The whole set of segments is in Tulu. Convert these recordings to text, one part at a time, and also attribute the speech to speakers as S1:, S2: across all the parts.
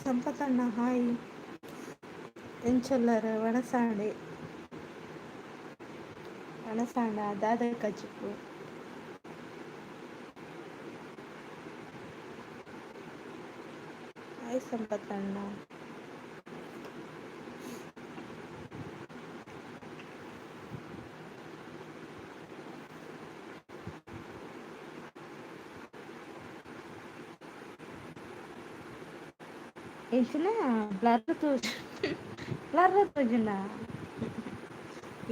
S1: ಸಂಪತಣ್ಣ ಹಾಯ್. ಎಂಚೊಲ್ಲರ್ ವಣಸಾಂಡೆ? ವಣಸಾಂಡ? ದಾದ ಕಜಿಪು? ಹಾಯ್ ಸಂಪತಣ್ಣ. ಎಂಚಿನ ಬ್ಲರ್ ತೋಜು, ಬ್ಲರ್ ತೋಜುಂಡ?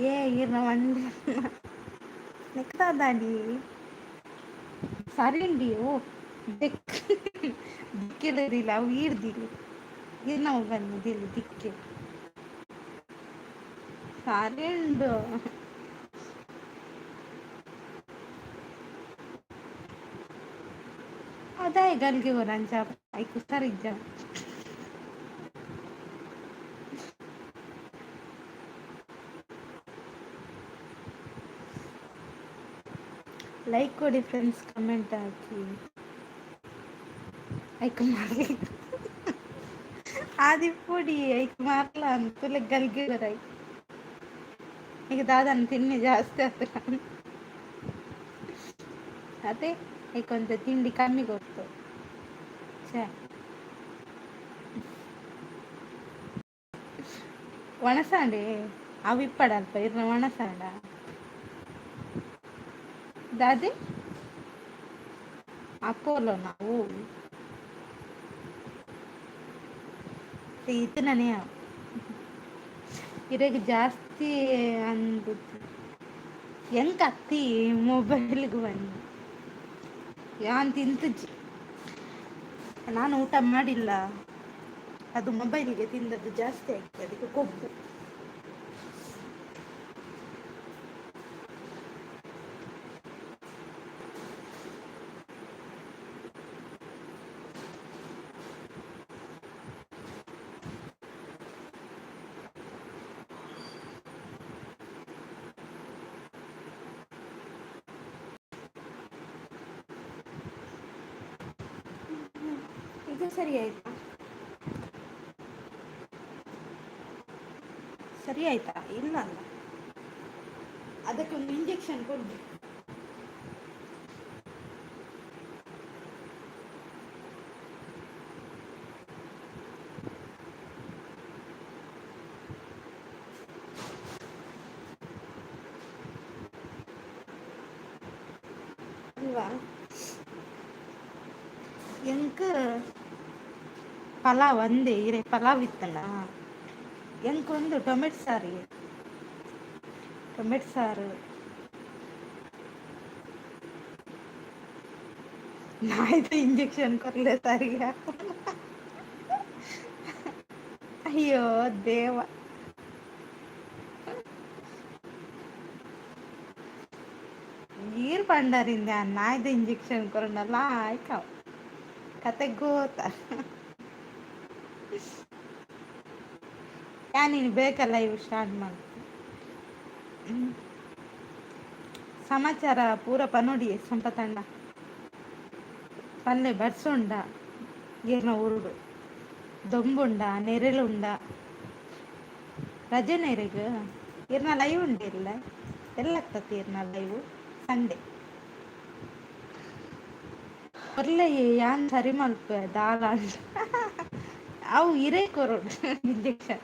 S1: ಏ, ಈರ್ನ ಮಂಡೆ ನೆಕ್ದಾದಾಂಡಿ ಸರಿ ಉಂಡಿ. ಓ ದಿಕ್ ದಿಕ್ಕೆಲ ದಿಲ್ಲ ಅವು. ಈರ್ ದಿಲ್ಲಿ, ಈರ್ನ ಮೊಬೈಲ್ ದಿಲ್ಲಿ ದಿಕ್ಕೆ ಸಾರಿ ಉಂಡು. ಅದಾಯ ಗಲ್ಗೆ ಅಂಚ ಐಕ್ ಹುಷಾರಿಜ್ಜ? ಲೈಕ್ ಕೊಡಿ ಫ್ರೆಂಡ್ಸ್, ಕಮೆಂಟ್ ಹಾಕಿ. ಐಕ್ ಮಾರ್ಲಿ ಆದಿಪ್ಪೊಡಿ, ಐಕ್ ಮಾರ್ಲ ಅಂತುಲೆ ಗಲ್ಗೆ ಬರೈ. ಈಗ ದಾದನ ತಿನ್ನಿ ಜಾಸ್ತಿ ಆತ ಅದೇ ಐಕೊಂತ ತಿಂಡಿ ಕಮ್ಮಿ ಕೊಡ್ತು. ಛೇ, ಒಣಸಾಂಡೆ ಅವು ಇಪ್ಪಡಲ್ಪ ಇರ್ನ ಒಣಸಾಂಡ ದಾದೆ ಅಪೋಲೋ ನಾವು ಇತ್ತನೇ ಇರೆಗ್ ಜಾಸ್ತಿ ಅಂದು ಎಂಕ್ ಅತ್ತಿ ಮೊಬೈಲ್ಗೆ ಬನ್ನಿ. ಯಾನ್ ತಿಂತುಜಿ, ನಾನು ಊಟ ಮಾಡಿಲ್ಲ. ಅದು ಮೊಬೈಲಿಗೆ ತಿಂದದ್ದು ಜಾಸ್ತಿ ಆಗಿದೆ, ಅದಕ್ಕೆ ಕೊಬ್ಬು. ಇದು ಸರಿ ಆಯ್ತಾ? ಸರಿ ಆಯ್ತಾ? ಇಲ್ಲ ಅಲ್ಲ, ಅದಕ್ಕೆ ಒಂದು ಇಂಜೆಕ್ಷನ್ ಕೊಡ್ಬೇಕು ಅಲ್ವಾ? ಎಂಕ್ ಪಲಾವ್ ಅಂದೆ ಇರೆ ಪಲಾವ್ ಇತ್ತಲ್ಲ. ಎಂಕೊಂದು ಟೊಮೆಟೊ ಸಾರು, ಟೊಮೆಟೊ ಸಾರು. ನಾಯ್ದು ಇಂಜೆಕ್ಷನ್ ಕೊರ್ಲೆ ಸಾರಿಗೆ. ಅಯ್ಯೋ ದೇವ, ನೀರು ಪಂಡರಿಂದ ನಾಯ್ದು ಇಂಜೆಕ್ಷನ್ ಕೊರನಲ್ಲ. ಆಯ್ಕ ಕತೆ ಗೋತ. ನೀನು ಬೇಕಲ್ಲ ಇವು ಸ್ಟಾರ್ಟ್ ಮಾಡ್ತೀನಿ. ಸಮಾಚಾರ ಪೂರ ಪನೋಡಿ ಸಂಪತಣ್ಣ. ಪಲ್ಲೆ ಬರ್ಸುಂಡ ಏರ್ನ ಊರುಡು? ದೊಂಬುಂಡ, ನೆರೆಲುಂಡ? ರಜೆ ನೆರೆಗ್ ಇರ್ನ ಲೈವ್ ಉಂಡಿಲ್ಲ ಎಲ್ಲಾಗ್ತತಿ ಇರ್ನ ಲೈವ್? ಸಂಡೆ ಒರ್ಲೆ ಯಾನ್ ಸರಿ ಮಲ್ಪೆ ದಾಲ ಅವು ಇರೇ ಕೊರೊಡು ಇಂಜೆಕ್ಷನ್.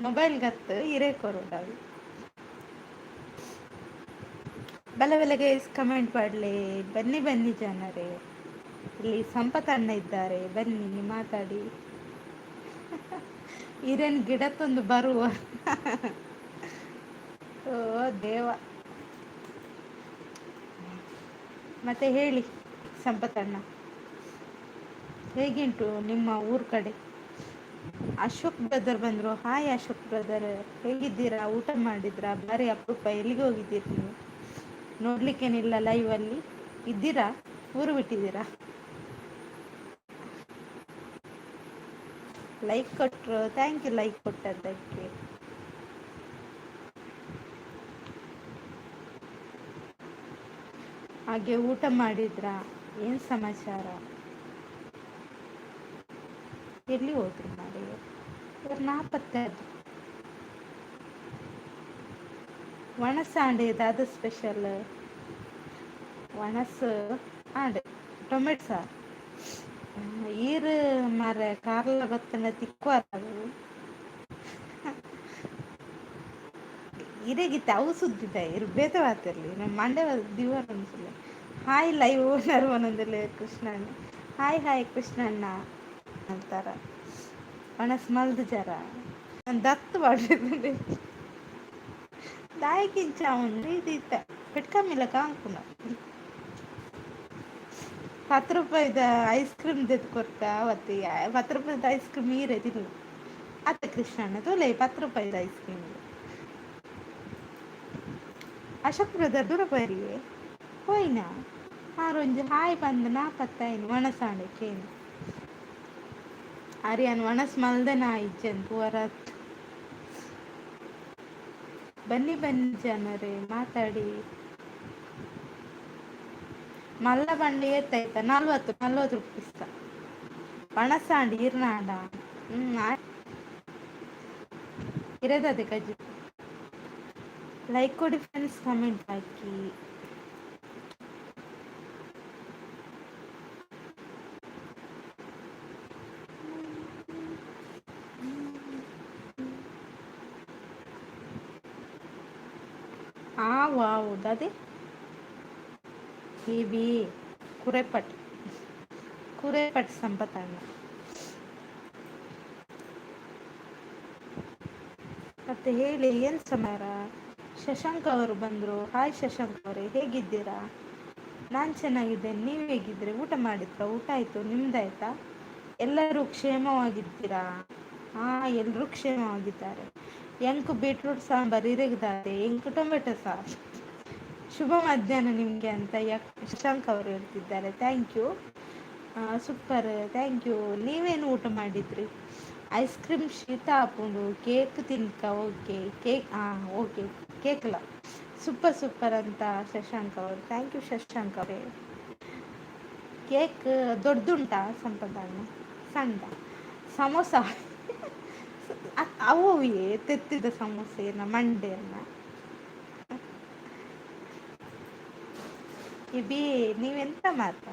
S1: ಮೊಬೈಲ್ ಗತ್ತು ಇರೇ ಕೊರೊಡು ಅವು. ಬಲೆ ಬಲೆ ಗೈಸ್, ಕಮೆಂಟ್ ಮಾಡಲಿ. ಬನ್ನಿ ಬನ್ನಿ ಜನರೇ, ಇಲ್ಲಿ ಸಂಪತ್ ಅಣ್ಣ ಇದ್ದಾರೆ, ಬನ್ನಿ ಮಾತಾಡಿ. ಇರೇನು ಗಿಡ ತಂದು ಬರುವ? ಓ ದೇವ. ಮತ್ತೆ ಹೇಳಿ ಸಂಪತಣ್ಣ, ಹೇಗುಂಟು ನಿಮ್ಮ ಊರ ಕಡೆ? ಅಶೋಕ್ ಬ್ರದರ್ ಬಂದರು. ಹಾಯ್ ಅಶೋಕ್ ಬ್ರದರ್, ಹೇಗಿದ್ದೀರಾ? ಊಟ ಮಾಡಿದ್ರಾ? ಬಾರಿ ಅಪರೂಪ, ಎಲ್ಲಿಗೆ ಹೋಗಿದ್ದೀರಿ ನೀವು? ನೋಡ್ಲಿಕ್ಕೇನಿಲ್ಲ ಲೈವಲ್ಲಿ. ಇದ್ದೀರಾ, ಊರು ಬಿಟ್ಟಿದ್ದೀರಾ? ಲೈಕ್ ಕೊಟ್ಟರು, thank you like ಕೊಟ್ಟದ್ದಕ್ಕೆ. ಹಾಗೆ ಊಟ ಮಾಡಿದ್ರಾ? ಏನು ಸಮಾಚಾರ? ಎಲ್ಲಿ ಹೋದ್ರು ಮಾರೆ? ಇವರು ನಾಪತ್ತೆ ಆದ್ರು. ಒಣಸಾಂಡೆ ದಾದ ಸ್ಪೆಷಲ್? ಒಣಸು ಆಂಡ್ ಟೊಮೆಟೊ ಸಾರು. ಈರು ಮಾರೆ ಕಾರ್ಲ ಬತ್ತನ ತಿಕ್ವಾರ ಇರೆಗಿತ್ತ ಅವು ಸುದ್ದಿದ ಇರು ಬೇತೆ ಮಾತಿರ್ಲಿ ನಮ್ಮ ಮಂಡೆ ದಿವರ್ ಅನ್ಸಲ್ಲ. ಹಾಯ್ ಲೈವ್ ಓನರ್ ಒಂದೊಂದಿಲ್ಲ ಕೃಷ್ಣಣ್ಣ. ಹಾಯ್ ಹಾಯ್ ಕೃಷ್ಣಣ್ಣ ಅಂತಾರ. ಒಣಸ್ ಮಲ್ದು ಜರ ನಾನು ದತ್ತು ಮಾಡಿದ್ದೆ ದಾಯಕಿಂಚ ಅವನು ಇದು ಇತ್ತ ಪೆಟ್ಕಮ್ಮಿಲ್ಲ ಕಾಂಕುನ 10 ರೂಪಾಯಿದ ಐಸ್ ಕ್ರೀಮ್ ದೆತ್ತ್ ಕೊರ್ತ ಅವತ್ತು. 10 ರೂಪಾಯಿದ ಐಸ್ ಕ್ರೀಮ್ ಈರೆ ತಿನ್ನು ಅತ್ತ ಕೃಷ್ಣಣ್ಣ? ತೂಲೆ, 10 ರೂಪಾಯಿದ ಐಸ್ ಕ್ರೀಮ್. ಅಶೋಕ್ ಬ್ರದರ್ ದೂರ ಬರಿಯೆ ಹೋಯ್ನಾ? ಆರೊಂಜಿ ಹಾಯ್ ಬಂದು ನಾಪತ್ತೈನ್. ಒಣಸಾಂಡೆ ಕೇನು ಅರಿಯನ್ ಒಣಸ್ ಮಲ್ದೆನಾ ಇಜ್ಜನ್ ಪೂರತ್. ಬನ್ನಿ ಬನ್ನಿ ಜನರೇ, ಮಾತಾಡಿ. ಮಲ್ಲ ಬಂಡಿ ಏತಾಯ್ತ? 40, 40 ರುಪೀಸ್. ಒಣಸಾಂಡ್ ಇರ್ನಾಂಡ ಇರೋದದೆ ಕಜ್ಜಿ. ಲೈಕ್ ಕೊಡಿ ಫ್ರೆಂಡ್ಸ್, ಕಮೆಂಟ್ ಹಾಕಿ. ಆ ವಾವ್ ದಾದೆ? ಬಿ ಕುರೆಪಟ್ ಕುರೆಪಟ್ ಸಂಪತ್ತಣ್ಣ. ಮತ್ತೆ ಹೇಳಿ, ಏನು ಸಮಾಚಾರ? ಶಶಾಂಕ್ ಅವರು ಬಂದರು. ಹಾಯ್ ಶಶಾಂಕ್ ಅವರೇ, ಹೇಗಿದ್ದೀರಾ? ನಾನು ಚೆನ್ನಾಗಿದ್ದೇನೆ, ನೀವು ಹೇಗಿದ್ದೀರಿ? ಊಟ ಮಾಡಿದ್ರಾ? ಊಟ ಆಯಿತು, ನಿಮ್ದಾಯ್ತಾ? ಎಲ್ಲರೂ ಕ್ಷೇಮವಾಗಿದ್ದೀರಾ? ಹಾಂ, ಎಲ್ಲರೂ ಕ್ಷೇಮವಾಗಿದ್ದಾರೆ. ಎಂಕ್ ಬೀಟ್ರೂಟ್ ಸಾಂಬಾರ್, ಇರೆಗ್ದಾದೆ? ಎಂಕ್ ಟೊಮೆಟೊ ಸಾರು. ಶುಭ ಮಧ್ಯಾಹ್ನ ನಿಮಗೆ ಅಂತ ಯಾಕೆ ಶಶಾಂಕ್ ಅವರು ಹೇಳ್ತಿದ್ದಾರೆ. Thank you. Super, thank you. ನೀವೇನು ಊಟ ಮಾಡಿದ್ರಿ? ಐಸ್ ಕ್ರೀಮ್ ಶೀತ ಆಪುಂಡು, ಕೇಕ್ ತಿನ್ಕ. ಓಕೆ, ಕೇಕ್, ಹಾಂ, ಓಕೆ, ಕೇಕ್ಲ ಸೂಪರ್ ಸೂಪರ್ ಅಂತ ಶಶಾಂಕ್ ಅವರು. Thank you Shashank ಅವರೇ. ಕೇಕ್ ದೊಡ್ಡದುಂಟಾ ಸಂಪದಣ್ಣ, ಸಣ್ಣ? ಸಮೋಸ ಅವು ತೆತ್ತಿದ ಸಮೋಸೆಯನ್ನ ಮಂಡೆಯನ್ನ ಬಿ ನೀವೆಂತ ಮಾತಾ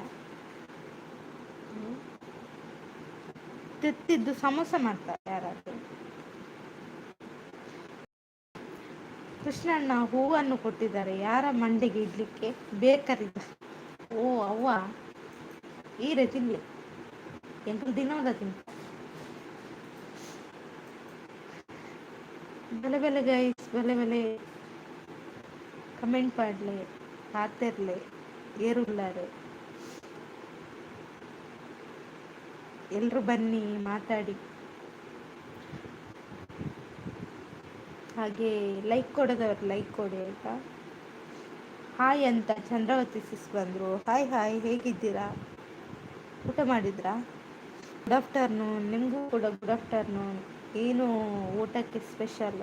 S1: ತೆತ್ತಿದ್ದು ಸಮೋಸ ಮಾಡ್ತಾರೆ ಯಾರಾದ್ರು? ಕೃಷ್ಣಣ್ಣ ಹೂವನ್ನು ಕೊಟ್ಟಿದ್ದಾರೆ. ಯಾರ ಮಂಡೆಗೆ ಇಡ್ಲಿಕ್ಕೆ? ಬೇಕರಿದ ಓ ಅವ್ವ ಈರೆ ತಿನ್ಲಿ ಎಂಕಲ್ ದಿನೋದ ತಿಂತ. ಬೆಲೆ ಬೆಲೆ ಗೈಸ್, ಬೆಲೆ ಬೆಲೆ. ಕಮೆಂಟ್ ಪಾಡ್ಲೆ, ಪಾತೆರ್ಲೆ, ಏರುಲ್ಲಾರೆ? ಎಲ್ಲರೂ ಬನ್ನಿ, ಮಾತಾಡಿ. ಹಾಗೆ ಲೈಕ್ ಕೊಡೋದವ್ರು ಲೈಕ್ ಕೊಡಿ, ಆಯಿತಾ? ಹಾಯ್ ಅಂತ ಚಂದ್ರಾವತಿ ಸಿಸ್ ಬಂದರು. ಹಾಯ್ ಹಾಯ್, ಹೇಗಿದ್ದೀರಾ? ಊಟ ಮಾಡಿದ್ರಾ? Good afternoon. ನಿಮಗೂ ಕೂಡ ಗುಡ್ ಆಫ್ಟರ್ನೂನ್. ಏನು ಊಟಕ್ಕೆ ಸ್ಪೆಷಲ್?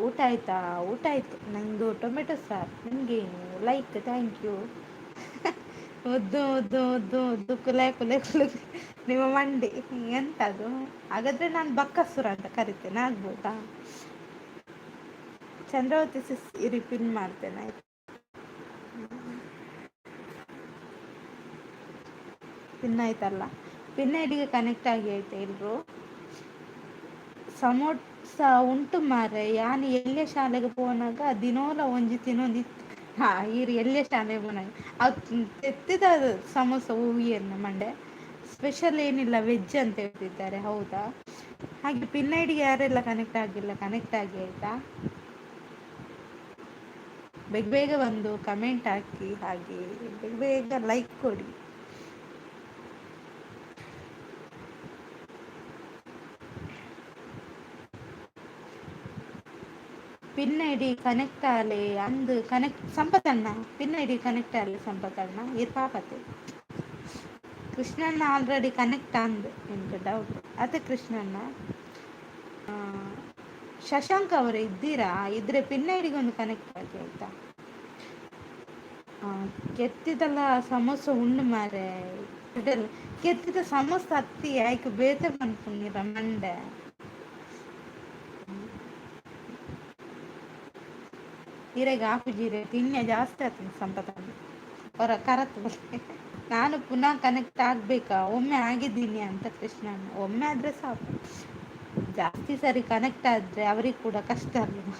S1: ಊಟ ಆಯಿತಾ? ಊಟ ಆಯಿತು. ನಂದು ಟೊಮೆಟೊ ಸಾರು, ನಿಮಗೇನು? Like, thank you. ಮುದ್ದು ಮುದ್ದು ಮುದ್ದು ಮುದ್ದು, ಕುಲೆ ಕುಲೆ ಕುಲೆ ನಿಮ್ಮ ಮಂಡಿ. ಎಂತದು? ಹಾಗಾದರೆ ನಾನು ಬಕ್ಕಸುರ ಅಂತ ಕರಿತೇನೆ, ಆಗ್ಬೋದಾ? ಚಂದ್ರಾವತಿ ಸಿಸ್, ಇರಿ, ಪಿನ್ ಮಾಡ್ತೇನೆ, ಆಯ್ತು? ಪಿನ್ ಆಯ್ತಲ್ಲ? ಪಿನ್ ಐಡಿಗೆ ಕನೆಕ್ಟ್ ಆಗಿ, ಆಯ್ತಾ ಎಲ್ರು? ಸಮೋಸ ಉಂಟು ಮಾರೆ. ಯಾನ್ ಎಲ್ಯ ಶಾಲೆಗೆ ಪೋನಾಗ ದಿನೋಲ ಒಂಜಿ ತಿನ್ನೊಂದಿತ್ತು. ಹಾ, ಈರ್ ಎಲ್ಯ ಶಾಲೆಗೆ ಪೋನಾಗ ಅದು ತೆತ್ತಿದ ಸಮೋಸ ಹೂವಿಯನ್ನು ಮಂಡೆ. ಸ್ಪೆಷಲ್ ಏನಿಲ್ಲ, ವೆಜ್ ಅಂತ ಹೇಳ್ತಿದ್ದಾರೆ, ಹೌದಾ? ಹಾಗೆ ಪಿನ್ ಐಡಿಗೆ ಯಾರೆಲ್ಲ ಕನೆಕ್ಟ್ ಆಗಿಲ್ಲ, ಕನೆಕ್ಟ್ ಆಗಿ, ಆಯ್ತಾ? ಬೇಗ ಬೇಗ ಬಂದು ಕಮೆಂಟ್ ಹಾಕಿ, ಹಾಗೆ ಬೇಗ ಬೇಗ ಲೈಕ್ ಕೊಡಿ. ಪಿನ್ I D connect ಆಲೆ ಅಂದು ಕನೆಕ್ಟ್ ಸಂಪತ್ತಣ್ಣ. ಪಿನ್ I D connect ಆಲೆ ಸಂಪತ್ತಣ್ಣ. ಇರ್ ಪಾಪತೆ ಕೃಷ್ಣಣ್ಣ ಆಲ್ರೆಡಿ ಕನೆಕ್ಟ್ ಅಂದ್ ಎಂತ ಡೌಟ್ ಅದೇ. ಕೃಷ್ಣಣ್ಣ, ಶಶಾಂಕ್ ಅವರು ಇದ್ದೀರಾ? ಇದ್ರೆ ಪಿನ್ ಐಡಿಗೆ ಒಂದು ಕನೆಕ್ಟ್ ಆಗಿ, ಆಯ್ತಾ? ಕೆತ್ತಿದಲ್ಲ ಸಮೋಸ ಉಂಡು ಮಾರೆ. ಕೆತ್ತಿದ ಸಮೋಸ ಅತ್ತಿ ಆಯ್ಕೆ ಬೇತೆ ಮನ್ಪುನಿರ ಮಂಡೆ. ಇರೆಗ್ ಆಪುಜಿರೆ ತಿನ್ಯ ಜಾಸ್ತಿ ಆತಂದು ಸಂಪತ್ ಹೊರ ಕರತ್. ನಾನು ಪುನಃ ಕನೆಕ್ಟ್ ಆಗಬೇಕಾ? ಒಮ್ಮೆ ಆಗಿದ್ದೀನಿ ಅಂತ ಕೃಷ್ಣಣ್ಣ. ಒಮ್ಮೆ ಆದರೆ ಸಾಕು, ಜಾಸ್ತಿ ಸರಿ ಕನೆಕ್ಟ್ ಆದರೆ ಅವ್ರಿಗೆ ಕೂಡ ಕಷ್ಟ ಅಲ್ವಾ.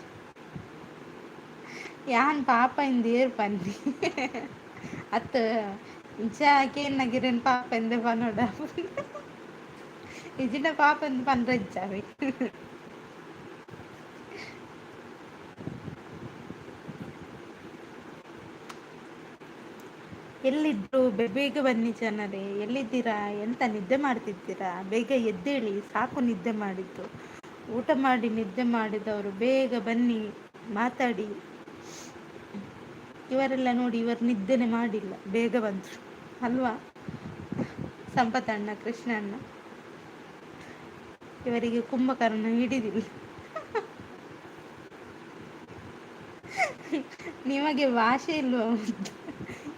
S1: ಯಾನ್ ಪಾಪ ಇಂದ ಏರ್ ಪನ್ನಿ ಅತ್ ಇಂಚ ಕೇನ್ನಗಿರೇನ್ ಪಾಪ ಎಂದೆ ಪನೋಡ ಇಜಿನ ಪಾಪ ಎಂದು ಪನ್ರ ಇಜ್ಜಾವಿ. ಎಲ್ಲಿದ್ರು ಬೇಗ ಬನ್ನಿ ಜನರೇ, ಎಲ್ಲಿದ್ದೀರಾ? ಎಂತ ನಿದ್ದೆ ಮಾಡ್ತಿದ್ದೀರಾ? ಬೇಗ ಎದ್ದೇಳಿ, ಸಾಕು ನಿದ್ದೆ ಮಾಡಿದ್ದು. ಊಟ ಮಾಡಿ ನಿದ್ದೆ ಮಾಡಿದವರು ಬೇಗ ಬನ್ನಿ ಮಾತಾಡಿ. ಇವರೆಲ್ಲ ನೋಡಿ, ಇವರು ನಿದ್ದೆನೆ ಮಾಡಿಲ್ಲ, ಬೇಗ ಬಂದರು ಅಲ್ವಾ? ಸಂಪತಣ್ಣ, ಕೃಷ್ಣಣ್ಣ, ಇವರಿಗೆ ಕುಂಭಕರ್ಣ ಹಿಡಿದಿಲ್ಲ. ನಿಮಗೆ ಭಾಷೆ ಇಲ್ವಾ?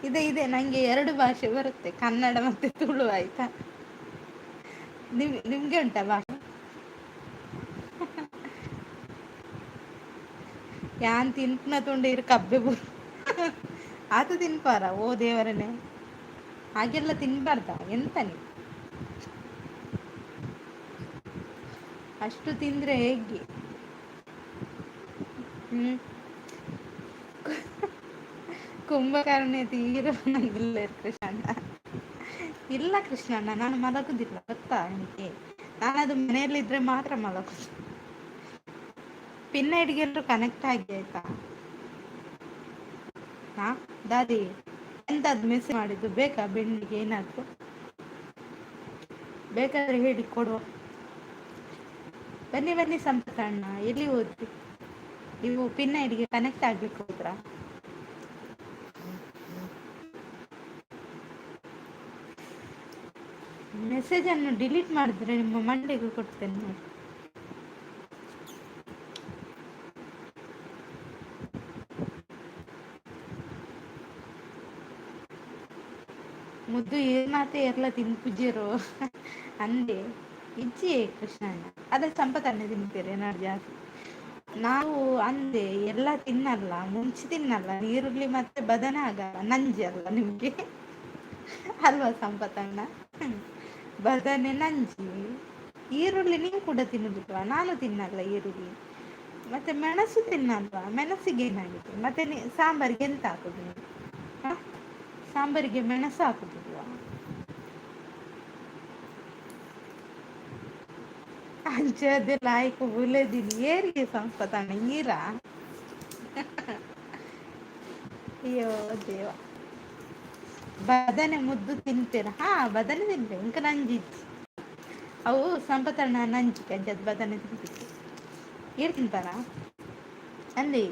S1: ಇದೆ ಇದೆ, ನನಗೆ ಎರಡು ಭಾಷೆ ಬರುತ್ತೆ, ಕನ್ನಡ ಮತ್ತು ತುಳು. ಆಯ್ತಾ? ನಿಮಗೆ ಉಂಟಾ ಭಾಷೆ? ಯಾನ್ ತಿನ್ಪುನ ತುಂಡು ಇರು ಕಬ್ಬೆ ಬುರು ಆತ ತಿನ್ಪಾರ? ಓ ದೇವರನೇ, ಹಾಗೆಲ್ಲ ತಿನ್ಬಾರ್ದ? ಎಂತ ನೀವು ಅಷ್ಟು ತಿಂದ್ರೆ ಹೇಗೆ? ಹ್ಮ್ ಕುಂಭಕರ್ಣ ತೀರ ನಂಗಿಲ್ಲ ಕೃಷ್ಣಣ್ಣ. ಇಲ್ಲ ಕೃಷ್ಣಣ್ಣ, ನಾನು ಮಲಗುದಿಲ್ಲ ಗೊತ್ತಾ ನಿಮಗೆ. ನಾನದು ಮನೆಯಲ್ಲಿದ್ರೆ ಮಾತ್ರ ಮಲಗುದು. ಪಿನ್ ಐಡಿಗೆಲ್ಲರೂ ಕನೆಕ್ಟ್ ಆಗಿ ಆಯ್ತಾ? ಹಾ ದಾದಿ, ಎಂತಾದ್ರು ಮೆಸೇಜ್ ಮಾಡಿದ್ದು ಬೇಕಾ? ಬೆಣ್ಣಿಗೆ ಏನಾದ್ರು ಬೇಕಾದ್ರೆ ಹೇಳಿ ಕೊಡುವ. ಬನ್ನಿ ಬನ್ನಿ ಸಂಪತಣ್ಣ, ಎಲ್ಲಿ ಹೋದ್ರಿ ನೀವು? ಪಿನ್ ಐಡಿಗೆ ಕನೆಕ್ಟ್ ಆಗ್ಲಿಕ್ಕೆ ಹೋದ್ರಾ? ಮೆಸೇಜ್ ಅನ್ನು ಡಿಲೀಟ್ ಮಾಡಿದ್ರೆ ನಿಮ್ಮ ಮಂಡೆಗೆ ಕೊಡ್ತೇನೆ ನೋಡಿ. ಮುದ್ದು ಏನಾತೆ ಎಲ್ಲ ತಿನ್ಪುಜೆರು ಅಂದೆ ಇಜ್ಜಿ ಕೃಷ್ಣಣ್ಣ. ಅದೇ ಸಂಪತಣ್ಣ ತಿಂತೀರಿ ಏನಾದ್ರು ಜಾಸ್ತಿ. ನಾವು ಅಂದೆ ಎಲ್ಲ ತಿನ್ನಲ್ಲ, ಮುಂಚೆ ತಿನ್ನಲ್ಲ, ನೀರುಳ್ಳಿ ಮತ್ತೆ ಬದನೆ ಆಗಲ್ಲ, ನಂಜಿ ಅಲ್ಲ ನಿಮಗೆ ಅಲ್ವಾ ಸಂಪತಣ್ಣ? ಬದನೆ ನಂಜಿ, ಈರುಳ್ಳಿ ನೀವು ಕೂಡ ತಿನ್ನುದಿಲ್ವಾ? ನಾನು ತಿನ್ನಲ್ಲ ಈರುಳ್ಳಿ. ಮತ್ತೆ ಮೆಣಸು ತಿನ್ನಲ್ವಾ? ಮೆಣಸಿಗೆ ಏನಾಗಿದೆ? ಮತ್ತೆ ಸಾಂಬಾರಿಗೆ ಎಂತ ಹಾಕುದು ನೀವು? ಹ? ಸಾಂಬಾರಿಗೆ ಮೆಣಸು ಹಾಕುದಿಲ್ವಾ? ಅಂಚೆ ಲಾಯ್ಕು ಬುಲೆದಿನಿ ಏರಿಗೆ ಸಂಪತಣ್ಣ ಈರಾ? ಅಯ್ಯೋ ದೇವ. ಬದನೆ ಮುದ್ದು ತಿಂತೀರ? ಹಾ, ಬದನೆ ತಿಂತೆ. ಇಂಕ ನಂಜಿ ಅವು ಸಂಪತಣ್ಣ, ನಂಜಿ ಅಂಚದ ಬದನೆ ತಿಂತಿತ್ತು. ಏರ್ ತಿಂತಾರ ಅಲ್ಲಿ?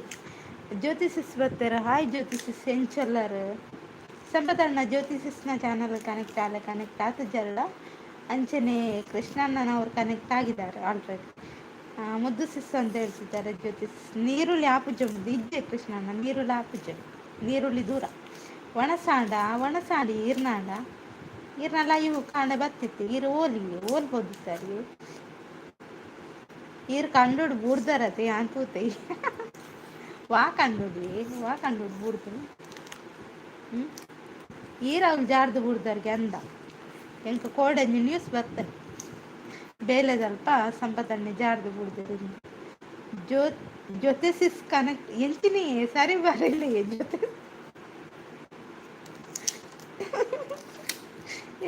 S1: ಜ್ಯೋತಿ ಸಿಸ್ ಬರ್ತಾರ. ಹಾಯ್ ಜ್ಯೋತಿ ಸಿಸ್, ಎಂಚಲ್ಲರ್ ಸಂಪತಣ್ಣ? ಜ್ಯೋತಿ ಸಿಸ್ನ ಚಾನಲ್ ಕನೆಕ್ಟ್ ಆಲ, ಕನೆಕ್ಟ್ ಆತ ಜಲ್ಲ. ಅಂಚನೆ ಕೃಷ್ಣಣ್ಣನವರು ಕನೆಕ್ಟ್ ಆಗಿದ್ದಾರೆ ಆಲ್ರೆಡಿ. ಮುದ್ದು ಸಿಸ್ ಅಂತ ಹೇಳ್ತಿದ್ದಾರೆ ಜ್ಯೋತಿ ಸಿಸ್. ನೀರುಳ್ಳಿ ಆಪುಜ ಮುದ್ದು ಇಜ್ಜೆ ಕೃಷ್ಣಣ್ಣ, ನೀರುಳ್ಳಿ ಆಪುಜ, ನೀರುಳ್ಳಿ ದೂರ. ಒಣಸಾಂಡ ಒಣಸಾಂಡಿ ಈರ್ನಾಂಡ ಈರ್ನಲ್ಲ ಇವು ಕಾಂಡೆ ಬತ್ತಿತ್ತು. ಈರು ಓಲಿ ಓಲ್ ಹೋದಿತ್ತಾರೆ. ಈರ್ ಕಂಡುಡ್ ಬೂಡ್ದಾರತೆ ಯಾನ್ ತೂತೆ. ವಾ ಕಂಡುಡಿ, ವಾ ಕಂಡುಡ್ ಬೂಡ್ದು. ಹ್ಮ್ ಈರ್ ಅವ್ಲು ಜಾರ್ದು ಬೂಡ್ದಾರ್ಗೆ ಅಂದ. ಎಂಕ ಕೋಡಂಜಿ ನ್ಯೂಸ್ ಬರ್ತದೆ. ಬೇಲೆದಲ್ಪ ಸಂಪತಣ್ಣೆ ಜಾರ್ದು ಬೂಡ್ದರು. ಜೋ ಜೊತೆ ಸಿಸ್ ಕನೆಕ್ಟ್ ಎಂಚಿನಿ ಸರಿ ಬರಲ್ಲ. ಜೊತೆ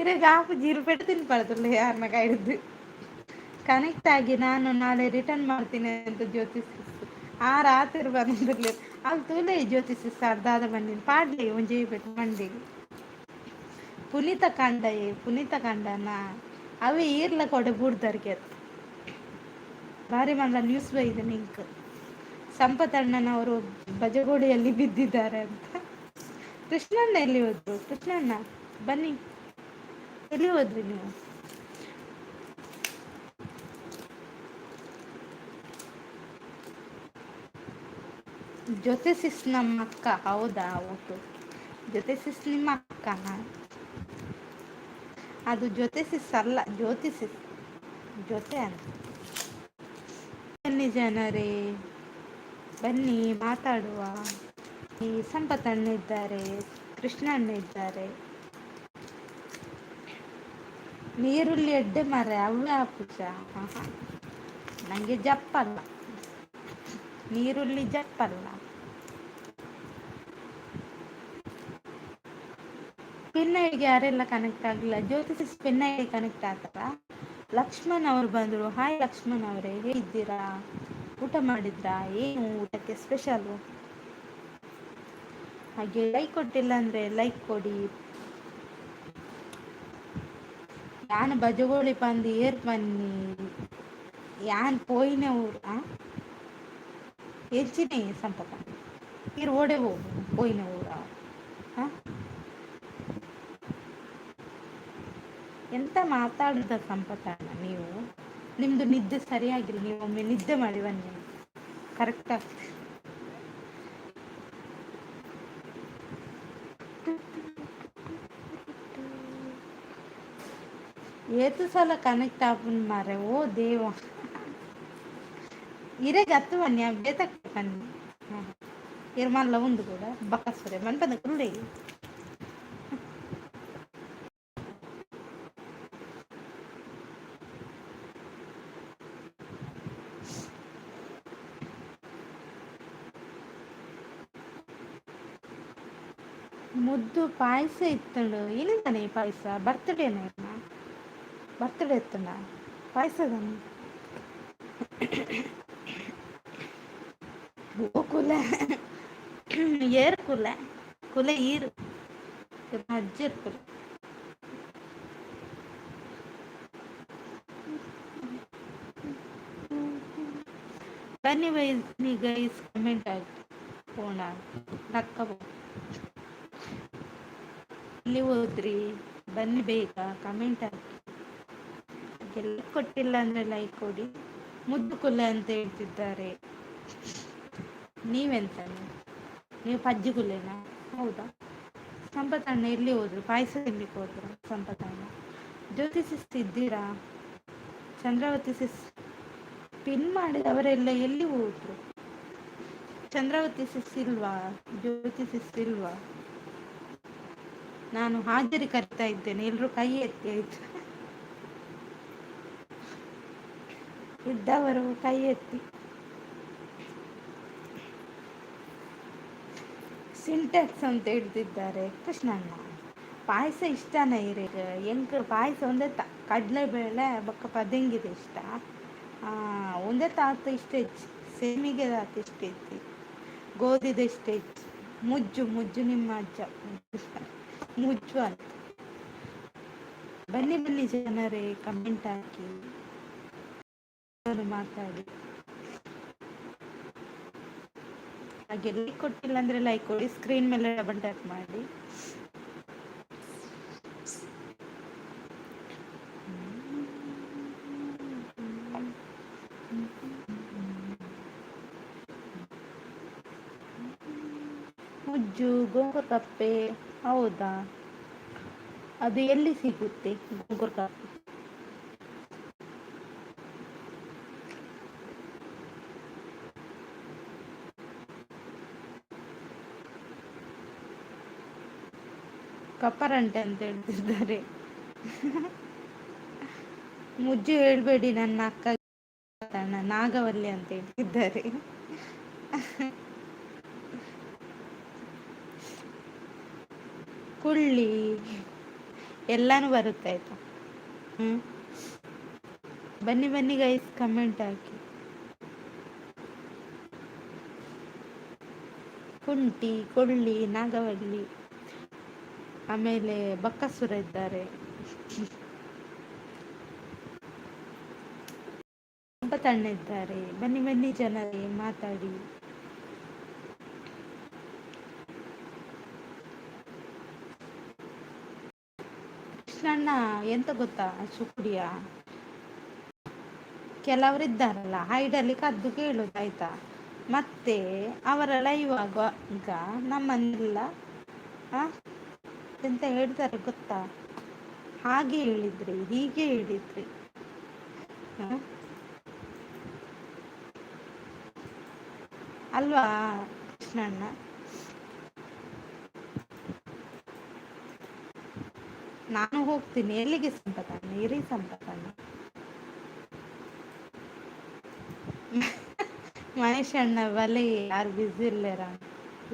S1: ಇರೆಗ್ ಆಪುಜಿ, ಪೆಟ್ಟು ತಿನ್ಪಡ್ತಲ್ಲ ಯಾರನ್ನ ಕೈಡ್ದು. ಕನೆಕ್ಟ್ ಆಗಿ ನಾನು ನಾಳೆ ರಿಟರ್ನ್ ಮಾಡ್ತೀನಿ ಅಂತ ಜ್ಯೋತಿ ಸಿಸ್. ಆ ರಾತ್ರಿ ಬಂದಿರ್ಲಿ ಅಲ್ಲಿ ತೂಲೆ. ಜ್ಯೋತಿ ಸಿಸ್ ದಾದ ಬಂದಿನಿ ಪಾಡ್ಲಿ ಒಂಜಿ ಪೆಟ್ಟು ಮಂಡಿಗೆ. ಪುನೀತ ಕಾಂಡಯೇ, ಪುನೀತ ಕಾಂಡನ ಅವೇ ಈರ್ಲ ಕೊಡೆ ಬೂಡ್ದರ್ಗೆ. ಭಾರಿ ಮಲ್ಲ ನ್ಯೂಸ್ ಬೈದೆ ನಿಂಕ್, ಸಂಪತಣ್ಣನವರು ಬಜಗೋಳಿಯಲ್ಲಿ ಬಿದ್ದಿದ್ದಾರೆ ಅಂತ. ಕೃಷ್ಣಣ್ಣ ಎಲ್ಲಿ ಹೋದ್ರು? ಕೃಷ್ಣಣ್ಣ ಬನ್ನಿ, ಎಲ್ಲಿ ಹೋದ್ರಿ ನೀವು? ಜೊತೆ ಸಿಸ್ ನಮ್ಮ ಅಕ್ಕ. ಹೌದಾ? ಓಕೆ, ಜೊತೆ ಸಿಸ್ ನಿಮ್ಮ ಅಕ್ಕನಾ? ಅದು ಜೊತೆ ಸಿಸ್ ಅಲ್ಲ, ಜ್ಯೋತಿ ಸಿಸ್ ಜೊತೆ ಅಂತ. ಬನ್ನಿ ಜನರೇ, ಬನ್ನಿ ಮಾತಾಡುವ. ಈ ಸಂಪತ್ ಅಣ್ಣ ಇದ್ದಾರೆ, ಕೃಷ್ಣ ಅಣ್ಣ ಇದ್ದಾರೆ. ನೀರುಳ್ಳಿ ಎಡ್ಡೆ ಮಾರೆ ಅವೇ ಆಪುಜ. ನನಗೆ ಜಪ್ಪಲ್ಲ, ನೀರುಳ್ಳಿ ಜಪ್ಪಲ್ಲ. ಪಿನ್ ಐಡಿಗೆ ಯಾರೆಲ್ಲ ಕನೆಕ್ಟ್ ಆಗಿಲ್ಲ? ಜ್ಯೋತಿ ಪಿನ್ ಐಡಿ ಕನೆಕ್ಟ್ ಆತರ. ಲಕ್ಷ್ಮಣ್ ಅವರು ಬಂದರು. ಹಾಯ್ ಲಕ್ಷ್ಮಣ್ ಅವರೇ, ಹೇಗಿದ್ದೀರಾ? ಊಟ ಮಾಡಿದ್ರಾ? ಏನು ಊಟಕ್ಕೆ ಸ್ಪೆಷಲು? ಹಾಗೆ ಲೈಕ್ ಕೊಟ್ಟಿಲ್ಲ ಅಂದರೆ ಲೈಕ್ ಕೊಡಿ. ಯಾನ್ ಬಜಗೋಳಿ ಪಂದು ಏರ್ ಪನ್ನಿ ಯಾನ್ ಪೋಯಿನ ಊರು ಎಂಚಿನೆ ಸಂಪತ ಈರ್ ಓಡೆ ಹೋಗು ಪೋಯಿನ ಊರ? ಹಾಂ, ಎಂತ ಮಾತಾಡುದ ಸಂಪತಣ್ಣ ನೀವು? ನಿಮ್ಮದು ನಿದ್ದೆ ಸರಿಯಾಗಿಲ್ಲ, ನೀವು ಒಮ್ಮೆ ನಿದ್ದೆ ಮಾಡಿ ಬನ್ನಿ, ಕರೆಕ್ಟ್ ಆಗ್ತದೆ. ಏತು ಸಲ ಕನೆಕ್ಟ್ ಆಪುಂಡು ಮಾರ್ರೆ, ಓ ದೇವ. ಇರೆಗ್ ಅತ್ತು ಬನ್ನಿ, ಬೇತಕ್ಕೆ ಬನ್ನಿ. ಹಾಂ, ಇರ್ ಮಲ್ಲ ಉಂದು ಕೂಡ ಬಕಾಸುರೆ ಮನ್ಪಂದ ಕುರುಡೆ. ಮುದ್ದು ಪಾಯಸ ಇತ್ತಂಡು ಏನಿದ್ದಾನೆ ಪಾಯಸ? ಬರ್ತ್ಡೇನ? ಬರ್ತ್ಡೇ ಇತ್ತಂಡ ಪಾಯಸದಾನೆ. ಓ ಕುಲೆ ಏರ್ ಕುಲೆ ಕುಲೆ ಈರು ಅಜ್ಜರ್ ಕುಲೆ. ಬನ್ನಿ ಬನ್ನಿ ಗೈಸ್, ಕಮೆಂಟ್ ಆಯ್ತು ಫೋನ್ ನಕ್ಕಬಹುದು. ಎಲ್ಲಿ ಹೋದ್ರಿ? ಬನ್ನಿ ಬೇಗ, ಕಮೆಂಟ್ ಹಾಕಿ. ಲೈಕ್ ಕೊಟ್ಟಿಲ್ಲ ಅಂದರೆ ಲೈಕ್ ಕೊಡಿ. ಮುದ್ದು ಕುಲೆ ಅಂತ ಹೇಳ್ತಿದ್ದಾರೆ, ನೀವೆಂತ? ನೀವು ಪಜ್ಜಿ ಕುಲೆನಾ? ಹೌದಾ? ಸಂಪತ್ ಅಣ್ಣ ಎಲ್ಲಿ ಹೋದ್ರು? ಪಾಯಸ ತಿನ್ಲಿಕ್ಕೆ ಹೋದ್ರು ಸಂಪತ್ ಅಣ್ಣ. ಜ್ಯೋತಿ ಸಿಸ್ ಇದ್ದೀರಾ? ಚಂದ್ರಾವತಿ ಸಿಸ್ ಪಿನ್ ಮಾಡಿದವರೆಲ್ಲ ಎಲ್ಲಿ ಹೋದ್ರು? ಚಂದ್ರಾವತಿ ಸಿಸ್ ಇಲ್ವಾ? ಜ್ಯೋತಿ ಸಿಸ್ ಇಲ್ವಾ? ನಾನು ಹಾಜರಿ ಕರಿತಾ ಇದ್ದೇನೆ, ಎಲ್ಲರೂ ಕೈ ಎತ್ತಿ ಆಯ್ತು. ಇದ್ದವರು ಕೈ ಎತ್ತಿ. ಸಿಂಟ್ಯಾಕ್ಸ್ ಅಂತ ಹೇಳ್ತಿದ್ದಾರೆ ಕೃಷ್ಣಣ್ಣ. ಪಾಯಸ ಇಷ್ಟನ ಇರೇಗ? ಎಂಕ್ ಪಾಯಸ ಒಂದೇ ತ ಕಡಲೆಬೇಳೆ ಬೊಕ್ಕ ಪದೆಂಗಿದ ಇಷ್ಟ. ಒಂದೇ ತಾತ ಇಷ್ಟ ಹೆಚ್ಚು, ಸೇಮಿಗೆ ತಾತ ಇಷ್ಟ ಇತ್ತು, ಗೋಧಿದ ಇಷ್ಟ ಹೆಚ್ಚು. ಮುಜ್ಜು ಮುಜ್ಜು ನಿಮ್ಮ ಅಜ್ಜ ಮುಜ್ಜು ಅಂತ. ಬನ್ನಿ ಬನ್ನಿ ಜನರೇ, ಕಮೆಂಟ್ ಹಾಕಿ, ಮಾತಾಡಿ. ಹಾಗೆ ಲೈಕ್ ಕೊಟ್ಟಿಲ್ಲ ಅಂದರೆ ಲೈಕ್ ಕೊಡಿ, ಸ್ಕ್ರೀನ್ ಮೇಲೆ ಡಬಲ್ ಟ್ಯಾಪ್ ಮಾಡಿ. ಮುಜ್ಜು ಗೋಂಗೂರ್ ಕಪ್ಪೆ ಹೌದಾ? ಅದು ಎಲ್ಲಿ ಸಿಗುತ್ತೆ ಗೋಂಗೂರ್ ಕಪ್ಪೆ? ಕಪ್ಪರಂಟೆ ಅಂತ ಹೇಳ್ತಿದ್ದಾರೆ. ಮುಜ್ಜು ಹೇಳ್ಬೇಡಿ ನನ್ನ ಅಕ್ಕ ನಾಗವಲ್ಲಿ ಅಂತ ಹೇಳ್ತಿದ್ದಾರೆ. ಕುಳ್ಳಿ ಎಲ್ಲಾನು ಬರುತ್ತೆ ಆಯ್ತಾ? ಹ್ಞೂ, ಬನ್ನಿ ಬನ್ನಿ ಗೈಸ್, ಕಮೆಂಟ್ ಹಾಕಿ. ಕುಂಟಿ, ಕೊಳ್ಳಿ, ನಾಗವಲ್ಲಿ, ಆಮೇಲೆ ಬಕ್ಕಸುರ ಇದ್ದಾರೆ. ಸಂಪತಣ್ಣ ಇದ್ದಾರೆ. ಬನ್ನಿ ಬನ್ನಿ ಜನರೇ, ಮಾತಾಡಿ. ಕೃಷ್ಣಣ್ಣ ಎಂತ ಗೊತ್ತಾ ಸುಕುಡಿಯ, ಕೆಲವರಿದ್ದಾರಲ್ಲ ಹೈಡಲ್ಲಿ ಕದ್ದು ಕೇಳುದು ಆಯ್ತಾ, ಮತ್ತೆ ಅವರ ಲೈವ್ ಆಗುವಾಗ ನಮ್ಮನ್ನೆಲ್ಲ ಎಂತ ಹೇಳ್ತಾರೆ ಗೊತ್ತಾ? ಹಾಗೆ ಹೇಳಿದ್ರಿ, ಹೀಗೆ ಹೇಳಿದ್ರಿ. ಅಲ್ವಾ ಕೃಷ್ಣಣ್ಣ? ನಾನು ಹೋಗ್ತೀನಿ. ಎಲ್ಲಿಗೆ ಸಂಪತಣ್ಣ? ಇರಿ ಸಂಪತಣ್ಣ. ಮಹೇಶ್ ಅಣ್ಣ ಬಲೆ ಯಾರು ಬ್ಯುಸಿ ಇಲ್ಲೇರ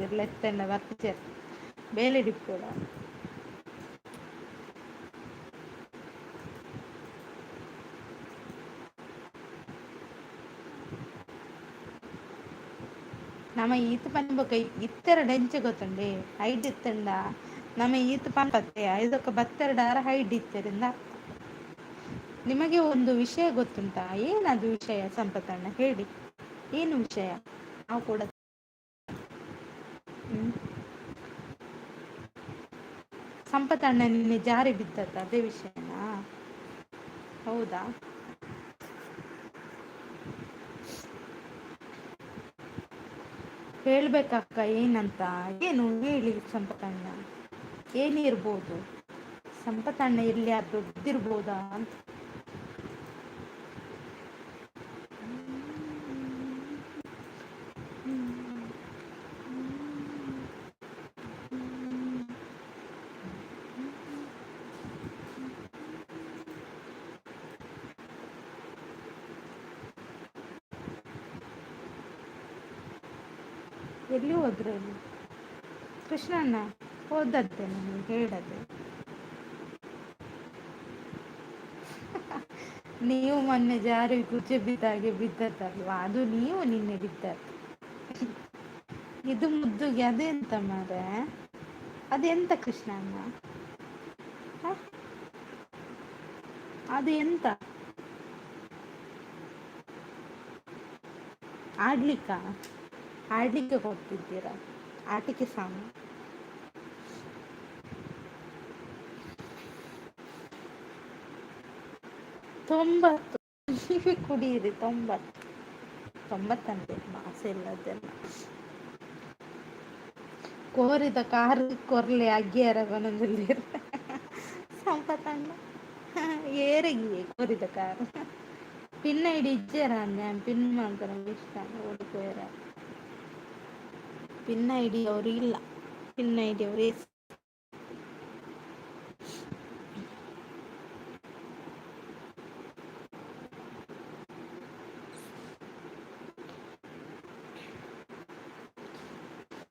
S1: ಇರ್ಲೆತ್ತಣ್ಣ ಬರ್ತಿಚಾರ ಬೇಲೆ ಡಿಪ್ಪೋಡ. ನಮ್ಮ ಈತ ಪನ್ಬೊಕ ಇತ್ತೆರಡು ಎಂಚ ಗೊತ್ತುಂಡೆ ಹೈಡ್ ಇತ್ತಂಡ ನಮ್ಮ ಈತ ಪನ್ಪತ್ತೆ ಐದೊಕ್ಕ ಬತ್ತೆರಡಾರ ಹೈಡ್ ಇತ್ತೆರಿಂದ ಅರ್ಥ. ನಿಮಗೆ ಒಂದು ವಿಷಯ ಗೊತ್ತುಂಟಾ? ಏನದು ವಿಷಯ ಸಂಪತಣ್ಣ ಹೇಳಿ, ಏನು ವಿಷಯ? ನಾವು ಕೂಡ ಸಂಪತಣ್ಣ ನಿನ್ನೆ ಜಾರಿ ಬಿದ್ದದ್ದು ಅದೇ ವಿಷಯನಾ? ಹೌದಾ? ಹೇಳ್ಬೇಕಕ್ಕ ಏನಂತ? ಏನು ಹೇಳಿ ಸಂಪತಣ್ಣ, ಏನಿರ್ಬೋದು? ಸಂಪತಣ್ಣ ಎಲ್ಲಿಯಾದ್ರೂ ಬಿದ್ದಿರ್ಬೋದಾ ಅಂತ. ಎಲ್ಲಿ ಹೋದ್ರು ಕೃಷ್ಣಣ್ಣ? ಹೋದದ್ದೆ ನನಗೆ ಹೇಳದೆ. ನೀವು ಮೊನ್ನೆ ಜಾರಿ ಗುಜ್ಜೆ ಬಿದ್ದಾಗೆ ಬಿದ್ದದ್ದಲ್ವಾ? ಅದು ನೀವು ನಿನ್ನೆ ಬಿದ್ದದ್ದು. ಇದು ಮುದ್ದುಗೆ ಅದೆಂತ ಮಾರೆ? ಅದೆಂತ ಕೃಷ್ಣಣ್ಣ? ಅದು ಎಂತ ಆಡ್ಲಿಕ್ಕ? ಆಡ್ಲಿಕ್ಕೆ ಕೊಡ್ತಿದ್ದೀರಾ ಆಟಿಕೆ ಸಾಮಾನು? 90 ನೀವೇ ಕುಡಿಯಿರಿ. 90 90 ಆಸೆ ಇಲ್ಲದೆಲ್ಲ. ಕೋರಿದ ಕಾರು ಕೊರ್ಲೆ ಅಗ್ಗಿಯರ ಬನದಲ್ಲಿ ಸಂಪತಣ್ಣ ಏರಗಿಯೇ ಕೋರಿದ ಕಾರು ಪಿನ್ನ ಇಡಿ ಇಜ್ಜೇರ ಅಂದೆ ಪಿನ್ ಮಾಡ್ತಾರೆ ಇಷ್ಟ ಓಡಿಪೋಯರ. ಪಿನ್ ಐಡಿ ಅವರು ಇಲ್ಲ, ಪಿನ್ ಐಡಿ ಅವರು ಎಸ್.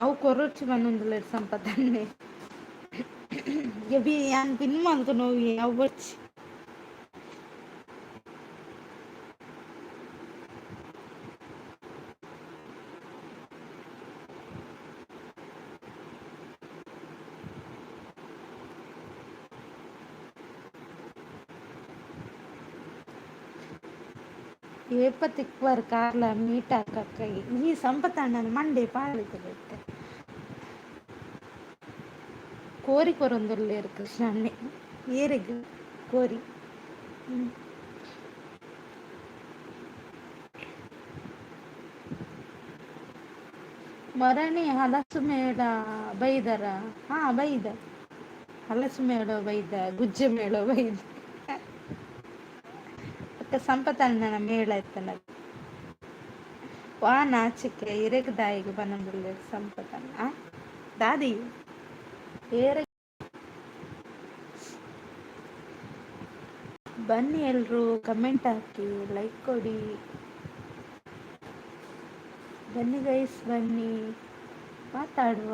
S1: ಅವು ಕೊರೊಚ್ಚಿ ಬಂದೊಂದುಲ್ಲೆರ್ ಸಂಪತಣ್ಣೆ. ಯಾನ್ ಪಿನ್ ಮಲ್ತುನವು ಅವು ಬೊರ್ಚಿ. ಏಪ ತಿಕ್ವರ್ ಕಾರ್ಲ ಮೀಟ್ ಹಾಕಕ್ಕ ಈ ಸಂಪತಣ್ಣನ ಮಂಡೆ ಪಾಳಿತು ಕೋರಿ ಕೊರೊಂದುಲ್ಲೆರ್ ಕೃಷ್ಣಣ್ಣೆ ಏರೆಗ್ ಕೋರಿ. ಮರಣಿ ಹಲಸು ಮೇಳ ಬೈದರ? ಹಾ ಬೈದ, ಹಲಸು ಮೇಳ ಬೈದ, ಗುಜ್ಜೆ ಮೇಳ ಬೈದ. ಬೊಕ್ಕ ಸಂಪತಣ್ಣನ ಮೇಳ ಇತ್ತನ ವಾ ನಾಚಿಕೆ ಇರೆಗ್ ದಾಯೆಗ್ ಪನೊಂದುಲ್ಲೆರ್ ಸಂಪತಣ್ಣ ದಾದಿ ಏರೆ. ಬನ್ನಿ ಎಲ್ರು, ಕಮೆಂಟ್ ಹಾಕಿ, ಲೈಕ್ ಕೊಡಿ. ಬನ್ನಿ ಗೈಸ್, ಬನ್ನಿ ಮಾತಾಡುವ.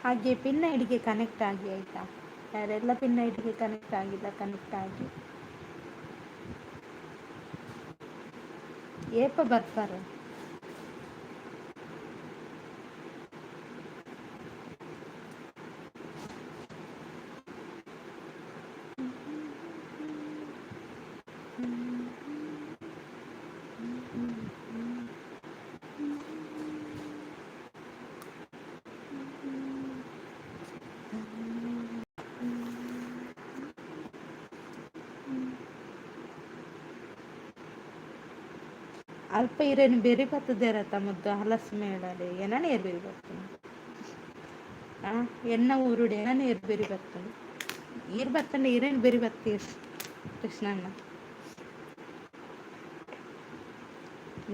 S1: ಹಾಗೆ ಪಿನ್ ಐಡಿಗೆ ಕನೆಕ್ಟ್ ಆಗಿ ಆಯ್ತಾ? ಯಾರೆಲ್ಲ ಪಿನ್ ಐಡಿಗೆ ಕನೆಕ್ಟ್ ಆಗಿಲ್ಲ ಕನೆಕ್ಟ್ ಆಗಿ. ಏಪ ಬರ್ತಾರೆ? ಅಲ್ಪ ಇರೇನು ಬೆರಿ ಬತ್ತದೇರತ್ತ ಮುದ್ದು ಹಲಸು ಮೇಳಡೆ ಏನನೇ ಬೆರಿ ಬರ್ತದೆ. ಆ ಎನ್ನ ಊರುಡೆ ಎನ್ನ ನೀರು ಬೆರಿ ಬರ್ತದೆ. ಈರ್ ಬತ್ತಂಡ ಈರೇನು ಬೆರಿ ಬತ್ತೀರ್ ಕೃಷ್ಣಣ್ಣ?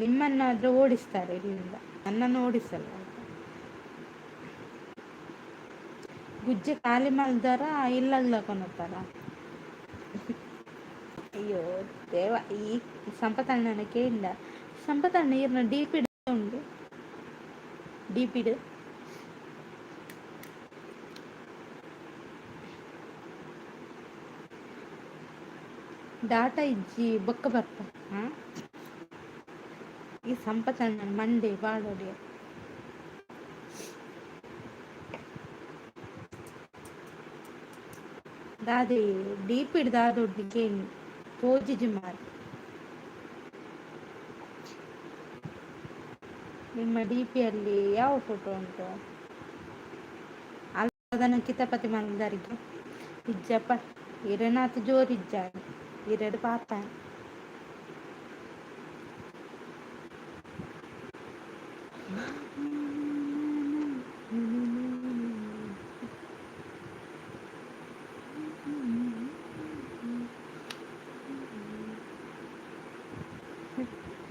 S1: ನಿಮ್ಮನ್ನಾದ್ರೂ ಓಡಿಸ್ತಾರೆ ಇಲ್ಲಿಂದ, ನನ್ನನ್ನು ಓಡಿಸಲ್ಲ. ಗುಜ್ಜೆ ಖಾಲಿ ಮಲ್ದಾರ ಇಲ್ಲಗ್ಲ ಕೊನತಾರ. ಅಯ್ಯೋ ದೇವ, ಈ ಸಂಪತಣ್ಣನ ಕೇಂಡ. ಸಂಪತಣ್ಣ, ಈರ್ನ ಡಿ ಪಿ ಉಂಡು, ಡಿ ಪಿಡ್ ಡಾಟಾ ಇಜ್ಜಿ ಬೊಕ್ಕ ಬರ್ಪ. ಹಾಂ, ಈ ಸಂಪತಣ್ಣ ಮಂಡೆ ಬಾಳೊಡಿಯ. ದಾದೆ ಡಿ ಪಿಡ್ ದಾದೊಡ್ಡಿ ಕೇಳಿ ತೋಜಿಜಿ ಮಾರ್. ನಿಮ್ಮ ಡಿ ಪಿಯಲ್ಲಿ ಯಾವ ಫೋಟೋ ಉಂಟು? ಅದನ್ನು ಕಿತಪತಿ ಮಲ್ದರಿಗೆ ಇಜ್ಜಪ್ಪ. ಇರೆನಾತ್ ಜೋರಿಜ್ಜ, ಇರೆಡ್ ಪಾಪ.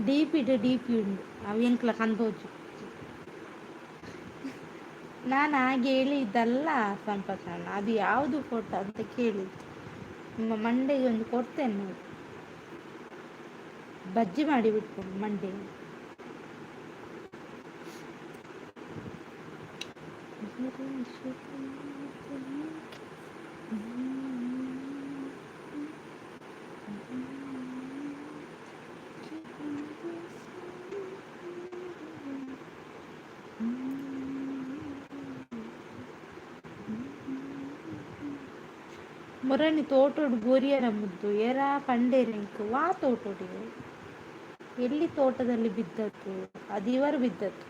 S1: ಡಿ ಪಿಡ್ ಡಿ ಪಿ ಉಂಡು, ಅವು ಎಂಕ್ಲ ಕಂದೋಜು. ನಾನು ಹಾಗೆ ಹೇಳಿದ್ದಲ್ಲ ಸಂಪತ್ತಣ್ಣ, ಅದು ಯಾವುದು ಫೋಟೋ ಅಂತ ಕೇಳಿದ್ದು. ನಿಮ್ಮ ಮಂಡೆಗೆ ಒಂದು ಕೊಡ್ತೇನೆ ನೋಡಿ, ಬಜ್ಜಿ ಮಾಡಿ ಬಿಟ್ಕೊಂಡು ಮಂಡೆಗೆ. ಮೊರನಿ ತೋಟೋಡು ಗೋರಿಯರ ಮುದ್ದು ಏರಾ ಪಂಡೇರೆಂಕ್ ವಾ ತೋಟೋಡಿ? ಎಲ್ಲಿ ತೋಟದಲ್ಲಿ ಬಿದ್ದದ್ದು ಅದು? ಇವರು ಬಿದ್ದದ್ದು,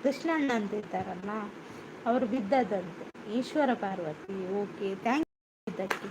S1: ಕೃಷ್ಣಣ್ಣ ಅಂತ ಇದ್ದಾರಲ್ಲ, ಅವರು ಬಿದ್ದದಂತೆ. ಈಶ್ವರ ಪಾರ್ವತಿ, ಓಕೆ, thank ಇದ್ದಕ್ಕೆ.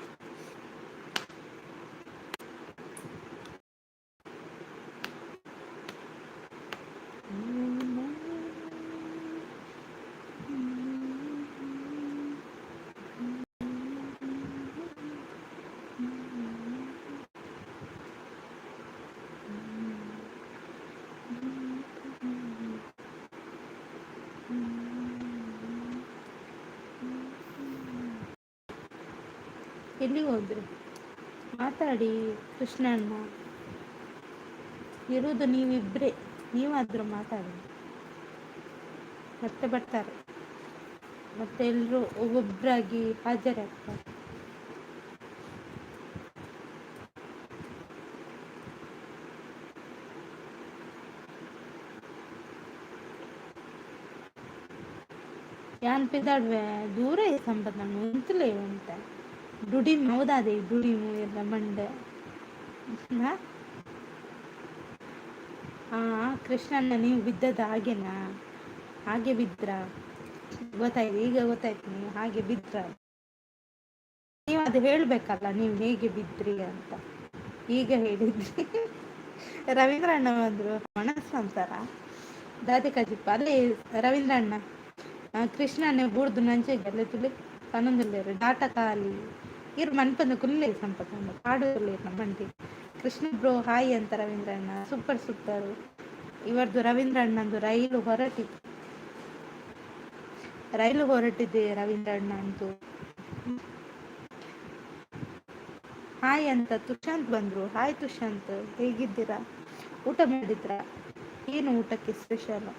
S1: ಎಲ್ಲಿಗೆ ಹೋದ್ರಿ? ಮಾತಾಡಿ ಕೃಷ್ಣಣ್ಣ. ಇರುವುದು ನೀವಿಬ್ಬರೇ, ನೀವಾದರೂ ಮಾತಾಡಿ. ಮತ್ತೆ ಬರ್ತಾರೆ, ಮತ್ತೆ ಎಲ್ಲರೂ ಒಬ್ಬೊಬ್ಬರಾಗಿ ಹಾಜರಾಗ್ತಾರೆ. ಯಾನ್ ಪಿದಾಡ್ವೆ, ದೂರ ಸಂಪತ್ ಉಂತುಲೇ ಉಂಟ. ದುಡಿಮೆ ಹೌದಾದೆ, ದುಡಿಮು ಎಲ್ಲ ಮಂಡೆ. ಹಾಂ ಕೃಷ್ಣಣ್ಣ, ನೀವು ಬಿದ್ದದ್ದು ಹಾಗೇನಾ? ಹಾಗೆ ಬಿದ್ರಾ? ಗೊತ್ತಾಯ್ತು, ಈಗ ಗೊತ್ತಾಯ್ತು, ನೀವು ಹಾಗೆ ಬಿದ್ರ. ನೀವು ಅದು ಹೇಳಬೇಕಲ್ಲ, ನೀವು ಹೇಗೆ ಬಿದ್ರಿ ಅಂತ. ಈಗ ಹೇಳಿದ್ರಿ. ರವೀಂದ್ರ ಅಣ್ಣ ಬಂದರು. ಮನಸ್ಸಂತಾರ ದಾದೆ ಕಜಿಪ್ಪ ಅಲ್ಲೇ ರವೀಂದ್ರ ಅಣ್ಣ. ಕೃಷ್ಣಣ್ಣೆ ಬೂರ್ದು ನಂಚೆಗೆ ಅಲ್ಲೇ ತುಳಿ ಪನೊಂದುಲ್ಲೆರ್. ಡಾಟಾ ಖಾಲಿ, ಇರ್ ಮನ್ಪಂದ ಕುಲ್ಲೆ ಸಂಪತ್ತಣ್ಣ ಪಾಡುಲ್ಲೇರ್ ನಮ್ಮ. ಕೃಷ್ಣ ಬ್ರೋ ಹಾಯ್ ಅಂತ ರವೀಂದ್ರ ಅಣ್ಣ. Super super. ಇವರದು ರವೀಂದ್ರ ಅಣ್ಣಂದು ರೈಲು ಹೊರಟಿತು, ರೈಲು ಹೊರಟಿದೆ ರವೀಂದ್ರ ಅಣ್ಣ ಅಂತೂ. ಹಾಯ್ ಅಂತ ತುಷಾಂತ್ ಬಂದರು. ಹಾಯ್ ತುಷಾಂತ್, ಹೇಗಿದ್ದೀರಾ? ಊಟ ಮಾಡಿದ್ರಾ? ಏನು ಊಟಕ್ಕೆ ಸ್ಪೆಷಲ್?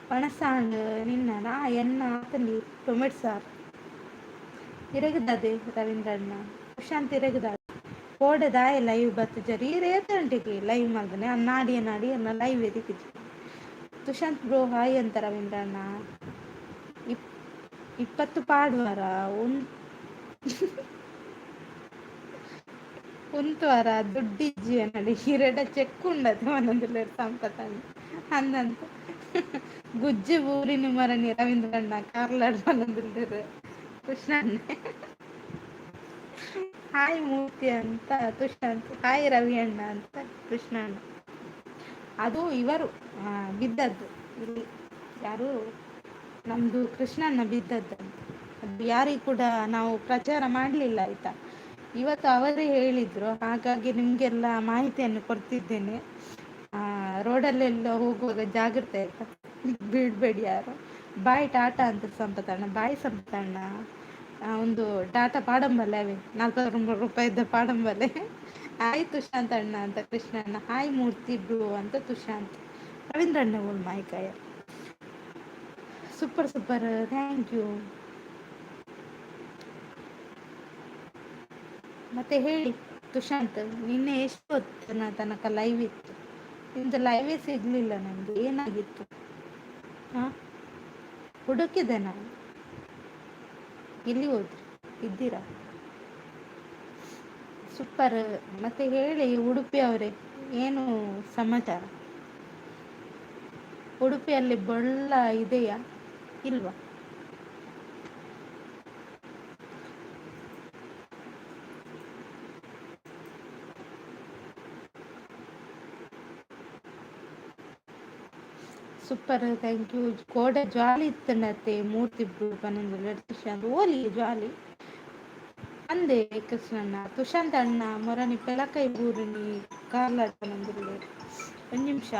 S1: ಪಣಸಾಂಡ್ ನಿನ್ನ ಎನ್ನ ಆತಂಡಿ ಟೊಮೆಟೊ ಸಾರು ಇರಗದದೆ ರವೀಂದ್ರ ಅಣ್ಣ. ಸುಶಾಂತ್ ಇರಗದ ಕೋಡೆ ದಾಯ ಲೈವ್ ಬತ್ತುಜರ್? ಈರ್ ಏತಂಟಿಗೆ ಲೈವ್ ಮಲ್ದನೆ ನಾಡಿಯ ನಾಡಿ ಅನ್ನ ಲೈವ್ ಎದಿಕಿಜಿ. ತುಷಾಂತ್ ಬ್ರೋ ಹಾಯ್ ಅಂತ ರವೀಂದ್ರ ಅಣ್ಣ. 20 ಪಾಡ್ವಾರ ಉಂತುವಾರ ದುಡ್ಡಿಜ್ಜಿ ಅನ್ನಡಿ. ಹಿರಡ ಚೆಕ್ ಉಂಡತೆ ಒಂದೊಂದು ಸಂಪತ್ತಣ್ಣ ಅಂದಂತ. ಗುಜ್ಜೆ ಊರಿನ ಮರಣಿ ರವೀಂದ್ರಣ್ಣ ಕಾರ್ಲಾಡ್ ಬಂದಿದ್ದಾರೆ ಕೃಷ್ಣಣ್ಣ. ಹಾಯ್ ಮೂರ್ತಿ ಅಂತ ತುಷಾಂತ್, ಹಾಯ್ ರವಿ ಅಣ್ಣ ಅಂತ ಕೃಷ್ಣಣ್ಣ. ಅದು ಇವರು ಬಿದ್ದದ್ದು ಇಲ್ಲಿ ಯಾರು ನಮ್ಮದು ಕೃಷ್ಣಣ್ಣ ಬಿದ್ದದ್ದಂತ. ಅದು ಯಾರಿಗೂ ಕೂಡ ನಾವು ಪ್ರಚಾರ ಮಾಡಲಿಲ್ಲ ಆಯಿತಾ. ಇವತ್ತು ಅವರೇ ಹೇಳಿದರು, ಹಾಗಾಗಿ ನಿಮಗೆಲ್ಲ ಮಾಹಿತಿಯನ್ನು ಕೊಡ್ತಿದ್ದೇನೆ. ರೋಡಲ್ಲೆಲ್ಲ ಹೋಗುವಾಗ ಜಾಗ್ರತೆ ಆಯಿತಾ, ಬಿಡಬೇಡಿ ಯಾರು. ಬಾಯ್ ಟಾಟಾ ಅಂತ ಸಂಪತಣ್ಣ, ಬಾಯ್ ಸಂಪತಣ್ಣ. ಒಂದು ಟಾಟಾ ಪಾಡಂಬಲೆ ಅವೇ 49 ರೂಪಾಯಿದ್ದ ಪಾಡಂಬಲೆ. ಹಾಯ್ ತುಷಾಂತ್ ಅಣ್ಣ ಅಂತ ಕೃಷ್ಣಣ್ಣ, ಹಾಯ್ ಮೂರ್ತಿ ಬ್ರೂ ಅಂತ ತುಷಾಂತ್. ರವೀಂದ್ರಣ್ಣ ಮಾಯ್ಕಾಯ ಸೂಪರ್ ಸೂಪರ್, thank you. ಮತ್ತೆ ಹೇಳಿ ತುಷಾಂತ್, ನಿನ್ನೆ ಎಷ್ಟು ಹೊತ್ತಿನ ತನಕ ಲೈವ್ ಇತ್ತು? ನಿಮ್ಮದು ಲೈವೇ ಸಿಗಲಿಲ್ಲ ನನಗೆ, ಏನಾಗಿತ್ತು? ಹಾಂ, ಹುಡುಕಿದೆ ನಾನು. ಎಲ್ಲಿ ಹೋದ್ರಿ? ಇದ್ದೀರಾ? ಸೂಪರ್. ಮತ್ತೆ ಹೇಳಿ ಉಡುಪಿ ಅವರೇ, ಏನು ಸಮಾಚಾರ? ಉಡುಪಿಯಲ್ಲಿ ಬೊಳ್ಳ ಇದೆಯಾ ಇಲ್ವಾ? Super, thank you. ಕೋಡೆ ಜ್ವಾಲಿ ಇತ್ತಂಡತ್ತೆ ಮೂರ್ತಿ ಪನ್ನೊಂದು ತುಷಾಂತ್ ಓಲಿ ಜ್ವಾಲಿ ಅಂದೆ ಕೃಷ್ಣಣ್ಣ. ತುಷಾಂತ್ ಅಣ್ಣ ಮೊರನಿ ಪೆಲಕೈ ಬೂರಿನಿ ಕಾರ್ಲಾಡ್ ಪನೊಂದುಲ್ಲೆರ್. ಒಂದು ನಿಮಿಷ.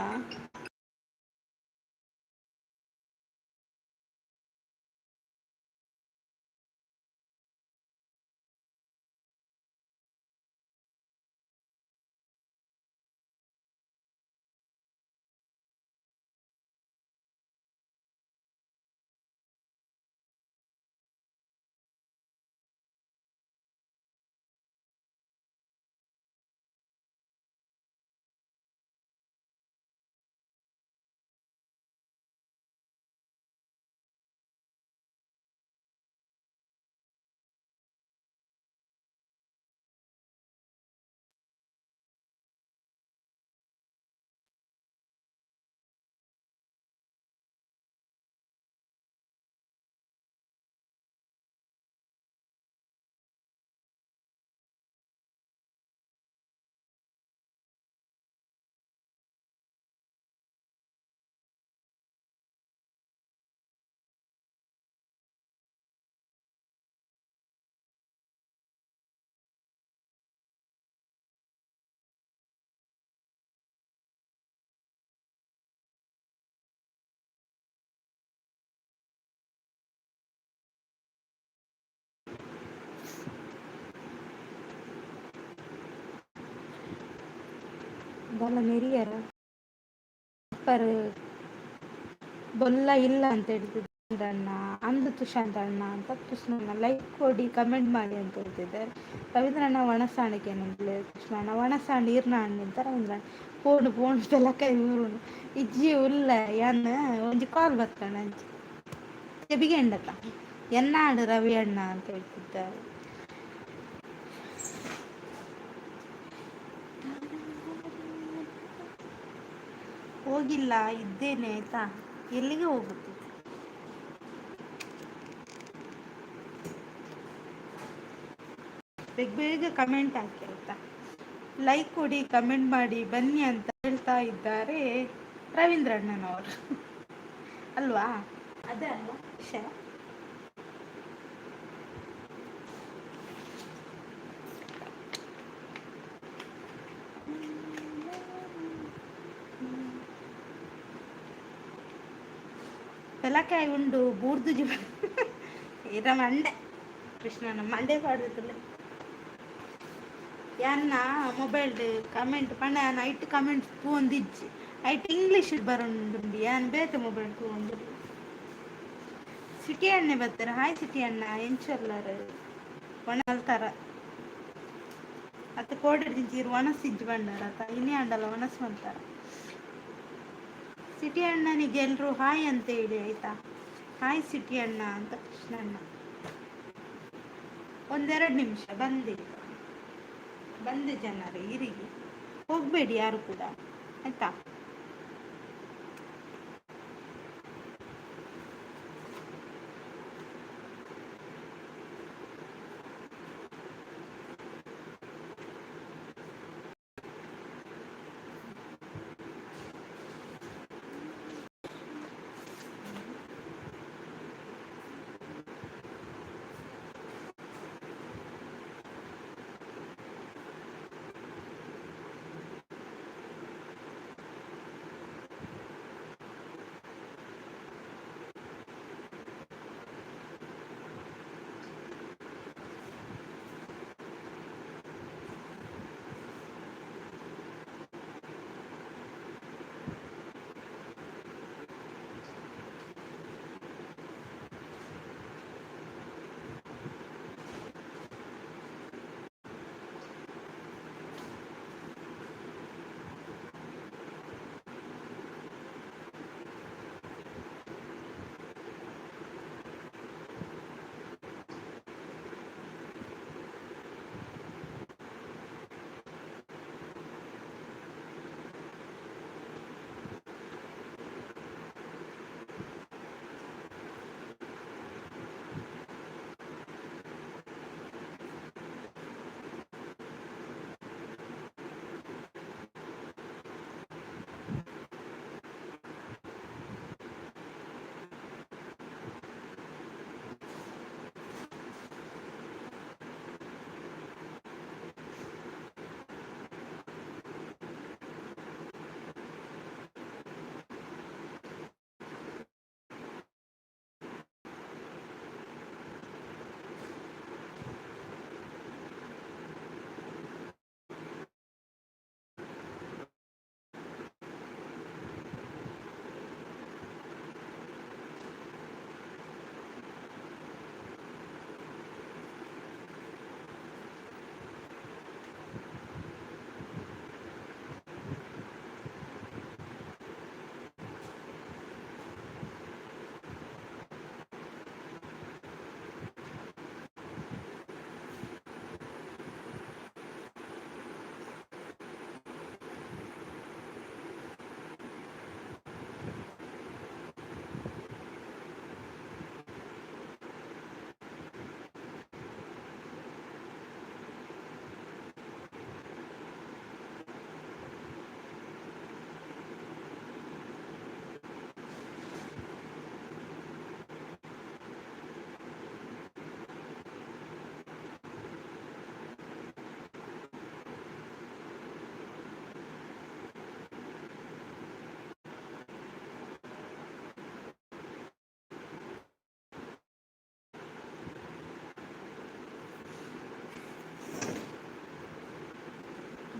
S1: ದಾಲ ನೆರಿಯರ ಸೂಪರ್. ಬೊಲ್ಲ ಇಲ್ಲ ಅಂತ ಹೇಳ್ತಿದ್ದಾರೆ ಅಣ್ಣ ಅಂದು ತುಷಾಂತ್ ಅಣ್ಣ ಅಂತ ಕೃಷ್ಣಣ್ಣ. ಲೈಕ್ ಕೊಡಿ, ಕಮೆಂಟ್ ಮಾಡಿ ಅಂತ ಹೇಳ್ತಿದ್ದಾರೆ ರವೀಂದ್ರಣ್ಣ. ಒಣಸಾಣಿಕೆ ಕೃಷ್ಣಣ್ಣ ಒಣಸಾಣಿ ಇರ್ನ ಅಣ್ಣ ಅಂತ ರವೀಂದ್ರಣ್ಣ. ಫೋನ್ ಫೋನ್ ಪೆಲಕೈ ಊರುನು ಇಜ್ಜಿ ಉಲ್ಲ ಯಾನ್ ಒಂಜಿ ಕಾಲ್ ಬತ್ತಣ್ಣ ಅಂಚಿ ಚೆಬಿಗೆ ಎಂಡತ್ತ ಎನ್ನಾಡು ರವಿ ಅಣ್ಣ ಅಂತ ಹೇಳ್ತಿದ್ದಾರೆ. ಹೋಗಿಲ್ಲ, ಇದ್ದೇನೆ ಆಯ್ತಾ. ಎಲ್ಲಿಗೆ ಹೋಗುತ್ತಿದ್ದೆ? ಬೇಗ ಬೇಗ ಕಮೆಂಟ್ ಹಾಕಿ ಆಯ್ತಾ. ಲೈಕ್ ಕೊಡಿ, ಕಮೆಂಟ್ ಮಾಡಿ, ಬನ್ನಿ ಅಂತ ಹೇಳ್ತಾ ಇದ್ದಾರೆ ರವೀಂದ್ರಣ್ಣನವರು ಅಲ್ವಾ? ಅದೇ ಅಲ್ವಾ ವಿಷಯ? ಪೆಲಕಾಯಿ ಉಂಡು ಬೂರ್ದು ಜಿ ಇರ ಮಂಡೆ ಕೃಷ್ಣನ ಮಂಡೆ ಪಾಡುದಿಲ್ಲ. ಯಾನ್ನ ಮೊಬೈಲ್ ಕಮೆಂಟ್ ಪಂಡ ನೈಟ್ ಕಮೆಂಟ್ ತೂವೊಂದಿಜ್ಜಿ, ಐಟ್ ಇಂಗ್ಲೀಷ್ ಬರೋಂದುಂಡು. ಯಾನ್ ಬೇತೆ ಮೊಬೈಲ್ ತೂವೊಂದು. ಸಿಟಿ ಅಣ್ಣೆ ಬರ್ತಾರೆ. ಹಾಯ್ ಸಿಟಿ ಅಣ್ಣ, ಎಂಚೊಲ್ಲರ್? ಒಣ ಅಲ್ತಾರ ಅತ್ತ ಕೋಡಿಡ್ದಿಂಚಿ ಒಣಸಿಜ್ಜಿ ಬಂಡಾರ ಅತ್ತ ಇನಿ ಅಂಡಲ ಒಣಸ್ ಮಂತಾರ. ಸಿಟಿ ಅಣ್ಣನಿಗೆ ಎಲ್ಲರೂ ಹಾಯ್ ಅಂತ ಹೇಳಿ ಆಯ್ತಾ. ಹಾಯ್ ಸಿಟಿ ಅಣ್ಣ ಅಂತ ಕೃಷ್ಣಣ್ಣ. ಒಂದೆರಡು ನಿಮಿಷ ಬಂದೆ ಬಂದೆ ಜನರೇ, ಇರಿಗೆ ಹೋಗಬೇಡಿ ಯಾರು ಕೂಡ ಆಯ್ತಾ.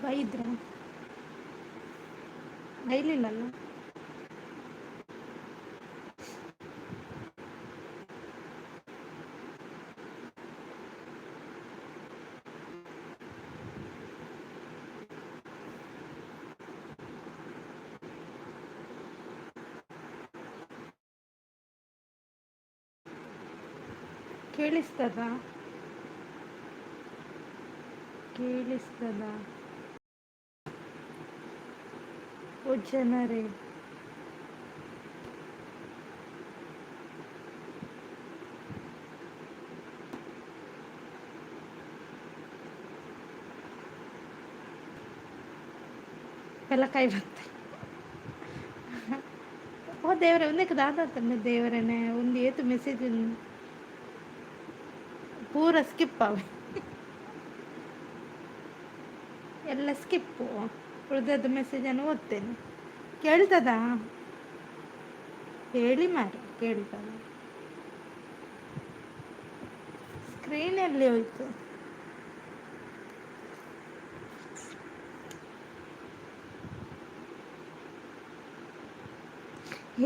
S1: ಬೈದ್ರ? ಬೈಲಿಲ್ಲಲ್ಲ? ಕೇಳಿಸ್ತದ? ಕೇಳಿಸ್ತದ? ಓ ಜನರೇ, ಪೆಲಕಾಯಿ ಬತ್ತೆ. ಓ ದೇವರೇ, ಒಂದಕ್ಕೆ ದಾದಾತಂಡ ದೇವರೇನೆ. ಒಂದು ಏತು ಮೆಸೇಜ್ ಪೂರ ಸ್ಕಿಪ್ ಅವೆ, ಎಲ್ಲ ಸ್ಕಿಪ್ಪು. ಉಳಿದದ್ದು ಮೆಸೇಜನ್ನು ಓದ್ತೇನೆ. ಕೇಳ್ತದಾ? ಹೇಳಿ ಮಾರೆ, ಕೇಳ್ತದ? ಸ್ಕ್ರೀನ್ ಎಲ್ಲಿ ಹೋಯ್ತು?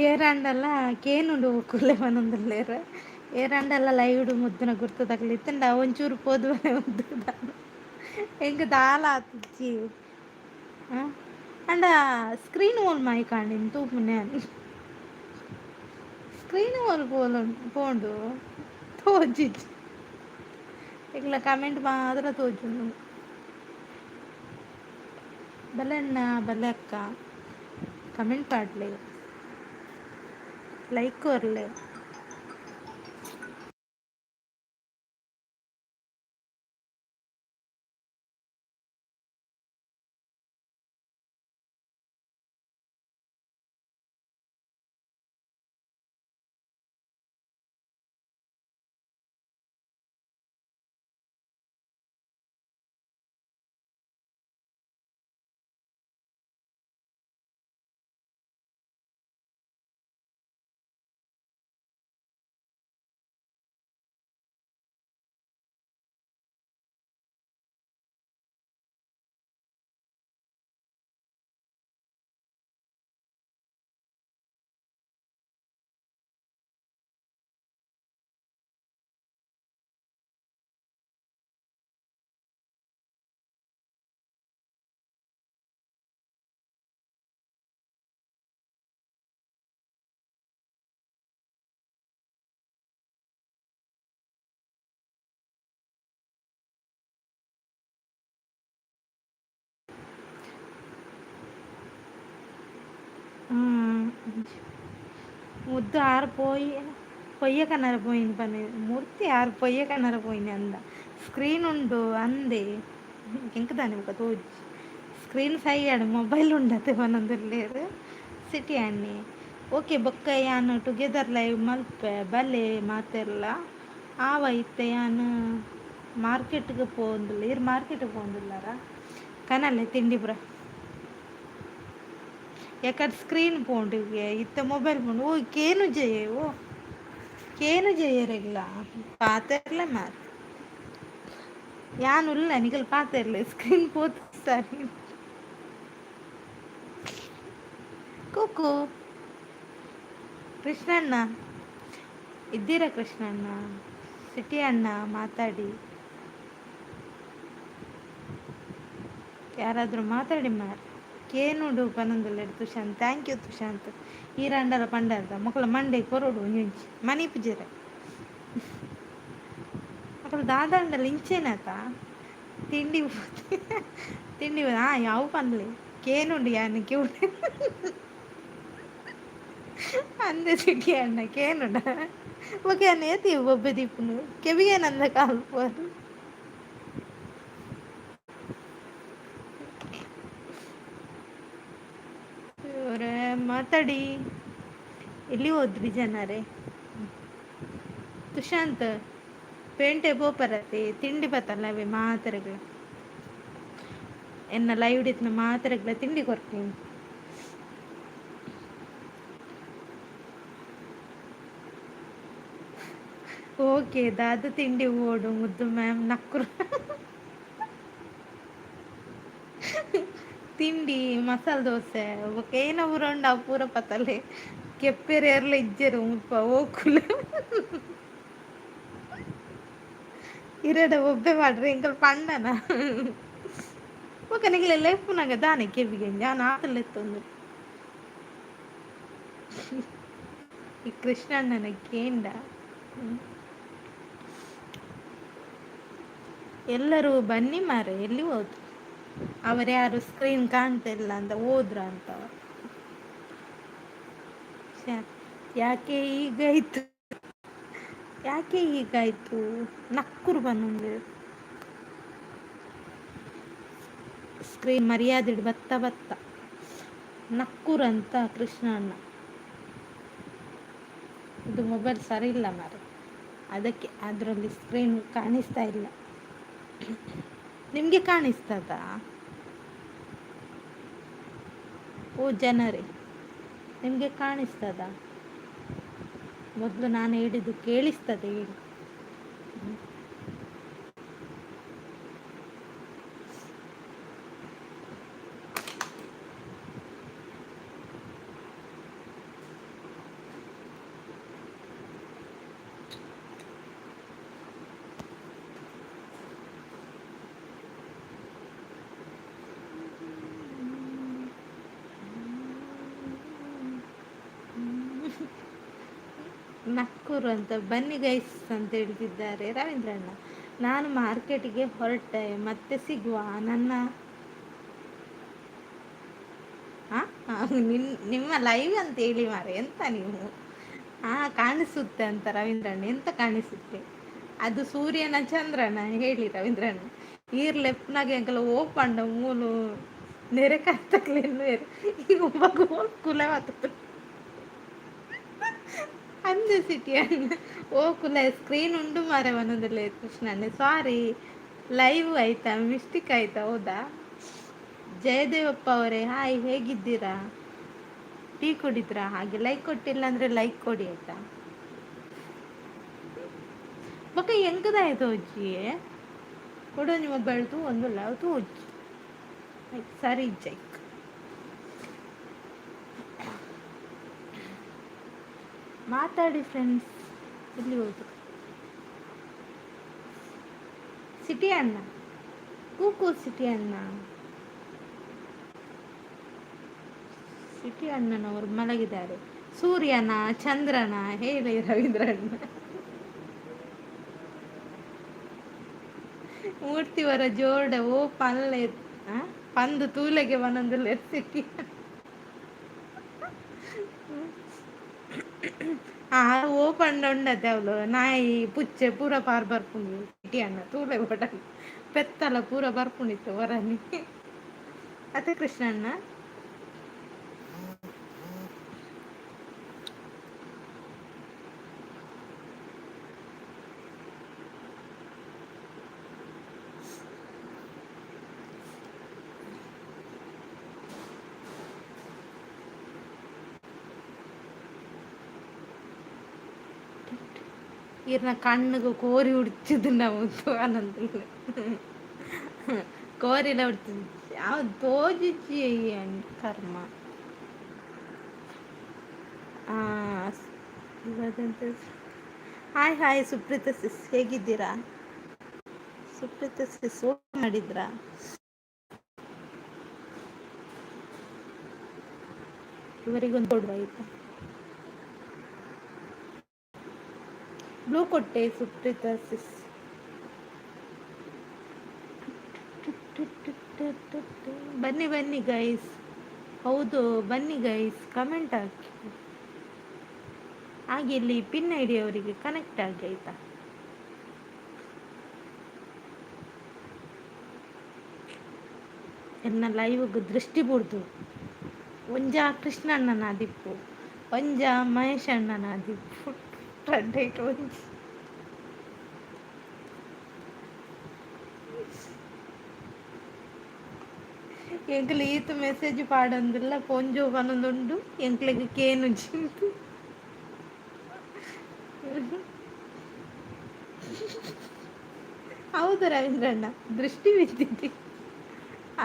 S1: ಏರಾಂಡಲ ಕೇನುಂಡು ಕುಲ್ಲೆ ಪನೊಂದುಲ್ಲೆರ್. ಏರಾಂಡಲ ಲೈವ್ಡ್ ಮುದ್ದುನ ಗುರ್ತದಕ್ಲು ಇತ್ತ್ಂಡ ಒಂಚೂರು ಪೋದು ಬರೆ. ಎಂಕ್ ದಾಲ ಆತಿಜ್ಜಿ. ಆಂಡ ಸ್ಕ್ರೀನ್ ಓಲ್ ಮಾಯ್ಕಾಂಡ್ ತೂಪುನೆ. ಸ್ಕ್ರೀನ್ ಓಲ್ ಪೋಲು ಪೋಂಡು ತೋಜಿಜ್ಜಿ. ಎಂಕ್ಲ ಕಮೆಂಟ್ ಮಾತ್ರ ತೋಜುಂಡು. ಬಲೆ ಅಣ್ಣ, ಬಲೆ ಅಕ್ಕ, ಕಮೆಂಟ್ ಪಾಡ್ಲೆ, ಲೈಕ್ ಕೊರ್ಲೆ. ಮುದ್ದು ಆರು ಪೋಯಿ ಪೊಯ್ಯ ಕನ್ನರ ಪೋಯಿನ ಪನ್ನೆ ಮೂರ್ತಿ. ಆರು ಪೊಯ್ಯ ಕನ್ನರ ಪೋಯಿನಿ ಅಂದ. ಸ್ಕ್ರೀನ್ ಉಂಡು ಅಂದೆ, ಎಂಕ್ ದಾನೆ ಬೊಕ ತೋಜಿ. ಸ್ಕ್ರೀನ್ ಸೈಯಡ್ ಮೊಬೈಲ್ ಉಂಡತೆ ಪನೊಂದುಲ್ಲೆರ್ ಸಿಟಿ ಅಣ್ಣೆ. ಓಕೆ, ಬೊಕ್ಕ ಯಾನ್ ಟುಗೆದರ್ ಲೈವ್ ಮಲ್ಪೆ ಬಲೆ ಮಾತೆರ್ಲ. ಆವ, ಇತ್ತೆ ಯಾನ್ ಮಾರ್ಕೆಟ್ಗೆ ಪೋವೊಂದುಲ್ಲೆ. ಈರ್ ಮಾರ್ಕೆಟ್ಗೆ ಪೋವೊಂದುಲ್ಲಾರ? ಕನಲೆ ತಿಂಡಿ ಪೂರ. ಎಕಡ್ ಸ್ಕ್ರೀನ್ ಪೋಂಡು, ಇತ್ತೆ ಮೊಬೈಲ್ ಪೋಂಡು. ಓ ಕೇನುಜೆಯೇ, ಓ ಕೇನುಜೆಯೆರೆಗ್ಲ ಪಾತೆರ್ಲೆ ಮಾರ್. ಯಾನ್ ಉಲ್ಲ, ನಿಕಲ್ ಪಾತೆರ್ಲೆ. ಸ್ಕ್ರೀನ್ ಪೋತು ಸರಿ. ಕುಕ್ಕು ಕೃಷ್ಣಣ್ಣ ಇದ್ದೀರಾ? ಕೃಷ್ಣಣ್ಣ, ಸಿಟಿ ಅಣ್ಣ, ಮಾತಾಡಿ. ಯಾರಾದರೂ ಮಾತಾಡಿ ಮಾರ್. ಕೇನುಡು ಪನೊಂದುಲ್ಲೆರ್ ತುಶಾಂತ್. Thank you ತುಶಾಂತ್. ಈರಾಂಡಲ ಪಂಡರ್ದ ಮೊಕಲ ಮಂಡೆ ಕೊರೊಡು ಒಂಜೊಂಜಿ ಮನಿಪುಜೆರ್ ಅಕುಲು. ದಾದಾಂಡಲ ಇಂಚೆನಾತ. ತಿಂಡಿ ತಿಂಡಿ. ಹಾಂ, ಯಾವ ಪನ್ಲೆ, ಕೇನುಂಡು ಯಾನ್ ಕ್ಯೂಡ್ ಅಂದೆ. ಸಿಟಿ ಅಣ್ಣ ಕೇನುಂಡ ಬೊಕ ಯಾನ್ ಏತಿ ಬೊಬ್ಬೆ ದೀಪುನು ಕೆಬಿಗೆ ನಂದ ಕಾಲ್ಪುವರ್. ಇವರೇ ಮಾತಾಡಿ. ಎಲ್ಲಿ ಹೋದ್ರಿ ಜನರೇ? ತುಶಾಂತ್ ಪೇಂಟೆ ಪೋಪರತೆ ತಿಂಡಿ ಬತ್ತಲ್ಲ ಅವೆ ಮಾತೆರೆಗ್ಲ. ಎನ್ನ ಲೈವ್ ಇತ್ತಿನ ಮಾತೆರೆಗ್ಲ ತಿಂಡಿ ಕೊರ್ತೀನಿ. ಓಕೆ, ದಾದ ತಿಂಡಿ ಓಡು ಮುದ್ದು ಮ್ಯಾಮ್ ನಕ್ಕುರು. ತಿಂಡಿ ಮಸಾಲೆ ದೋಸೆ ಬೊಕ ಏನ ಪೂರ ಉಂಡು ಅವು ಪೂರ ಪತಲೆ ಕೆಪ್ಪೆರೆ ಏರ್ಲ ಇಜ್ಜೆರ್ ಮುಲ್ಪ ಓಕುಲು. ಇರೆಡ ಒಬ್ಬೆ ಪಾಡ್ರೆ ಎಂಕಲ್ ಪಂಡನ ಬೊಕ ನಿಕ್ಲೆ ಲೆಪ್ಪುನಗ ದಾನೆ ಕೆಬಿಗೆ ಯಾನ್ ಆತ್ ಲೆತ್ತೊಂದು. ಈ ಕೃಷ್ಣಣ್ಣನ ಕೇಂಡ. ಎಲ್ಲರೂ ಬನ್ನಿ ಮಾರೆ, ಎಲ್ಲಿ ಹೋದ್ರು ಅವರ್ಯಾರು? ಸ್ಕ್ರೀನ್ ಕಾಣ್ತಾ ಇಲ್ಲ ಅಂತ ಹೋದ್ರ ಅಂತ. ಯಾಕೆ ಹೀಗಾಯ್ತು, ಯಾಕೆ ಹೀಗಾಯ್ತು? ನಕ್ಕುರು ಬಂದು ಸ್ಕ್ರೀನ್ ಮರ್ಯಾದಿಡ್ ಬತ್ತ ಬತ್ತ ನಕ್ಕುರು ಅಂತ ಕೃಷ್ಣ ಅಣ್ಣ. ಇದು ಮೊಬೈಲ್ ಸರಿ ಇಲ್ಲ ಮಾರೆ, ಅದಕ್ಕೆ ಅದರಲ್ಲಿ ಸ್ಕ್ರೀನ್ ಕಾಣಿಸ್ತಾ ಇಲ್ಲ. ನಿಮಗೆ ಕಾಣಿಸ್ತದಾ? ಓ ಜನರೇ, ನಿಮಗೆ ಕಾಣಿಸ್ತದಾ? ಮೊದಲು ನಾನು ಹೇಳಿದ್ದು ಕೇಳಿಸ್ತದೆ ಹೇಳಿ. ನಕ್ಕೂರು ಅಂತ ಬನ್ನಿ ಗೈಸ್ ಅಂತ ಹೇಳ್ತಿದ್ದಾರೆ ರವೀಂದ್ರಣ್ಣ. ನಾನು ಮಾರ್ಕೆಟಿಗೆ ಹೊರಟೆ, ಮತ್ತೆ ಸಿಗುವ. ನನ್ನ ನಿಮ್ಮ ಲೈವ್ ಅಂತ ಹೇಳಿ ಮಾರೆ, ಎಂತ ನೀವು? ಹಾಂ, ಕಾಣಿಸುತ್ತೆ ಅಂತ ರವೀಂದ್ರಣ್ಣ. ಎಂತ ಕಾಣಿಸುತ್ತೆ? ಅದು ಸೂರ್ಯನ ಚಂದ್ರನ ಹೇಳಿ ರವೀಂದ್ರಣ್ಣ. ಈರ್ ಲೆಪ್ನಾಗ ಎಂಕಲ ಓಪಂಡ ಮೂಲು ನೆರೆ ಕತ್ತಕ್ಲೆನ್ನು ಈಗ ಕುಲೆ ಮಾತು ಅಂದ ಸಿಟಿ ಅಣ್ಣ. ಓ ಕುಲ ಸ್ಕ್ರೀನ್ ಉಂಡು ಮಾರೆ ಒಂದೊಂದಲ್ಲಿ. ಕೃಷ್ಣಣ್ಣ ಸಾರಿ, ಲೈವ್ ಆಯ್ತಾ? ಮಿಸ್ಟೇಕ್ ಆಯ್ತಾ? ಹೌದಾ? ಜಯದೇವಪ್ಪ ಅವರೇ ಹಾಯ್, ಹೇಗಿದ್ದೀರಾ? ಟೀ ಕುಡಿದ್ರಾ? ಹಾಗೆ ಲೈಕ್ ಕೊಟ್ಟಿಲ್ಲ ಅಂದರೆ ಲೈಕ್ ಕೊಡಿ ಆಯ್ತಾ? ಬೊಕ ಎಂಕದಾಯ್ತು ಅಜ್ಜಿ ಕೊಡು ನಿಮ್ಮ ಬೆಳೆದು ಒಂದು ಲವ್ ಅಜ್ಜಿ ಸರಿ ಜೈಕ್. ಮಾತಾಡಿ ಫ್ರೆಂಡ್ಸ್. ಎಲ್ಲಿ ಹೋದ್ರು ಸಿಟಿ ಅಣ್ಣ? ಕೂಕು ಸಿಟಿ ಅಣ್ಣ, ಸಿಟಿ ಅಣ್ಣನವರು ಮಲಗಿದ್ದಾರೆ. ಸೂರ್ಯನ ಚಂದ್ರನ ಹೇಳಿ ರವೀಂದ್ರಣ್ಣ. ಮೂರ್ತಿವರ ಜೋಡ ಓ ಪಲ್ಲೆ ಪಂದು ತೂಲೆಗೆ ಒಂದೊಂದು ಸಿಟಿ. ಆ ಓ ಪಂಡ ಉಂಡತೆ ಅವಳು ನಾಯಿ ಪುಚ್ಚೆ ಪೂರ ಪಾರ್ ಬರ್ಪುಂಡು ಸಿಟಿ ಅಣ್ಣ ತೂಲೆ ಕೊಡಲಿ ಪೆತ್ತಲ ಪೂರ ಬರ್ಪುಂಡಿತ್ತು ಹೊರನಿ ಅತ್ತೆ ಕೃಷ್ಣಣ್ಣ. ಈರ್ನ ಕಣ್ಣುಗು ಕೋರಿ ಉಡ್ಚಿದ್ದು ನಾವು ಆನಂದ ಕೋರಿಲ ಉಡ್ತಿದ್ದು ಯಾವ ತೋಜಿಜ್ಜಿ ಕರ್ಮ. ಇವಾಗಂತ ಹಾಯ್ ಹಾಯ್ ಸುಪ್ರೀತಾ ಸಿಸ್, ಹೇಗಿದ್ದೀರಾ? ಸುಪ್ರೀತಾ ಸಿಸ್ ಊಟ ಮಾಡಿದ್ರಾ? ಇವರಿಗೊಂದು ಕೊಡುವ ಆಯ್ತಾ? ಬ್ಲೂ ಕೊಟ್ಟೆ ಸುಪ್ರೀತಾ ಸಿಸ್. ಬನ್ನಿ ಬನ್ನಿ ಗೈಸ್, ಹೌದು ಬನ್ನಿ ಗೈಸ್, ಕಮೆಂಟ್ ಹಾಕಿ. ಹಾಗೆ ಇಲ್ಲಿ ಪಿನ್ ಐಡಿ ಅವರಿಗೆ ಕನೆಕ್ಟ್ ಆಗಿ ಆಯ್ತಾ? ಎನ್ನ ಲೈವ್ ದೃಷ್ಟಿ ಬುಡ್ದು ಒಂಜ ಕೃಷ್ಣಣ್ಣನ ದಿಪ್ಪು, ಒಂಜ ಮಹೇಶ್ ಅಣ್ಣನ ದಿಪ್ಪು, ರಡ್ಡೈಟ್ ಒಂಜಿ. ಎಂಕ್ಲೆ ಈತ್ ಮೆಸೇಜ್ ಪಾಡೊಂದುಲ್ಲ ಪೊಂಜೋ ಪನೊಂದುಂಡು ಎಂಕ್ಲೆಗ್ ಕೇನುಜಿ. ಹೌದು ರವೀಂದ್ರಣ್ಣ, ದೃಷ್ಟಿ ಬಿದ್ದಿದ್ದಿ.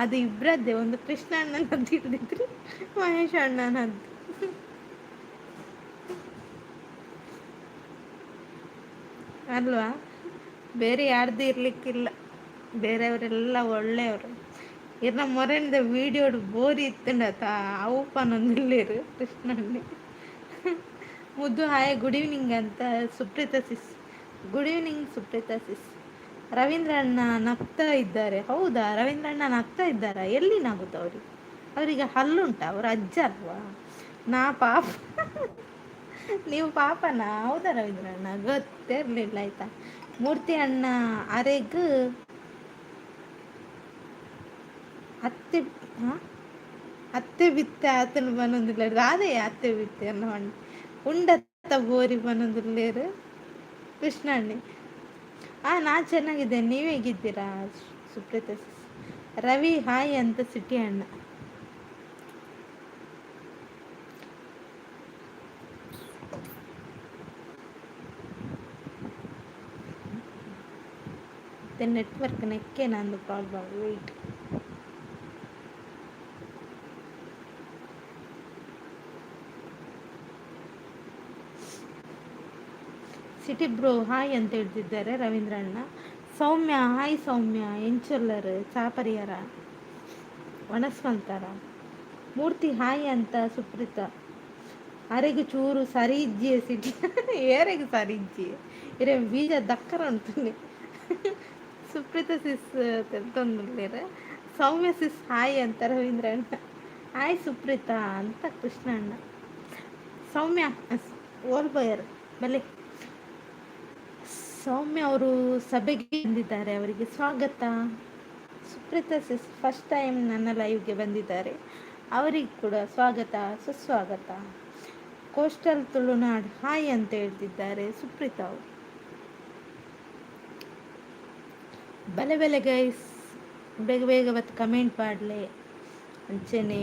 S1: ಅದು ಇಬ್ಬರದ್ದೇ, ಒಂದು ಕೃಷ್ಣ ಅಣ್ಣನದ್ದು ಹಿಡಿದಿದ್ರೆ ಮಹೇಶ್ ಅಣ್ಣನದ್ದು. ಅಲ್ವಾ? ಬೇರೆ ಯಾರ್ದು ಇರಲಿಕ್ಕಿಲ್ಲ, ಬೇರೆಯವರೆಲ್ಲ ಒಳ್ಳೆಯವರು. ಇರ್ನ ಮೊರೆಂದ ವೀಡಿಯೋಡು ಬೋರಿ ಇತ್ತಂಡತ ಅವು ಪನೊಂದಿಲ್ಲೇರು ಕೃಷ್ಣಣ್ಣೆ. ಮುದ್ದು ಹಾಯ್, ಗುಡ್ ಈವ್ನಿಂಗ್ ಅಂತ Supreetha sis. Good evening Supreetha sis. Ravindra ಅಣ್ಣ ನಗ್ತಾ ಇದ್ದಾರೆ. ಹೌದಾ, ರವೀಂದ್ರ ಅಣ್ಣ ನಗ್ತಾ ಇದ್ದಾರಾ? ಎಲ್ಲಿ ನಗುದು ಅವ್ರಿಗೆ? ಅವರಿಗೆ ಹಲ್ಲುಂಟ? ಅವ್ರ ಅಜ್ಜ ಅಲ್ವಾ? ನಾ ಪಾಪ, ನೀವು ಪಾಪನಾ? ಹೌದಾ ರವೀಂದ್ರ ಅಣ್ಣ, ಗೊತ್ತೇ ಇರಲಿಲ್ಲ ಆಯ್ತಾ. ಮೂರ್ತಿ ಅಣ್ಣ ಅರೆಗ್ ಅತ್ತೆ ಹಾಂ ಅತ್ತೆ ಬಿತ್ತೆ ಆತನ ಬನ್ನೊಂದಿಲ್ಲ ಅದೇ ಅತ್ತೆ ಬಿತ್ತೆ ಅನ್ನ ಉಂಡತ್ತ ಬೋರಿ ಬನ್ನೊಂದಿಲ್ಲೇರು ಕೃಷ್ಣಣ್ಣೆ. ಹಾಂ, ನಾ ಚೆನ್ನಾಗಿದ್ದೇನೆ, ನೀವು ಹೇಗಿದ್ದೀರಾ ಸುಪ್ರೀತಾ ಸಿಸ್? ರವಿ ಹಾಯ್ ಅಂತ ಸಿಟಿ ಅಣ್ಣ. ಮತ್ತೆ ನೆಟ್ವರ್ಕ್ ನೆಕ್ಕೆ ನಂದು problem. Wait, city bro hi ಅಂತ ಹೇಳ್ತಿದ್ದಾರೆ ರವೀಂದ್ರ ಅಣ್ಣ. ಸೌಮ್ಯ ಹಾಯ್ ಸೌಮ್ಯ, ಎಂಚೊಲ್ಲರ್ ಚಾಪರಿಯರ ವನಸ್ವಂತರ. ಮೂರ್ತಿ ಹಾಯ್ ಅಂತ ಸುಪ್ರೀತಾ. ಅರೆಗು ಚೂರು ಸರಿ ಇಜ್ಜಿಯೇ ಸಿಟಿ, ಏರೆಗು ಸರಿ ಇಜ್ಜಿ ಇರೆ ಬೀಜ ದಕ್ಕರ ಉಂಟು. ಸುಪ್ರೀತಾ ಸಿಸ್ ತಂದುಲ್ಲೇರ. ಸೌಮ್ಯ ಸಿಸ್ ಹಾಯ್ ಅಂತ ರವೀಂದ್ರ ಅಣ್ಣ. ಹಾಯ್ ಸುಪ್ರೀತಾ ಅಂತ ಕೃಷ್ಣ ಅಣ್ಣ. ಸೌಮ್ಯ ಓಲ್ ಬಯರ್ ಬಲೆ. ಸೌಮ್ಯ ಅವರು ಸಭೆಗೆ ಬಂದಿದ್ದಾರೆ, ಅವರಿಗೆ ಸ್ವಾಗತ. ಸುಪ್ರೀತಾ ಸಿಸ್ ಫಸ್ಟ್ ಟೈಮ್ ನನ್ನ ಲೈವ್ಗೆ ಬಂದಿದ್ದಾರೆ, ಅವರಿಗೆ ಕೂಡ ಸ್ವಾಗತ, ಸುಸ್ವಾಗತ. ಕೋಸ್ಟಲ್ ತುಳುನಾಡ್ ಹಾಯ್ ಅಂತ ಹೇಳ್ತಿದ್ದಾರೆ ಸುಪ್ರೀತಾ ಅವರು. ಬಲೆ ಬೆಲೆ ಗೈಸ್, ಬೇಗ ಬೇಗ ಬತ್ತು ಕಮೆಂಟ್ ಮಾಡಲಿ. ಅಂಚನೆ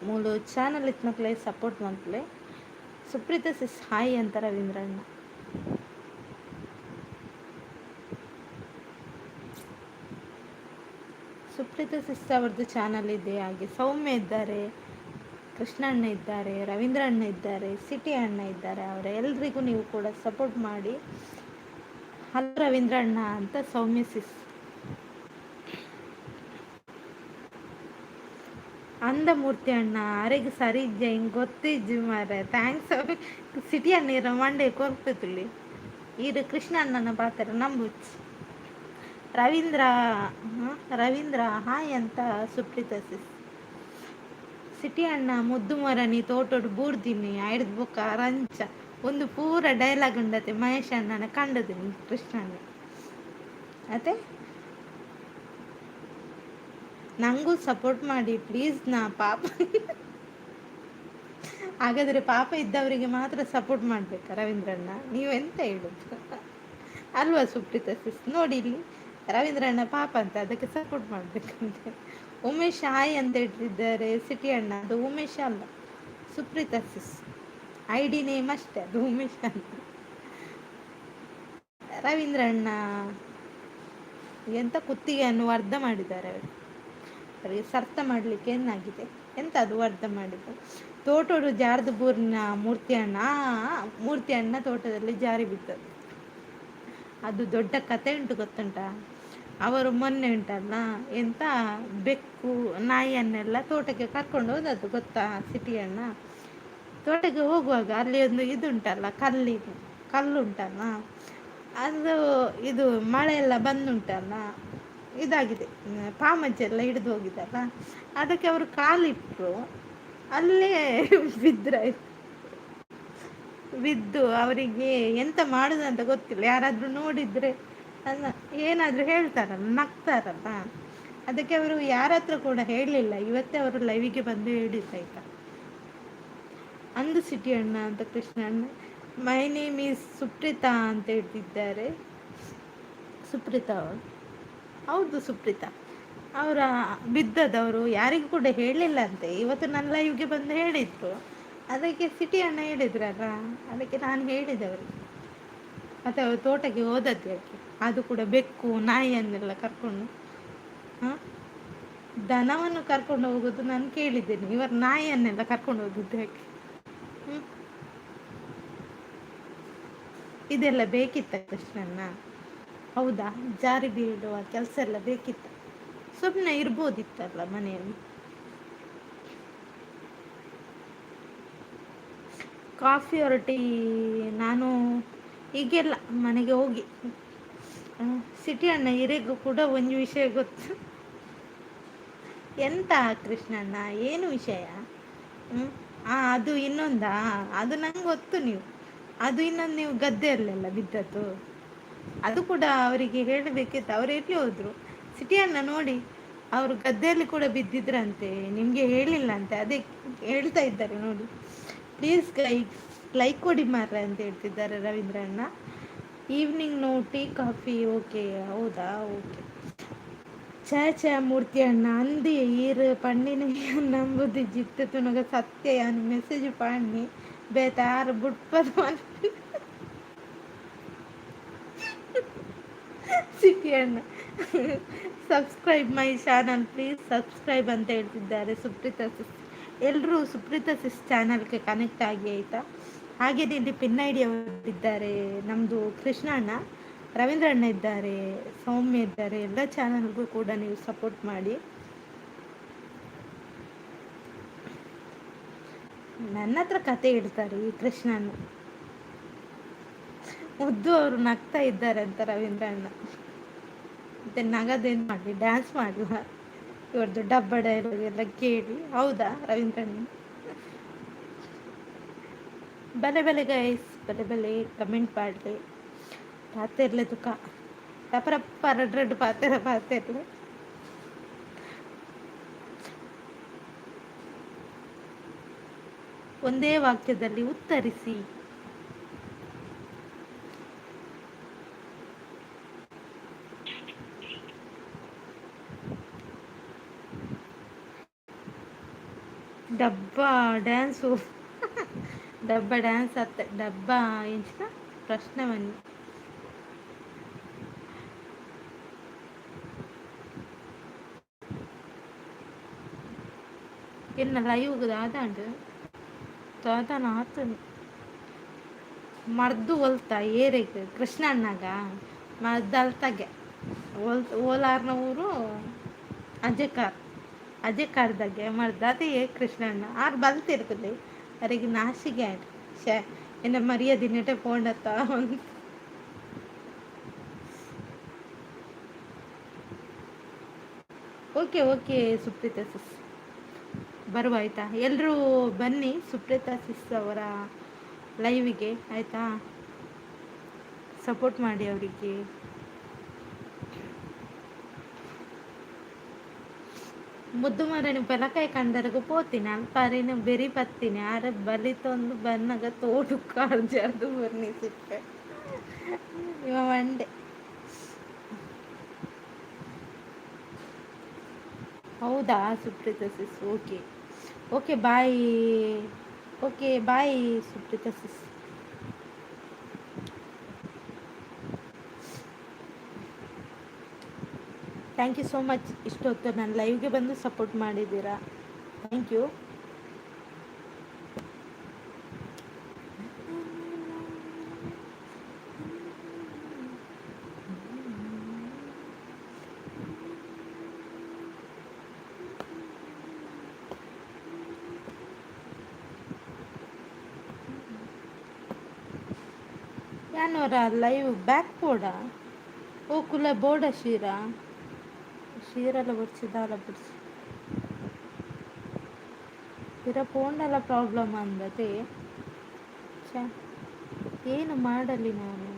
S1: ಮೂಲು ಚಾನಲ್ ಇತ್ತು ಸಪೋರ್ಟ್ ಮಾಡ್ಲೆ. ಸುಪ್ರೀತಾ ಸಿಸ್ ಹಾಯ್ ಅಂತ ರವೀಂದ್ರಣ್ಣ. ಸುಪ್ರೀತಾ ಸಿಸ್ ಅವ್ರದ್ದು ಚಾನಲ್ ಇದೆ. ಹಾಗೆ ಸೌಮ್ಯ ಇದ್ದಾರೆ, ಕೃಷ್ಣಣ್ಣ ಇದ್ದಾರೆ, ರವೀಂದ್ರ ಅಣ್ಣ ಇದ್ದಾರೆ, ಸಿಟಿ ಅಣ್ಣ ಇದ್ದಾರೆ. ಅವರ ಎಲ್ರಿಗೂ ನೀವು ಕೂಡ ಸಪೋರ್ಟ್ ಮಾಡಿ. ಹಲೋ ರವೀಂದ್ರ ಅಣ್ಣ ಅಂತ ಸೌಮ್ಯ ಸಿಸ್. ಅಂದಮೂರ್ತಿ ಅಣ್ಣ ಅರೆಗ್ ಸರಿ ಇಜ್ಜ ಹಿಂಗೆ ಗೊತ್ತಿಜ್ಜಿ ಮಾರೆ, thanks. City ಅಣ್ಣ ಇರ ಮಂಡೆ ಕೊರ್ಪುతుಳಿ ಈರು ಕೃಷ್ಣ ಅಣ್ಣನ ಪಾತ್ರ ನಂಬುಚ್ಚಿ. ರವೀಂದ್ರ ರವೀಂದ್ರ ಹಾಯ್ ಅಂತ ಸುಪ್ರೀತಾ ಸಿಸ್. ಸಿಟಿ ಅಣ್ಣ ಮುದ್ದು ಮರನಿ ತೋಟೋಡು ಬೂರ್ದಿನಿ ಐಡ್ದು ಬೊಕ್ಕ ರಂಚ ಒಂದು ಪೂರ ಡೈಲಾಗ್ ಉಂಡತೆ ಮಹೇಶ್ ಅಣ್ಣನ ಕಂಡದಿನಿ ಕೃಷ್ಣಣ್ಣ. ಅತ್ತೆ ನಂಗೂ ಸಪೋರ್ಟ್ ಮಾಡಿ ಪ್ಲೀಸ್. ನಾ ಪಾಪ, ಹಾಗಾದರೆ ಪಾಪ ಇದ್ದವರಿಗೆ ಮಾತ್ರ ಸಪೋರ್ಟ್ ಮಾಡಬೇಕಾ ರವೀಂದ್ರಣ್ಣ? ನೀವೆಂತ ಹೇಳುದು ಅಲ್ವಾ ಸುಪ್ರೀತಾ ಸಿಸ್? ನೋಡಿ ಇಲ್ಲಿ ರವೀಂದ್ರಣ್ಣ ಪಾಪ ಅಂತ, ಅದಕ್ಕೆ ಸಪೋರ್ಟ್ ಮಾಡಬೇಕಂತೆ. ಉಮೇಶ್ ಹಾಯ್ ಅಂತ ಹೇಳ್ತಿದ್ದಾರೆ ಸಿಟಿ ಅಣ್ಣ. ಅದು ಉಮೇಶ್ ಅಲ್ಲ, ಸುಪ್ರೀತಾ ಸಿಸ್ I D name ಅಷ್ಟೇ, ಅದು ಉಮೇಶ್ ಅಂತ. ರವೀಂದ್ರಣ್ಣ ಎಂತ ಕುತ್ತಿಗೆಯನ್ನು ಅರ್ಧ ಮಾಡಿದ್ದಾರೆ ಅವರು, ಅವರಿಗೆ ಸರ್ತ ಮಾಡಲಿಕ್ಕೆ ಏನಾಗಿದೆ ಎಂತ ಅದು ಅರ್ಧ ಮಾಡಿದ್ದು. ತೋಟೋಡು ಜಾರ್ದು ಬೂರ್ನ ಮೂರ್ತಿ ಅಣ್ಣ, ಮೂರ್ತಿ ಅಣ್ಣ ತೋಟದಲ್ಲಿ ಜಾರಿ ಬಿದ್ದದ್ದು. ಅದು ದೊಡ್ಡ ಕತೆ ಉಂಟು ಗೊತ್ತುಂಟಾ? ಅವರು ಮೊನ್ನೆ ಉಂಟಲ್ಲ ಎಂತ ಬೆಕ್ಕು ನಾಯಿಯನ್ನೆಲ್ಲ ತೋಟಕ್ಕೆ ಕರ್ಕೊಂಡು ಹೋದದ್ದು ಗೊತ್ತಾ ಸಿಟಿಯಣ್ಣ. ತೋಟಕ್ಕೆ ಹೋಗುವಾಗ ಅಲ್ಲಿ ಒಂದು ಇದುಂಟಲ್ಲ ಕಲ್ಲಿದು ಕಲ್ಲುಂಟಲ್ಲ, ಅದು ಇದು ಮಳೆ ಎಲ್ಲ ಬಂದುಂಟಲ್ಲ ಇದಾಗಿದೆ, ಪಾಮಜ್ಜೆಲ್ಲ ಹಿಡಿದು ಹೋಗಿದಲ್ಲ, ಅದಕ್ಕೆ ಅವರು ಕಾಲಿಟ್ಟರು, ಅಲ್ಲೇ ಬಿದ್ದರಾಯ್ತು. ಬಿದ್ದು ಅವರಿಗೆ ಎಂತ ಮಾಡುದಂತ ಗೊತ್ತಿಲ್ಲ. ಯಾರಾದರೂ ನೋಡಿದರೆ ಅಲ್ಲ ಏನಾದರೂ ಹೇಳ್ತಾರಲ್ಲ, ನಗ್ತಾರಲ್ಲ, ಅದಕ್ಕೆ ಅವರು ಯಾರ ಹತ್ರ ಕೂಡ ಹೇಳಲಿಲ್ಲ. ಇವತ್ತೇ ಅವರು ಲೈವಿಗೆ ಬಂದು ಹೇಳಿದ್ದು ಆಯ್ತಾ. ಅಂದು ಸಿಟಿ ಅಣ್ಣ ಅಂತ ಕೃಷ್ಣ ಅಣ್ಣ. My name is Supreetha ಅಂತ ಹೇಳ್ತಿದ್ದಾರೆ. ಸುಪ್ರೀತಾ ಅವರು, ಹೌದು ಸುಪ್ರೀತಾ ಅವರ ಬಿದ್ದದವರು ಯಾರಿಗೂ ಕೂಡ ಹೇಳಲಿಲ್ಲ ಅಂತೆ. ಇವತ್ತು ನನ್ನ ಲೈವ್ಗೆ ಬಂದು ಹೇಳಿದರು, ಅದಕ್ಕೆ ಸಿಟಿ ಅಣ್ಣ ಹೇಳಿದ್ರಲ್ಲ, ಅದಕ್ಕೆ ನಾನು ಹೇಳಿದೆ ಅವರಿಗೆ. ಮತ್ತು ಅವರು ತೋಟಕ್ಕೆ ಹೋದದ್ದು ಯಾಕೆ, ಅದು ಕೂಡ ಬೆಕ್ಕು ನಾಯಿಯನ್ನೆಲ್ಲ ಕರ್ಕೊಂಡು. ಹಾಂ, ದನವನ್ನು ಕರ್ಕೊಂಡು ಹೋಗೋದು ನಾನು ಕೇಳಿದ್ದೇನೆ, ಇವರು ನಾಯಿಯನ್ನೆಲ್ಲ ಕರ್ಕೊಂಡು ಹೋಗುದು ಹೇಗೆ? ಹ್ಞೂ, ಇದೆಲ್ಲ ಬೇಕಿತ್ತ ಕೃಷ್ಣಣ್ಣ? ಹೌದಾ? ಜಾರಿ ಬೀಳುವ ಕೆಲಸ ಎಲ್ಲ ಬೇಕಿತ್ತ? ಸುಮ್ಮನೆ ಇರ್ಬೋದಿತ್ತಲ್ಲ ಮನೆಯಲ್ಲಿ. Coffee or tea? ನಾನು ಈಗೆಲ್ಲ ಮನೆಗೆ ಹೋಗಿ. ಸಿಟಿ ಅಣ್ಣ, ಹಿರಿಗೂ ಕೂಡ ಒಂದು ವಿಷಯ ಗೊತ್ತು. ಎಂತ ಕೃಷ್ಣಣ್ಣ, ಏನು ವಿಷಯ? ಹ್ಞೂ, ಅದು ಇನ್ನೊಂದಾ? ಅದು ನಂಗೆ ಗೊತ್ತು. ನೀವು ಅದು ಇನ್ನೊಂದು, ನೀವು ಗದ್ದೆಯಲ್ಲೆಲ್ಲ ಬಿದ್ದದ್ದು, ಅದು ಕೂಡ ಅವರಿಗೆ ಹೇಳಬೇಕಿತ್ತು. ಅವರು ಎಲ್ಲಿ ಹೋದರು? ಸಿಟಿ ಅಣ್ಣ ನೋಡಿ, ಅವರು ಗದ್ದೆಯಲ್ಲಿ ಕೂಡ ಬಿದ್ದಿದ್ರಂತೆ, ನಿಮಗೆ ಹೇಳಿಲ್ಲ ಅಂತೆ. ಅದೇ ಹೇಳ್ತಾ ಇದ್ದಾರೆ ನೋಡಿ. ಪ್ಲೀಸ್ ಗೈಸ್, ಲೈಕ್ ಕೊಡಿ ಮಾರ್ರೆ ಅಂತ ಹೇಳ್ತಿದ್ದಾರೆ ರವೀಂದ್ರ ಅಣ್ಣ. Evening no tea coffee? Okay, ಹೌದಾ? ಓಕೆ. ಛೇ ಛೇ ಮೂರ್ತಿ ಅಣ್ಣ, ಅಂದಿ ಈರ್ ಪಣ್ಣಿನ ನಂಬುದು ಜಿತ್ತು ತುನಗ ಸತ್ಯ. ಯಾನ್ ಮೆಸೇಜ್ ಪಾಡ್ನಿ ಬೇತೆ ಆರು ಬುಡ್ಪದ. ಸಿಟಿ ಅಣ್ಣ, "Subscribe my channel, please subscribe" ಅಂತ ಹೇಳ್ತಿದ್ದಾರೆ ಸುಪ್ರೀತಾ ಸಿಸ್. ಎಲ್ಲರೂ ಸುಪ್ರೀತಾ ಸಿಸ್ ಚಾನಲ್ಗೆ ಕನೆಕ್ಟ್ ಆಗಿ, ಆಯಿತಾ? ಹಾಗೆಯೇ ಇಲ್ಲಿ ಪಿನ್ ಐಡಿ ಇದ್ದಾರೆ, ನಮ್ಮದು ಕೃಷ್ಣ ಅಣ್ಣ, ರವೀಂದ್ರ ಅಣ್ಣ ಇದ್ದಾರೆ, ಸೌಮ್ಯ ಇದ್ದಾರೆ. ಎಲ್ಲ ಚಾನಲ್ಗೂ ಕೂಡ ನೀವು ಸಪೋರ್ಟ್ ಮಾಡಿ. ನನ್ನ ಹತ್ರ ಕತೆ ಹೇಳ್ತಾರೆ ಈ ಕೃಷ್ಣನ. ಮುದ್ದು ಅವರು ನಗ್ತಾ ಇದ್ದಾರೆ ಅಂತ ರವೀಂದ್ರ ಅಣ್ಣ. ಮತ್ತೆ ನಗದೇನು ಮಾಡಲಿ, ಡ್ಯಾನ್ಸ್ ಮಾಡುವ ಇವ್ರದ್ದು ಡಬ್ಬ ಡೈಲಾಗ್ ಎಲ್ಲ ಕೇಳಿ? ಹೌದಾ ರವೀಂದ್ರ ಅಣ್ಣ? ಬಲೆ ಬಲೆ ಗೈಸ್, ಬಲೆ ಬಲೆ ಕಮೆಂಟ್ ಮಾಡಲಿ. ಪಾತೆರ್ಲೆ ತುಕ ರಪ್ಪ ರಡ್ ರಡ್ ಪಾತೆರ ಪಾತೆರ್ಲೆ. ಒಂದೇ ವಾಕ್ಯದಲ್ಲಿ ಉತ್ತರಿಸಿ. ಡಬ್ಬ ಡ್ಯಾನ್ಸು, ಡಬ್ಬ ಡ್ಯಾನ್ಸ್ ಅತ್ತೆ. ಡಬ್ಬ ಎಂಚಿನ ಪ್ರಶ್ನೆ ಬನ್ನಿ. ಎನ್ನ ಲೈವ್ ದಾದಾಂಡ್ ದಾದಾನ ಆತನು ಮರ್ದು ಒಲ್ತ ಏರೆಗ್ ಕೃಷ್ಣ ಅಣ್ಣಗ ಮರ್ದು ಅಲ್ತಾಗೆ ಓಲ್ ಓಲಾರ್ನ ಊರು ಅಜೆಕಾರ್, ಅಜೆಕಾರ್ದಾಗೆ ಮರ್ದು. ಅದೇ ಕೃಷ್ಣಣ್ಣ ಆರು ಬಲ್ತಿರ್ತದೆ ಅರೆಗೆ ನಾಸಿಗೆ ಆಯ್ತು. ಶೇ, ಎನ್ನ ಮರ್ಯಾದೆ ನೆಟೆ ಪೋಂಡತ್ತ. ಓಕೆ ಓಕೆ ಸುಪ್ರೀತಾ ಸಿಸ್, ಬರುವ, ಆಯಿತಾ? ಎಲ್ಲರೂ ಬನ್ನಿ ಸುಪ್ರೀತಾ ಸಿಸ್ ಅವರ ಲೈವಿಗೆ, ಆಯಿತಾ? ಸಪೋರ್ಟ್ ಮಾಡಿ ಅವರಿಗೆ. ಮುದ್ದು ಮರನಿ ಪೆಲಕಾಯಿ ಕಂಡರ್ಗು ಪೋತೀನಿ, ಅಲ್ಪ ಅರಿನ ಬೆರಿ ಪತ್ತೀನಿ. ಆರ ಬಲಿತೊಂದು ಬನ್ನಗ ತೋಡು ಕಾರ್ ಜಾರ್ದು ಬರ್ನಿಸಿಟ್ಟೆ ಇವ ಮಂಡೆ. ಹೌದಾ Supreetha sis? Okay okay, bye. Okay, bye Supreetha sis. Thank you so much. ಇಷ್ಟೊತ್ತು ನನ್ನ ಲೈವ್ಗೆ ಬಂದು ಸಪೋರ್ಟ್ ಮಾಡಿದ್ದೀರಾ, thank you. ಯಾನೋರ ಲೈವ್ ಬ್ಯಾಕ್ ಬೋಡ ಓ ಕುಲ ಬೋಡ ಶೀರಾ ಶೀರಲ ಬುಡ್ಚಿ ದಾಲ ಬುಡ್ಚಿ ಪಿರ ಪೋಂಡಲ ಪ್ರಾಬ್ಲಮ್ ಅಂದತೆ. ಛ, ಏನು ಮಾಡಲಿ ನಾನು?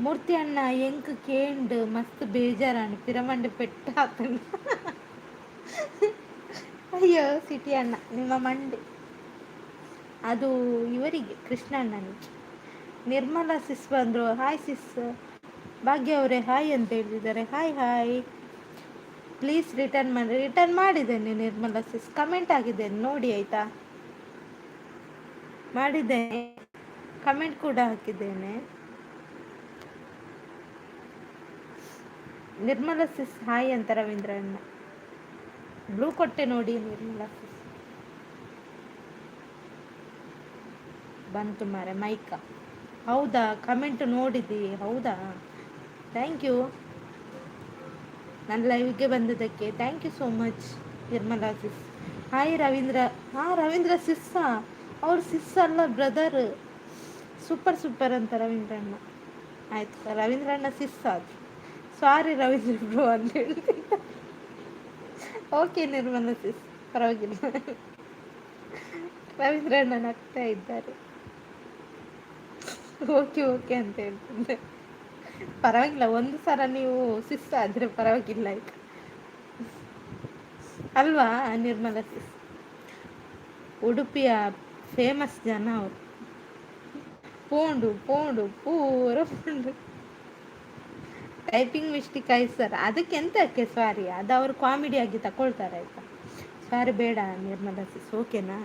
S1: ಮೂರ್ತಿ ಅಣ್ಣ, ಎಂಕ್ ಕೇಂಡ್ ಮಸ್ತ್ ಬೇಜಾರಾಂಡ್, ಪಿರಮಂಡೆ ಪೆಟ್ಟಾತಂಡ. ಅಯ್ಯೋ ಸಿಟಿ ಅಣ್ಣ, ನಿಮ್ಮ ಮಂಡೆ. ಅದು ಇವರಿಗೆ, ಕೃಷ್ಣ ಅಣ್ಣನಿಗೆ. ನಿರ್ಮಲಾ ಸಿಸ್ ಬಂದರು. ಹಾಯ್ ಸಿಸ್. ಭಾಗ್ಯ ಅವರೇ ಹಾಯ್ ಅಂತ ಹೇಳ್ತಿದ್ದಾರೆ. Hi hi. ಪ್ಲೀಸ್ ರಿಟರ್ನ್ ಮಾಡಿ. ರಿಟರ್ನ್ ಮಾಡಿದ್ದೇನೆ ನಿರ್ಮಲಾ ಸಿಸ್, ಕಮೆಂಟ್ ಆಗಿದ್ದೇನೆ ನೋಡಿ, ಆಯಿತಾ? ಮಾಡಿದ್ದೇನೆ, ಕಮೆಂಟ್ ಕೂಡ ಹಾಕಿದ್ದೇನೆ. ನಿರ್ಮಲಾ ಸಿಸ್ ಹಾಯ್ ಅಂತ ರವೀಂದ್ರ ಅಣ್ಣ. ಬ್ಲೂ ಕೊಟ್ಟೆ ನೋಡಿ ನಿರ್ಮಲಾ ಸಿಸ್. ಬಂತು ಮಾರೆ ಮೈಕ. ಹೌದಾ? ಕಮೆಂಟ್ ನೋಡಿದಿ? ಹೌದಾ? Thank you. ನನ್ನ ಲೈವ್ಗೆ ಬಂದಿದ್ದಕ್ಕೆ thank you so much Nirmala sis. Hi Ravindra. ಹಾಂ, ರವೀಂದ್ರ ಸಿಸ್ಸಾ? ಅವ್ರು ಸಿಸ್ ಅಲ್ಲ, ಬ್ರದರ್. ಸೂಪರ್ ಸೂಪರ್ ಅಂತ ರವೀಂದ್ರಣ್ಣ. ಆಯ್ತು, ರವೀಂದ್ರಣ್ಣ ಸಿಸ್ ಅದು. ಸಾರಿ ರವೀಂದ್ರ ಬ್ರೋ ಅಂತ ಹೇಳ್ತೀನಿ. ಓಕೆ ನಿರ್ಮಲಾ ಸಿಸ್, ಪರವಾಗಿಲ್ಲ. ರವೀಂದ್ರಣ್ಣ ನಗ್ತಾ ಇದ್ದಾರೆ. ಓಕೆ ಓಕೆ ಅಂತ ಹೇಳ್ತಿದ್ದೆ. ಪರವಾಗಿಲ್ಲ, ಒಂದು ಸಲ ನೀವು ಸಿಸ್ ಆದರೆ ಪರವಾಗಿಲ್ಲ, ಆಯ್ತು ಅಲ್ವಾ ನಿರ್ಮಲಾ ಸಿಸ್? ಉಡುಪಿಯ ಫೇಮಸ್ ಜನ ಅವರು. ಪೋಂಡು ಪೋಂಡು ಪೂರ ಪೋಂಡು. ಟೈಪಿಂಗ್ ಮಿಸ್ಟೇಕ್ ಆಯ್ತು ಸರ್. ಅದಕ್ಕೆ ಎಂತಕ್ಕೆ ಸಾರಿ? ಅದು ಅವರು ಕಾಮಿಡಿಯಾಗಿ ತಗೊಳ್ತಾರೆ, ಆಯ್ತಾ? ಸಾರಿ ಬೇಡ ನಿರ್ಮಲಾ ಸಿಸ್, ಓಕೆನಾ?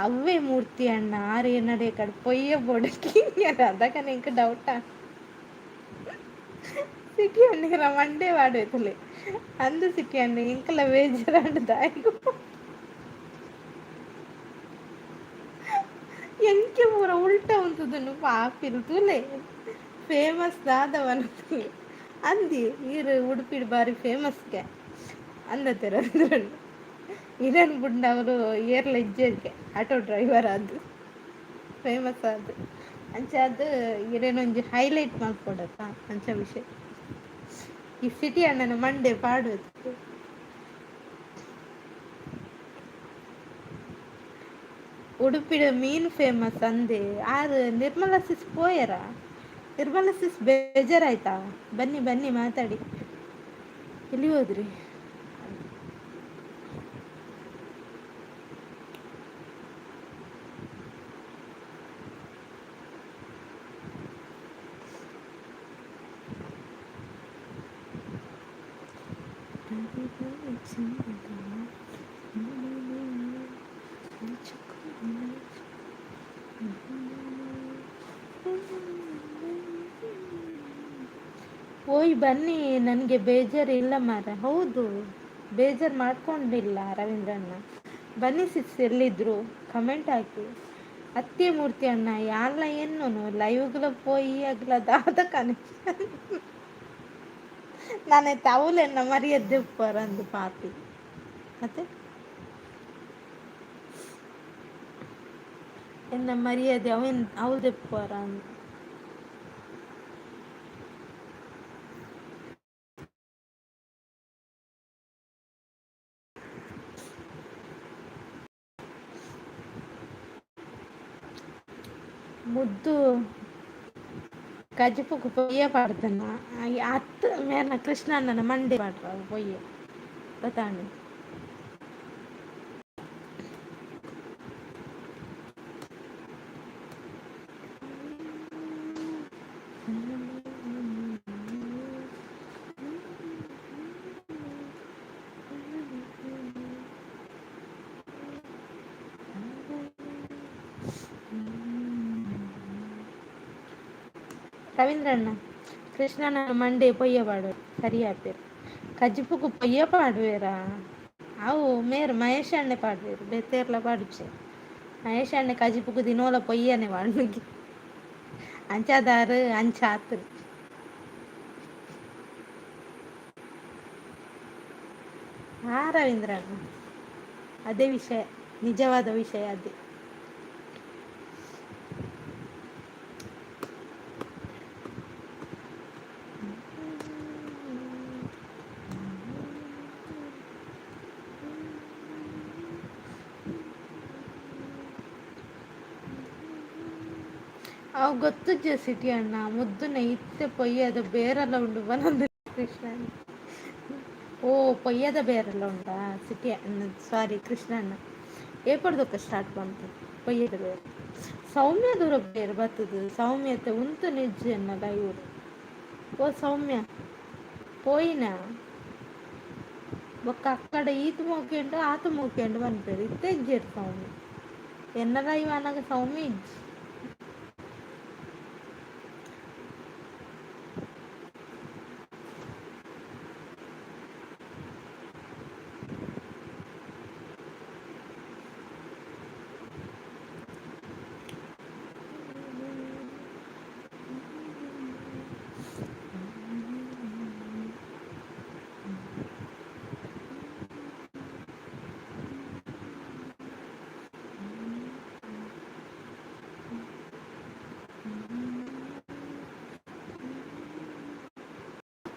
S1: ಅವೇ ಮೂರ್ತಿ ಅಣ್ಣ ಆರು ಎನ್ನಡೆ ಕಡೆ ಪೊಯ್ಯ ಬೋಡಕ್ಕೆ ಅದಕ್ಕ ನಿಂಗೆ ಡೌಟಾ? ಸಿಟಿ ಅಣ್ಣ ಮಂಡೆ ವಾಡೋಯ್ತಲೆ ಅಂದು. ಸಿಟಿ ಅಣ್ಣ, ಎಂಕಲ ಬೇಜಾರಾಂಡ್ ದಾಯೆಗ್? ಎಂಕೆ ಪೂರ ಉಲ್ಟ ಉಂತುದುಂಡು ಪಾಪಿಲ್. ತೂಲೆ, ಫೇಮಸ್ ದಾದವನ ಅಂದಿ. ಈರ್ ಉಡುಪಿಡ್ ಬಾರಿ ಫೇಮಸ್ಗೆ ಅಂದತೆ ರವೀಂದ್ರಣ್ಣ. ಇರನ್ ಬುಡ್ಂಡ ಅವರು ಏರ್ಲ ಇಜ್ಜೆರ್ಗೆ, ಆಟೋ ಡ್ರೈವರ್ ಅದು ಫೇಮಸ್ ಅದು. ಅಂಚ ಅದು ಇರೇನೊಂಜಿ ಹೈಲೈಟ್ ಮಲ್ಪೊಡತ್ತ, ಅಂಚ ವಿಷಯ. ಈ ಸಿಟಿ ಅಣ್ಣನ ಮಂಡೆ ಪಾಡುವುದು. ಉಡುಪಿಡ್ ಮೀನು ಫೇಮಸ್ ಅಂದೆ ಆರ್. ನಿರ್ಮಲಾ ಸಿಸ್ ಪೋಯರ? ನಿರ್ಮಲಾ ಸಿಸ್, ಬೇಜಾರಾಯ್ತಾ? ಬನ್ನಿ ಬನ್ನಿ, ಮಾತಾಡಿ. ಎಲ್ಲಿ ಹೋದ್ರಿ? ಓಯ್, ಬನ್ನಿ, ನನಗೆ ಬೇಜಾರಿಲ್ಲ ಮಾರ. ಹೌದು, ಬೇಜಾರು ಮಾಡ್ಕೊಂಡಿಲ್ಲ ರವೀಂದ್ರಣ್ಣ. ಬನ್ನಿ ಸಿಸ್, ಎಲ್ಲಿದ್ರು ಕಮೆಂಟ್ ಹಾಕಿ. ಅತ್ತೆ ಮೂರ್ತಿ ಅಣ್ಣ, ಯಾರ್ಲ ಎನ್ನುನು ಲೈವ್ಗಳ ಪೋಯಿ ಅಗ್ಲ ದಾದ ಕನೆಕ್ಷನ್. ನಾನೈತೆ ಅವಲೆನ್ನ ಮರ್ಯಾದೆ ಅಂದು ಪಾಪಿ. ಮತ್ತೆ ಎನ್ನ ಮರ್ಯಾದೆ ಅವೇನ್ ಅವಳು ಅಂದು. ಮುದ್ದು ಕಜಿಪುಗು ಪೊಯ್ಯ ಪಾಡ್ದನ ಅತ್ ಮೇರ್ನ ಕೃಷ್ಣಣ್ಣನ ಮಂಡೆ ಪಾಡ್ರ ಪೊಯ್ಯ ಗೊತ್ತಾಂಡ್. ರವೀಂದ್ರಣ್ಣ, ಕೃಷ್ಣನ ಮಂಡೆ ಪೊಯ್ಯ ಪಾಡುವೆ ಸರಿ ಆಪೇರು. ಕಜಿಪುಗು ಪೊಯ್ಯ ಪಾಡುವೆರಾ? ಅವು ಮೇರ್ ಮಹೇಶ್ ಅಣ್ಣೆ ಪಾಡುವೆರು, ಬೇತೇರ್ಲ ಪಾಡುಚೆ. ಮಹೇಶ್ ಅಣ್ಣೆ ಕಜಿಪುಗು ದಿನೋಲ ಪೊಯ್ಯನೆ ಪಾಡುಗೆ. ಅಂಚಾದಾರು ಅಂಚಾತು. ಹಾ ರವೀಂದ್ರಣ್ಣ, ಅದೇ ವಿಷಯ, ನಿಜವಾದ ವಿಷಯ ಅದೇ. ಅವು ಗೊತ್ತುಜ್ಜ ಸಿಟಿ ಅಣ್ಣ, ಮುದ್ದುನ ಇತ್ತೆ ಪೊಯ್ಯದ ಬೇರೆಲ್ಲ ಉಂಡು ಬನೊಂದು ಕೃಷ್ಣ. ಓ, ಪೊಯ್ಯದ ಬೇರೆಲ್ಲ ಉಂಡಾ ಸಿಟಿ ಅಣ್ಣ? ಸಾರಿ ಕೃಷ್ಣಣ್ಣ. ಏಪಡ್ದೊಕ್ಕ ಸ್ಟಾರ್ಟ್ ಬಂತು ಪೊಯ್ಯದ ಬೇರೆ? ಸೌಮ್ಯ ದೂರ ಬೇರೆ ಬರ್ತದೆ. ಸೌಮ್ಯತೆ ಉಂತು ನಿಜ್ಜೆ ಎನ್ನದ ಇವರು. ಓ ಸೌಮ್ಯ, ಪೋಯಿನ ಬೊಕ್ಕ ಅಕ್ಕಡ ಈತ್ ಮೋಕೆಂಡು ಆತ ಮೋಕೆಂಡು ಪನ್ಪೆರ್. ಇತ್ತೆ ಇಜ್ಜೆರ್ ಸೌಮ್ಯ. ಎನ್ನಲ ಇವನಾಗ ಸೌಮ್ಯ ಇಜ್ಜಿ.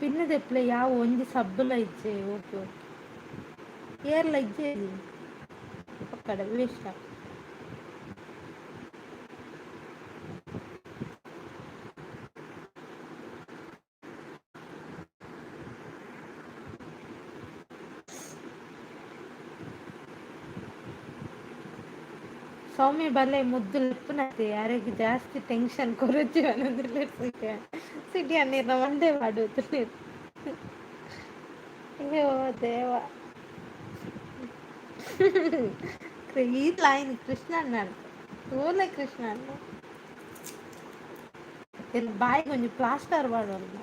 S1: ಪಿನ್ನದೆಪ್ಲೆ ಯಾವ ಒಂಜಿ ಸಬ್ಬುಲ ಇಜ್ಜೆ. ಓಕೆ ಓಕೆ, ಏರ್ಲ ಇಜ್ಜೆ ಪಕ್ಕಡ ವೇಸ್ಟ್. ಸೌಮ್ಯ ಬಲ್ಲೆ ಮುದ್ದು ಲೆಪ್ಪುನತೆ ಯಾರಿಗೆ ಜಾಸ್ತಿ ಟೆನ್ಷನ್ ಕೊರಚು ಅನ್ನೋದಿಲ್ಲ. ಸಿಟಿ ನೀರ್ನ ಮಂಡೆ ಮಾಡುದು. ಅಯ್ಯೋ ದೇವ, ಈ ಲೈನ್ ಕೃಷ್ಣ ಅಣ್ಣ ತೋಲೆ ಕೃಷ್ಣ ಅಣ್ಣ ಬಾಯಿಗೆ ಒಂಜಿ ಪ್ಲಾಸ್ಟರ್ ಮಾಡೋಲ್ಲ.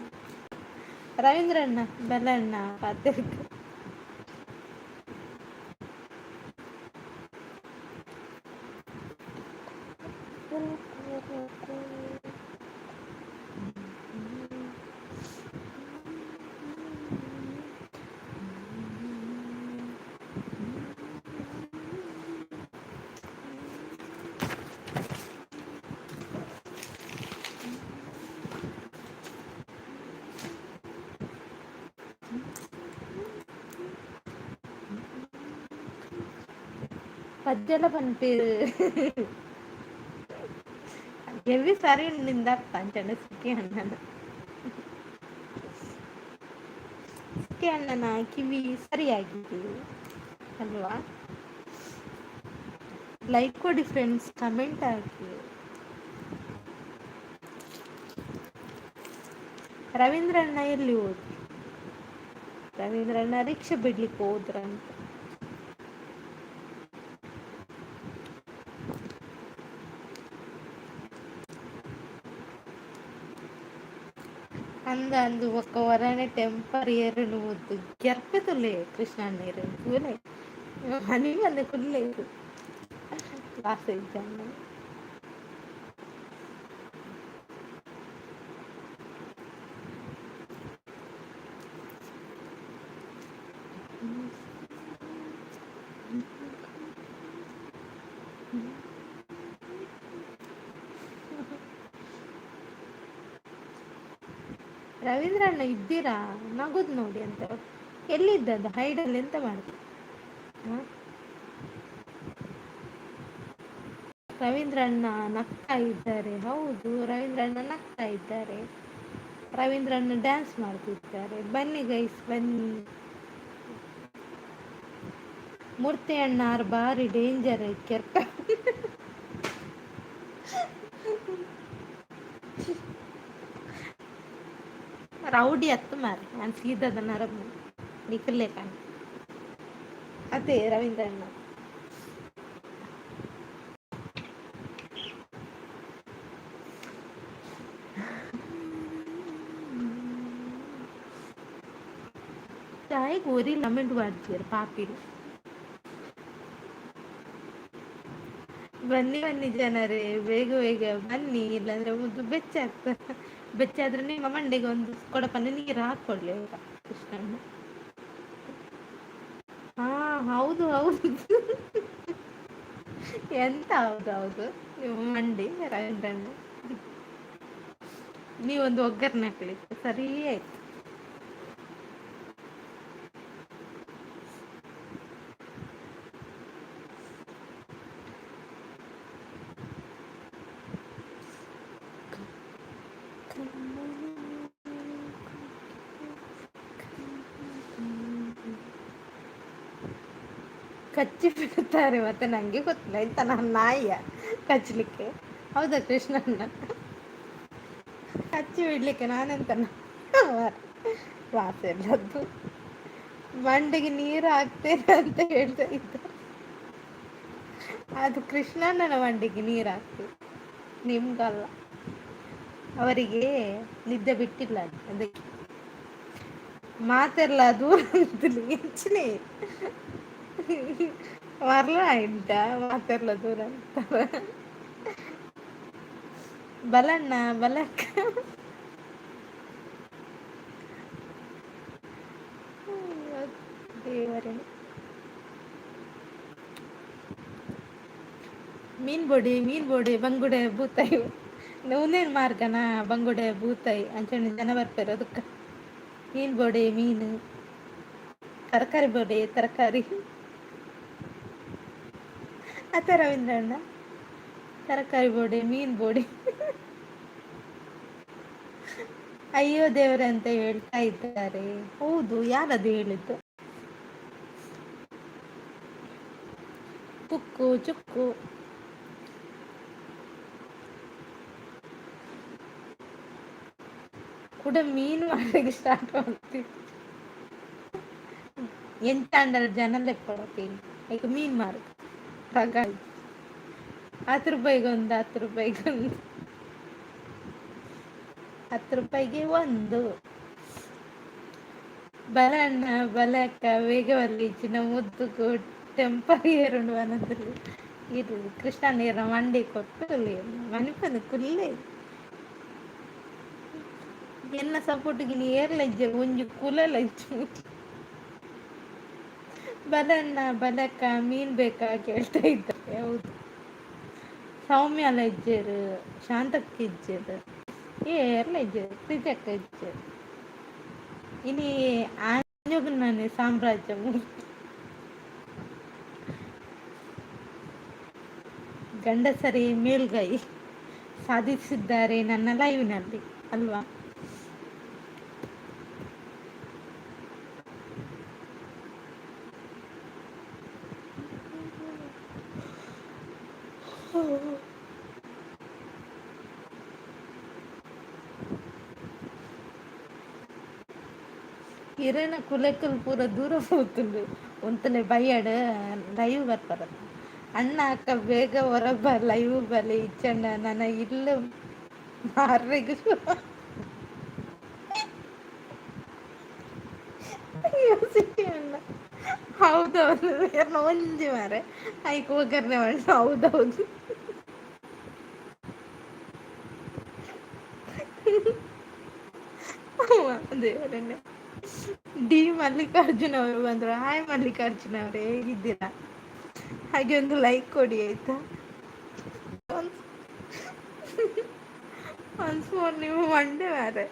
S1: ರವೀಂದ್ರ ಅಣ್ಣ ಬೆಲ್ಲಣ್ಣ ಪಾತೆರ್ಗ್. ಪದ್ಯಲ ಪನ್ಪೇರು ಎವಿ ಸರಿ ನಿಂದಪ್ಪ ಅಂಚನೆ ಸುಖಿ ಅಣ್ಣನ, ಸುಖಿ ಅಣ್ಣನ ಕಿವಿ ಸರಿಯಾಗಿದೆ ಅಲ್ವಾ? ಲೈಕ್ ಕೊಡಿ ಫ್ರೆಂಡ್ಸ್, ಕಮೆಂಟ್ ಹಾಕಿ. ರವೀಂದ್ರಣ್ಣ ಎಲ್ಲಿ ಹೋದ್ರು? ರವೀಂದ್ರಣ್ಣ ರಿಕ್ಷಾ ಬಿಡ್ಲಿಕ್ಕೆ ಹೋದ್ರಂತ. ಅಂದ ಅಂದು ಒಕ್ಕ ಹೊರನೆ ಟೆಂಪರ್ ಏರುನು ಮುದ್ದು ಗೆರ್ಪೆದುಲ್ಲೆ ಕೃಷ್ಣ ಅಣ್ಣ ಇರು ತೂಲೆ ಮನಿ ಬಂದೆ ಕುಲ್ಲೆ ಇರು ಕ್ಲಾಸ್ ಎಕ್ಸಾಮ್. ರವೀಂದ್ರ ಅಣ್ಣ ಇದ್ದೀರಾ? ನಗುದು ನೋಡಿ ಅಂತ. ಎಲ್ಲಿದ್ದದ್ದು ಹೈಡಲ್ಲಿ ಎಂತ ಮಾಡುದು? ರವೀಂದ್ರ ಅಣ್ಣ ನಗ್ತಾ ಇದ್ದಾರೆ. ಹೌದು, ರವೀಂದ್ರ ಅಣ್ಣ ನಗ್ತಾ ಇದ್ದಾರೆ. ರವೀಂದ್ರ ಅಣ್ಣ ಡ್ಯಾನ್ಸ್ ಮಾಡ್ತಿದ್ದಾರೆ. ಬನ್ನಿ ಗೈಸ್ ಬನ್ನಿ. ಮೂರ್ತಿ ಅಣ್ಣ ಆರು ಬಾರಿ ಡೇಂಜರ್ ಕೆರ್ಕ. ರೌಡಿ ಅತ್ತು ಮಾರೆ, ನಾನು ಸೀದದ ನರಬ್ ನಿಖರ್ಲೆ ಕಾಣ ಅದೇ ರವೀಂದ್ರ ಅಣ್ಣ. ಚಾಯ್ಗೆ ಒರಿ ಕಮೆಂಟ್ ಮಾಡ್ತೀರ ಪಾಪಿಲು. ಬನ್ನಿ ಬನ್ನಿ ಜನರೇ, ಬೇಗ ಬೇಗ ಬನ್ನಿ, ಇಲ್ಲಾಂದ್ರೆ ಮುದ್ದು ಬೆಚ್ಚಾಗ್ತದೆ. ಬೆಚ್ಚಾದ್ರೆ ನಿಮ್ಮ ಮಂಡೆಗೆ ಒಂದು ಕೊಡಪನೆ ನೀರು ಹಾಕೊಳ್ಳಿ ಆಯ್ತಾ ಕೃಷ್ಣಣ್ಣ? ಹಾ ಹೌದು ಹೌದು, ಎಂತ ಹೌದು ಹೌದು, ನಿಮ್ಮ ಮಂಡಿ ರವೀಂದ್ರಣ್ಣ ನೀವೊಂದು ಒಗ್ಗರಣೆ ಹಾಕ್ಲಿಕ್ಕೆ ಸರಿ ಆಯ್ತು. ಕಚ್ಚಿ ಬಿಡುತ್ತಾರೆ ಮತ್ತೆ, ನನಗೆ ಗೊತ್ತಿಲ್ಲ ಇಂತ ನನ್ನ ನಾಯಿಯ ಕಚ್ಚಲಿಕ್ಕೆ. ಹೌದಾ ಕೃಷ್ಣಣ್ಣ? ಕಚ್ಚಿ ಬಿಡ್ಲಿಕ್ಕೆ ನಾನೆಂತ ವಾಸ ಎಲ್ಲದ್ದು ಮಂಡಿಗೆ ನೀರು ಹಾಕ್ತೇನೆ ಅಂತ ಹೇಳ್ತಾ ಇದ್ದ. ಅದು ಕೃಷ್ಣಣ್ಣನ ಮಂಡಿಗೆ ನೀರು ಹಾಕ್ತೇವೆ, ನಿಮ್ಗಲ್ಲ. ಅವರಿಗೆ ನಿದ್ದೆ ಬಿಟ್ಟಿಲ್ಲ ಅದಕ್ಕೆ ಮಾತೆಲ್ಲ ದೂರ ಹೆಚ್ಚಿನೇ ಮರಲ ಇಂಟ ಮಾತೆಲ್ಲ ದೂರ ಅಂತಾರೆ. ಬಲಣ್ಣ ಬಲಕ್ಕ ದೇವರೇ. ಮೀನ್ ಬೊಡಿ ಮೀನ್ ಬೊಡಿ ಬಂಗುಡೆ ಬೂತಾಯಿ ಉಂದೇನು ಮಾರ್ಗನ ಬಂಗುಡೆ ಬೂತಾಯಿ ಅಂಚನೆ ಜನ ಬರ್ಪೇರು ಅದಕ್ಕೆ. ಮೀನು ಬೋಡೆ ಮೀನು, ತರಕಾರಿ ಬೋಡೆ ತರಕಾರಿ. ಅತ್ತ ರವೀಂದ್ರಣ್ಣ, ತರಕಾರಿ ಬೋಡೆ ಮೀನು ಬೋಡೆ. ಅಯ್ಯೋ ದೇವರೇ ಅಂತ ಹೇಳ್ತಾ ಇದ್ದಾರೆ. ಹೌದು, ಯಾರದು ಹೇಳಿದ್ದು? ಕುಕ್ಕು ಚುಕ್ಕು. ಕೂಡ ಮೀನು ಮಾಡಲಿಕ್ಕೆ ಸ್ಟಾರ್ಟ್ ಮಾಡ್ತೀವಿ. ಎಂತ ಅಂಡಲ್ ಜನ ಲೆಕ್ಕೊಡತ್ತೀನಿ ಈಗ ಮೀನು ಮಾರು ಹಾಗಾಗಿ 10 ರೂಪಾಯಿಗೊಂದು, 10 ರೂಪಾಯಿಗೊಂದು, 10 ರೂಪಾಯಿಗೆ ಒಂದು. ಬಲ ಅಣ್ಣ, ಬಲ ಅಕ್ಕ, ವೇಗವಲ್ಲಿ ಚಿನ್ನ ಮುದ್ದುಕು ಟೆಂಪರ್ ಏರುಂಡು ವನದಲ್ಲಿ ಇದು ಕೃಷ್ಣ ನೀರ ಮಂಡಿ ಕೊಟ್ಟು ಮನಿಪಂದು ಕುಲ್ಲೆ. ಎನ್ನ ಸಪೋರ್ಟ್ಗೆ ನೀ ಏರ್ಲಜ್ಜೆ ಒಂಜಿ ಕುಲಲಜ್ಜು. ಬಲಣ್ಣ ಬಲಕ್ಕ ಮೀನು ಬೇಕಾ ಕೇಳ್ತಾ ಇದ್ದಾರೆ. ಹೌದು, ಸೌಮ್ಯ ಇಜ್ಜೆರು, ಶಾಂತಕ್ಕ ಇಜ್ಜೆರು, ಏರ್ಲ ಇಜ್ಜೆರು, ಪ್ರೀತಕ್ಕ ಇಜ್ಜೆರು. ಇನಿ ಆಂಜೋಗು ಸಾಮ್ರಾಜ್ಯ. ಗಂಡಸರೇ ಮೇಲ್ಗೈ ಸಾಧಿಸಿದ್ದಾರೆ ನನ್ನ ಲೈವ್ನಲ್ಲಿ ಅಲ್ವಾ? ಇರೆನ ಕುಲೆಕುಲು ಪೂರ ದೂರ ಪೋತುಂಡು. ಉಂತಲೆ ಬಯ್ಯಡ್ ಲೈವ್ ಬರ್ಪರ. ಅಣ್ಣ ಅಕ್ಕ ಬೇಗ ಹೊರಬ ಲೈವ್ ಬಲೆ, ಇಚ್ಚಣ್ಣ ನನ್ನ ಇಲ್ಲ ಮಾರ್ರೆಗ್. ಅಣ್ಣ ಹೌದೌದು, ಎರ್ನ ಒಂಜಿ ಮಾರೆ ಐಕ್ ಒಗ್ಗರ್ನೆ ಮಣ್ಣ. ಹೌದೌದು, ದೇವರನ್ನೇ. ಡಿ ಮಲ್ಲಿಕಾರ್ಜುನ್ ಅವರು ಬಂದರು. ಹಾಯ್ ಮಲ್ಲಿಕಾರ್ಜುನ್ ಅವರೇ, ಹೇಗಿದ್ದೀರಾ? ಹಾಗೆ ಒಂದು ಲೈಕ್ ಕೊಡಿ ಆಯ್ತಾ? ಒನ್ಸ್ ಮೋರ್ ನೀವು ಮಂಡೆ ಮಾರೆ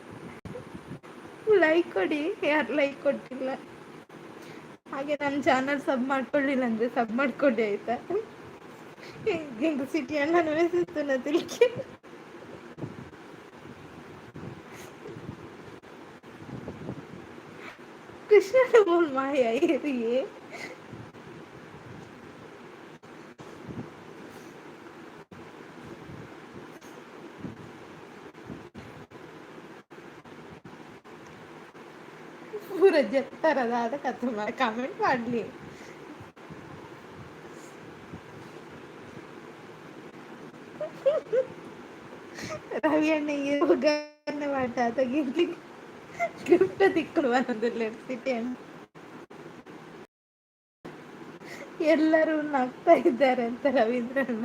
S1: ಲೈಕ್ ಕೊಡಿ, ಯಾರು ಲೈಕ್ ಕೊಟ್ಟಿಲ್ಲ. ಹಾಗೆ ನನ್ನ ಚಾನಲ್ ಸಬ್ ಮಾಡ್ಕೊಳ್ಳಿಲ್ಲ ಅಂದರೆ ಸಬ್ ಮಾಡ್ಕೊಳ್ಳಿ ಆಯ್ತಾ? ಹೆಂಗೆ ಸಿಟಿ ಅಣ್ಣನ ಮೆಸೇಜ್ ತಿಳ್ಕೆ. ಕೃಷ್ಣನ ಬೋಲ್ ಮಾಯ ಏರಿಯೇ. ಪೂರ ಜತ್ತರದಾದ ಕಥೆ ಕಾಮೆಂಟ್ ಮಾಡಲಿ. ರವಿ ಅಣ್ಣ ಒಗ್ಗರಣೆ ಮಾಟ ತೆಗಿಲಿ ಗಿಫ್ಟ್ ತಿಕ್ಕಳು ಬಂದಿಲ್ಲ ಸಿಟಿ ಅಣ್ಣ. ಎಲ್ಲರೂ ನಗ್ತಾ ಇದ್ದಾರೆ ಅಂತ ರವೀಂದ್ರಣ್ಣ.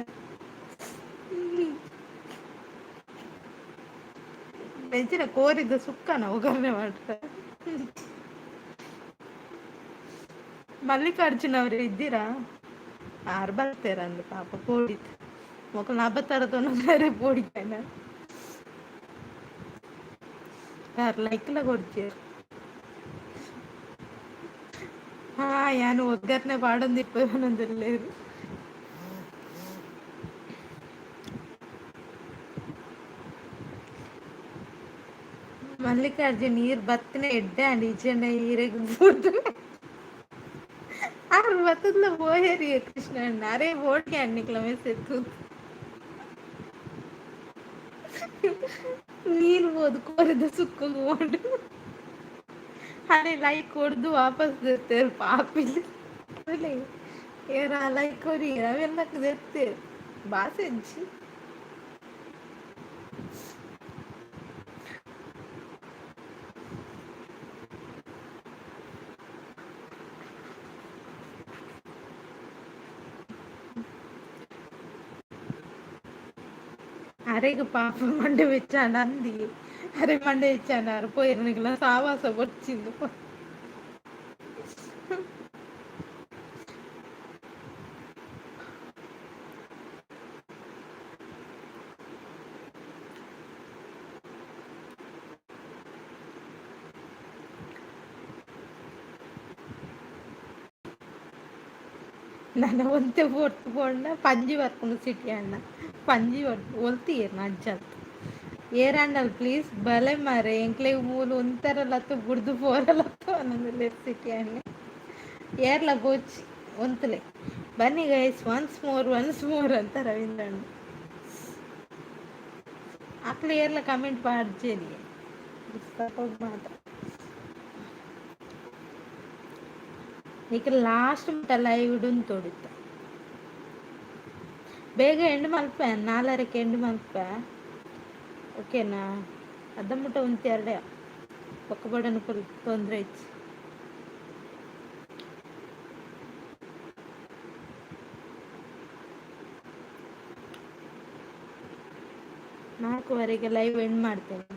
S1: ಮೆಂಚಿನ ಕೋರಿದ ಸುಕ್ಕನ ಒಗ್ಗರಣೆ ಮಾಡ್ತಾರೆ. ಮಲ್ಲಿಕಾರ್ಜುನ್ ಅವರೇ ಇದ್ದೀರಾ? ಆರು ಬರ್ತೀರ ಅಂದು ಪಾಪ ಪೋಡಿತ್ ಮೊಕಲ್ನ ಅಬತಾರ ಪೋಡಿದ್ದೇನೆ. ಯಾರು ಲೈಕ್ಲ ಕೊಡ್ತೀರ? ಹಾ, ಯಾನು ಒಗ್ಗರಣೆ ಪಾಡೊಂದಿಪ್ಪನೊಂದಿಲ್ಲೇರು. ಮಲ್ಲಿಕಾರ್ಜುನ್ ನೀರು ಬತ್ತನೆ ಎಡ್ಡೆ ಅಂಡ್ ಈಚೆಂಡ ಈರೆಗ್ ಪೂರ್ತು ಆರು ಬತ್ತದ್ಲ ಪೋಯೇರಿ ಕೃಷ್ಣ ಅಣ್ಣ. ಅರೇ ಬೋಡ್ಗೆ ಅಣ್ಣಿಕ್ಲ ಮೆಸೇಜ್ ತೂತು. ನೀನು ಹೋದು ಕೋರಿದ ಸುಕ್ಕು ಓಡು ಅರೆ ಲೈಕ್ ಹೊಡೆದು ವಾಪಸ್ ದೆತ್ತೇರು ಪಾಪಿಲ್. ಏರ ಲೈಕ್ ಕೊರಿ ಅವೆಲ್ಲ ದೆತ್ತೇರು ಬಾಸೆಂಚಿ. ಅರೆಗ್ ಪಾಪ ಮಂಡೆ ಬೆಚ್ಚಾಂಡ ಅಂದಿ. ಅರೆ ಮಂಡೆ ಬೆಚ್ಚಾಂಡ ಅರ್ ಪೋಯಿರ್ನಿಕ್ಲ ಸಾವಾಸ ಬೊರ್ಚಿಂದು. ನನ್ನ ಒಂತೆ ಪೊರ್ತು ಪೋಂಡ ಪಂಜಿ ಬರ್ಪುಂಡು ಸಿಟಿ ಅಣ್ಣ. ಪಂಜಿ ಒಲ್ತಿಯೆರ್ನ ಅಜ್ಜಂತ ಏರಾಂಡಲ್ ಪ್ಲೀಸ್ ಬಲೆ ಮಾರೆ, ಎಂಕ್ಲೆಗ್ ಮೂಲು ಉಂತರಲತ್ತು ಬುಡ್ದು ಪೋರಲತ್ತು ಅನ್ನೊಂದುಲ್ಲೆರ್ ಸಿಟಿ ಅಣ್ಣೆ. ಏರ್ಲ ಬೋಚಿ ಉಂತುಲೆ ಬನ್ನಿ guys, once more once more ಅಂತ ರವೀಂದ್ರ ಅಣ್ಣ. ಅಕ್ಲು ಏರ್ಲ ಕಮೆಂಟ್ ಪಾಡ್ಜೆರಿ, ಸಪೋರ್ಟ್ ಮಾತ್ರ. ನಿಕ್ ಲಾಸ್ಟ್ ಮುಟ್ಟ ಲೈವ್ ಉಂತೊಡಿತ್ತ. ಬೇಗ ಎಂಡ್ ಮಲ್ಪೆ, ನಾಲರಕ್ಕೆ ಎಂಡ್ ಮಲ್ಪೆ, ಓಕೆನಾ? ಅರ್ಧ ಮುಟ್ಟ ಉಂತಿ ಎರಡೇ ಬೊಕ್ಕ ಬಡನ ಫುಲ್ ತೊಂದರೆ ಇಜ್ಜಿ. 4:30ಗೆ ಲೈವ್ ಎಂಡ್ ಮಾಡ್ತೇನೆ.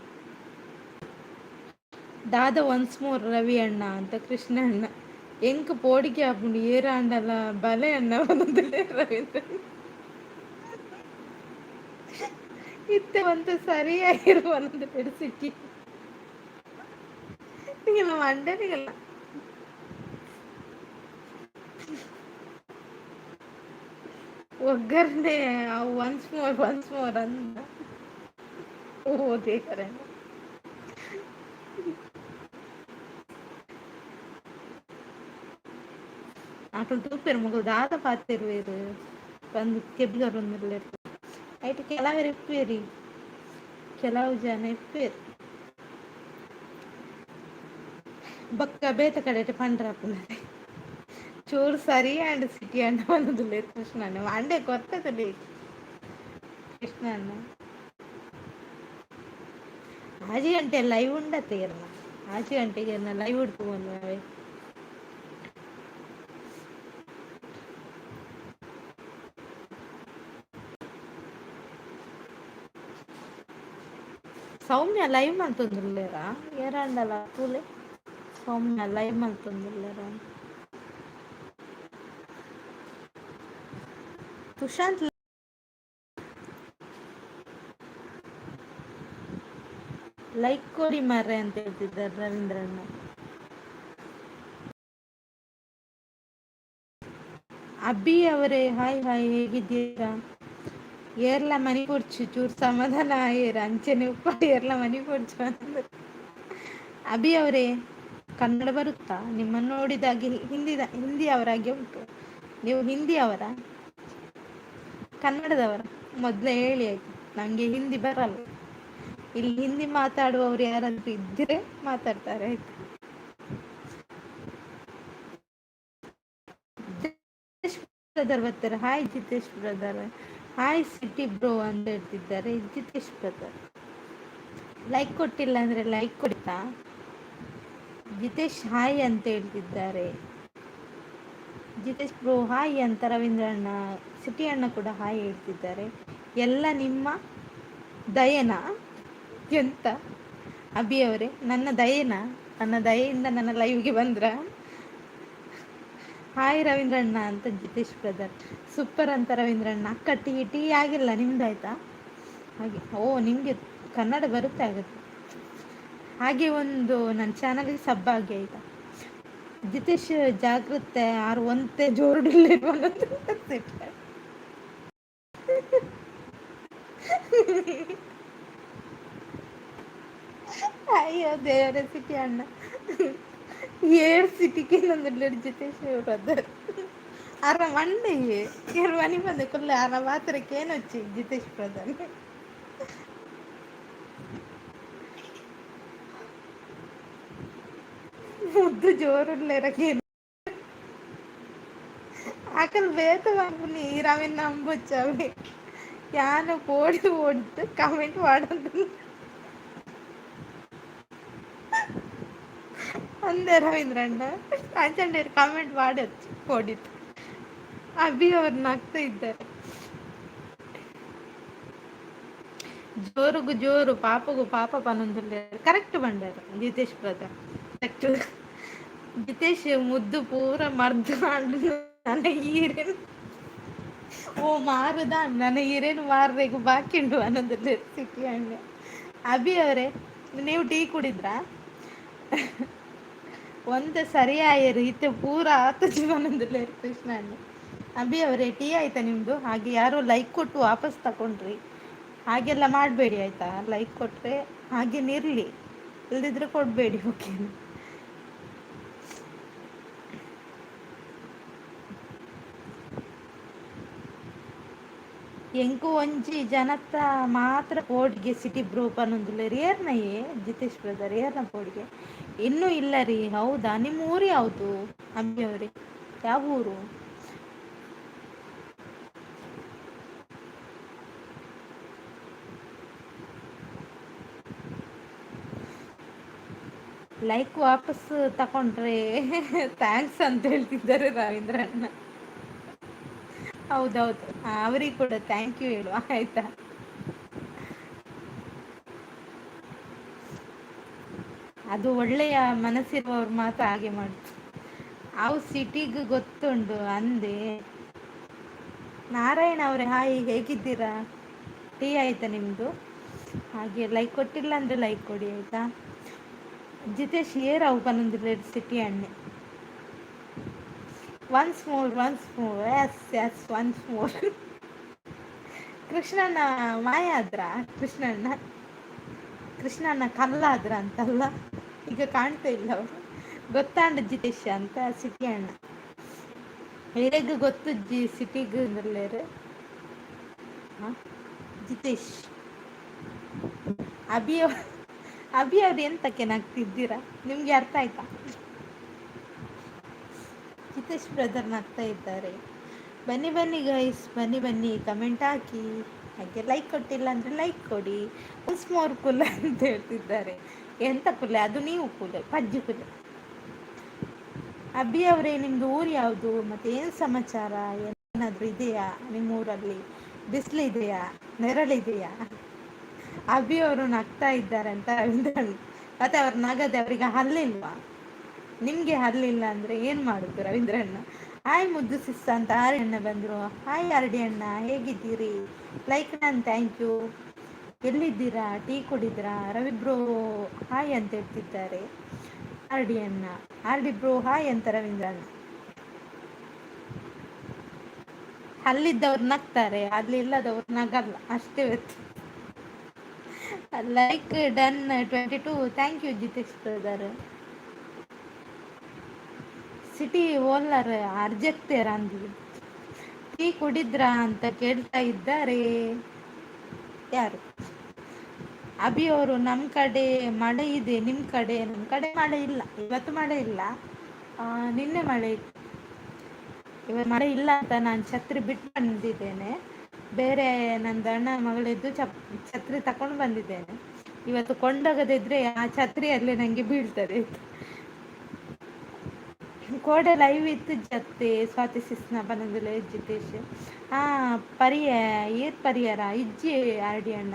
S1: ದಾದ ಒನ್ಸ್ ಮೋರ್ ರವಿ ಅಣ್ಣ ಅಂತ ಕೃಷ್ಣ ಅಣ್ಣ. ಎಂಕ್ ಪೋಡಿಗೆ ಆಪುಂಡು ಏರಾಂಡಲ ಬಲೆ ಅಣ್ಣ ಪನೊಂದುಲ್ಲೆರ್ ರವೀಂದ್ರ. ಇತ್ತೆ ಒಂತೆ ಸರಿಯಾಗಿರು ಪನೊಂದುಲ್ಲೆರ್ ಸಿಟಿ. ನಿಗಲ ಮಂಡೆ ನಿಗಲ. ಒಗ್ಗರಣೆ ಒನ್ಸ್ ಮೋರ್ ಒನ್ಸ್ ಮೋರ್ ಅಂದ. ಓ ದೇವರೇ. ಅಕುಲು ತೂಪೆರ್ ಮೊಕುಲು ದಾದ ಪಾತೆರುವೆರ್ ಪಂದ್ ಕೆಬಿಗರೊಂದುಲ್ಲೆರ್. ಐಟ್ ಕೆಲವೆರ್ ಇಪ್ಪುವೆರ್, ಕೆಲವು ಜನ ಇಪ್ಪುವೆರ್. ಬೊಕ್ಕ ಬೇತೆ ಕಡೆಟ್ ಪಂಡ್ರಾಪುಂಡು. ಚೂರು ಸರಿ ಆಂಡ್ ಸಿಟಿ ಅಣ್ಣ ಪನೊಂದುಲ್ಲೆರ್ ಕೃಷ್ಣ ಅಣ್ಣ. ಮಂಡೆ ಕೊರ್ತದೆ ಕೃಷ್ಣ ಅಣ್ಣ. 6 ಗಂಟೆ ಲೈವ್ ಉಂಡತ್ತೆ ಇರ್ನ? 6 ಗಂಟೆಗೆ ಇರ್ನ ಲೈವ್ ಉಡ್ಪು ಅವೇ. ಸೌಮ್ಯ ಲೈವ್ ಮಲ್ತೊಂದುಲ್ಲೆರಾ? ಏರಾಂಡಲ ತೂಲೆ, ಸೌಮ್ಯ ಲೈವ್ ಮಲ್ತೊಂದುಲ್ಲೆರಾ? ತುಷಾಂತ್ ಲೈಕ್ ಕೊಡಿ ಮಾರ್ರೆ ಅಂತ ಹೇಳ್ತಿದ್ದಾರೆ ರವೀಂದ್ರಣ್ಣ. ಅಬ್ಬಿ ಅವರೇ ಹಾಯ್ ಹಾಯ್, ಹೇಗಿದ್ದೀರಾ? ಏರ್ಲ ಮನಿ ಪೊಡ್ಚು, ಚೂರು ಸಮಾಧಾನ ಆಯೆರ್ ಅಂಚನೆ ಉಪ್ಪಡ್ ಏರ್ಲ ಮನಿ ಪೊಡ್ಚು ಅಂದ್ರೆ. ಅಭಿ ಅವರೇ, ಕನ್ನಡ ಬರುತ್ತಾ? ನಿಮ್ಮನ್ನು ನೋಡಿದಾಗೆ ಹಿಂದಿ ಅವರಾಗೆ ಉಂಟು. ನೀವು ಹಿಂದಿ ಅವರ ಕನ್ನಡದವರ? ಮೊದಲೇ ಹೇಳಿ ಆಯ್ತು, ನನಗೆ ಹಿಂದಿ ಬರಲ್ಲ. ಇಲ್ಲಿ ಹಿಂದಿ ಮಾತಾಡುವವರು ಯಾರಾದ್ರೂ ಇದ್ದರೆ ಮಾತಾಡ್ತಾರೆ ಆಯ್ತು. ಜಿತೇಶ್ ಬ್ರದರ್ ಬರ್ತಾರೆ. Hi Jitesh brother, hi city bro ಅಂತ ಹೇಳ್ತಿದ್ದಾರೆ ಜಿತೇಶ್ ಬ್ರದರ್. ಲೈಕ್ ಕೊಟ್ಟಿಲ್ಲ ಅಂದ್ರೆ ಲೈಕ್ ಕೊಡ್ತಾ. ಜಿತೇಶ್ ಹಾಯ್ ಅಂತ ಹೇಳ್ತಿದ್ದಾರೆ. ಜಿತೇಶ್ ಬ್ರೋ ಹಾಯ್ ಅಂತ ರವೀಂದ್ರ ಅಣ್ಣ, ಸಿಟಿ ಅಣ್ಣ ಕೂಡ ಹಾಯ್ ಹೇಳ್ತಿದ್ದಾರೆ. ಎಲ್ಲ ನಿಮ್ಮ ದಯನಾ ಎಂತ ಅಭಿ ಅವರೇ? ನನ್ನ ದಯೆನಾ? ನನ್ನ ದಯೆಯಿಂದ ನನ್ನ ಲೈವ್ಗೆ ಬಂದ್ರ? ಹಾಯ್ ರವೀಂದ್ರಣ್ಣ ಅಂತ ಜಿತೇಶ್ ಬ್ರದರ್. ಸೂಪರ್ ಅಂತ ರವೀಂದ್ರಣ್ಣ. ಅಕ್ಕ ಟೀ ಟೀ ಆಗಿಲ್ಲ ನಿಮ್ದಾಯ್ತಾ? ಹಾಗೆ, ಓ ನಿಮಗೆ ಕನ್ನಡ ಬರುತ್ತೆ ಆಗುತ್ತೆ. ಹಾಗೆ ಒಂದು ನನ್ನ ಚಾನಲ್ಗೆ ಸಬ್ ಆಗಿ ಆಯ್ತಾ. ಜಿತೇಶ್ ಜಾಗೃತೆ ಆರು ಒಂತೆ ಜೋರುಡಿಲ್ಲ. ಅಯ್ಯೋ ದೇವರ ಸಿಟಿ ಅಣ್ಣ, ಏಳು ಸಿಟಿಗೆ ನಂದು ಜಿತೇಶ್ ಬ್ರದರ್. ಅರ ಮಂಡೆ ಏಳು ಮನಿ ಬಂದೆ ಕುಲ್ಲ ಅರ ಮಾತ್ರಕ್ಕೆ ಏನೊಚ್ಚಿ ಜಿತೇಶ್ ಬ್ರದರ್. ಮುದ್ದು ಜೋರುಲ್ಲೆರಕೇನು ಆಕಲ್ ಬೇತ ಪನ್ಪುನಿ ರವಿನ್ ನಂಬೊಚ್ಚವೆ. ಯಾನ್ ಪೋಡಿ ಓಡ್ದು ಕಮೆಂಟ್ ಪಾಡೊಂದು ಅಂದೆ ರವೀಂದ್ರಣ್ಣ. ಅಂಚಂಡೆ ಕಮೆಂಟ್ ಪಾಡೊಚ್ಚಿ ಪೋಡಿತ್ತು. ಅಭಿ ಅವ್ರು ನಗ್ತಾ ಇದ್ದಾರೆ. ಜೋರುಗು ಜೋರು ಪಾಪಗು ಪಾಪ ಪನೊಂದುಲ್ಲೆರ್. ಕರೆಕ್ಟ್ ಪಂಡರ್ ಜಿತೇಶ್ ಬ್ರದರ್, ಕರೆಕ್ಟ್. ಜಿತೇಶ್ ಮುದ್ದು ಪೂರ ಮರ್ದ್ ನನ್ನ ಈರೇನು ಓ ಮಾರುದ ನನ್ನ ಈರೇನು ಮಾರ್ರೆಗ್ ಬಾಕಿ ಉಂಡು ಪನೊಂದುಲ್ಲೆರ್ ಸಿಟಿ ಅಣ್ಣ. ಅಭಿ ಅವರೇ, ನೀವು ಟೀ ಕುಡಿದ್ರಾ? ಒಂತೆ ಸರಿಯಾಯೆರ್ ಇತ್ತೆ ಪೂರ ಆತುಜಿ ಪನೊಂದುಲ್ಲೆರ್ ಕೃಷ್ಣ ಅಣ್ಣ. ಅಭಿ ಅವರೇ, ಟೀ ಆಯ್ತಾ ನಿಮ್ಮದು? ಹಾಗೆ ಯಾರೋ ಲೈಕ್ ಕೊಟ್ಟು ವಾಪಸ್ ತಗೊಂಡ್ರಿ, ಹಾಗೆಲ್ಲ ಮಾಡಬೇಡಿ ಆಯಿತಾ? ಲೈಕ್ ಕೊಟ್ಟರೆ ಹಾಗೇನಿರಲಿ, ಇಲ್ಲದಿದ್ದರೆ ಕೊಡಬೇಡಿ. ಓಕೆ, ಎಂಕು ಒಂಜಿ ಜನತ್ತ ಮಾತ್ರ ಪೋಡಿಗೆ ಸಿಟಿ ಬ್ರೋ ಪನೊಂದುಲ್ಲೆರ್ ಏರ್ನಯೇ ಜಿತೇಶ್ ಬ್ರದರ್ ಏರ್ನ ಪೋಡಿಗೆ ಇನ್ನೂ ಇಲ್ಲ ರೀ. ಹೌದಾ? ನಿಮ್ಮ ಊರು ಯಾವುದು ಅಭಿ ಅವರೇ? ಯಾವ ಊರು? ಲೈಕ್ ವಾಪಸ್ ತಗೊಂಡ್ರೆ thanks ಅಂತ ಹೇಳ್ತಿದ್ದಾರೆ ರವೀಂದ್ರ ಅಣ್ಣ. ಹೌದೌದು, ಅವ್ರಿಗೆ ಕೂಡ thank you ಹೇಳುವ ಆಯ್ತಾ? ಅದು ಒಳ್ಳೆಯ ಮನಸ್ಸಿರುವವರು ಮಾತ್ರ ಹಾಗೆ ಮಾಡುದು. ಅವು ಸಿಟಿಗೆ ಗೊತ್ತುಂಡು ಅಂದೆ. ನಾರಾಯಣ ಅವರೇ ಹಾಯ್, ಹೇಗಿದ್ದೀರಾ? ಟೀ ಆಯ್ತಾ ನಿಮ್ಮದು? ಹಾಗೆ ಲೈಕ್ ಕೊಟ್ಟಿಲ್ಲ ಅಂದರೆ ಲೈಕ್ ಕೊಡಿ ಆಯಿತಾ? ಜಿತೇಶ್ ಏರ್ ಅವು ಪನೊಂದುಲ್ಲೆರ್ ಸಿಟಿ ಅಣ್ಣೆ. Once more, once more, yes yes, once more. ಕೃಷ್ಣಣ್ಣ ಮಾಯ ಆದ್ರ? ಕೃಷ್ಣಣ್ಣ ಕೃಷ್ಣಣ್ಣ ಕಲ್ಲಾದ್ರ ಅಂತಲ್ಲ, ಈಗ ಕಾಣ್ತಾ ಇಲ್ಲ ಅವರು. ಗೊತ್ತಾಂಡ ಜಿತೇಶ್ ಅಂತ ಸಿಟಿ ಅಣ್ಣ. ಹೇಗೆ ಗೊತ್ತು ಜಿ ಸಿಟಿಗೆ ಅಂದ್ರಲ್ಲೇರು ಜಿತೇಶ್. ಅಭಿ ಅಭಿ ಅವ್ರು ಎಂತಕ್ಕೆ ನಗ್ತಿದ್ದೀರಾ? ನಿಮಗೆ ಅರ್ಥ ಆಯ್ತಾ? ಜಿತೇಶ್ ಬ್ರದರ್ ನಗ್ತಾ ಇದ್ದಾರೆ. ಬನ್ನಿ ಬನ್ನಿ ಗೈಸ್, ಬನ್ನಿ ಬನ್ನಿ, ಕಮೆಂಟ್ ಹಾಕಿ. ಹಾಗೆ ಲೈಕ್ ಕೊಟ್ಟಿಲ್ಲ ಅಂದರೆ ಲೈಕ್ ಕೊಡಿ. ಒನ್ಸ್ ಮೋರ್ ಕುಲೆ ಅಂತ ಹೇಳ್ತಿದ್ದಾರೆ. ಎಂತ ಕುಲೆ ಅದು? ನೀವು ಕುಲೆ, ಪಜ್ಜಿ ಕುಲೆ. ಅಭಿ ಅವರೇ, ನಿಮ್ಮದು ಊರು ಯಾವುದು ಮತ್ತು ಏನು ಸಮಾಚಾರ? ಏನಾದರೂ ಇದೆಯಾ ನಿಮ್ಮ ಊರಲ್ಲಿ? ಬಿಸಿಲಿದೆಯಾ, ನೆರಳಿದೆಯಾ? ಅಭಿ ಅವರು ನಗ್ತಾ ಇದ್ದಾರೆ ಅಂತ ರವೀಂದ್ರ. ಮತ್ತೆ ಅವ್ರು ನಗದೆ ಅವರಿಗೆ ಹಲ್ಲಿಲ್ವಾ? ನಿಮಗೆ ಹಲ್ಲಿಲ್ಲ ಅಂದರೆ ಏನು ಮಾಡುದು ರವೀಂದ್ರಣ್ಣ? ಹಾಯ್ ಮುದ್ದು ಸಿಸ್ ಅಂತ ಆರ್ ಅಣ್ಣ ಬಂದರು. ಹಾಯ್ ಆರ್ಡಿ ಅಣ್ಣ, ಹೇಗಿದ್ದೀರಿ? ಲೈಕ್ ನಾನು, thank you. ಎಲ್ಲಿದ್ದೀರಾ? ಟೀ ಕುಡಿದ್ರಾ? ರವಿ ಬ್ರೋ ಹಾಯ್ ಅಂತ ಹೇಳ್ತಿದ್ದಾರೆ ಆರ್ ಡಿ ಅಣ್ಣ. ಆರ್ ಡಿ ಬ್ರೋ ಹಾಯ್ ಅಂತ ರವೀಂದ್ರ ಅಣ್ಣ. ಅಲ್ಲಿದ್ದವ್ರು ನಗ್ತಾರೆ, ಅಲ್ಲಿಲ್ಲದವ್ರು ನಗಲ್ಲ, ಅಷ್ಟೇ ವ್ಯತ್ಯಾಸ. Like done 22, thank you Jitesh brother. City ಓಲ್ಲರ್ ಅರ್ಜಕ್ತೇರ ಅಂದ್ವಿ. ಟೀ ಕುಡಿದ್ರಾ ಅಂತ ಕೇಳ್ತಾ ಇದ್ದಾರೆ ಯಾರು? ಅಭಿ ಅವರು. ನಮ್ಮ ಕಡೆ ಮಳೆ ಇದೆ, ನಿಮ್ಮ ಕಡೆ? ನಮ್ಮ ಕಡೆ ಮಳೆ ಇಲ್ಲ, ಇವತ್ತು ಮಳೆ ಇಲ್ಲ, ನಿನ್ನೆ ಮಳೆ ಇತ್ತು. ಇವತ್ತು ಮಳೆ ಇಲ್ಲ ಅಂತ ನಾನು ಛತ್ರಿ ಬಿಟ್ಟು ಬಂದಿದ್ದೇನೆ. ಬೇರೆ ನಂದು ಅಣ್ಣ ಮಗಳಿದ್ದು ಛತ್ರಿ ತಕೊಂಡು ಬಂದಿದ್ದೇನೆ. ಇವತ್ತು ಕೊಂಡೋಗದಿದ್ರೆ ಆ ಛತ್ರಿಯಲ್ಲೇ ನನಗೆ ಬೀಳ್ತದೆ. ಕೋಡೆ ಲೈವ್ ಇತ್ತು ಜತ್ತೆ ಸ್ವಾತಿ ಸಿಸ್ನ ಬನಂದಿಲ್ಲ ಜಿತೇಶ್. ಹಾಂ, ಪರಿಯ ಏರ್ ಪರಿಯರ ಇಜ್ಜಿ ಆರ್ ಡಿ ಅಣ್ಣ.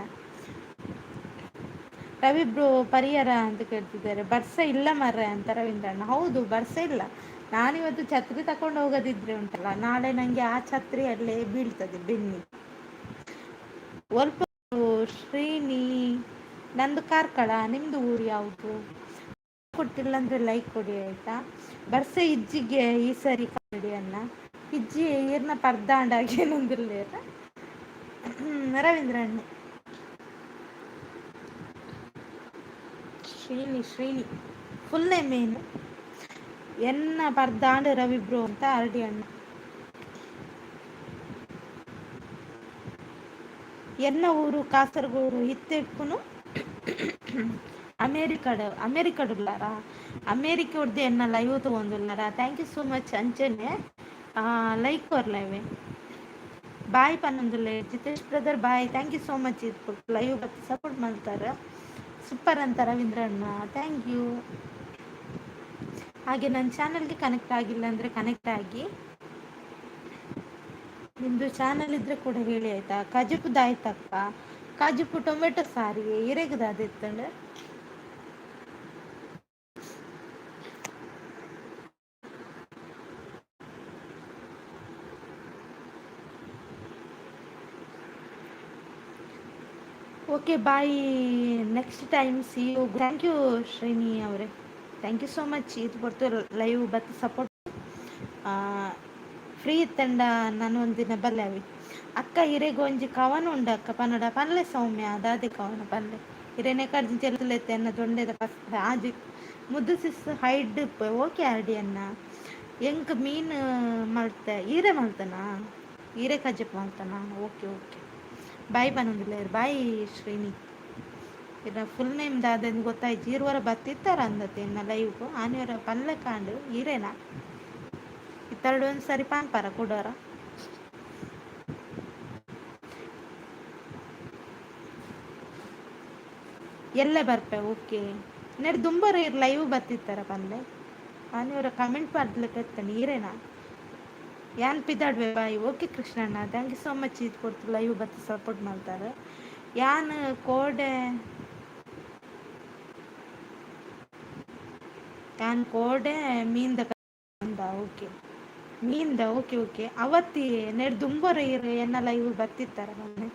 S1: ರವಿ ಬ್ರೋ ಪರಿಯರ ಅಂತ ಕೇಳ್ತಿದ್ದಾರೆ. ಬರ್ಸ ಇಲ್ಲ ಮರ್ರೆ ಅಂತ ರವೀಂದ್ರ ಅಣ್ಣ. ಹೌದು, ಬರ್ಸ ಇಲ್ಲ. ನಾನಿವತ್ತು ಛತ್ರಿ ತಕೊಂಡು ಹೋಗೋದಿದ್ರೆ ಉಂಟಲ್ಲ, ನಾಳೆ ನನಗೆ ಆ ಛತ್ರಿಯಲ್ಲೇ ಬೀಳ್ತದೆ ಬೆನ್ನಿ. ಒಲ್ಪ ಶ್ರೀನಿ, ನಂದು ಕಾರ್ಕಳ, ನಿಮ್ಮದು ಊರು ಯಾವುದು? ಕೊಟ್ಟಿಲ್ಲ ಅಂದರೆ ಲೈಕ್ ಕೊಡಿ ಆಯಿತಾ? ಬರ್ಸೆ ಇಜ್ಜಿಗೆ ಈ ಸರಿ ಕಡಿ ಅನ್ನ ಇಜ್ಜಿ ಏರ್ನ ಪರ್ದಾಂಡಾಗಿ ಏನೊಂದಿಲ್ಲ ರವೀಂದ್ರ ಅಣ್ಣ. ಶ್ರೀನಿ ಶ್ರೀನಿ ಫುಲ್ ನೇಮ್ ಏನು? ಎನ್ನ ಪರ್ದಾಂಡ ರವಿ ಬ್ರೋ ಅಂತ ಆರ್ ಡಿ ಅಣ್ಣ. ಎನ್ನ ಊರು ಕಾಸರಗೋಡು. ಇತ್ತೆಪ್ಪುನು ಅಮೇರಿಕಡ್ ಅಮೇರಿಕಡುಲ್ಲಾರ? ಅಮೇರಿಕ ಉಡ್ದು ಎನ್ನ ಲೈವ್ ತಗೊಂಡುಲ್ಲಾರ? Thank you so much. ಅಂಚನೆ ಲೈಕ್ ಕೊರ್ಲವೆ. ಬಾಯ್ ಪನ್ನೊಂದುಲ್ಲೆ Jitesh brother, bye. Thank you so much. ಇದು ಲೈವ್ ಬತ್ತು ಸಪೋರ್ಟ್ ಮಾಡ್ತಾರೆ. ಸೂಪರ್ ಅಂತ ರವೀಂದ್ರ ಅಣ್ಣ, thank you. ಹಾಗೆ ನನ್ನ ಚಾನಲ್ಗೆ ಕನೆಕ್ಟ್ ಆಗಿಲ್ಲ ಅಂದರೆ ಕನೆಕ್ಟ್ ಆಗಿ. ನಿಮ್ಮದು ಚಾನಲ್ ಇದ್ದರೆ ಕೂಡ ಹೇಳಿ ಆಯಿತಾ? ಕಜಿಪು ದಾಯ್ತಕ್ಕ? ಕಜಿಪು ಟೊಮೆಟೊ ಸಾರಿಗೆ ಇರೆಗದಾದಿತ್ತಂಡು. Okay bye, next time see you. Thank you Srini ಅವರೇ, thank you so much. ಇದು ಬರ್ತು ಲೈವ್ ಬತ್ತು ಸಪೋರ್ಟ್. ಫ್ರೀ ಇತ್ತಂಡ ನಾನು ಒಂದಿನ ಬಲ್ಲೆ ಅವಿ. ಅಕ್ಕ ಇರೆಗ್ ಒಂಜಿ ಕವನ ಉಂಡು ಅಕ್ಕ ಪನಡ ಪನ್ಲೆ ಸೌಮ್ಯ, ದಾದೆ ಕವನ ಪನ್ಲೆ. ಇರೆನೆ ಕಡ್ಜಿ ಚೆಲ್ಲುಲೆತ್ತೆ ಎನ್ನ ದೊಂಡೆದ ಪಸ್ ಆಜಿ ಮುದ್ದು ಸಿಸ್ ಹೈಡ್ ಓಕೆ ಆರ್ಡಿ ಅನ್ನ. ಎಂಕ್ ಮೀನ್ ಮಲ್ತೆ ಈರೆ ಮಲ್ತನಾ? ಈರೆ ಕಜಿಪ್ ಮಲ್ತನಾ? ಓಕೆ ಓಕೆ, ಬಾಯ್ ಪನೊಂದುಲ್ಲೆರ್. ಬಾಯ್ ಶ್ರೀನಿ. ಇರ ಫುಲ್ ನೇಮ್ ದಾದೆಂದ್ ಗೊತ್ತಾಯ್ಜಿ. ಇರುವರ ಬತ್ತಿತ್ತಾರ ಅಂದತೆ ಎನ್ನ ಲೈವ್ಗ್ ಆನಿವರ ಪನ್ಲೆ ಕಾಂಡ್ ಈರೆನಾ? ಇತ್ತರ್ಡ್ ಒಂಜಿ ಸರಿ ಪನ್ಪರ ಕುಡೋರ. ಎಲ್ಲೆ ಬರ್ಪೆ ಓಕೆ. ನೆಡ್ ದುಂಬರ ಇರ್ ಲೈವ್ ಬತ್ತಿತ್ತಾರ ಪನ್ಲೆ. ಆನಿವರ ಕಮೆಂಟ್ ಪಾಡ್ಲೆಕ ಇತ್ತಂಡ್ ಈರೆನಾ? ಯಾನ್ ಪಿದಾಡ್ವೆ ಬಾಯ್. ಓಕೆ ಕೃಷ್ಣಣ್ಣ, thank you so much ಇದು ಕೊಡ್ತು ಲೈವ್ ಬತ್ತಿ ಸಪೋರ್ಟ್ ಮಾಡ್ತಾರೆ. ಯಾನ್ ಕೋಡೆ ಯಾನ್ ಕೋಡೆ ಮೀನ್ದ ಓಕೆ ಮೀನ್ದ ಓಕೆ ಓಕೆ. ಅವತ್ತಿ ನೆಡ್ ದುಂಬರ ಇರ್ ಎನ್ನ ಲೈವ್ ಬತ್ತಿತ್ತಾರ ಮೊನ್ನೆ.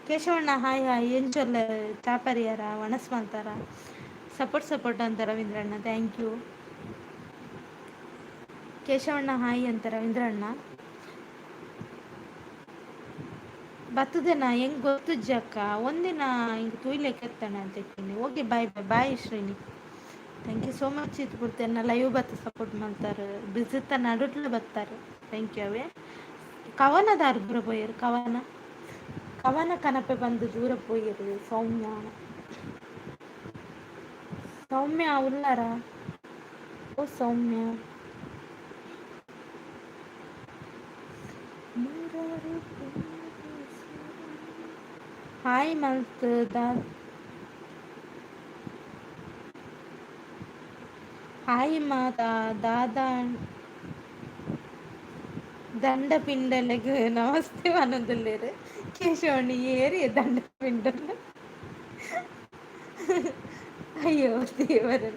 S1: ಕೇಶವಣ್ಣ ಹಾಯ್ ಹಾಯ್, ಎಂಚೊಲ್ಲೆ ಚಾಪರಿಯರ ಒಣಸ್ ಮಲ್ತಾರ? ಸಪೋರ್ಟ್ ಸಪೋರ್ಟ್ ಅಂತ ರವೀಂದ್ರಣ್ಣ, thank you. ಕೇಶವಣ್ಣ ಹಾಯ್ ಅಂತ ರವೀಂದ್ರಣ್ಣ. ಬತ್ತದೆನಾ ಹೆಂಗ್ ಗೊತ್ತುಜ್ಜಕ್ಕ, ಒಂದಿನ ಹಿಂಗೆ ತೂಯ್ಲೆಕ್ಕೆ ಎತ್ತಣ ಅಂತ ಇದ್ದೀನಿ. Okay bye bye bye Srini, thank you so much. ಇದು ಕೊಡ್ತೇನೆ ಲೈವ್ ಬತ್ತ ಸಪೋರ್ಟ್ ಮಾಡ್ತಾರೆ, ಬಿಸಿತ್ತ ನಡುಟ್ಲೆ ಬರ್ತಾರೆ, thank you. ಅವೇ ಕವನದಾರು ದೂರ ಪೋಯರು, ಕವನ ಕವನ ಕನಪೆ ಬಂದು ದೂರ ಪೋಯರು. ಸೌಮ್ಯ ಸೌಮ್ಯ ಉಲ್ಲಾರ? ಓ ಸೌಮ್ಯ, ಹಾಯ್ ಮಲ್ತ್ ದಾ ಹಾಯ್ ಮಾತಾ ದಾದಾ ದಂಡಪಿಂಡಲೆಗ್ ನಮಸ್ತೆ ಪನೊಂದುಲ್ಲೆರ್. ಕೇಶವಣ್ಣ ಏರಿ ದಂಡಪಿಂಡಲು? ಅಯ್ಯೋ ದೇವರೇ,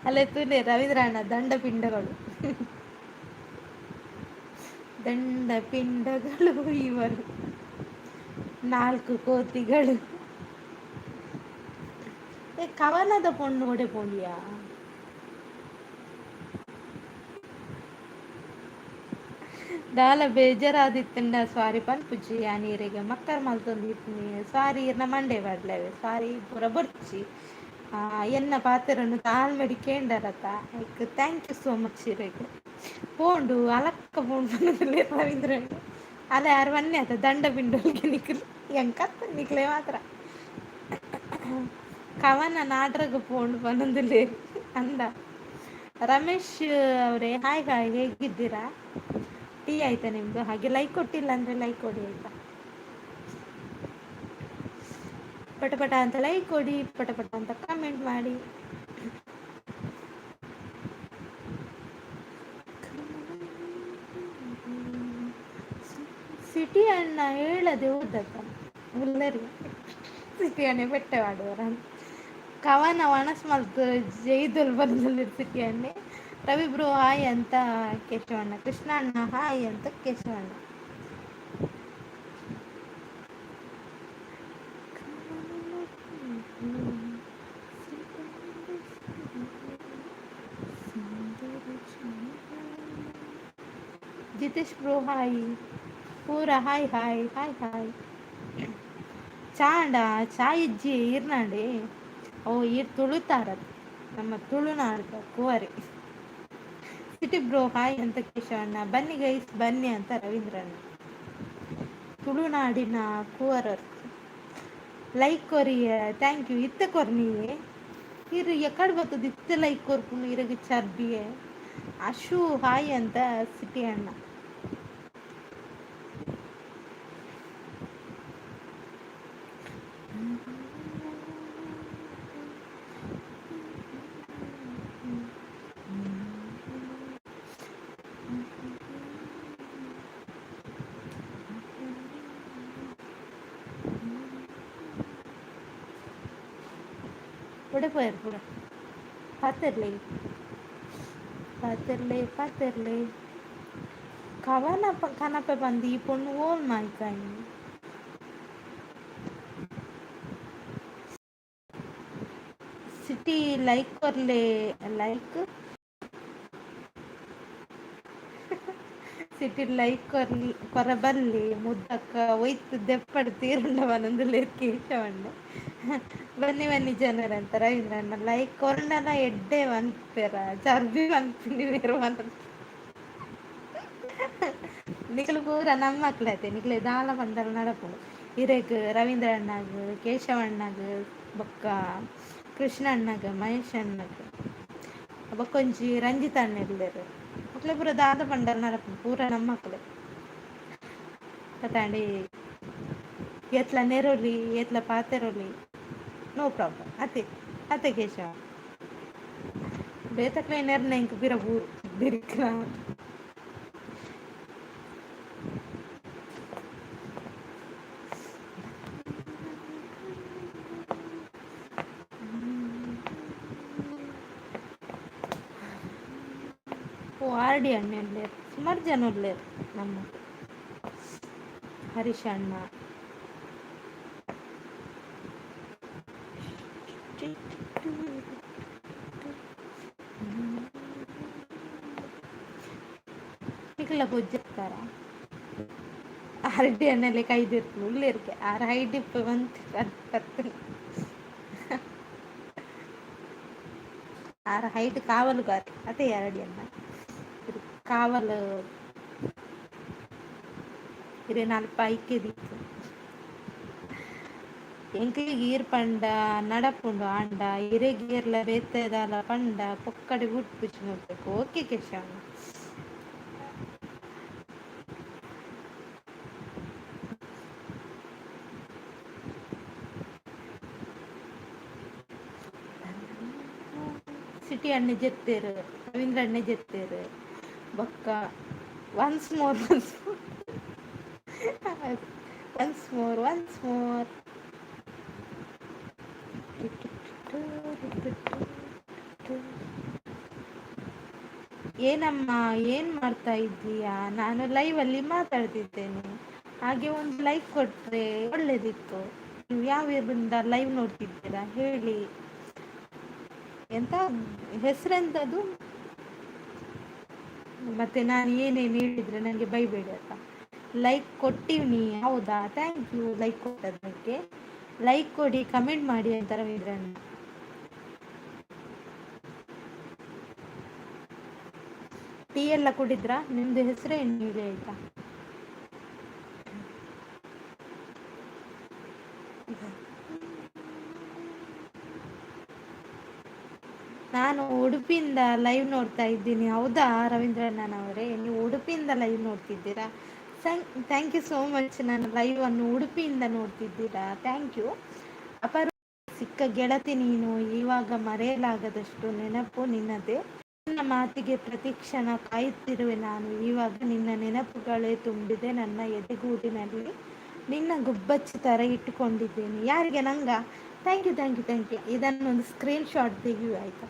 S1: ಅಲ್ಲೇ ತೂಲೆ ರವೀಂದ್ರಣ್ಣ ದಂಡಪಿಂಡಗಳು, ದಂಡಪಿಂಡಗಳು ಇವರು ನಾಲ್ಕು ಕೋತಿಗಳು. ಏ ಕವನದ ಪೊಣ್ಣು ಒಡೆ ಪೋಂಡಿಯಾ? ದಾಲ ಬೇಜಾರಾದಿತ್ತಂಡ ಸಾರಿ ಪನ್ಪುಜಿ ಯಾನ್ ಈರೆಗ್, ಮಕ್ಕರ್ ಮಲ್ತೊಂದಿತ್ತಿನಿ ಸಾರಿ. ಇರ್ನ ಮಂಡೆ ಪಾಡ್ಲೆವೆ, ಸಾರಿ ಪೂರ ಬೊರ್ಚಿ. ಎನ್ನ ಪಾತೆರನು ತಾಳ್ಮೆಡ್ ಕೇಂಡರತ, ಐಕ್ thank you so much ಇರೆಗ್. ಪೋಂಡು ಅಲಕ್ಕ ಪೋಂಡು ಪನೊಂದುಲ್ಲೆರ್ ರವೀಂದ್ರಣ್ಣ. ಅಲ್ಲ ಯಾರು ವನ್ನೆ ಆತ ದಂಡ ಪಿಂಡೊಲ್ಗೆ ನಿಕುಲು ಎಂಕತ್ತ ನಿಕ್ಲೆ ಮಾತ್ರ. ಕವನ ನಾಡ್ರಗ್ ಪೋಂಡು ಪನೊಂದುಲ್ಲೆರ್ ಅಂದ. ರಮೇಶ್ ಅವರೇ ಹಾಯ್ ಹಾಯ್, ಹೇಗಿದ್ದೀರಾ? ಟೀ ಆಯ್ತಾ ನಿಮ್ಮದು? ಹಾಗೆ ಲೈಕ್ ಕೊಟ್ಟಿಲ್ಲ ಅಂದರೆ ಲೈಕ್ ಕೊಡಿ ಆಯ್ತಾ? ಪಟ ಪಟ ಅಂತ ಲೈಕ್ ಕೊಡಿ, ಪಟ ಪಟ ಅಂತ ಕಮೆಂಟ್ ಮಾಡಿ. ಸಿಟಿ ಅಣ್ಣ ಹೇಳದೆ ಹೋದತ್ತ ಉಲ್ಲರಿ ಸಿಟಿ ಅಣ್ಣೆ ಬೆಟ್ಟೆ ಮಾಡುವರ ಕವನ ಒಣಸ್ ಮಲ್ತು ಜೈದೊಲ್ ಬಂದಲ್ಲಿ ಸಿಟಿ ಅಣ್ಣೆ. ರವಿ ಬ್ರೋ ಹಾಯ್ ಅಂತ ಕೇಶವಣ್ಣ, ಕೃಷ್ಣ ಅಣ್ಣ ಹಾಯ್ ಅಂತ ಕೇಶವಣ್ಣ. ಜಿತೇಶ್ ಬ್ರೋ ಹಾಯ್, ಪೂರ ಹಾಯ್ ಹಾಯ್ ಹಾಯ್ ಹಾಯ್. ಚಾಂಡ ಚಾ ಇಜ್ಜಿ ಈರ್ನಾಂಡಿ? ಓ ಈರ್ ತುಳುತಾರ, ನಮ್ಮ ತುಳುನಾಡ ಕುವರಿ. ಸಿಟಿ ಬ್ರೋ ಹಾಯ್ ಅಂತ ಕೇಶವಣ್ಣ, ಬನ್ನಿ ಗೈಸ್ ಬನ್ನಿ ಅಂತ ರವೀಂದ್ರಣ್ಣ. ತುಳುನಾಡಿನ ಕುವರರು ಲೈಕ್ ಕೊರಿ, thank you. ಇತ್ತ ಕೊರ್ನಿ ಇರು ಎಕಡೆ ಬರ್ತದ ಇತ್ತ ಲೈಕ್ ಕೊರ್ಪುನು ಇರಗ ಚರ್ಬಿಯೆ. ಅಶು ಹಾಯ್ ಅಂತ ಸಿಟಿ ಅಣ್ಣ. ಒಡೆ ಪೋಯರ್ ಪೂರ ಪಾತೆರ್ಲೆ ಪಾತೆರ್ಲೆ ಪಾತೆರ್ಲೆ. ಕವನ ಕನಪೆ ಬಂದು ಈ ಪೊಣ್ಣು ಓಲ್ ಮಾಯ್ಕಾಯಿ. ಸಿಟಿ ಲೈಕ್ ಕೊರ್ಲೆ, ಲೈಕ್ ಸಿಟಿ ಲೈಕ್ ಕೊರಬಲ್ಲಿ ಮುದ್ದಕ್ಕ ಒಯ್ತು ದೆಪ್ಪಡು ತೀರುಂಡ ಪನೊಂದುಲ್ಲೆರ್ ಕೇಶವಣ್ಣ. ಬನ್ನಿ ಬನ್ನಿ ಜನರಂತ ರವೀಂದ್ರಣ್ಣ ಲೈಕ್ ಕೊರ್ಂಡಲ ಎಡ್ಡೆ ಮನ್ಪೆರ ಚರ್ಬಿ ಮನ್ಪಿನಿ ಬೇರು ಪನೊಂದು. ನಿಕುಲು ಪೂರ ನಮ್ಮಕ್ಲತೆ, ನಿಕ್ಲೆ ದಾಲ ಪಂಡಲ ನಡಪುಂಡು. ಇರೆಗ್ ರವೀಂದ್ರ ಅಣ್ಣಗ್, ಕೇಶವಣ್ಣಗ್, ಬೊಕ್ಕ ಕೃಷ್ಣ ಅಣ್ಣಗ್, ಮಹೇಶ್ ಅಣ್ಣಗ್, ಬೊಕ್ಕೊಂಜಿ ರಂಜಿತ್ ಅಣ್ಣ ಉಲ್ಲೆರ್. ಮೊಕ್ಲೆ ಪೂರ ದಾದ ಪಂಡಲ ನಡಪುಂಡು, ಪೂರ ನಮ್ಮಕ್ಲೆ. ಕತಾಂಡಿ ಏತ್ಲ ನೆರೊಲಿ ಏತ್ಲ ಪಾತೆರೊಲಿ, ನೋ ಪ್ರಾಬ್ಲಮ್. ಅತೆ ಅತೆ ಕೇಶವ ಬೇತಕ್ಲೆ ನೆರ್ನ ಎಂಕ್ ಪಿರ ಬೂರು ಬೆರಿಕ್ಲ. ಓ ಆರ್ ಡಿ ಅಣ್ಣ ಉಲ್ಲೆರ್, ಸುಮಾರು ಜನ ಉಲ್ಲೆರ್ ನಮ್ಮ. ಹರೀಶ್ ಅಣ್ಣ. ನಿಕುಲ ಪೊಜ್ಜೆತ್ತಾರ ಆರ್ ಡಿ ಅಣ್ಣಲೆ ಕೈದಿರ್ತು ಉಲ್ಲೆರ್ಗೆ ಆರ್ ಹೈಡ್ ಇಪ್ಪ ಬಂತು ಪತ್ತು ಆರ್ ಹೈಟ್ ಕಾವಲುಗಾರ ಅದೇ ಆರ್ ಡಿ ಅಣ್ಣ ಕಾವಲು ಇರೆನ ಅಲ್ಪ ಐಕೆ ದೀತು. ಎಂಕ್ಲೆಗ್ ಈರ್ ಪಂಡ ನಡಪುಂಡು ಆಂಡ ಇರೆಗ್ ಏರ್ಲ ಬೇತೆ ದಾಲ ಪಂಡ ಪೊಕ್ಕಡೆ ಬುಡ್ಪುಜಿ ಮಲ್ಪೆಗ್. ಓಕೆ ಕೇಶವಣ್ಣ. ಸಿಟಿ ಅಣ್ಣೆ ಜೆತ್ತೇರು, ರವೀಂದ್ರ ಅಣ್ಣೆ ಜೆತ್ತೇರು, ಬೊಕ್ಕ once more once more once more once more. ಏನಮ್ಮ ಏನು ಮಾಡ್ತಾ ಇದ್ದೀಯಾ? ನಾನು ಲೈವಲ್ಲಿ ಮಾತಾಡ್ತಿದ್ದೇನೆ. ಹಾಗೆ ಒಂದು ಲೈಕ್ ಕೊಟ್ಟರೆ ಒಳ್ಳೇದಿತ್ತು. ನೀವು ಯಾವ ಊರಿಂದ ಲೈವ್ ನೋಡ್ತಿದ್ದೀರಾ ಹೇಳಿ. ಎಂತ ಹೆಸರೆಂತದು? ಮತ್ತೆ ನಾನು ಏನೇನು ಹೇಳಿದರೆ ನನಗೆ ಬೈಬೇಡಿ ಆಯ್ತಾ. ಲೈಕ್ ಕೊಟ್ಟಿವ್ನಿ, ಹೌದಾ? Thank you like ಕೊಟ್ಟದಕ್ಕೆ. ಲೈಕ್ ಕೊಡಿ, ಕಮೆಂಟ್ ಮಾಡಿ ಅಂತ ರವೀಂದ್ರಣ್ಣ. ಟೀ ಎಲ್ಲ ಕುಡಿದ್ರಾ? ನಿಮ್ಮದು ಹೆಸರೇನು ಹೇಳಿ ಆಯ್ತಾ? ನಾನು ಉಡುಪಿಯಿಂದ ಲೈವ್ ನೋಡ್ತಾ ಇದ್ದೀನಿ. ಹೌದಾ ರವೀಂದ್ರಣ್ಣನವರೇ, ನೀವು ಉಡುಪಿಯಿಂದ ಲೈವ್ ನೋಡ್ತಿದ್ದೀರಾ? Thank you so much. ನನ್ನ ಲೈವನ್ನು ಉಡುಪಿಯಿಂದ ನೋಡ್ತಿದ್ದೀರಾ, thank you. ಅಪರ ಸಿಕ್ಕ ಗೆಳತಿ ನೀನು, ಇವಾಗ ಮರೆಯಲಾಗದಷ್ಟು ನೆನಪು ನಿನ್ನದೇ. ನನ್ನ ಮಾತಿಗೆ ಪ್ರತಿಕ್ಷಣ ಕಾಯುತ್ತಿರುವೆ ನಾನು, ಇವಾಗ ನಿನ್ನ ನೆನಪುಗಳೇ ತುಂಬಿದೆ ನನ್ನ ಎದೆಗೂಡಿನಲ್ಲಿ. ನಿನ್ನ ಗುಬ್ಬಚ್ಚಿ ಥರ ಇಟ್ಟುಕೊಂಡಿದ್ದೇನೆ. ಯಾರಿಗೆ? ನಂಗ? Thank you thank you thank you. ಇದನ್ನೊಂದು ಸ್ಕ್ರೀನ್ ಶಾಟ್ ತೆಗೆಯು ಆಯಿತಾ?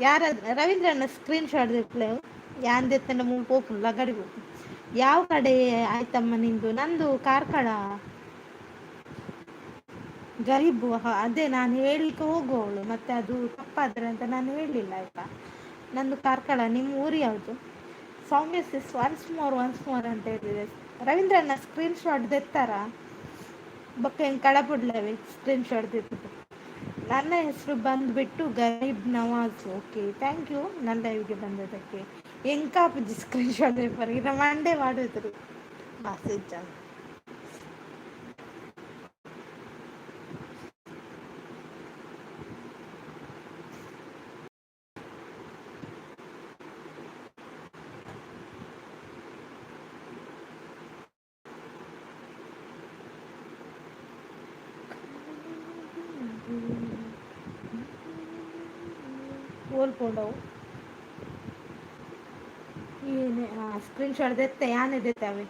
S1: ಯಾರ ರವೀಂದ್ರಣ್ಣ ಸ್ಕ್ರೀನ್ ಶಾಟ್ ತೆಗ್ಲೆ ಯಾಂದೆತ್ತಂಡ ಪೋಪುಂಡು ಲಗಡಿ. ಯಾವ ಕಡೆ ಆಯ್ತಮ್ಮ ನಿಂದು? ನಂದು ಕಾರ್ಕಳ. ಗರೀಬು ಅದೇ ನಾನು ಹೇಳಲಿಕ್ಕೆ ಹೋಗುವವಳು, ಮತ್ತೆ ಅದು ತಪ್ಪಾದ್ರೆ ಅಂತ ನಾನು ಹೇಳಲಿಲ್ಲ ಆಯ್ತಾ. ನಂದು ಕಾರ್ಕಳ. ನಿಮ್ಮ ಊರು ಯಾವುದು? Soumya sis once more once more ಅಂತ ಹೇಳಿದೆ. ರವೀಂದ್ರಣ್ಣ ಸ್ಕ್ರೀನ್ ಶಾಟ್ ದೆತ್ತಾರ? ಬೊಕ್ಕ ಹೆಂಗೆ ಕಳಪುಡ್ಲವೆ ಸ್ಕ್ರೀನ್ ಶಾಟ್ ದೆತ್ತಿದ್ದು. ನನ್ನ ಹೆಸರು ಬಂದುಬಿಟ್ಟು Garib Nawaz. Okay thank you ನನ್ನ ಲೈವ್ಗೆ ಬಂದದಕ್ಕೆ. ಎಂಕಾಪುಜಿ ಸ್ಕ್ರೀನ್ ಶಾಟ್ ಪೇಪರ್ ಇರ ಮಂಡೆ ಮಾಡಿದ್ರು ಬಾಸೆಜ್ಜ. ಓಲ್ಪೋಂಡವು ಏನೇ ಸ್ಕ್ರೀನ್ ಶಾಟ್ ದೆತ್ತೆ ಯಾನೆ ದೆತ್ತವೆ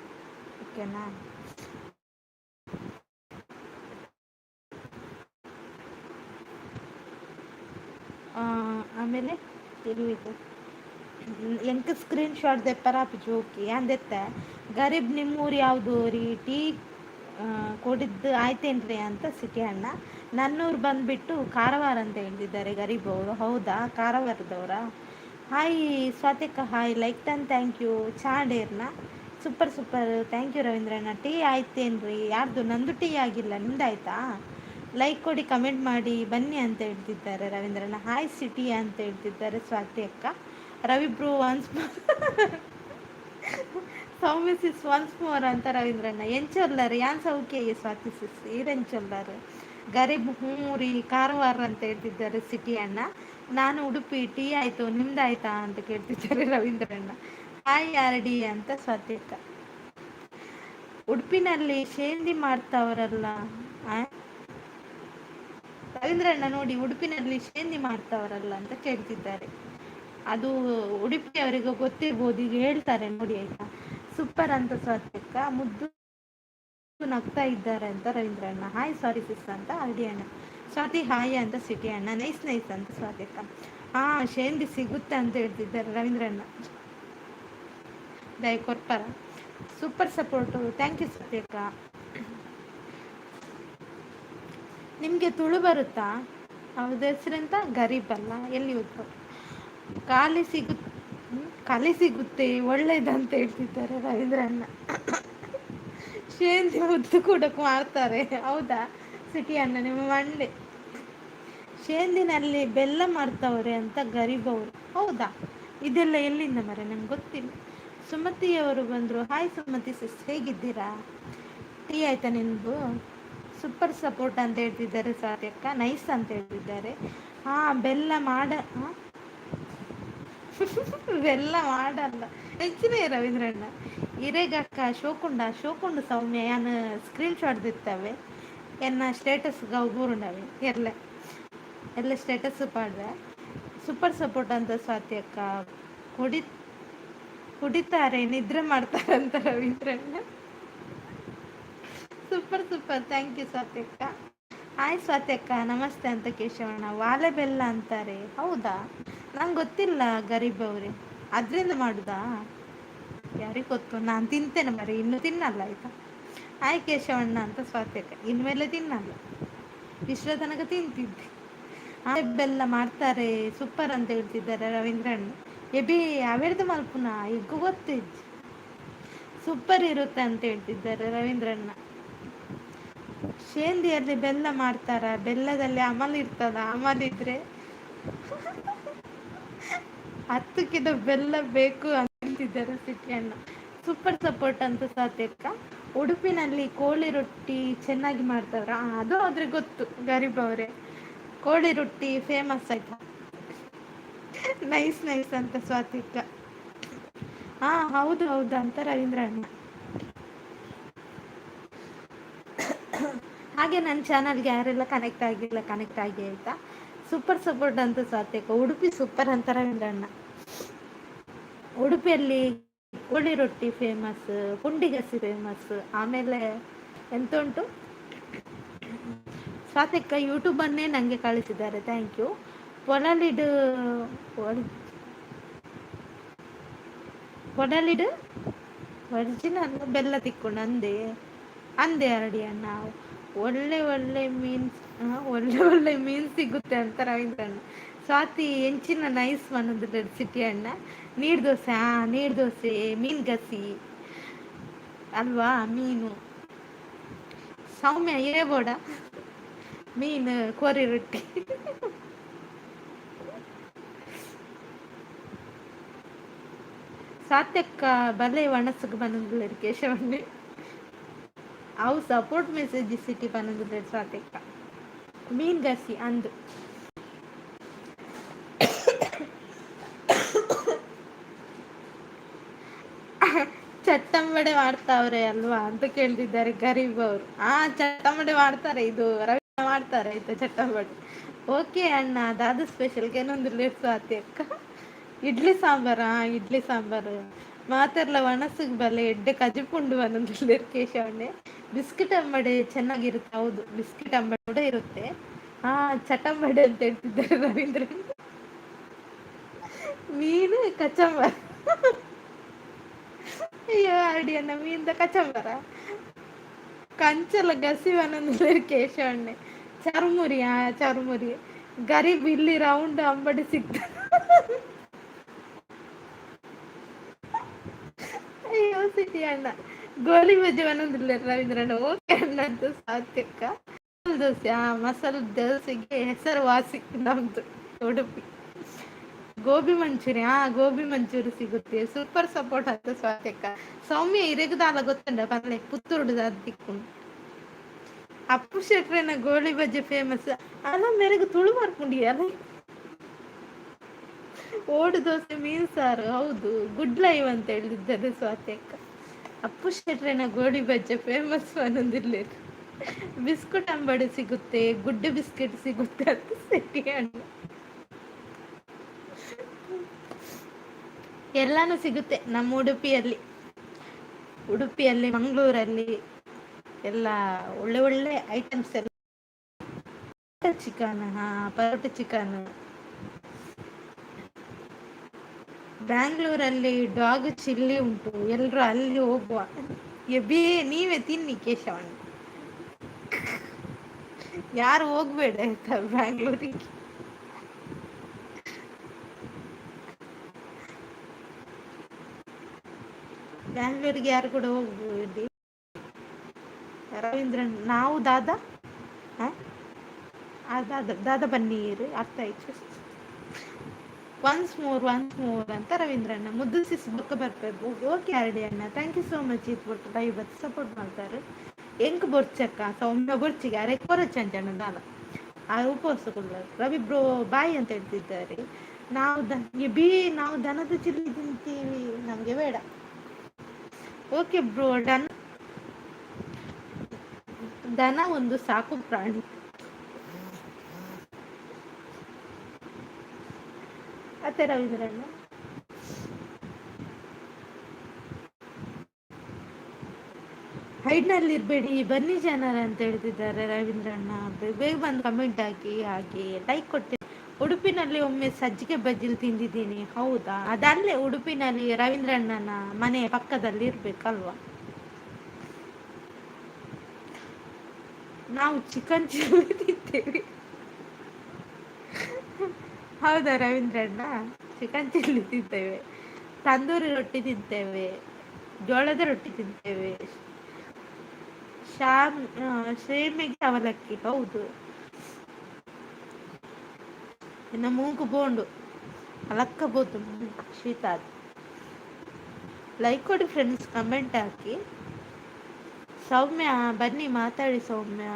S1: ಓಕೆನಾ? ಆಮೇಲೆ ಇದು ಎಂಕ್ ಸ್ಕ್ರೀನ್ ಶಾಟ್ ದೆಪ್ಪರ ಆಪುಜಿ. ಓಕೆ ಯಾನ್ ದೆತ್ತೆ. ಗರೀಬ್ ನಿಮ್ಮೂರು ಯಾವುದು ರೀ? ಟೀ ಕೊಡಿದ್ದು ಆಯ್ತೇನ್ರಿ ಅಂತ ಸಿಟಿ ಅಣ್ಣ. ನನ್ನೂರು ಬಂದುಬಿಟ್ಟು ಕಾರವಾರ ಅಂತ ಹೇಳ್ತಿದ್ದಾರೆ ಗರೀಬ್ ಅವರು. ಹೌದಾ, ಕಾರವಾರದವರಾ? Hi Swathika, hi, like done, thank you. ಚಾಡೇರ್ನ super super, thank you ರವೀಂದ್ರಣ್ಣ. Tea ಆಯ್ತೇನ್ರಿ? ಯಾರ್ದು? ನಂದು ಟೀ ಆಗಿಲ್ಲ, ನಿಮ್ದು ಆಯ್ತಾ? ಲೈಕ್ ಕೊಡಿ, ಕಮೆಂಟ್ ಮಾಡಿ, ಬನ್ನಿ ಅಂತ ಹೇಳ್ತಿದ್ದಾರೆ ರವೀಂದ್ರಣ್ಣ. ಹಾಯ್ ಸಿಟಿ ಅಂತ ಹೇಳ್ತಿದ್ದಾರೆ ಸ್ವಾತಿ ಅಕ್ಕ. Ravi bro once more, Soumya sis once more ಅಂತ ರವೀಂದ್ರಣ್ಣ. ಎಂಚೊಲ್ಲರ್ ಯಾನ್ ಸೌಖ್ಯ ಸ್ವಾತಿ ಸಿಸ್, ಈರೆಂಚೊಲ್ಲರ್ ಗರೀಬ್ ಹ್ಞೂ ರೀ ಕಾರವಾರ ಅಂತ ಹೇಳ್ತಿದ್ದಾರೆ ಸಿಟಿ ಅಣ್ಣ. ನಾನು ಉಡುಪಿ, ಟೀ ಆಯಿತು, ನಿಮ್ದಾಯ್ತಾ ಅಂತ ಕೇಳ್ತಿದ್ದಾರೆ ರವೀಂದ್ರಣ್ಣ. ಹಾಯ್ ಆರ್ ಡಿ ಅಂತ ಸ್ವಾತಿ ಅಕ್ಕ. ಉಡುಪಿನಲ್ಲಿ ಶೇಂದಿ ಮಾಡ್ತಾವರಲ್ಲ ರವೀಂದ್ರಣ್ಣ, ನೋಡಿ ಉಡುಪಿನಲ್ಲಿ ಶೇಂದಿ ಮಾಡ್ತಾವರಲ್ಲ ಅಂತ ಕೇಳ್ತಿದ್ದಾರೆ. ಅದು ಉಡುಪಿಯವರಿಗೂ ಗೊತ್ತಿರ್ಬೋದು, ಈಗ ಹೇಳ್ತಾರೆ ನೋಡಿ ಆಯ್ತಾ. ಸೂಪರ್ ಅಂತ ಸ್ವಾತಿ ಅಕ್ಕ. ಮುದ್ದು ನಗ್ತಾ ಇದ್ದಾರೆ ಅಂತ ರವೀಂದ್ರಣ್ಣ. ಹಾಯ್ ಸಾರಿ ಸಿಸ್ ಅಂತ ಅಡಿ ಅಣ್ಣ. ಸ್ವಾತಿ ಹಾಯ್ ಅಂತ ಸಿಟಿ ಅಣ್ಣ. ನೈಸ್ ನೈಸ್ ಅಂತ ಸ್ವಾತಿ ಅಕ್ಕ. ಹಾಂ ಶೇಂದಿ ಸಿಗುತ್ತೆ ಅಂತ ಹೇಳ್ತಿದ್ದಾರೆ ರವೀಂದ್ರಣ್ಣ. ದಯ ಕೊರ್ಪರ super support, thank you Swathi ಅಕ್ಕ. ನಿಮಗೆ ತುಳು ಬರುತ್ತಾ? ಅವ್ರದ್ದು ಹೆಸರೆಂತ? ಗರೀಬ್ ಅಲ್ಲ, ಎಲ್ಲಿ ಹೋದ್ರು? ಖಾಲಿ ಸಿಗು ಖಾಲಿ ಸಿಗುತ್ತೆ ಒಳ್ಳೇದಂತ ಹೇಳ್ತಿದ್ದಾರೆ ರವೀಂದ್ರಣ್ಣ. ಶೇಂದಿ ಮುದ್ದು ಕೂಡ ಮಾಡ್ತಾರೆ ಹೌದಾ ಸಿಟಿ ಅಣ್ಣ? ನಿಮ್ಮ ಮಂಡೆ ಶೇಂದಿನಲ್ಲಿ ಬೆಲ್ಲ ಮಾಡ್ತವ್ರೆ ಅಂತ ಗರೀಬ್ ಅವರು. ಹೌದಾ? ಇದೆಲ್ಲ ಎಲ್ಲಿಂದ ಮರೆ, ನಂಗೆ ಗೊತ್ತಿಲ್ಲ. ಸುಮತಿಯವರು ಬಂದರು. ಹಾಯ್ ಸುಮತಿ ಸಿಸ್, ಹೇಗಿದ್ದೀರಾ? ಟೀ ಆಯ್ತಾ ನಿಮ್ಮದು? ಸೂಪರ್ ಸಪೋರ್ಟ್ ಅಂತ ಹೇಳ್ತಿದ್ದಾರೆ ಸ್ವಾತಿ ಅಕ್ಕ. ನೈಸ್ ಅಂತ ಹೇಳ್ತಿದ್ದಾರೆ. ಹಾಂ ಬೆಲ್ಲ ಮಾಡ ಬೆಲ್ಲ ಮಾಡಲ್ಲ ಹೆಚ್ಚಿನ ರವೀಂದ್ರಣ್ಣ. ಇರೆಗಕ್ಕ ಶೋಕುಂಡ ಶೋಕುಂಡು ಸೌಮ್ಯ, ಯಾನ್ ಸ್ಕ್ರೀನ್ ಶಾಟ್ ದಿತ್ತವೆ ಎನ್ನ ಸ್ಟೇಟಸ್ ಗೌಗೂರುಂಡವೆ ಎಲ್ಲ ಎಲ್ಲ ಸ್ಟೇಟಸ್ ಪಾಡ್ವೆ. ಸೂಪರ್ ಸಪೋರ್ಟ್ ಅಂತ ಸ್ವಾತಿ ಅಕ್ಕ. ಕುಡಿ ಕುಡಿತಾರೆ ನಿದ್ರೆ ಮಾಡ್ತಾರಂತ ರವೀಂದ್ರಣ್ಣ. Super super, thank you Swati ಅಕ್ಕ. ಹಾಯ್ ಸ್ವಾತಿ ಅಕ್ಕ ನಮಸ್ತೆ ಅಂತ ಕೇಶವಣ್ಣ. ವಾಲೆ ಬೆಲ್ಲ ಅಂತಾರೆ ಹೌದಾ? ನಂಗೆ ಗೊತ್ತಿಲ್ಲ ಗರೀಬ್ ಅವರೇ. ಅದರಿಂದ ಮಾಡುದಾ? ಯಾರಿಗೆ ಗೊತ್ತು, ನಾನು ತಿಂತೇನೆ ಮರಿ, ಇನ್ನು ತಿನ್ನಲ್ಲ ಆಯ್ತಾ. ಹಾಯ್ ಕೇಶವಣ್ಣ ಅಂತ ಸ್ವಾತಿ ಅಕ್ಕ. ಇನ್ಮೇಲೆ ತಿನ್ನಲ್ಲ, ಇಷ್ಟರ ತನಕ ತಿಂತಿದ್ದೆ. ಆ ಬೆಲ್ಲ ಮಾಡ್ತಾರೆ ಸೂಪರ್ ಅಂತ ಹೇಳ್ತಿದ್ದಾರೆ ರವೀಂದ್ರಣ್ಣ. ಎಬಿ ಅವೆರ್ದು ಮಲ್ಪುನ ಈಗ ಗೊತ್ತಿದ್ದು ಸೂಪರ್ ಇರುತ್ತೆ ಅಂತ ಹೇಳ್ತಿದ್ದಾರೆ ರವೀಂದ್ರಣ್ಣ. ಶೇಂದಿಯಲ್ಲಿ ಬೆಲ್ಲ ಮಾಡ್ತಾರ? ಬೆಲ್ಲದಲ್ಲಿ ಅಮಲ್ ಇರ್ತದ? ಅಮಲ್ ಇದ್ರೆ 10 ಕಿಲೋ ಬೆಲ್ಲ ಬೇಕು ಅಂತ ಹೇಳ್ತಿದ್ದಾರೆ ಸಿಟಿ ಅಣ್ಣ. ಸೂಪರ್ ಸಪೋರ್ಟ್ ಅಂತ ಸ್ವಾತಿ ಅಕ್ಕ. ಉಡುಪಿನಲ್ಲಿ ಕೋಳಿ ರೊಟ್ಟಿ ಚೆನ್ನಾಗಿ ಮಾಡ್ತಾರ? ಅದು ಆದ್ರೆ ಗೊತ್ತು ಗರೀಬ್ ಅವರೇ, ಕೋಳಿ ರೊಟ್ಟಿ ಫೇಮಸ್ ಆಯ್ತಾ. ನೈಸ್ ನೈಸ್ ಅಂತ ಸ್ವಾತಿ ಅಕ್ಕ. ಹಾ ಹೌದು ಹೌದು ಅಂತ ರವೀಂದ್ರ ಅಣ್ಣ. ಹಾಗೆ ನನ್ನ ಚಾನಲ್ಗೆ ಯಾರೆಲ್ಲ ಕನೆಕ್ಟ್ ಆಗಿಲ್ಲ ಕನೆಕ್ಟ್ ಆಗಿ ಆಯ್ತಾ. ಸೂಪರ್ ಸಪೋರ್ಟ್ ಅಂತ ಸ್ವಾತಿ ಅಕ್ಕ. ಉಡುಪಿ ಸೂಪರ್ ಅಂತ ರವೀಂದ್ರ ಅಣ್ಣ. ಉಡುಪಿಯಲ್ಲಿ ಕೋಳಿ ರೊಟ್ಟಿ ಫೇಮಸ್, ಪುಂಡಿಗಸಿ ಫೇಮಸ್, ಆಮೇಲೆ ಎಂತ ಉಂಟು. ಸ್ವಾತಿಕ್ಕ ಯೂಟ್ಯೂಬನ್ನೇ ನನಗೆ ಕಳಿಸಿದ್ದಾರೆ, thank you. ಪೊಡಲಿಡ್ ಪೊಡಲಿಡ್ ಒರಿಜಿನಲ್ ಬೆಲ್ಲ ತಿಕ್ಕೊಂಡು ಅಂದೆ ಅಂದೆ ಅರಡಿ ಅಣ್ಣ. ಒಳ್ಳೆ ಒಳ್ಳೆ ಮೀನು, ಒಳ್ಳೆ ಒಳ್ಳೆ ಮೀನು ಸಿಗುತ್ತೆ ಅಂತ ರವೀಂದ್ರಣ್ಣ. ಸ್ವಾತಿ ಎಂಚಿನ ನೈಸ್ ಮನದ ಸಿಟಿ ಅಣ್ಣ. ನೀರು ದೋಸೆ, ಹಾಂ ನೀರು ದೋಸೆ, ಮೀನು ಗಸಿ ಅಲ್ವಾ, ಮೀನು. ಸೌಮ್ಯ ಏ ಬೋಡ ಮೀನು ಕೋರಿ ರೊಟ್ಟಿ. ಸಾತ್ಯಕ್ಕ ಬಲೆ ಒಣಸುಗ್ ಬಂದಿಲ್ಲ ಕೇಶವಣ್ಣೆ. ಅವು ಸಪೋರ್ಟ್ ಮೆಸೇಜ್ ಸಿಟಿ ಬಂದಿಲ್ಲ ಸ್ವಾತಿಕ್ಕ. ಮೀನು ಗಸಿ ಅಂದು. ಚಟ್ಟಂಬಡೆ ಮಾಡ್ತಾವ್ರೆ ಅಲ್ವಾ ಅಂತ ಕೇಳ್ತಿದ್ದಾರೆ ಗರೀಬ್ ಅವರು. ಆ ಚಟ್ಟಂಬಡೆ ಮಾಡ್ತಾರೆ, ಇದು ರವಿ ಮಾಡ್ತಾರೆ ಆಯ್ತಾ ಚಟ್ಟಂಬಡೆ. ಓಕೆ ಅಣ್ಣ, ದಾದ ಸ್ಪೆಷಲ್ ಏನೊಂದು ಸ್ವಾತಿ ಅಕ್ಕ. ಇಡ್ಲಿ ಸಾಂಬಾರಾ? ಇಡ್ಲಿ ಸಾಂಬಾರು ಮಾತೆರ್ಲ ಒಣಸಿಗೆ ಬಲೆ ಎಡ್ಡೆ ಕಜಿಪುಂಡು ಬಂದೊಂದು ಕೇಶವಣ್ಣೆ. ಬಿಸ್ಕಿಟ್ ಅಂಬಡೆ ಚೆನ್ನಾಗಿರುತ್ತೆ, ಹೌದು ಬಿಸ್ಕಿಟ್ ಅಂಬಡೆ ಕೂಡ ಇರುತ್ತೆ. ಹಾ ಚಟಂಬಡೆ ಅಂತ ಹೇಳ್ತಿದ್ದಾರೆ ರವೀಂದ್ರ. ಮೀನು ಕಚಂಬರ್, ಅಯ್ಯೋ ಅಡಿಯನ್ನ ಮೀನ್ದ ಕಚಂಬರ. ಕಂಚಲ ಗಸಿವನಂದ್ರೆ ಕೇಶವಣ್ಣೆ. ಚರ್ಮುರಿ, ಆ ಚರ್ಮುರಿ ಗರೀಬ್ ಇಲ್ಲಿ ರೌಂಡ್ ಅಂಬಡಿ ಸಿಗ್ತದೆ. ಸಿಟಿ ಅಣ್ಣ ಗೋಲಿ ಬಜ್ಜಿ ಒಂದೊಂದಿಲ್ಲ ರವೀಂದ್ರಣ್ಣ. ಓಕೆ ಅಣ್ಣ ಅಂತ ಸಾತ್ಯಕ್ಕ. ಮಸಾಲೆ ದೋಸೆ, ಆ ಮಸಾಲೆ ದೋಸೆಗೆ ಹೆಸರುವಾಸಿ ನಮ್ದು ಉಡುಪಿ. ಗೋಬಿ ಮಂಚೂರಿ, ಹಾ ಗೋಬಿ ಮಂಚೂರಿ ಸಿಗುತ್ತೆ. ಸೂಪರ್ ಸಪೋರ್ಟ್ ಅಂತ ಸ್ವಾತಿಯಕ್ಕ. ಸೌಮ್ಯ ಇರೆಗದಾಲ ಗೊತ್ತುಂಡ ಪನ್ಲೆ, ಪುತ್ತೂರುಡು ದಿಕ್ಕು. ಅಪ್ಪು ಶೆಟ್ರೆನ ಗೋಳಿ ಬಜ್ಜೆ ಫೇಮಸ್ ಅಲ್ಲ. ಮೇರೆಗೆ ತುಳು ಮಾರ್ಪುಂಡಿ ಅಲ್ಲ. ಓಡು ದೋಸೆ ಮೀನು ಸಾರು, ಹೌದು. ಗುಡ್ ಲೈವ್ ಅಂತ ಹೇಳಿದ್ದಾರೆ ಸ್ವಾತಿ ಅಕ್ಕ. ಅಪ್ಪು ಶೆಟ್ರೆನ ಗೋಳಿ ಬಜ್ಜೆ ಫೇಮಸ್ ಅನ್ನೊಂದಿಲ್ಲ. ಬಿಸ್ಕುಟ್ ಅಂಬಡಿ ಸಿಗುತ್ತೆ, ಗುಡ್ಡೆ ಬಿಸ್ಕೆಟ್ ಸಿಗುತ್ತೆ ಅಂತ ಸಿಟಿ ಅಣ್ಣ. ಎಲ್ಲಾನು ಸಿಗುತ್ತೆ ನಮ್ಮ ಉಡುಪಿಯಲ್ಲಿ. ಉಡುಪಿಯಲ್ಲಿ, ಮಂಗಳೂರಲ್ಲಿ ಎಲ್ಲ ಒಳ್ಳೆ ಒಳ್ಳೆ ಐಟಮ್ಸ್ ಎಲ್ಲ. ಚಿಕನ್, ಹಾ ಪರೋಟ ಚಿಕನ್. ಬ್ಯಾಂಗ್ಳೂರಲ್ಲಿ ಡಾಗ್ ಚಿಲ್ಲಿ ಉಂಟು, ಎಲ್ಲರೂ ಅಲ್ಲಿ ಹೋಗುವ. ಬೇ ನೀವೇ ತಿನ್ನಿ ಕೇಶವಣ್ಣ, ಯಾರು ಹೋಗ್ಬೇಡ ಆಯ್ತಾ ಬ್ಯಾಂಗ್ಳೂರಿಗೆ. ಬ್ಯಾಂಗ್ಳೂರಿಗೆ ಯಾರು ಕೂಡ ಹೋಗ್ಬೇಡಿ. ರವೀಂದ್ರನ್ ನಾವು ದಾದಾ, ದಾದಾ ದಾದಾ ಬನ್ನೀರು ಅರ್ಥ ಆಯ್ತು. ಒನ್ಸ್ ಮೋರ್ ಒನ್ಸ್ ಮೋರ್ ಅಂತ ರವೀಂದ್ರಣ್ಣ. ಮುದ್ದು ಸಿಸ್ ಬೊಕ್ಕ ಬರ್ಬೇಕು. ಓಕೆ ಆರ್ಡಿ ಅಣ್ಣ, thank you so much. ಇದು ಬೊಟ್ಟು ಲೈವ್ ಬತ್ತು ಸಪೋರ್ಟ್ ಮಾಡ್ತಾರೆ. ಎಂಕ್ ಬೊರ್ಚಕ್ಕ ಸೌಮ್ಯ ಬೊರ್ಚಿಗೆ ಅರೆ ಕೊರಚಂಚಣ್ಣ ದಾಲ ಆ ಉಪವಾಸ ಕೊಡ್ಲಾರ. ರವಿ ಬ್ರೋ ಬಾಯ್ ಅಂತ ಹೇಳ್ತಿದ್ದಾರೆ. ನಾವು the B ನಾವು ದನದ ಚಿಲ್ಲಿ ತಿಂತೀವಿ, ನಮಗೆ ಬೇಡ. Okay bro, done. ದನ ಒಂದು ಸಾಕು ಪ್ರಾಣಿ. ಅತ್ತೆ ರವೀಂದ್ರಣ್ಣ ಹೈಡ್ನಲ್ಲಿ ಇರಬೇಡಿ, ಬನ್ನಿ ಜನರ ಅಂತ ಹೇಳ್ತಿದ್ದಾರೆ ರವೀಂದ್ರಣ್ಣ. ಬೇಗ ಬಂದು ಕಮೆಂಟ್ ಹಾಕಿ, ಹಾಗೆ ಲೈಕ್ ಕೊಡ್ತೀನಿ. ಉಡುಪಿನಲ್ಲಿ ಒಮ್ಮೆ ಸಜ್ಜಿಗೆ ಬಜ್ಜಿಲಿ ತಿಂದಿದ್ದೀನಿ. ಹೌದಾ? ಅದಲ್ಲೇ ಉಡುಪಿನಲ್ಲಿ ರವೀಂದ್ರಣ್ಣನ ಮನೆಯ ಪಕ್ಕದಲ್ಲಿ ಇರ್ಬೇಕಲ್ವಾ? ನಾವು ಚಿಕನ್ ಚಿಲ್ಲಿ ತಿಂತೇವೆ. ಹೌದಾ ರವೀಂದ್ರಣ್ಣ? ಚಿಕನ್ ಚಿಲ್ಲಿ ತಿಂತೇವೆ, ತಂದೂರಿ ರೊಟ್ಟಿ ತಿಂತೇವೆ, ಜೋಳದ ರೊಟ್ಟಿ ತಿಂತೇವೆ, ಶಾಮ್ ಸೇಮಿಗೆ ಅವಲಕ್ಕಿ. ಹೌದು, ಇನ್ನು ಮೂಗು ಬೋಂಡು ಅಲಕ್ಕಬೋದು ಶೀತ. ಲೈಕ್ ಕೊಡಿ ಫ್ರೆಂಡ್ಸ್, ಕಮೆಂಟ್ ಹಾಕಿ. ಸೌಮ್ಯ ಬನ್ನಿ ಮಾತಾಡಿ ಸೌಮ್ಯ.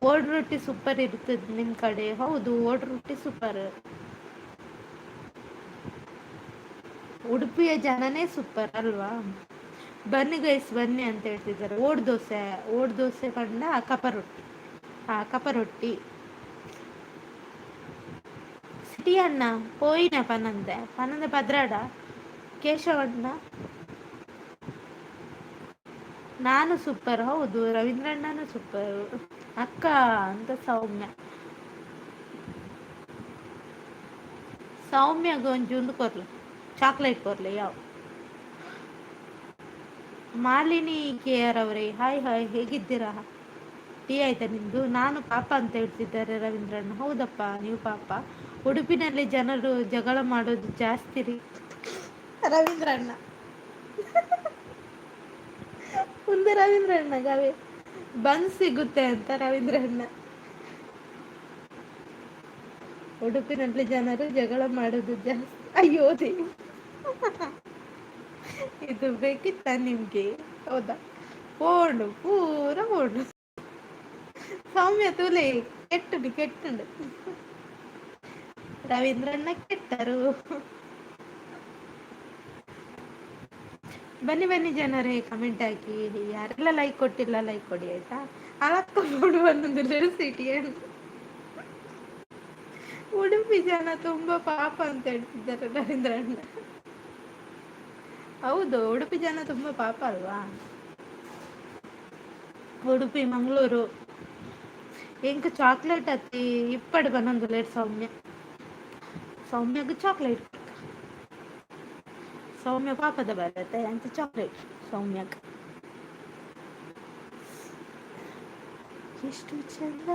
S1: ಓಡ್ ರೊಟ್ಟಿ ಸೂಪರ್ ಇರ್ತದೆ ನಿಮ್ಮ ಕಡೆ. ಹೌದು, ಓಡ್ ರೊಟ್ಟಿ ಸೂಪರ್. ಉಡುಪಿಯ ಜನನೇ ಸೂಪರ್ ಅಲ್ವಾ? ಬನ್ನಿ ಗೈಸ್ ಬನ್ನಿ ಅಂತ ಹೇಳ್ತಿದ್ದಾರೆ. ಓಡ್ ದೋಸೆ, ಓಡ್ ದೋಸೆ ಕಂಡ ಕಪ ರೊಟ್ಟಿ. ಹಾ ಕಪ ರೊಟ್ಟಿ. ಸಿಟಿ ಅಣ್ಣ ಪೋಯಿನ ಪನಂದೆ ಪನಂದೆ ಪದ್ರಾಡ ಕೇಶವಣ್ಣ. ನಾನು ಸೂಪರ್. ಹೌದು, ರವೀಂದ್ರಣ್ಣನೂ ಸೂಪರ್ ಅಕ್ಕ ಅಂತ ಸೌಮ್ಯ. ಸೌಮ್ಯಗೆ ಒಂಜಿ ಉಂದು ಕೊರ್ಲೆ, ಚಾಕ್ಲೇಟ್ ಕೊರ್ಲೆ. ಯಾವ ಮಾಲಿನಿ ಕೆ ಆರ್ ಅವರೇ, ಹಾಯ್ ಹಾಯ್, ಹೇಗಿದ್ದೀರಾ? ಟೀ ಆಯ್ತಾ ನಿಮ್ಮದು? ನಾನು ಪಾಪ ಅಂತ ಹೇಳ್ತಿದ್ದಾರೆ ರವೀಂದ್ರಣ್ಣ. ಹೌದಪ್ಪ, ನೀವು ಪಾಪ. ಉಡುಪಿನಲ್ಲಿ ಜನರು ಜಗಳ ಮಾಡೋದು ಜಾಸ್ತಿ ರೀ ರವೀಂದ್ರಣ್ಣ. ಒಂದು ರವೀಂದ್ರಣ್ಣ ಗವೆ ಬನ್ ಸಿಗುತ್ತೆ ಅಂತ ರವೀಂದ್ರಣ್ಣ. ಉಡುಪಿನಲ್ಲಿ ಜನರು ಜಗಳ ಮಾಡೋದು ಜಾಸ್ತಿ. ಅಯ್ಯೋ ದೇವ್, ಇದು ಬೇಕಿತ್ತ ನಿಮ್ಗೆ? ಹೌದಾ? ಓಡು ಪೂರ ಓಡು. ಸೌಮ್ಯ ತುಲೆ ಕೆಟ್ಟುಂಡು ಕೆಟ್ಟುಂಡು. ರವೀಂದ್ರಣ್ಣ ಕೆಟ್ಟರು. ಬನ್ನಿ ಬನ್ನಿ ಜನರೇ, ಕಮೆಂಟ್ ಹಾಕಿ. ಯಾರೆಲ್ಲ ಲೈಕ್ ಕೊಟ್ಟಿಲ್ಲ ಲೈಕ್ ಕೊಡಿ ಆಯ್ತಾ? ಅಲಕ್ಕ ನೋಡು ಒಂದೊಂದು ಸಿಟಿ. ಉಡುಪಿ ಜನ ತುಂಬಾ ಪಾಪ ಅಂತ ಹೇಳ್ತಿದ್ದಾರೆ ರವೀಂದ್ರಣ್ಣ. ಹೌದು, ಉಡುಪಿ ಜನ ತುಂಬಾ ಪಾಪ ಅಲ್ವಾ? ಉಡುಪಿ, ಮಂಗಳೂರು. ಎಂಕ್ ಚಾಕ್ಲೇಟ್ ಅತ್ತಿ ಇಪ್ಪಡು ಬನ್ನೊಂದು ಲೇಟ್ ಸೌಮ್ಯ. ಸೌಮ್ಯಗ್ ಚಾಕ್ಲೇಟ್. ಸೌಮ್ಯ ಪಾಪದ ಬರತ್ತೆ ಅಂತ ಚಾಕ್ಲೇಟ್ ಸೌಮ್ಯಕ್. ಎಷ್ಟು ಚಂದ.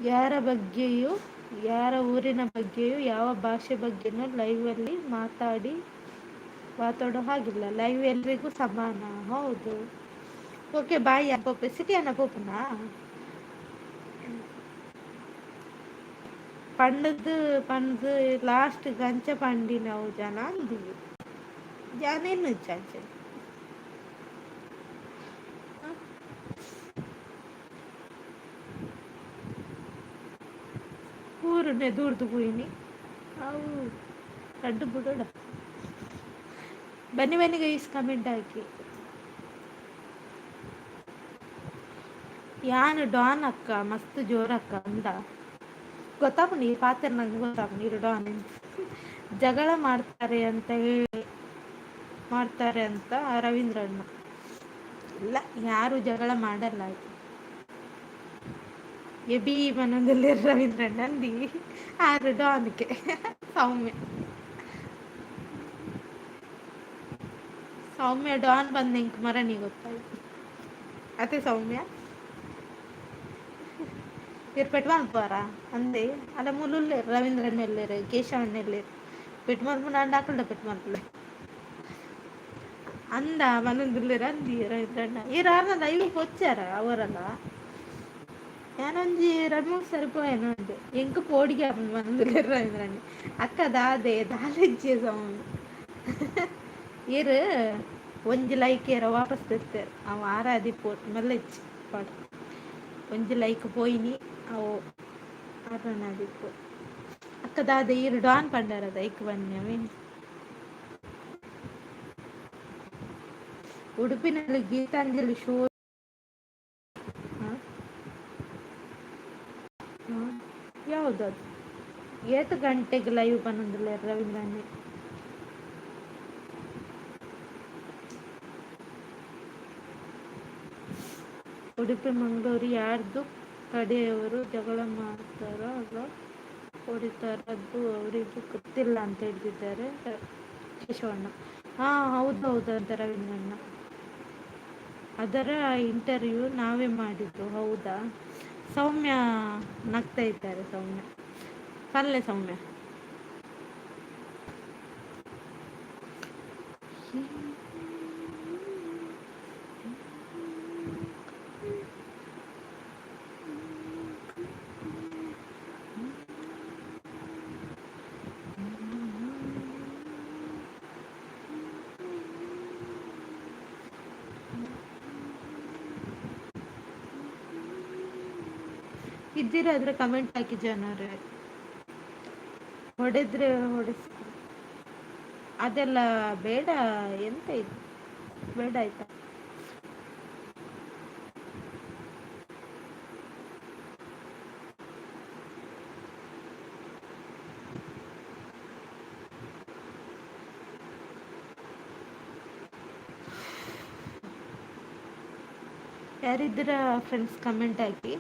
S1: ಯಾರ ಬಗ್ಗೆಯೂ, ಯಾರ ಊರಿನ ಬಗ್ಗೆಯೂ, ಯಾವ ಭಾಷೆ ಬಗ್ಗೆನೂ ಲೈವಲ್ಲಿ ಮಾತಾಡೋ ಹಾಗಿಲ್ಲ. ಲೈವ್ ಎಲ್ರಿಗೂ ಸಮಾನ. ಹೌದು. Okay, boy. ಪೋಪೆ ಸಿಟಿ ಅನ್ನ ಪೋಪುನಾ ಪಂಡದು ಪಂಡ್ದು ಲಾಸ್ಟ್ ಗಂಚ ಪಂಡಿನವು ಜನ ಅಂದಿವಿ ಜನ ಇನ್ನು ಅಂಚೆ. ಊರುನೆ ದೂರ್ದು ಪೋಯಿನಿ ಅವು ರಡ್ಡು ಬುಡೋಡ. ಬನ್ನಿ ಬನ್ನಿ ಗೈಸ್, ಕಮೆಂಟ್ ಹಾಕಿ. ಯಾನು ಡಾನ್ ಅಕ್ಕ, ಮಸ್ತ್ ಜೋರಕ್ಕ ಅಂದ. ಗೊತ್ತಾಪುಂಡು ಈ ಪಾತ್ರ, ನಂಗೆ ಗೊತ್ತಾಪುಂಡು ಇರು ಡಾನ್. ಜಗಳ ಮಾಡ್ತಾರೆ ಅಂತ ಹೇಳಿ ಮಾಡ್ತಾರೆ ಅಂತ ರವೀಂದ್ರಣ್ಣ. ಇಲ್ಲ, ಯಾರು ಜಗಳ ಮಾಡಲ್ಲ, ಆಯ್ತು. ಎಬಿ ಮನದಲ್ಲಿ ರವೀಂದ್ರಣ್ಣ ಅಂದಿ ಆರು ಡಾನ್ಗೆ. ಸೌಮ್ಯ, ಸೌಮ್ಯ ಡಾನ್ ಬಂದ ಇಂಕ್ ಮರಣಿ ಗೊತ್ತಾಯ್ತು ಅದೇ. ಸೌಮ್ಯ ಇವ್ರು ಪೆಟ್ ಮಲ್ಪುವಾರ ಅಂದೆ ಅಲ್ಲ. ಮುಲುಲ್ಲೇರು ರವೀಂದ್ರಣ್ಣ ಎಲ್ಲೇರು, ಕೇಶವಣ್ಣ ಎಲ್ಲೇರು? ಪೆಟ್ ಮಲ್ಪುನ ಅಂಡ ಅಕಲ್ಡ ಪೆಟ್ ಮಲ್ಪುಲೆ ಅಂದ ಮನೊಂದುಲ್ಲೇರು ಅಂದಿ ರವೀಂದ್ರಣ್ಣ. ಈರ್ ಆರ್ನ ಲೈವ್ ಪೊಚ್ಚಾರ ಅವರಲ್ಲ. ಯಾನೊಂಜಿ ರಡ್ಡ್ ಮೂರು ಸರಿ ಪೋಯೆನ ಉಂಟು. ಎಂಕ್ ಪೋಡಿಗೆ ಆಪುಂಡು ಮನೊಂದುಲ್ಲೇರು ರವೀಂದ್ರಣ್ಣ. ಅಕ್ಕ ದಾದೆ ದಾಲೆಜ್ಜೆ ಸೌಮ್ಯ. ಈರ್ ಒಂಜಿ ಲೈಕ್ ಏರ ವಾಪಸ್ ದೆತ್ತೆರ್. ಅವು ಆರಾದಿಪ್ಪು ಮಲ್ಲೆಜ್ಜಿ ಪಾಡ್. ಒಂಜಿ ಲೈಕ್ ಪೋಯಿನಿ ಅವು ಆರನಾದಿಪ್ಪು. ಅಕ್ಕ ದಾದೆ ಈರ್ ಡಾನ್ ಪಂಡಾರದ ಐಕ್ ಬನ್ನಿ ಅವೇನು. ಉಡುಪಿನಲ್ಲಿ ಗೀತಾಂಜಲಿ ಶೋ ಯಾವುದದು? ಏತ್ ಗಂಟೆಗೆ ಲೈವ್ ಪನೊಂದುಲ್ಲೆರ್ ರವೀಂದ್ರಣ್ಣೆ? ಉಡುಪಿ ಮಂಗಳೂರು ಯಾರ್ದು ಕಡೆಯವರು ಜಗಳ ಮಾಡ್ತಾರೋ ಅಲ್ಲ ಹೊಡಿತಾರೋ ಅದು ಅವರಿಗೆ ಗೊತ್ತಿಲ್ಲ ಅಂತ ಹೇಳ್ತಿದ್ದಾರೆ ಕೇಶವಣ್ಣ. ಹಾಂ, ಹೌದು ಹೌದು ಅಂತ ರವೀಂದ್ರಣ್ಣ. ಅದರ ಇಂಟರ್ವ್ಯೂ ನಾವೇ ಮಾಡಿದ್ದು. ಹೌದಾ ಸೌಮ್ಯ? ನಗ್ತಾ ಇದ್ದಾರೆ ಸೌಮ್ಯ. ಪಲ್ಲೆ ಸೌಮ್ಯ. ಇದ್ದೀರಾದ್ರೆ ಕಮೆಂಟ್ ಹಾಕಿ ಜನರೇ. ಹೊಡೆದ್ರೆ ಹೊಡೆಸ್ ಅದೆಲ್ಲ ಬೇಡ. ಎಂತ ಇದು? ಬೇಡ, ಆಯ್ತಾ? ಯಾರಿದ್ದೀರಾ ಫ್ರೆಂಡ್ಸ್? Comment hockey.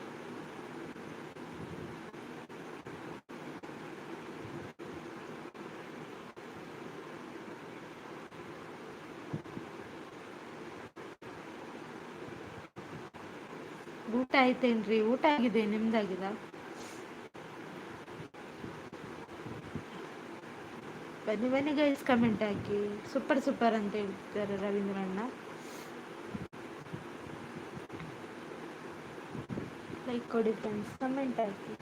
S1: ಊಟ ಆಯ್ತೇನ್ರಿ? ಊಟ ಆಗಿದೆ, ನಿಮ್ದಾಗಿದ? ಬನ್ನಿ ಬನ್ನಿ ಗೈಸ್, ಕಮೆಂಟ್ ಹಾಕಿ. ಸೂಪರ್ ಸೂಪರ್ ಅಂತ ಹೇಳ್ತಾರೆ ರವೀಂದ್ರಣ್ಣ. ಲೈಕ್ ಕೊಡಿ ಫ್ರೆಂಡ್ಸ್, ಕಮೆಂಟ್ ಹಾಕಿ.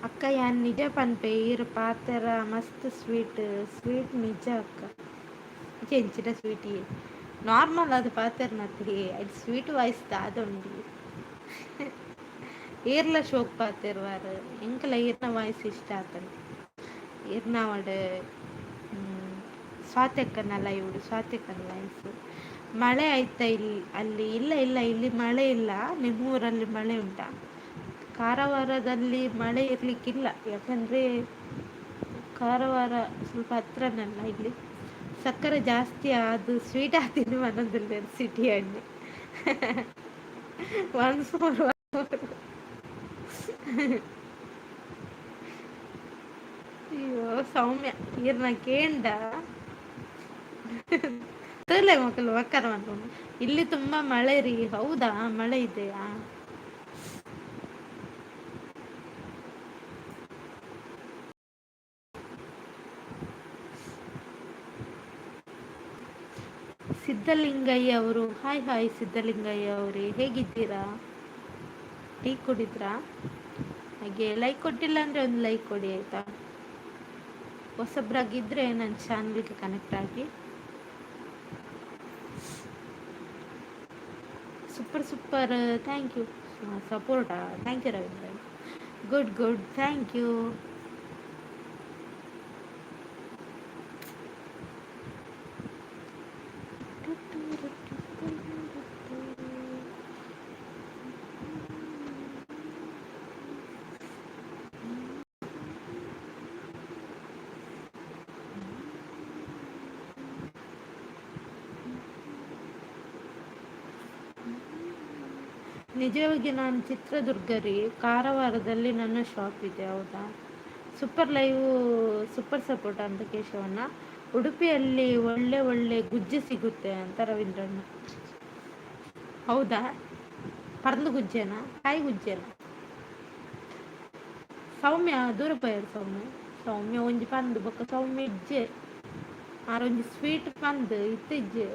S1: ಅಕ್ಕ, ಯಾನ್ ನಿಜ ಪನ್ಪೆ, ಈರ್ ಪಾತೆರ ಮಸ್ತ್ ಸ್ವೀಟ್ ಸ್ವೀಟ್. ನಿಜ ಅಕ್ಕ. ಎಂಚಿನ ಸ್ವೀಟ್? ನಾರ್ಮಲ್ ಅದು ಪಾತೆರ್ನತ್ತಿ, ಐಟ್ ಸ್ವೀಟ್ ವಾಯ್ಸ್ ದಾದ ಉಂಡು? ಏರ್ಲ ಶೋಕ್ ಪಾತೆರ್ವಾರ್. ಎಂಕಲ ಈರ್ನ ವಾಯ್ಸ್ ಇಷ್ಟ ಆತಂಡ್. ಈರ್ನ ಅವಡ್ ಸ್ವಾತಿಯಕ್ಕನ ಲೈವ್, ಸ್ವಾತಿಯಕ್ಕನ ವಾಯ್ಸ್. ಮಳೆ ಆಯ್ತಾ ಇಲ್ಲಿ ಅಲ್ಲಿ? ಇಲ್ಲ ಇಲ್ಲ, ಇಲ್ಲಿ ಮಳೆ ಇಲ್ಲ. ನಿಮ್ಮೂರಲ್ಲಿ ಮಳೆ ಉಂಟಾ? ಕಾರವಾರದಲ್ಲಿ ಮಳೆ ಇರಲಿಕ್ಕಿಲ್ಲ, ಯಾಕಂದರೆ ಕಾರವಾರ ಸ್ವಲ್ಪ ಹತ್ರನಲ್ಲ ಇಲ್ಲಿ. ಸಕ್ಕರೆ ಜಾಸ್ತಿ ಅದು ಸ್ವೀಟ್ ಆತೀನಿ ಮನದಲ್ಲಿ ಸಿಟಿ ಹಣ್ಣು. Once more. ಅಯ್ಯೋ ಸೌಮ್ಯ, ಈರ್ನ ಕೇಂಡ ತೂಲೆ ಮಕ್ಕಳು ಮಕ್ಕರ ಮಾಡ್ಕೊಂಡು. ಇಲ್ಲಿ ತುಂಬ ಮಳೆ ರೀ. ಹೌದಾ, ಮಳೆ ಇದೆಯಾ? ಸಿದ್ಧಲಿಂಗಯ್ಯ ಅವರು, ಹಾಯ್ ಹಾಯ್ ಸಿದ್ಧಲಿಂಗಯ್ಯ ಅವರೇ, ಹೇಗಿದ್ದೀರಾ? ಟೀ ಕುಡಿದ್ರಾ? ಹಾಗೆ ಲೈಕ್ ಕೊಟ್ಟಿಲ್ಲ ಅಂದರೆ ಒಂದು ಲೈಕ್ ಕೊಡಿ ಆಯಿತಾ? ಹೊಸಬ್ರಾಗಿದ್ದರೆ ನನ್ನ ಚಾನಲ್ಗೆ ಕನೆಕ್ಟ್ ಆಗಿ. Super super, thank you ಸಪೋರ್ಟಾ, thank you Ravindra. Good good, thank you. ನಿಜವಾಗಿ ನಾನು ಚಿತ್ರದುರ್ಗ ರೀ, ಕಾರವಾರದಲ್ಲಿ ನನ್ನ ಶಾಪ್ ಇದೆ. ಹೌದಾ? ಸೂಪರ್ ಲೈವ್, ಸೂಪರ್ ಸಪೋರ್ಟ್ ಅಂತ ಕೇಶವಣ್ಣ. ಉಡುಪಿಯಲ್ಲಿ ಒಳ್ಳೆ ಒಳ್ಳೆ ಗುಜ್ಜೆ ಸಿಗುತ್ತೆ ಅಂತ ರವೀಂದ್ರಣ್ಣ. ಹೌದಾ? ಪರ್ದು ಗುಜ್ಜೆನಾ, ಕಾಯಿ ಗುಜ್ಜೆನಾ? ಸೌಮ್ಯ ದೂರ ಪೋಯರ್ ಸೌಮ್ಯ. ಸೌಮ್ಯ ಒಂಜಿ ಪಂದು ಬೊಕ್ಕ ಸೌಮ್ಯ ಇಜ್ಜೆ ಆರೊಂಜಿ ಸ್ವೀಟ್ ಪಂದು ಇತ್ತ ಇಜ್ಜೆ.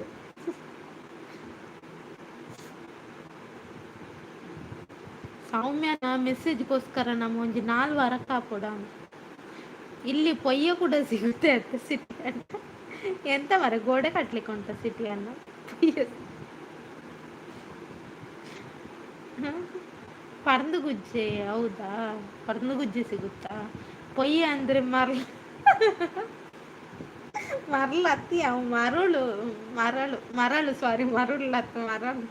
S1: ಸೌಮ್ಯನ ಮೆಸೇಜ್ಗೋಸ್ಕರ ನಮ್ಮ ಒಂಜಿ 4 ವಾರ ಕಾಪೊಡ. ಇಲ್ಲಿ ಪೊಯ್ಯ ಕೂಡ ಸಿಗುತ್ತೆ ಅಂತ ಸಿಟಿ ಅಂತ. ಎಂತ ಮರ ಗೋಡೆ ಕಟ್ಲಿಕ್ಕೆ ಉಂಟ ಸಿಟಿಯನ್ನು? ಪೊಯ್ಯ ಪರ್ದು ಗುಜ್ಜೆ. ಹೌದಾ, ಪರ್ದು ಗುಜ್ಜೆ ಸಿಗುತ್ತಾ? ಪೊಯ್ಯ ಅಂದ್ರೆ ಮರಳು, ಮರಳು ಅತ್ತಿ ಅವು ಮರಳು ಮರಳು ಮರಳು, ಸಾರಿ ಮರುಳು ಅತ್ತ ಮರಳು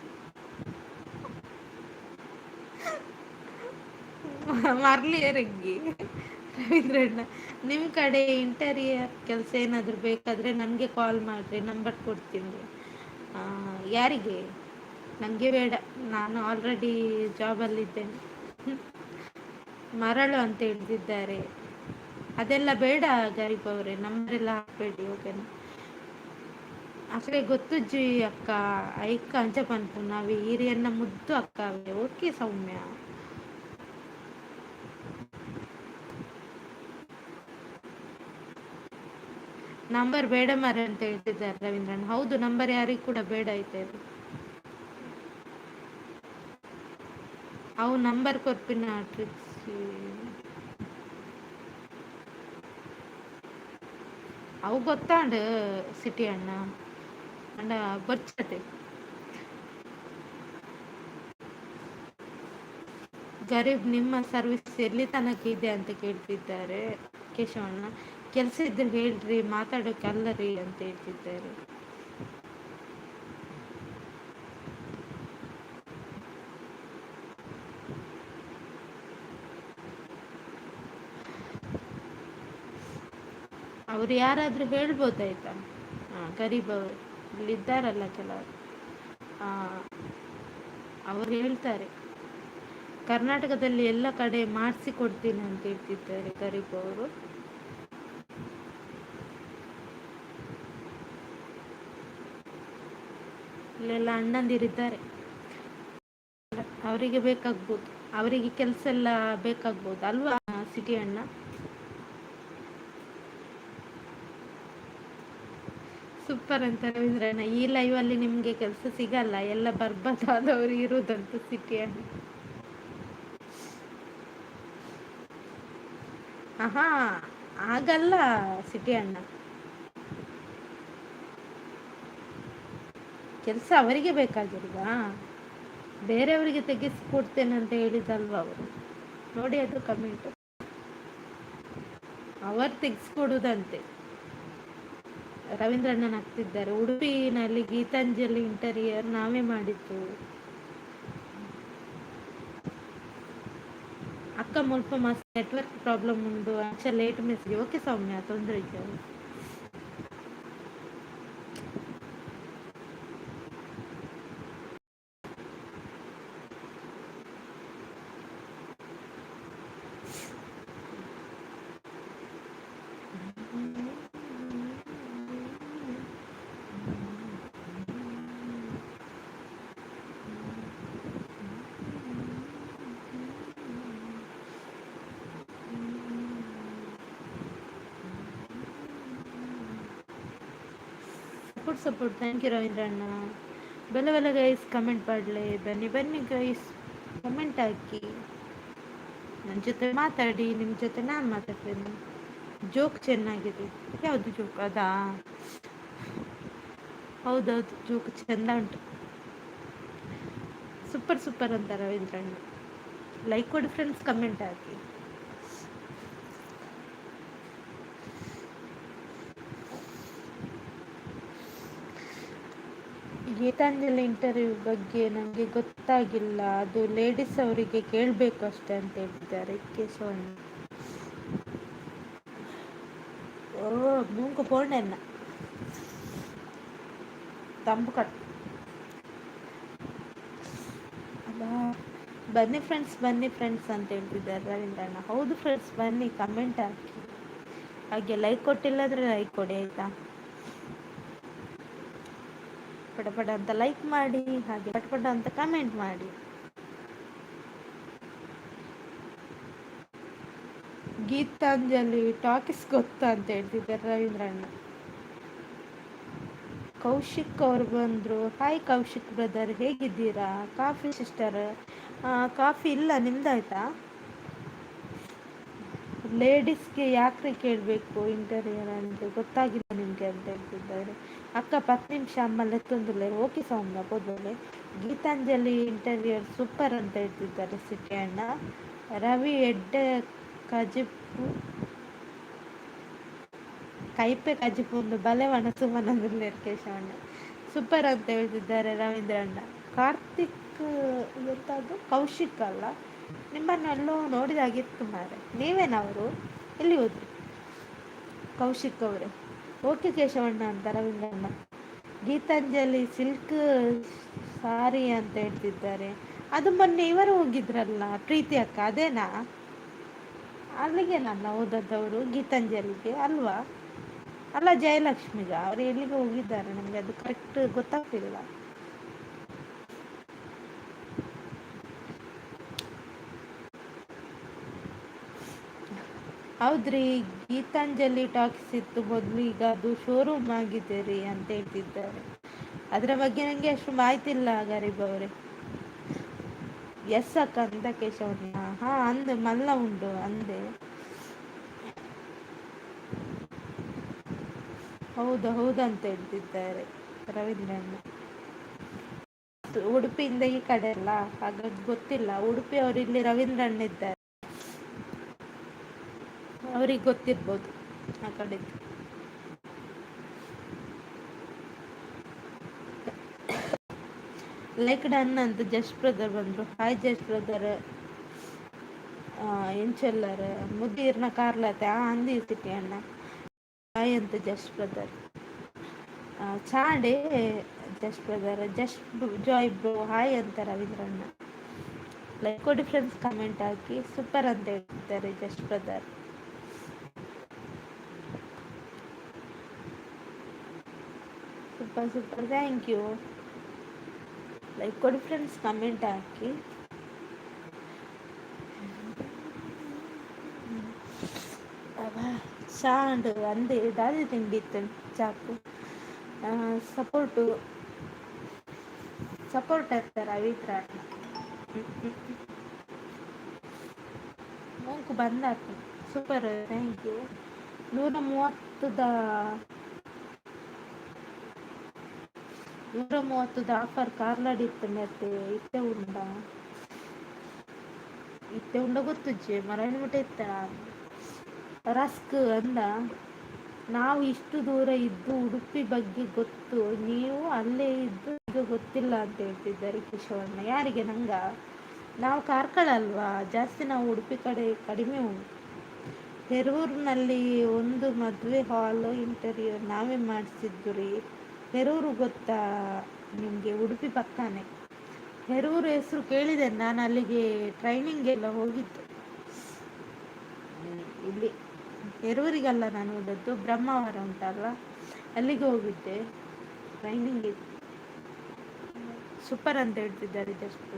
S1: ಮರಳಿ ರವೀಂದ್ರಣ್ಣ. ನಿಮ್ಮ ಕಡೆ ಇಂಟೀರಿಯರ್ ಕೆಲಸ ಏನಾದರೂ ಬೇಕಾದರೆ ನನಗೆ ಕಾಲ್ ಮಾಡಿರಿ, ನಂಬರ್ ಕೊಡ್ತೀನಿ. ಯಾರಿಗೆ? ನನಗೆ ಬೇಡ, ನಾನು ಆಲ್ರೆಡಿ ಜಾಬಲ್ಲಿದ್ದೇನೆ. ಮರಳು ಅಂತ ಹೇಳ್ತಿದ್ದಾರೆ, ಅದೆಲ್ಲ ಬೇಡ ಗರೀಬ್ ಅವರೇ, ನಂಬರೆಲ್ಲ ಹಾಕಬೇಡಿ, ಓಕೆನಾ? ಅಕ್ಕರೆ ಗೊತ್ತುಜ್ಜಿ ಅಕ್ಕ, ಐಕ್ಕ ಅಂಚ ಪನ್ಪುನವೆ ಈರೆನ್ನ ಮುದ್ದು ಅಕ್ಕವೇ. ಓಕೆ ಸೌಮ್ಯ. ನಂಬರ್ ಬೇಡ ಮಾರ್ರೆ ಅಂತ ಹೇಳ್ತಿದ್ದಾರೆ ರವೀಂದ್ರನ್. ಹೌದು, ನಂಬರ್ ಯಾರಿಗೂ ಕೂಡ ಬೇಡ ಐತೆ ಅದು. ಅವು ನಂಬರ್ ಕೊರ್ಪಿನ ಟ್ರಿಕ್ಸ್ ಅವು ಗೊತ್ತಾಂಡ್ ಸಿಟಿ ಅಣ್ಣ ಅಂಡ ಬೊಚ್ಚತೆ. ಗರೀಬ್ ನಿಮ್ಮ ಸರ್ವಿಸ್ ಎಲ್ಲಿ ತನಕ ಇದೆ ಅಂತ ಕೇಳ್ತಿದ್ದಾರೆ ಕೇಶವಣ್ಣ. ಕೆಲಸ ಇದ್ರೆ ಹೇಳ್ರಿ, ಮಾತಾಡೋಕೆ ಅಲ್ಲ ರೀ ಅಂತ ಹೇಳ್ತಿದ್ದಾರೆ. ಅವ್ರು ಯಾರಾದರೂ ಹೇಳ್ಬೋದಾಯ್ತಾ? ಹಾಂ, ಗರೀಬ್ ಅವರು ಇಲ್ಲಿದ್ದಾರಲ್ಲ ಕೆಲವರು, ಅವ್ರು ಹೇಳ್ತಾರೆ ಕರ್ನಾಟಕದಲ್ಲಿ ಎಲ್ಲ ಕಡೆ ಮಾಡಿಸಿ ಕೊಡ್ತೀನಿ ಅಂತ ಹೇಳ್ತಿದ್ದಾರೆ ಗರೀಬ್ ಅವರು. ಇಲ್ಲೆಲ್ಲ ಅಣ್ಣಂದಿರಿದ್ದಾರೆ, ಅವರಿಗೆ ಬೇಕಾಗ್ಬೋದು, ಅವರಿಗೆ ಕೆಲಸ ಎಲ್ಲ ಬೇಕಾಗ್ಬೋದು ಅಲ್ವಾ ಸಿಟಿ ಅಣ್ಣ? ಸೂಪರ್ ಅಂತ ರವೀಂದ್ರಣ್ಣ. ಈ ಲೈವಲ್ಲಿ ನಿಮಗೆ ಕೆಲಸ ಸಿಗಲ್ಲ, ಎಲ್ಲ ಬರ್ಬಾದಾದವರು ಇರುವುದಂತ ಸಿಟಿ ಅಣ್ಣ. ಆಹಾ, ಆಗಲ್ಲ ಸಿಟಿ ಅಣ್ಣ, ಕೆಲಸ ಅವರಿಗೆ ಬೇಕಾಗಿಲ್ವಾ? ಬೇರೆಯವರಿಗೆ ತೆಗೆಸಿಕೊಡ್ತೇನೆ ಅಂತ ಹೇಳಿದಲ್ವ ಅವರು? ನೋಡಿ ಅದು ಕಮೆಂಟ್, ಅವರು ತೆಗೆಸ್ಕೊಡುದಂತೆ. ರವೀಂದ್ರಣ್ಣನ ಆಗ್ತಿದ್ದಾರೆ. ಉಡುಪಿನಲ್ಲಿ ಗೀತಾಂಜಲಿ ಇಂಟೀರಿಯರ್ ನಾವೇ ಮಾಡಿದ್ದು. ಅಕ್ಕ ಮುಲ್ಪ ಮಸ್ತ್ ನೆಟ್ವರ್ಕ್ ಪ್ರಾಬ್ಲಮ್ ಉಂಡು, ಅಂಚ ಲೇಟ್ ಮೆಸೇಜ್. ಓಕೆ ಸೌಮ್ಯ, ತೊಂದರೆ ಇಜ್ಜಿ. Support support, thank you Ravindra ಅಣ್ಣ. ಬೆಲೆ ಬೆಲೆ ಗೈಸ್, ಕಮೆಂಟ್ ಮಾಡಲಿ. ಬನ್ನಿ ಬನ್ನಿ ಗೈಸ್, ಕಮೆಂಟ್ ಹಾಕಿ, ನನ್ನ ಜೊತೆ ಮಾತಾಡಿ, ನಿಮ್ಮ ಜೊತೆ ನಾನು ಮಾತಾಡ್ತೇನೆ. ಜೋಕ್ ಚೆನ್ನಾಗಿದೆ. ಯಾವುದು ಜೋಕ್ ಅದಾ? ಹೌದೌದು, ಜೋಕ್ ಚೆಂದ ಉಂಟು. ಸೂಪರ್ ಸೂಪರ್ ಅಂತ ರವೀಂದ್ರಣ್ಣ. ಲೈಕ್ ಕೊಡಿ ಫ್ರೆಂಡ್ಸ್, ಕಮೆಂಟ್ ಹಾಕಿ. ಗೀತಾಂಜಲಿ ಇಂಟರ್ವ್ಯೂ ಬಗ್ಗೆ ನನಗೆ ಗೊತ್ತಾಗಿಲ್ಲ, ಅದು ಲೇಡೀಸ್ ಅವರಿಗೆ ಕೇಳಬೇಕು ಅಷ್ಟೇ ಅಂತ ಹೇಳಿದ್ದಾರೆ ಕೇಶವಣ್ಣ. ಓ ಮೂಂಕು ಪೋಂಡೆನ್ನ ತಂಬು ಕಟ್ ಅಲ್ಲ. ಬನ್ನಿ ಫ್ರೆಂಡ್ಸ್, ಬನ್ನಿ ಫ್ರೆಂಡ್ಸ್ ಅಂತ ಹೇಳ್ತಿದ್ದಾರೆ ರವೀಂದ್ರಣ್ಣ. ಹೌದು ಫ್ರೆಂಡ್ಸ್, ಬನ್ನಿ, ಕಮೆಂಟ್ ಹಾಕಿ. ಹಾಗೆ ಲೈಕ್ ಕೊಟ್ಟಿಲ್ಲ ಅಂದರೆ ಲೈಕ್ ಕೊಡಿ ಆಯಿತಾ? ಪಟ ಪಟ ಅಂತ ಲೈಕ್ ಮಾಡಿ, ಹಾಗೆ ಪಟ ಪಟ ಅಂತ ಕಮೆಂಟ್ ಮಾಡಿ. ಗೀತಾಂಜಲಿ ಟಾಕೀಸ್ ಗೊತ್ತಾ ಅಂತ ಹೇಳ್ತಿದ್ದಾರೆ ರವೀಂದ್ರಣ್ಣ. ಕೌಶಿಕ್ ಅವರು ಬಂದರು. ಹಾಯ್ ಕೌಶಿಕ್ ಬ್ರದರ್, ಹೇಗಿದ್ದೀರಾ? ಕಾಫಿ ಸಿಸ್ಟರ್, ಕಾಫಿ ಇಲ್ಲ, ನಿಮ್ದಾಯ್ತಾ? ಲೇಡೀಸ್ಗೆ ಯಾಕ್ರಿ ಕೇಳಬೇಕು ಇಂಟರ್ವ್ಯೂ ಅಂದರೆ ಗೊತ್ತಾಗಿಲ್ಲ ನಿಮಗೆ ಅಂತ ಹೇಳ್ತಿದ್ದಾರೆ. ಅಕ್ಕ 10 ನಿಮಿಷ ಅಮ್ಮ ಲೆತ್ತೊಂದುಲ್ಲೆ. ಓಕೆ ಸೌಮ್ಯ ಪೋದಲೆ. ಗೀತಾಂಜಲಿ ಇಂಟರ್ವ್ಯೂ ಸೂಪರ್ ಅಂತ ಹೇಳ್ತಿದ್ದಾರೆ ಸಿಟಿ ಅಣ್ಣ. ರವಿ ಎಡ್ಡೆ ಕಜಿಪು ಕೈಪೆ ಕಜಿಪು ಒಂದು ಬಲೆ ಒಣಸು ಮನದುಲ್ಲೇರ್ ಕೇಶವಣ್ಣ. ಸೂಪರ್ ಅಂತ ಹೇಳ್ತಿದ್ದಾರೆ ರವೀಂದ್ರ ಅಣ್ಣ. ಕಾರ್ತಿಕ್ ಎಂಥದ್ದು ಕೌಶಿಕ್ ಅಲ್ಲ, ನಿಮ್ಮನ್ನೆಲ್ಲೋ ನೋಡಿದಾಗಿತ್ತು ಮಾರೆ, ನೀವೇನವರು? ಎಲ್ಲಿ ಹೋದ್ರಿ ಕೌಶಿಕ್ ಅವರೇ? ಓಕೆ ಕೇಶವಣ್ಣ ಅಂತ ರವೀಂದ್ರಣ್ಣ. ಗೀತಾಂಜಲಿ ಸಿಲ್ಕ್ ಸಾರಿ ಅಂತ ಹೇಳ್ತಿದ್ದಾರೆ. ಅದು ಮೊನ್ನೆ ಇವರು ಹೋಗಿದ್ರಲ್ಲ ಪ್ರೀತಿ ಅಕ್ಕ, ಅದೇನಾ? ಅಲ್ಲಿಗೆ ನನ್ನ ಹೋದದ್ದವರು ಗೀತಾಂಜಲಿಗೆ ಅಲ್ವಾ? ಅಲ್ಲ ಜಯಲಕ್ಷ್ಮಿಗ? ಅವರು ಎಲ್ಲಿಗೆ ಹೋಗಿದ್ದಾರೆ ನಮಗೆ ಅದು ಕರೆಕ್ಟ್ ಗೊತ್ತಾಗ್ತಿಲ್ಲ. ಹೌದ್ರಿ, ಗೀತಾಂಜಲಿ ಟಾಕೀಸ್ ಇತ್ತು ಮೊದಲು, ಈಗ ಅದು ಶೋರೂಮ್ ಆಗಿದೆ ರೀ ಅಂತ ಹೇಳ್ತಿದ್ದಾರೆ. ಅದರ ಬಗ್ಗೆ ನನಗೆ ಅಷ್ಟು ಮಾಹಿತಿ ಇಲ್ಲ ಗರೀಬ್ ಅವರೇ. ಎಸ್ ಅಕ್ಕ ಅಂತ ಕೇಶವಣ್ಣ. ಹಾ ಅಂದೆ, ಮಲ್ಲ ಉಂಟು ಅಂದೆ. ಹೌದು ಹೌದು ಅಂತ ಹೇಳ್ತಿದ್ದಾರೆ ರವೀಂದ್ರಣ್ಣ. ಉಡುಪಿಯಿಂದ ಈ ಕಡೆ ಅಲ್ಲ, ಹಾಗಾಗಿ ಗೊತ್ತಿಲ್ಲ. ಉಡುಪಿ ಅವರು ಇಲ್ಲಿ ರವೀಂದ್ರಣ್ಣ ಇದ್ದಾರೆ, ಅವ್ರಿಗೆ ಗೊತ್ತಿರ್ಬೋದು ಆ ಕಡೆ. ಲೈಕ್ ಡನ್ ಅಂತ ಜಸ್ಟ್ ಬ್ರದರ್ ಬಂದರು. ಹಾಯ್ ಜಸ್ಟ್ ಬ್ರದರ್, ಎಂಚೆಲ್ಲರ್ ಮುದ್ದೀರ್ನ ಕಾರ್ಲತೆ ಅಂದಿ ಸಿಟಿ ಅಣ್ಣ. ಹಾಯ್ ಅಂತ ಜಸ್ಟ್ ಬ್ರದರ್. ಚಾಡೆ just brother, just joy bro hi ಅಂತ ರವೀಂದ್ರಣ್ಣ. ಲೈಕ್ ಕೊಡಿ ಫ್ರೆಂಡ್ಸ್, ಕಮೆಂಟ್ ಹಾಕಿ. ಸೂಪರ್ ಅಂತ ಹೇಳ್ತಿದ್ದಾರೆ just brother. Super super, thank you. Like ಕೊಡಿ ಫ್ರೆಂಡ್ಸ್, ಕಮೆಂಟ್ ಹಾಕಿ. ಚಾಂಡು ಅಂದೆ ದಾದಿ ತಿಂಡಿ ಇತ್ತು ಚಾಕು. ಸಪೋರ್ಟು ಸಪೋರ್ಟ್ ಆಗ್ತಾರೆ ರವೀಂದ್ರ ಅಣ್ಣ. ಮೂಕು ಬಂದಾಕು. Super, thank you. 130 130 offer Karlad ಇತ್ತು ಮೆತ್ತೆ ಇತ್ತೆ ಉಂಡ, ಇತ್ತೆ ಉಂಡ ಗೊತ್ತುಜ್ಜೆ ಮರಣ ಮುಟ್ಟ ಇತ್ತ ರಸ್ಕ್ ಅಂದ. ನಾವು ಇಷ್ಟು ದೂರ ಇದ್ದು ಉಡುಪಿ ಬಗ್ಗೆ ಗೊತ್ತು, ನೀವು ಅಲ್ಲೇ ಇದ್ದು ಈಗ ಗೊತ್ತಿಲ್ಲ ಅಂತ ಹೇಳ್ತಿದ್ದಾರೆ ಕೇಶವಣ್ಣ. ಯಾರಿಗೆ? ನಂಗ? ನಾವು ಕಾರ್ಕಳ ಅಲ್ವಾ, ಜಾಸ್ತಿ ನಾವು ಉಡುಪಿ ಕಡೆ ಕಡಿಮೆ. ಹೆರೂರಿನಲ್ಲಿ ಒಂದು ಮದುವೆ ಹಾಲು ಇಂಟೀರಿಯರ್ ನಾವೇ ಮಾಡಿಸಿದ್ದು ರೀ. ಹೆರೂರು ಗೊತ್ತಾ ನಿಮಗೆ? ಉಡುಪಿ ಪಕ್ಕನೇ ಹೆರೂರು ಹೆಸರು ಕೇಳಿದೆ ನಾನು, ಅಲ್ಲಿಗೆ ಟ್ರೈನಿಂಗ್ ಎಲ್ಲ ಹೋಗಿದ್ದು. ಇಲ್ಲಿ ಹೆರೂರಿಗಲ್ಲ ನಾನು ಹೋದದ್ದು, ಬ್ರಹ್ಮಾವರ ಉಂಟಲ್ಲ ಅಲ್ಲಿಗೆ ಹೋಗಿದ್ದೆ ಟ್ರೈನಿಂಗ್. ಸೂಪರ್ ಅಂತ ಹೇಳ್ತಿದ್ದಾರೆ ಜಸ್ಟ್.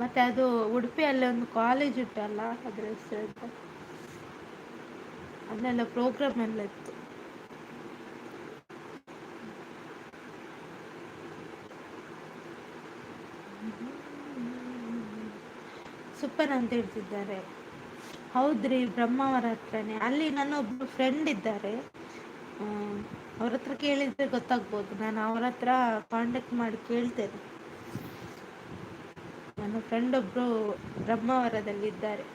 S1: ಮತ್ತೆ ಅದು ಉಡುಪಿಯಲ್ಲಿ ಒಂದು ಕಾಲೇಜ್ ಉಂಟಲ್ಲ, ಅದರ ಹೆಸರು ಎಂತ? ಅಲ್ಲೆಲ್ಲ ಪ್ರೋಗ್ರಾಮ್ ಎಲ್ಲ ಇತ್ತು. ಸೂಪರ್ ಅಂತ ಹೇಳ್ತಿದ್ದಾರೆ. ಹೌದ್ರಿ, ಬ್ರಹ್ಮಾವರ ಹತ್ರನೇ. ಅಲ್ಲಿ ನನ್ನ ಒಬ್ರು ಫ್ರೆಂಡ್ ಇದ್ದಾರೆ, ಅವ್ರ ಹತ್ರ ಕೇಳಿದರೆ ಗೊತ್ತಾಗ್ಬೋದು. ನಾನು ಅವ್ರ ಹತ್ರ ಕಾಂಟ್ಯಾಕ್ಟ್ ಮಾಡಿ ಕೇಳ್ತೇನೆ. ನನ್ನ ಫ್ರೆಂಡ್ ಒಬ್ಬರು ಬ್ರಹ್ಮಾವರದಲ್ಲಿದ್ದಾರೆ.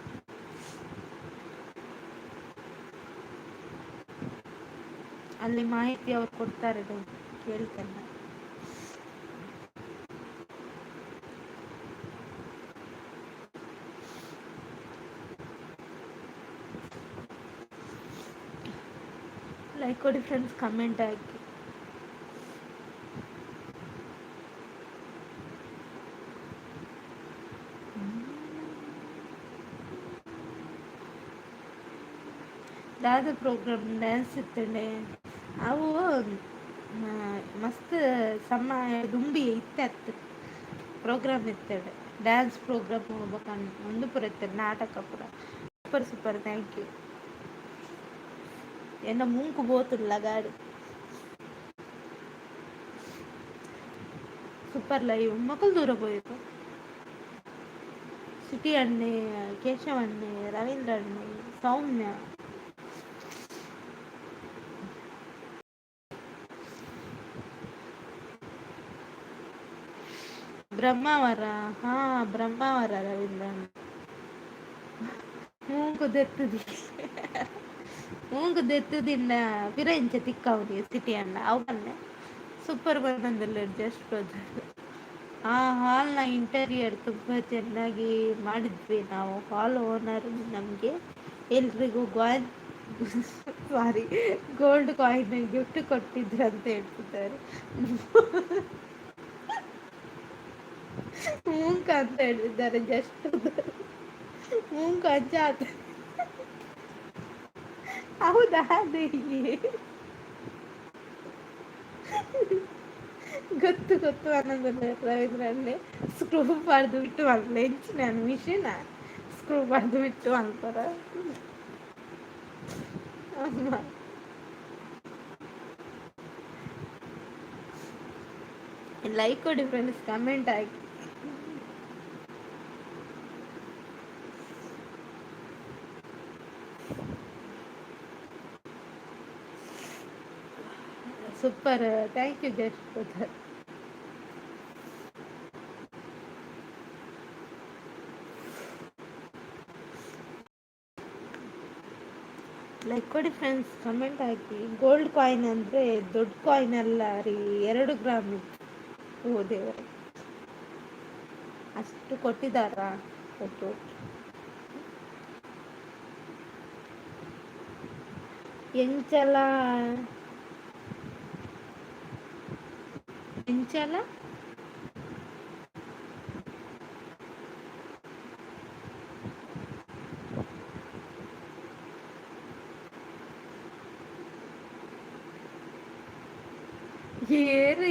S1: ಅಲ್ಲಿ ಮಾಹಿತಿ ಅವ್ರು ಕೊಡ್ತಾರೆ, ಕೇಳ್ತೇನೆ ನಾನು. ಲೈಕ್ ಕೊಡಿ ಫ್ರೆಂಡ್ಸ್, ಕಮೆಂಟ್ ಹಾಕಿ. ದಾದ ಪ್ರೋಗ್ರಾಮ್ ಡ್ಯಾನ್ಸ್ ಇತ್ತಂಡೆ ಅವು ಮಸ್ತ್ ಸಮ ದುಂಬಿ ಇತ್ತೆ ಅತ್ತು ಪ್ರೋಗ್ರಾಮ್ ಇತ್ತಡೆ, ಡ್ಯಾನ್ಸ್ ಪ್ರೋಗ್ರಾಮ್ ಹೋಗ್ಬೇಕನ್ ಒಂದು ಪೂರ ಇತ್ತೆ, ನಾಟಕ ಪೂರ. Super super, thank you. ಎನ್ನ ಮೂಂಕು ಬೋತುಲ್ಲ ಗಾಡಿ. Super live. ಮಕ್ಕಳು ದೂರ ಪೋಯಿತು. ಸಿಟಿ ಅಣ್ಣೆ, ಕೇಶವ ಅಣ್ಣೆ, ರವೀಂದ್ರ ಅಣ್ಣೆ, ಸೌಮ್ಯ. ಬ್ರಹ್ಮಾವರ, ಹಾ ಬ್ರಹ್ಮಾವರ ರವೀಂದ್ರ ಅಣ್ಣ. ಮೂಂಕು ದೆತ್ತದಿ, ಮೂಂಕು ದೆತ್ತುದಿನ್ನ ಪಿರ ಇಂಚ ತಿಕ್ಕವನಿ ಸಿಟಿ ಅಣ್ಣ. ಅವು ಪನ್ನೆ ಸೂಪರ್ ಬಂದಂದಿಲ್ಲ ಜಸ್ಟ್ ಬ್ರದರ್. ಆ ಹಾಲ್ನ ಇಂಟೀರಿಯರ್ ತುಂಬ ಚೆನ್ನಾಗಿ ಮಾಡಿದ್ವಿ ನಾವು. ಹಾಲ್ ಓನರ್ ನಮಗೆ ಎಲ್ರಿಗೂ ಗ್ವಾನ್ ಸಾರಿ ಗೋಲ್ಡ್ ಕಾಯಿನ್ ಗಿಫ್ಟ್ ಕೊಟ್ಟಿದ್ರು ಅಂತ ಹೇಳ್ತಿದ್ದಾರೆ. ಮೂಂಕ ಅಂತ ಹೇಳ್ತಿದ್ದಾರೆ. ಜಸ್ಟ್ ಮೂಂಕ ಅಜ್ಜ ಆತ. ಹೌದಾ? ಅದೇ ಗೊತ್ತು ಗೊತ್ತು ಅನ್ನೋದಲ್ಲ ರವೀಂದ್ರಲ್ಲಿ. ಸ್ಕ್ರೂ ಬಾರ್ದು ಬಿಟ್ಟು ಮಲ್ಪಲೆ ಎಂಚಿನ ಮಿಷಿನ ಸ್ಕ್ರೂ ಬಾರ್ದು ಬಿಟ್ಟು ಮಲ್ಪರ ಅಮ್ಮ. ಲೈಕ್ ಕೊಡಿ friends, comment hockey. Super, thank you just brother. Like ಕೊಡಿ ಫ್ರೆಂಡ್ಸ್, ಕಮೆಂಟ್ ಹಾಕಿ. ಗೋಲ್ಡ್ ಕಾಯಿನ್ ಅಂದರೆ ದೊಡ್ಡ ಕಾಯಿನ್ ಅಲ್ಲ ರೀ, 2 ಗ್ರಾಮ್ ಇತ್ತು. ಓ ದೇವರೇ, ಅಷ್ಟು ಕೊಟ್ಟಿದ್ದಾರಾ? Okay okay. ಎಂಚಲ ಎಂಚಲ ಏರು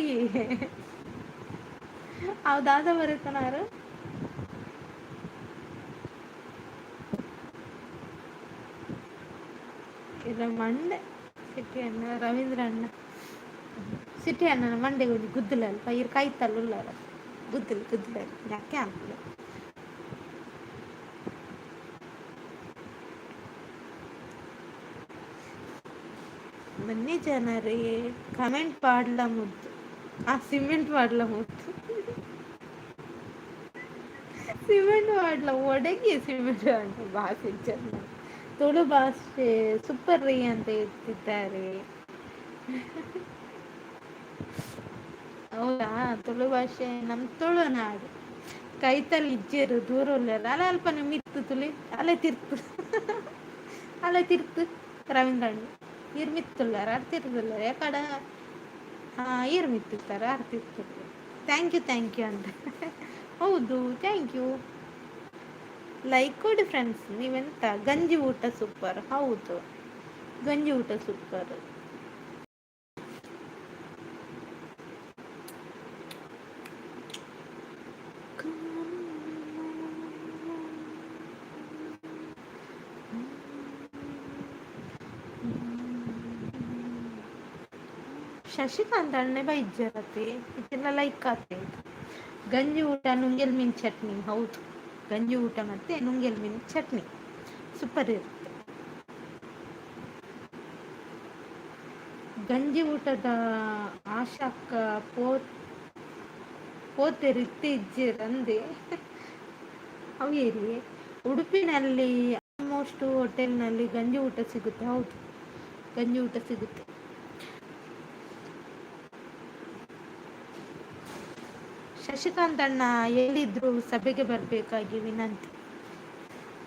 S1: ಅವು ದಾದ ಬರುತ್ತನಾರು. ಇಲ್ಲ ಮಂಡೆ ಸಿಟಿ ಅಣ್ಣ, ರವೀಂದ್ರ ಅಣ್ಣ, ಸಿಟಿ ಅಣ್ಣನ ಮಂಡೆ ಒಂಜಿ ಗುದ್ದುಲಲ್ಪ ಇರ್ ಕೈತಲ್ ಉಲ್ಲರ ಗುದ್ದುಲು ಗುದ್ದುಲ ಯಾಕೆ ಅನ್ಪುಲೆ. ಬನ್ನಿ ಜನರೇ, ಕಮೆಂಟ್ ಪಾಡ್ಲ ಮುದ್ದು. ಆ ಸಿಮೆಂಟ್ ಪಾಡ್ಲ ಮುದ್ದು, ಸಿಮೆಂಟ್ ಪಾಡ್ಲ ಒಡಗಿ ಸಿಮೆಂಟ್ ಅಂತ ಭಾಷೆ ಚೆಂದ. ತುಳು ಭಾಷೆ ಸೂಪರ್ ರೀ ಅಂತ ಹೇಳ್ತಿದ್ದಾರೆ. ಹೌದಾ? ತುಳು ಭಾಷೆ ನಮ್ಮ ತುಳುನಾಡು. ಕೈತಲ್ ಇಜ್ಜೆರು ದೂರ ಉಲ್ಲೆರ್ ಅಲೆ ಅಲ್ಪನೆ ಮಿತ್ತು ತುಳಿ ಅಲೆ ತಿರ್ತು ಅಲೆ ತಿರ್ತು ರವೀಂದ್ರಣ್ಣ ಈರ್ ಮಿತ್ತುಲ್ಲಾರ ಅರ್ ತಿರ್ತುಲ್ಲಾರ ಯಾಕಡ ಈರ್ ಮಿತ್ತಿರ್ತಾರ ಅರ್ ತಿರ್ತುಲ್ಲಾರ. Thank you thank you ಅಂತ. ಹೌದು, thank you. Like ಕೊಡಿ ಫ್ರೆಂಡ್ಸ್. ನೀವೆಂತ ಗಂಜಿ ಊಟ ಸೂಪರ್. ಹೌದು, ಗಂಜಿ ಊಟ ಸೂಪರ್. ಶಶಿಕಾಂತ್ ಅಣ್ಣೆ ಬೈಜ್ಜರತೆ ಇದೆಲ್ಲ ಲೈಕ್ ಆತೆ. ಗಂಜಿ ಊಟ ನುಂಗೆಲ್ ಮೀನು ಚಟ್ನಿ. ಹೌದು, ಗಂಜಿ ಊಟ ಮತ್ತು ನುಂಗೆಲ್ ಮೀನು ಚಟ್ನಿ ಸೂಪರ್ ಇರುತ್ತೆ. ಗಂಜಿ ಊಟದ ಆಶಾಕ್ಕ ಪೋತೆರ್ ಇಜ್ಜೆರ್ ಅಂದೆ. ಅವು ಏರಿ ಉಡುಪಿನಲ್ಲಿ ಆಲ್ಮೋಸ್ಟ್ ಹೋಟೆಲ್ನಲ್ಲಿ ಗಂಜಿ ಊಟ ಸಿಗುತ್ತೆ. ಹೌದು, ಗಂಜಿ ಊಟ ಸಿಗುತ್ತೆ. ಶಶಿಕಾಂತ್ ಅಣ್ಣ ಎಲ್ಲಿದ್ರು ಸಭೆಗೆ ಬರಬೇಕಾಗಿ ವಿನಂತಿ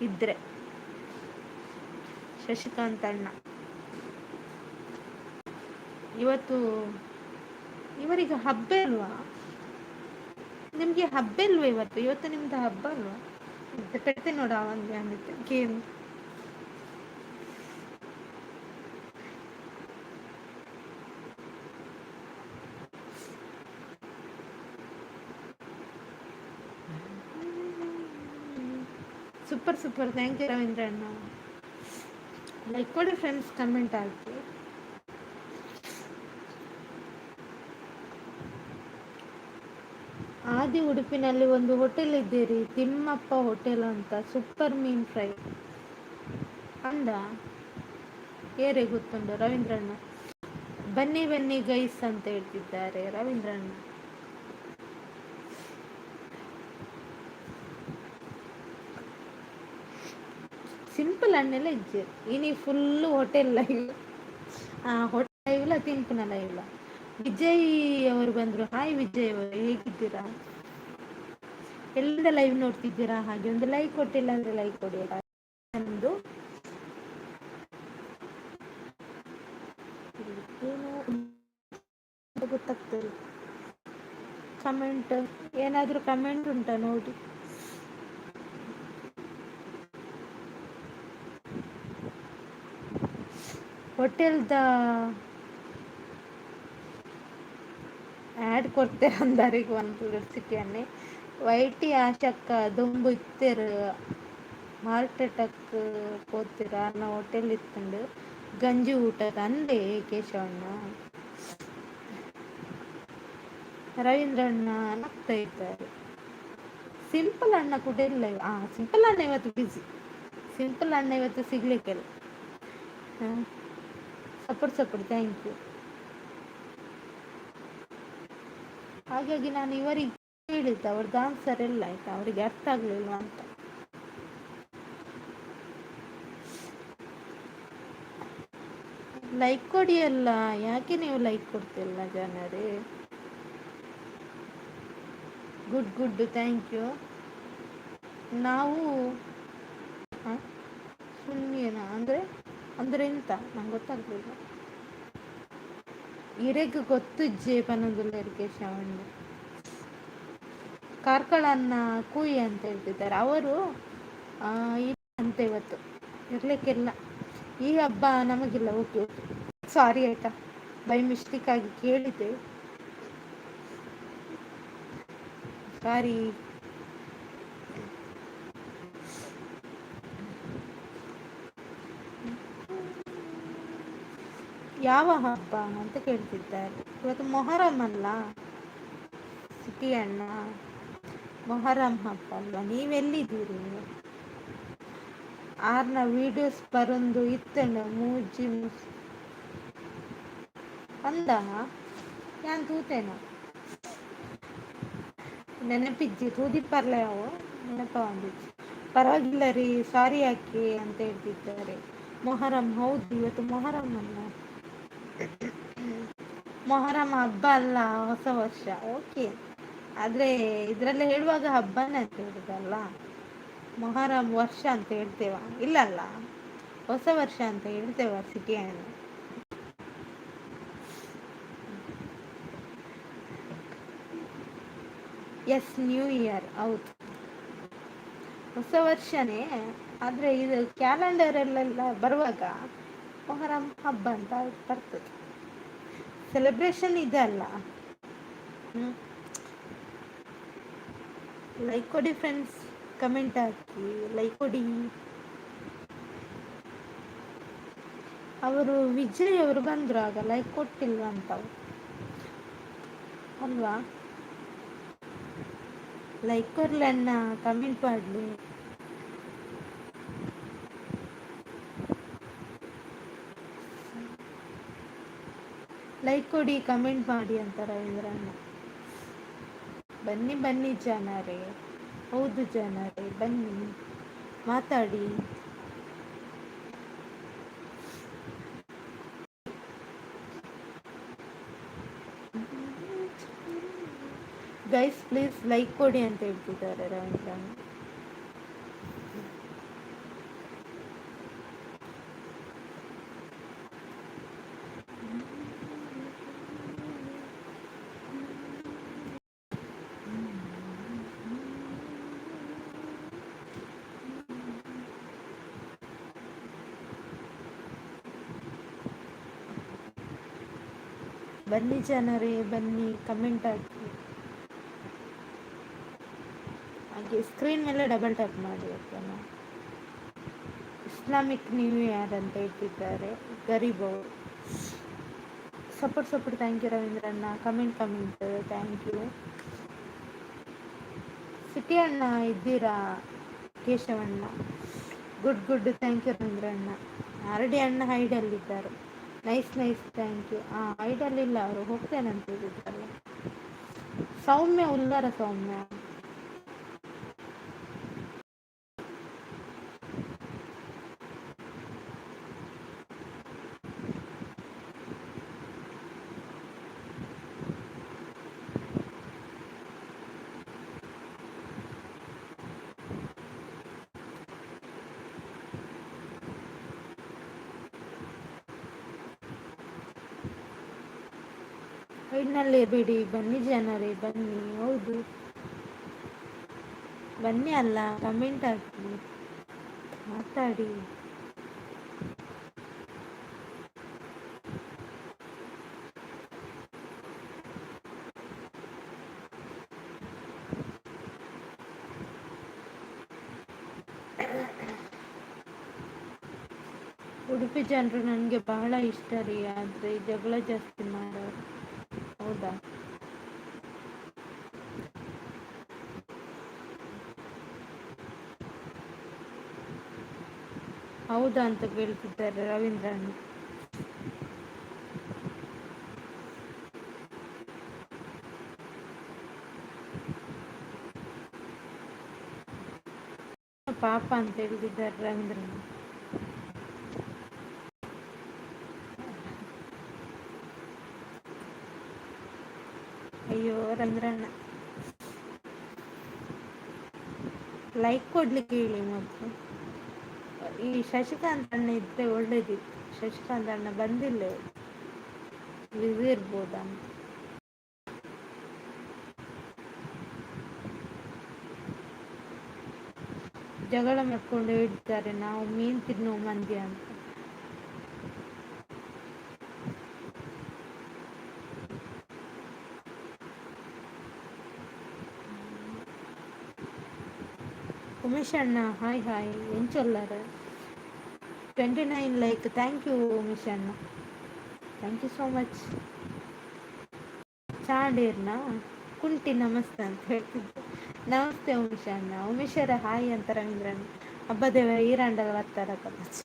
S1: ಇದ್ರೆ. ಶಶಿಕಾಂತ್ ಅಣ್ಣ ಇವತ್ತು ಇವರಿಗೆ ಹಬ್ಬ ಅಲ್ವಾ? ನಿಮಗೆ ಹಬ್ಬ ಇಲ್ವಾ ಇವತ್ತು? ಇವತ್ತು ನಿಮ್ದು ಹಬ್ಬ ಅಲ್ವಾ? ಪೆಡ್ತೆ ನೋಡ ಒಂದು game. Super super, thank you Ravindra ಅಣ್ಣ. ಲೈಕ್ ಕೊಡಿ ಫ್ರೆಂಡ್ಸ್, ಕಮೆಂಟ್ ಹಾಕಿ. ಆದಿ ಉಡುಪಿನಲ್ಲಿ ಒಂದು ಹೋಟೆಲ್ ಇದ್ದೀರಿ, ತಿಮ್ಮಪ್ಪ ಹೋಟೆಲ್ ಅಂತ, ಸೂಪರ್ ಮೀನ್ ಫ್ರೈ ಅಂದ. ಏರೆ ಗೊತ್ತುಂಟು ರವೀಂದ್ರಣ್ಣ. ಬನ್ನಿ ಬನ್ನಿ ಗೈಸ್ ಅಂತ ಹೇಳ್ತಿದ್ದಾರೆ ರವೀಂದ್ರಣ್ಣ. ಸಿಂಪಲ್ ಅಣ್ಣೆಲ್ಲ ಇಜ್ಜೆ ಇನಿ ಫುಲ್ಲು ಹೋಟೆಲ್ ಲೈವ್, ಹೋಟೆಲ್ ಲೈವ್ಲ ತಿನ್ಪುನ ಲೈವ್ಲ. ವಿಜಯ್ ಅವರು ಬಂದರು. ಹಾಯ್ ವಿಜಯ್ ಅವರು, ಹೇಗಿದ್ದೀರಾ? ಎಲ್ಲಿಂದ ಲೈವ್ ನೋಡ್ತಿದ್ದೀರಾ? ಹಾಗೆ ಒಂದು ಲೈಕ್ ಕೊಟ್ಟಿಲ್ಲ ಅಂದ್ರೆ ಲೈಕ್ ಕೊಡಿ. ನಮ್ದು ಏನು ಗೊತ್ತಾಗ್ತಿಲ್ಲ. ಕಮೆಂಟ್ ಏನಾದರೂ ಕಮೆಂಟ್ ಉಂಟಾ ನೋಡಿ. ಹೋಟೆಲ್ದ ಆ್ಯಡ್ ಕೊಡ್ತೇವೆ ಅಂದಾರಿಗೆ ಒಂದು ರೆಸಿಪಿಯನ್ನೇ. ವೈಟಿ ಆಶಕ್ಕ ದುಂಬು ಇತ್ತೆರ್ ಹಾರ್ಟ್ ಅಟ್ಯಾಕ್ ಪೋತಿರ ಅನ್ನ ಹೋಟೆಲ್ ಇತ್ತಂಡು ಗಂಜಿ ಊಟದ ಅಂದೆ ಕೇಶವಣ್ಣ. ರವೀಂದ್ರಣ್ಣ ನಗ್ತಾ ಇದ್ದಾರೆ. ಸಿಂಪಲ್ ಅಣ್ಣ ಕೂಡ ಇಲ್ಲ. ಸಿಂಪಲ್ ಅಣ್ಣ ಇವತ್ತು ಬ್ಯುಸಿ. ಸಿಂಪಲ್ ಅಣ್ಣ ಇವತ್ತು ಸಿಗ್ಲಿಕ್ಕಿಲ್ಲ. ಹಾಂ, ಸಪೋರ್ಟ್ ಸಪೋರ್ಟ್, thank you. ಹಾಗಾಗಿ ನಾನು ಇವರಿಗೆ ಹೇಳಿದ್ದೆ, ಅವ್ರದ್ದು ಆನ್ಸರ್ ಎಲ್ಲ ಆಯ್ತಾ, ಅವರಿಗೆ ಅರ್ಥ ಆಗಲಿಲ್ವ ಅಂತ. ಲೈಕ್ ಕೊಡಿ ಅಲ್ಲ, ಯಾಕೆ ನೀವು ಲೈಕ್ ಕೊಡ್ತಿಲ್ಲ ಜನರೇ? Good good, thank you. ನಾವು ಶೂನ್ಯನ ಅಂದರೆ ಅಂದರೆ ಎಂತ ನಂಗೆ ಗೊತ್ತಾಗ್ಲಿಲ್ಲ. ಇರೆಗ್ ಗೊತ್ತುಜ್ಜೆ ಪನೊಂದುಲ್ಲೆರ್ ಕೇಶವಣ್ಣ. ಕಾರ್ಕಳನ್ನ ಕೂಯಿ ಅಂತ ಹೇಳ್ತಿದ್ದಾರೆ ಅವರು. ಅಂತ ಇವತ್ತು ಇರ್ಲಿಕ್ಕಿಲ್ಲ, ಈ ಹಬ್ಬ ನಮಗಿಲ್ಲ. ಓಕೆ ಓಕೆ, ಸಾರಿ ಆಯ್ತಾ, ಬೈ ಮಿಸ್ಟೇಕ್ ಆಗಿ ಕೇಳಿದ್ದೆ, ಸಾರಿ. ಯಾವ ಹಬ್ಬ ಅಂತ ಕೇಳ್ತಿದ್ದಾರೆ. ಇವತ್ತು ಮೊಹರಂ ಅಲ್ಲ ಸಿಟಿ ಅಣ್ಣ, ಮೊಹರಂ ಹಬ್ಬ ಅಲ್ವಾ? ನೀವೆಲ್ಲಿದ್ದೀರಿ? ಆರ್ನ ವೀಡಿಯೋಸ್ ಬರೊಂದು ಇತ್ತಂಡ ಮೂಜಿ ಅಂದ ಯಾನ್ ತೂತೇನ ನೆನಪಿಜ್ಜಿ ತೂದಿಪ್ಪರ್ಲೆ ಅವು ನೆನಪ ಬಂದಿಜ್ಜಿ. ಪರವಾಗಿಲ್ಲ ರೀ, ಸಾರಿ ಹಾಕಿ ಅಂತ ಹೇಳ್ತಿದ್ದಾರೆ. ಮೊಹರಂ ಹೌದು, ಇವತ್ತು ಮೊಹರಂ ಅಲ್ಲ, ಮೊಹರಂ ಹಬ್ಬ ಅಲ್ಲ, ಹೊಸ ವರ್ಷ. ಓಕೆ, ಆದರೆ ಇದರಲ್ಲೇ ಹೇಳುವಾಗ ಹಬ್ಬನೇ ಅಂತ ಹೇಳುದಲ್ಲ, ಮೊಹರಂ ವರ್ಷ ಅಂತ ಹೇಳ್ತೇವ? ಇಲ್ಲ ಅಲ್ಲ, ಹೊಸ ವರ್ಷ ಅಂತ ಹೇಳ್ತೇವ ಸಿಟಿಯನ್ನು. ಎಸ್, ನ್ಯೂ ಇಯರ್, ಹೌದು ಹೊಸ ವರ್ಷನೇ. ಆದರೆ ಇದು ಕ್ಯಾಲೆಂಡರಲ್ಲೆಲ್ಲ ಬರುವಾಗ ಮೊಹರಂ ಹಬ್ಬ ಅಂತ ಬರ್ತದೆ. ಸೆಲೆಬ್ರೇಷನ್ ಇದೆ ಅಲ್ಲ. ಲೈಕ್ ಕೊಡಿ ಫ್ರೆಂಡ್ಸ್, ಕಮೆಂಟ್ ಹಾಕಿ, ಲೈಕ್ ಕೊಡಿ. ಅವರು ವಿಜಯ್ ಅವರು ಬಂದರು ಆಗ ಲೈಕ್ ಕೊಟ್ಟಿಲ್ವ ಅಂತ. ಅಲ್ವಾ? ಲೈಕ್ ಕೊರ್ಲಣ್ಣ, ಕಮೆಂಟ್ ಮಾಡಲಿ. ಲೈಕ್ ಕೊಡಿ, ಕಮೆಂಟ್ ಮಾಡಿ ಅಂತ ರವೀಂದ್ರಣ್ಣ. ಬನ್ನಿ ಬನ್ನಿ ಜನರೇ, ಹೌದು ಜನರೇ ಬನ್ನಿ ಮಾತಾಡಿ. ಗೈಸ್ ಪ್ಲೀಸ್ ಲೈಕ್ ಕೊಡಿ ಅಂತ ಹೇಳ್ತಿದ್ದಾರೆ ರವೀಂದ್ರಣ್ಣ. ಬನ್ನಿ ಜನರೇ ಬನ್ನಿ, ಕಮೆಂಟ್ ಹಾಕಿ. ಹಾಗೆ ಸ್ಕ್ರೀನ್ ಮೇಲೆ ಡಬಲ್ ಟ್ಯಾಪ್ ಮಾಡಿ, ಓಕೆನಾ? ಇಸ್ಲಾಮಿಕ್ ನ್ಯೂ ಇಯರ್ ಅಂತ ಹೇಳ್ತಿದ್ದಾರೆ ಗರೀಬ್ ಅವರು. ಸಪೋರ್ಟ್ ಸಪೋರ್ಟ್, thank you ರವೀಂದ್ರಣ್ಣ. Comment comment, thank you. City ಅಣ್ಣ ಇದ್ದೀರಾ? ಕೇಶವಣ್ಣ ಗುಡ್ ಗುಡ್, thank you ರವೀಂದ್ರಣ್ಣ. ಆರ್ ಡಿ ಅಣ್ಣ ಹೈಡಲ್ಲಿದ್ದಾರೆ. Nice nice, thank you. ಹಾಂ, ಹೈಡಲ್ಲಿಲ್ಲ ಅವರು, ಹೋಗ್ತೇನೆ ಅಂತ ಹೇಳಿದ್ರಲ್ಲ. ಸೌಮ್ಯ ಉಲ್ಲರ ಸೌಮ್ಯ. ಹೈಡ್ನಲ್ಲಿ ಬಿಡಿ, ಬನ್ನಿ ಜನರೇ ಬನ್ನಿ. ಹೌದು ಬನ್ನಿ ಅಲ್ಲ, ಕಮೆಂಟ್ ಹಾಕಿ ಮಾತಾಡಿ. ಉಡುಪಿ ಜನರು ನನಗೆ ಬಹಳ ಇಷ್ಟ ರೀ, ಆದರೆ ಜಗಳ ಜಾಸ್ತಿ ಮಾಡೋರು. ಹೌದಾ? ಹೌದಾ ಅಂತ ಕೇಳ್ತಿದ್ದಾರೆ ರವೀಂದ್ರಣ್ಣ. ಪಾಪ ಅಂತ ಹೇಳ್ತಿದ್ದಾರೆ ರವೀಂದ್ರಣ್ಣ. ಅಯ್ಯೋ ರವೀಂದ್ರಣ್ಣ, ಲೈಕ್ ಕೊಡ್ಲಿಕ್ಕೆ ಹೇಳಿ ಮೊದಲು. ಈ ಶಶಿಕಾಂತ್ ಅಣ್ಣ ಇದ್ದರೆ ಒಳ್ಳೇದಿತ್ತು. ಶಶಿಕಾಂತ್ ಅಣ್ಣ ಬಂದಿಲ್ಲ, ಬ್ಯುಸಿ ಇರ್ಬೋದಂತ. ಜಗಳ ಮಾಡ್ಕೊಂಡು ಹೇಳ್ತಾರೆ ನಾವು ಮೀನು ತಿನ್ನುವ ಮಂದಿ ಅಂತ. ಉಮೇಶ್ ಅಣ್ಣ ಹಾಯ್ ಹಾಯ್, ಎಂಚೊಲ್ಲರ? 29 ಲೈಕ್, thank you Umesh ಅಣ್ಣ, thank you so much. ಚಾಂಡೀರ್ನ ಕುಂಟಿ ನಮಸ್ತೆ ಅಂತ ಹೇಳ್ತಿದ್ದೆ. ನಮಸ್ತೆ ಉಮೇಶ್ ಅಣ್ಣ. ಉಮೇಶರ ಹಾಯ್ ಅಂತ ರವೀಂದ್ರಣ್ಣ. ಹಬ್ಬದೇವ ಈರಾಂಡಲ ಬರ್ತಾರ ಕಬಚ್ಚ.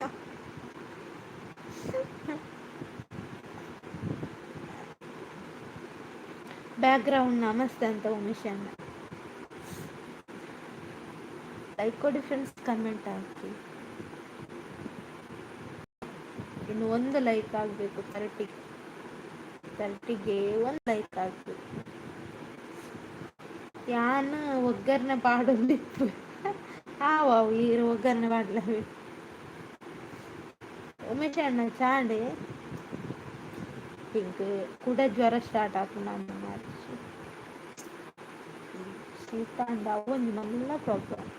S1: ಬ್ಯಾಕ್ಗ್ರೌಂಡ್ ನಮಸ್ತೆ ಅಂತ ಉಮೇಶ್ ಅಣ್ಣ. ಲೈಕ್ ಕೊಡಿ ಫ್ರೆಂಡ್ಸ್, ಕಮೆಂಟ್ ಹಾಕಿ. ಇನ್ನು ಒಂದು ಲೈಕ್ ಆಗಬೇಕು 30, 30ಗೆ ಒಂದು ಲೈಕ್ ಆಗಬೇಕು. ಯಾನ್ ಒಗ್ಗರಣೆ ಪಾಡೊಂದಿತ್ತು ಆವು ಈರು ಒಗ್ಗರಣೆ ಪಾಡ್ಲವೆ. ಉಮೇಶ್ ಅಣ್ಣ ಚಾಂಡೆ ಹಿಂಗ್ ಕುಡ ಜ್ವರ ಸ್ಟಾರ್ಟ್ ಆಪುಂಡು ಅಮ್ಮ ಮಾರ್ಚ್. ಶೀತ ಅಂಡ ಅವೊಂಜಿ ಮಲ್ಲ ಪ್ರಾಬ್ಲಮ್.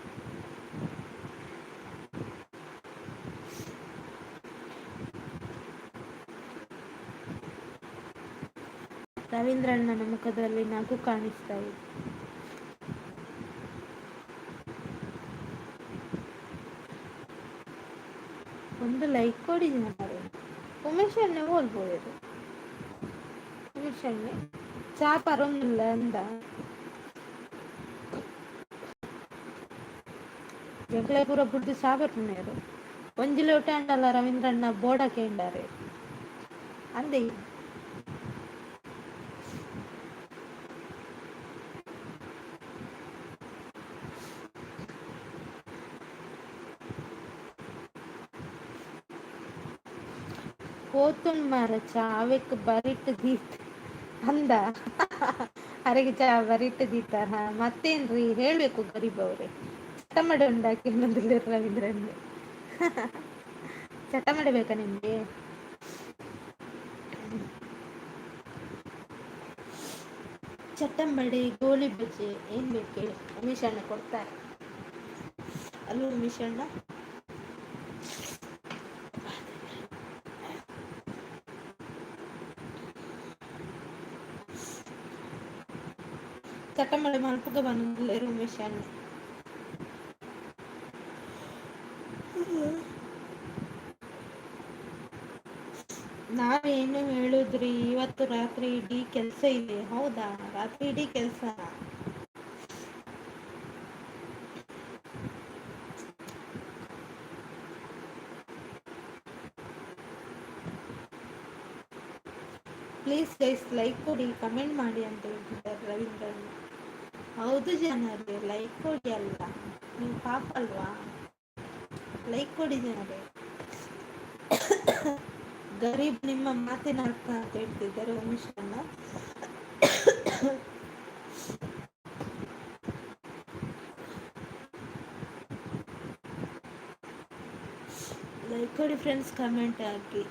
S1: ರವೀಂದ್ರಣ್ಣನ ಮುಖದಲ್ಲಿ ನಗು ಕಾಣಿಸ್ತಾ ಇದೆ. ಒಂದು ಲೈಕ್ ಕೊಡಿ ಜನರೇ. ಉಮೇಶ್ ಅಣ್ಣೆ ಓಲ್ಬೋದು. ಉಮೇಶ್ ಅಣ್ಣೆ ಚಾ ಪರೊಂದುಲ್ಲ ಅಂದ. ಎಂಕ್ಲೆ ಪೂರ ಬುಡ್ದು ಚಾ ಪರ್ಪುನೇರು. ಒಂಜಿ ಲೋಟ ಆಂಡಲ ರವೀಂದ್ರಣ್ಣ ಬೋಡ ಕೇಂಡಾರೆ ಅಂದೆ. ಪೋತುಂಡು ಮಾರ್ರೆ ಚಾ ಅವೆಕ್ ಬರಿಟ್ ದೀತ್ ಅಂದ. ಅರೆಗೆ ಚಾ ಬರಿಟ್ ದೀತಾರ ಮತ್ತೇನ್ರಿ ಹೇಳಬೇಕು ಗರೀಬ್ ಅವ್ರೆ. ಚಟಮಡೆ ಉಂಡಾಕಿ ರವೀಂದ್ರಣ್ಣ. ಚಟಮಡೆ ಬೇಕಾ ನಿಮಗೆ? ಚಟ್ಟಂಬಡೆ, ಗೋಲಿ ಬಜ್ಜಿ ಏನು ಬೇಕು ಹೇಳಿ, ಉಮೇಶ್ ಅಣ್ಣ ಕೊಡ್ತಾರೆ ಅಲ್ವ ಉಮೇಶ್ ಅಣ್ಣ? ಚಟ್ಟಂಬಡೆ ಮಲ್ಪುಗ ಬಂದಿಲ್ಲ ಉಮೇಶ್ ಅಣ್ಣ. ನಾವೇನು ಹೇಳುದ್ರಿ, ಇವತ್ತು ರಾತ್ರಿ ಇಡೀ ಕೆಲಸ ಇದೆ. ಹೌದಾ? ರಾತ್ರಿ ಇಡೀ ಕೆಲಸ? ಪ್ಲೀಸ್ ಗೈಸ್ ಲೈಕ್ ಕೊಡಿ, ಕಮೆಂಟ್ ಮಾಡಿ ಅಂತ ಹೇಳ್ತಿದ್ದಾರೆ ರವೀಂದ್ರನ್. ಹೌದು ಜನರೇ, ಲೈಕ್ ಕೊಡಿ ಅಲ್ಲ, ನೀವು ಪಾಪ ಅಲ್ವಾ? ಲೈಕ್ ಕೊಡಿ ಜನರೇ. ಗರೀಬ್ ನಿಮ್ಮ ಮಾತಿನ ಅರ್ಥ ಅಂತ ಹೇಳ್ತಿದ್ದಾರೆ ಉಮೇಶ್ ಅಣ್ಣ. ಲೈಕ್ ಕೊಡಿ ಫ್ರೆಂಡ್ಸ್, ಕಮೆಂಟ್ ಹಾಕಿ,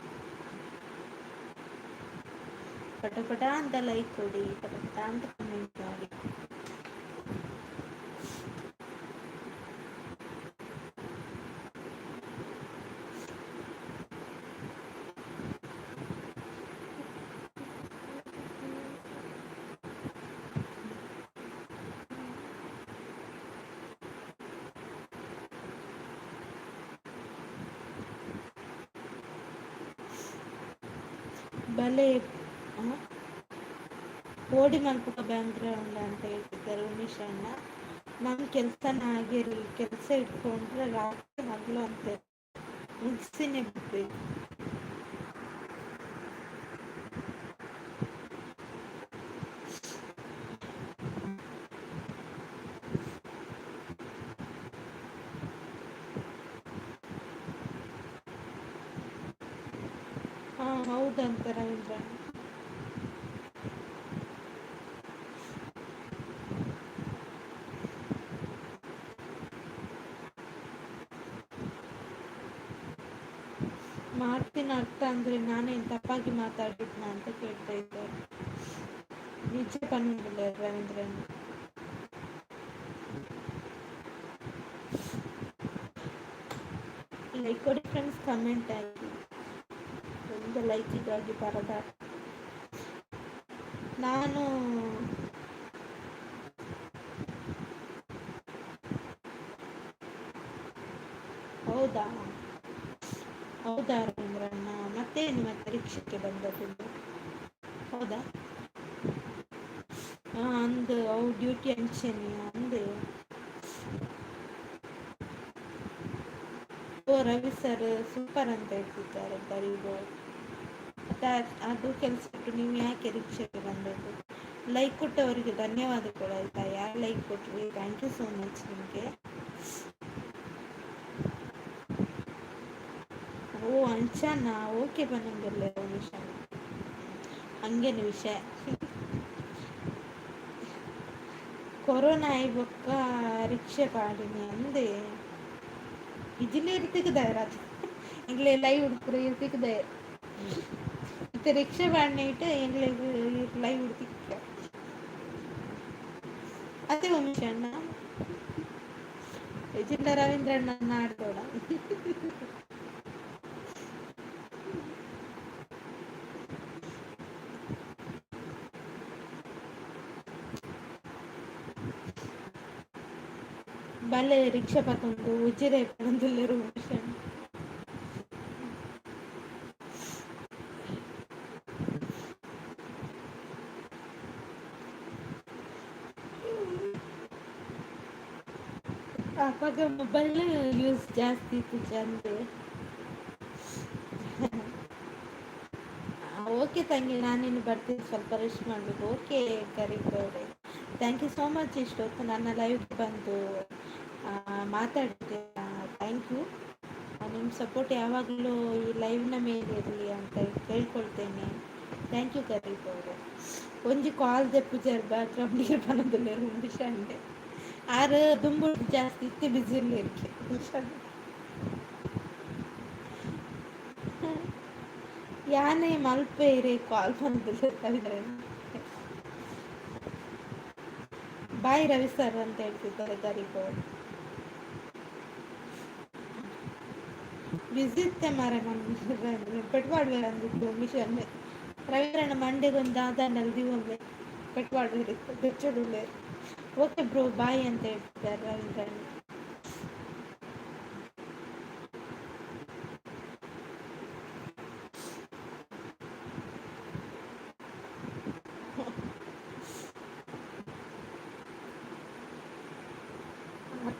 S1: ಪಟ ಪಟ ಅಂತ ಲೈಕ್ ಕೊಡಿ, ಪಟ ಪಟ ಅಂತ ಕಮೆಂಟ್ ಮಾಡಿ. ಬಲೆ ಓಡಿ ಮಲ್ಪುಗ ಬ್ಯಾಕ್ಗ್ರೌಂಡ್ ಅಂತ ಹೇಳ್ತಿದ್ದಾರೆ ಉಮೇಶ್ ಅಣ್ಣ. ನಮ್ಮ ಕೆಲಸನ ಆಗಿರಲಿ, ಕೆಲಸ ಇಟ್ಕೊಂಡ್ರೆ ರಾತ್ರಿ ಹಗಲು ಅಂತ ಮುಗಿಸಿನೇ ಬಿಡ್ಬೇಕು. ಹಾಂ ಹೌದಂತ ರವೀಂದ್ರ. ಮಾತಿನ ಅರ್ಥ ಅಂದ್ರೆ ನಾನೇನು ತಪ್ಪಾಗಿ ಮಾತಾಡಿದ್ನ ಅಂತ ಕೇಳ್ತಾ ಇದ್ದಾರೆ. ನಿಜ ಪನ್ನಿಲ್ಲ ರವೀಂದ್ರನ್. ಲೈಕ್ ಕೊಡಿ ಫ್ರೆಂಡ್ಸ್, ಕಮೆಂಟ್ ಹಾಕಿ. ಒಂದು ಲೈಕಿಗಾಗಿ ಪರದಾಟ ನಾನು. ಹೌದಾ? ಹೌದಾ ರವೀಂದ್ರಣ್ಣ? ಮತ್ತೇನು ಮತ್ತೆ ರಿಕ್ಷಕ್ಕೆ ಬಂದದ್ದು? ಹೌದಾ? ಹಾಂ ಅಂದು ಅವು ಡ್ಯೂಟಿ ಅಂಚೆನಿ ಅಂದು. ಓ ರವಿ ಸರ್ ಸೂಪರ್ ಅಂತ ಹೇಳ್ತಿದ್ದಾರೆ ಗರೀಬ್. ಮತ್ತೆ ಅದು ಕೆಲಸ ಬಿಟ್ಟು ನೀವು ಯಾಕೆ ರಿಕ್ಷಕ್ಕೆ ಬಂದದ್ದು? ಲೈಕ್ ಕೊಟ್ಟವರಿಗೆ ಧನ್ಯವಾದಗಳು ಆಯಿತಾ? ಯಾರು like ಕೊಟ್ಟರಿ thank you so much ನಿಮಗೆ. ಓ ಅಂಚನಾ? ಓಕೆ ಬನ್ನಂಗಿಲ್ಲ ಉಮೇಶ್, ಹಂಗೇನು ವಿಷಯ. ಕೊರೋನಾ ಆಯಿ ಬೊಕ್ಕ ರಿಕ್ಷೆ ಪಾಡಿನಿ ಅಂದೆ. ಇಜಿಲೆ ಇರ್ತಿಕ್ಕದ ಎಂಗ್ಲೆ ಲೈವ್ ಉಡ್ಪುರ ಇರ್ತಿಕ್ಕದ. ಮತ್ತೆ ರಿಕ್ಷೆ ಪಾಡಿನ ಎಂಗ್ಲೆ ಲೈವ್ ಉಡ್ತಿಕ್ಕ ಅದೇ ಉಮೇಶ್ ಅಣ್ಣ. ಇಜಿಂಡ ರವೀಂದ್ರ ಅಣ್ಣ ಆಡ್ದೋಡ. ಬಲೆ ರಿಕ್ಷಾ ಪತ್ತೊಂದು ಉಜಿರೆ ಪನೊಂದುಲ್ಲೆರ್ ಉಮೇಶ್ ಅಣ್ಣ. ಅಪಗ ಮೊಬೈಲ್ ಯೂಸ್ ಜಾಸ್ತಿ ಇತ್ತು ಚಂದ. ಓಕೆ ತಂಗಿ, ನಾನಿನ್ನು ಬರ್ತೀನಿ, ಸ್ವಲ್ಪ ರೆಸ್ಟ್ ಮಾಡಬೇಕು. ಓಕೆ ಕರೀಕ್ ಅವರೇ, thank you so much ಇಷ್ಟೊತ್ತು ನನ್ನ ಲೈವ್ಗೆ ಬಂದು ಮಾತಾಡಿದ್ದೀರಾ. Thank you. ನಿಮ್ಮ ಸಪೋರ್ಟ್ ಯಾವಾಗಲೂ ಈ ಲೈವ್ನ ಮೇಲೆ ಇರಲಿ ಅಂತ ಕೇಳ್ಕೊಳ್ತೇನೆ. Thank you ಕರೀಕ್ ಅವರೇ. ಒಂಜಿ ಕಾಲ್ ದೆಪ್ಪುಜರ್ ಬ್ಯಾಕ್ಗ್ರೌಂಡ್ ಪನೊಂದುಲ್ಲೆರ್ ಉಮೇಶಣ್ಣೆ. ಆರ್ ದುಂಬು ಜಾಸ್ತಿ ಇತ್ತೆ ಬಿಸಿ ಇರ್ಲಿಕ್ಕೆ ಉಮೇಶಣ್ಣೆ. ಯಾನೆ ಮಲ್ಪೆರೆ ಕಾಲ್ ಬಂದಿದ್ದಾರೆ. ಬಾಯ್ ರವಿ ಸರ್ ಅಂತ ಹೇಳ್ತಿದ್ದಾರೆ ಗರೀಬ್ ಅವರು. ಬಿಸಿ ಇತ್ತೆ ಮಾರೆ ಪೆಟ್ವಾಡ್ವೇರ್ ಅಂದಿತ್ತು ಮಿಷನ್ ರವೀಂದ್ರಣ್ಣ ಮಂಡೆಗೊಂದು ದಾದಾಂಡಲ್ ದಿವೊಂದೆ ಪೆಟ್ವಾಡ್ವೇರ್ ಬೆಚ್ಚಡುಲ್ಲೇರ್. ಓಕೆ ಬ್ರೋ ಬಾಯ್ ಅಂತ ಹೇಳ್ತಿದ್ದಾರೆ ರವೀಂದ್ರಣ್ಣ.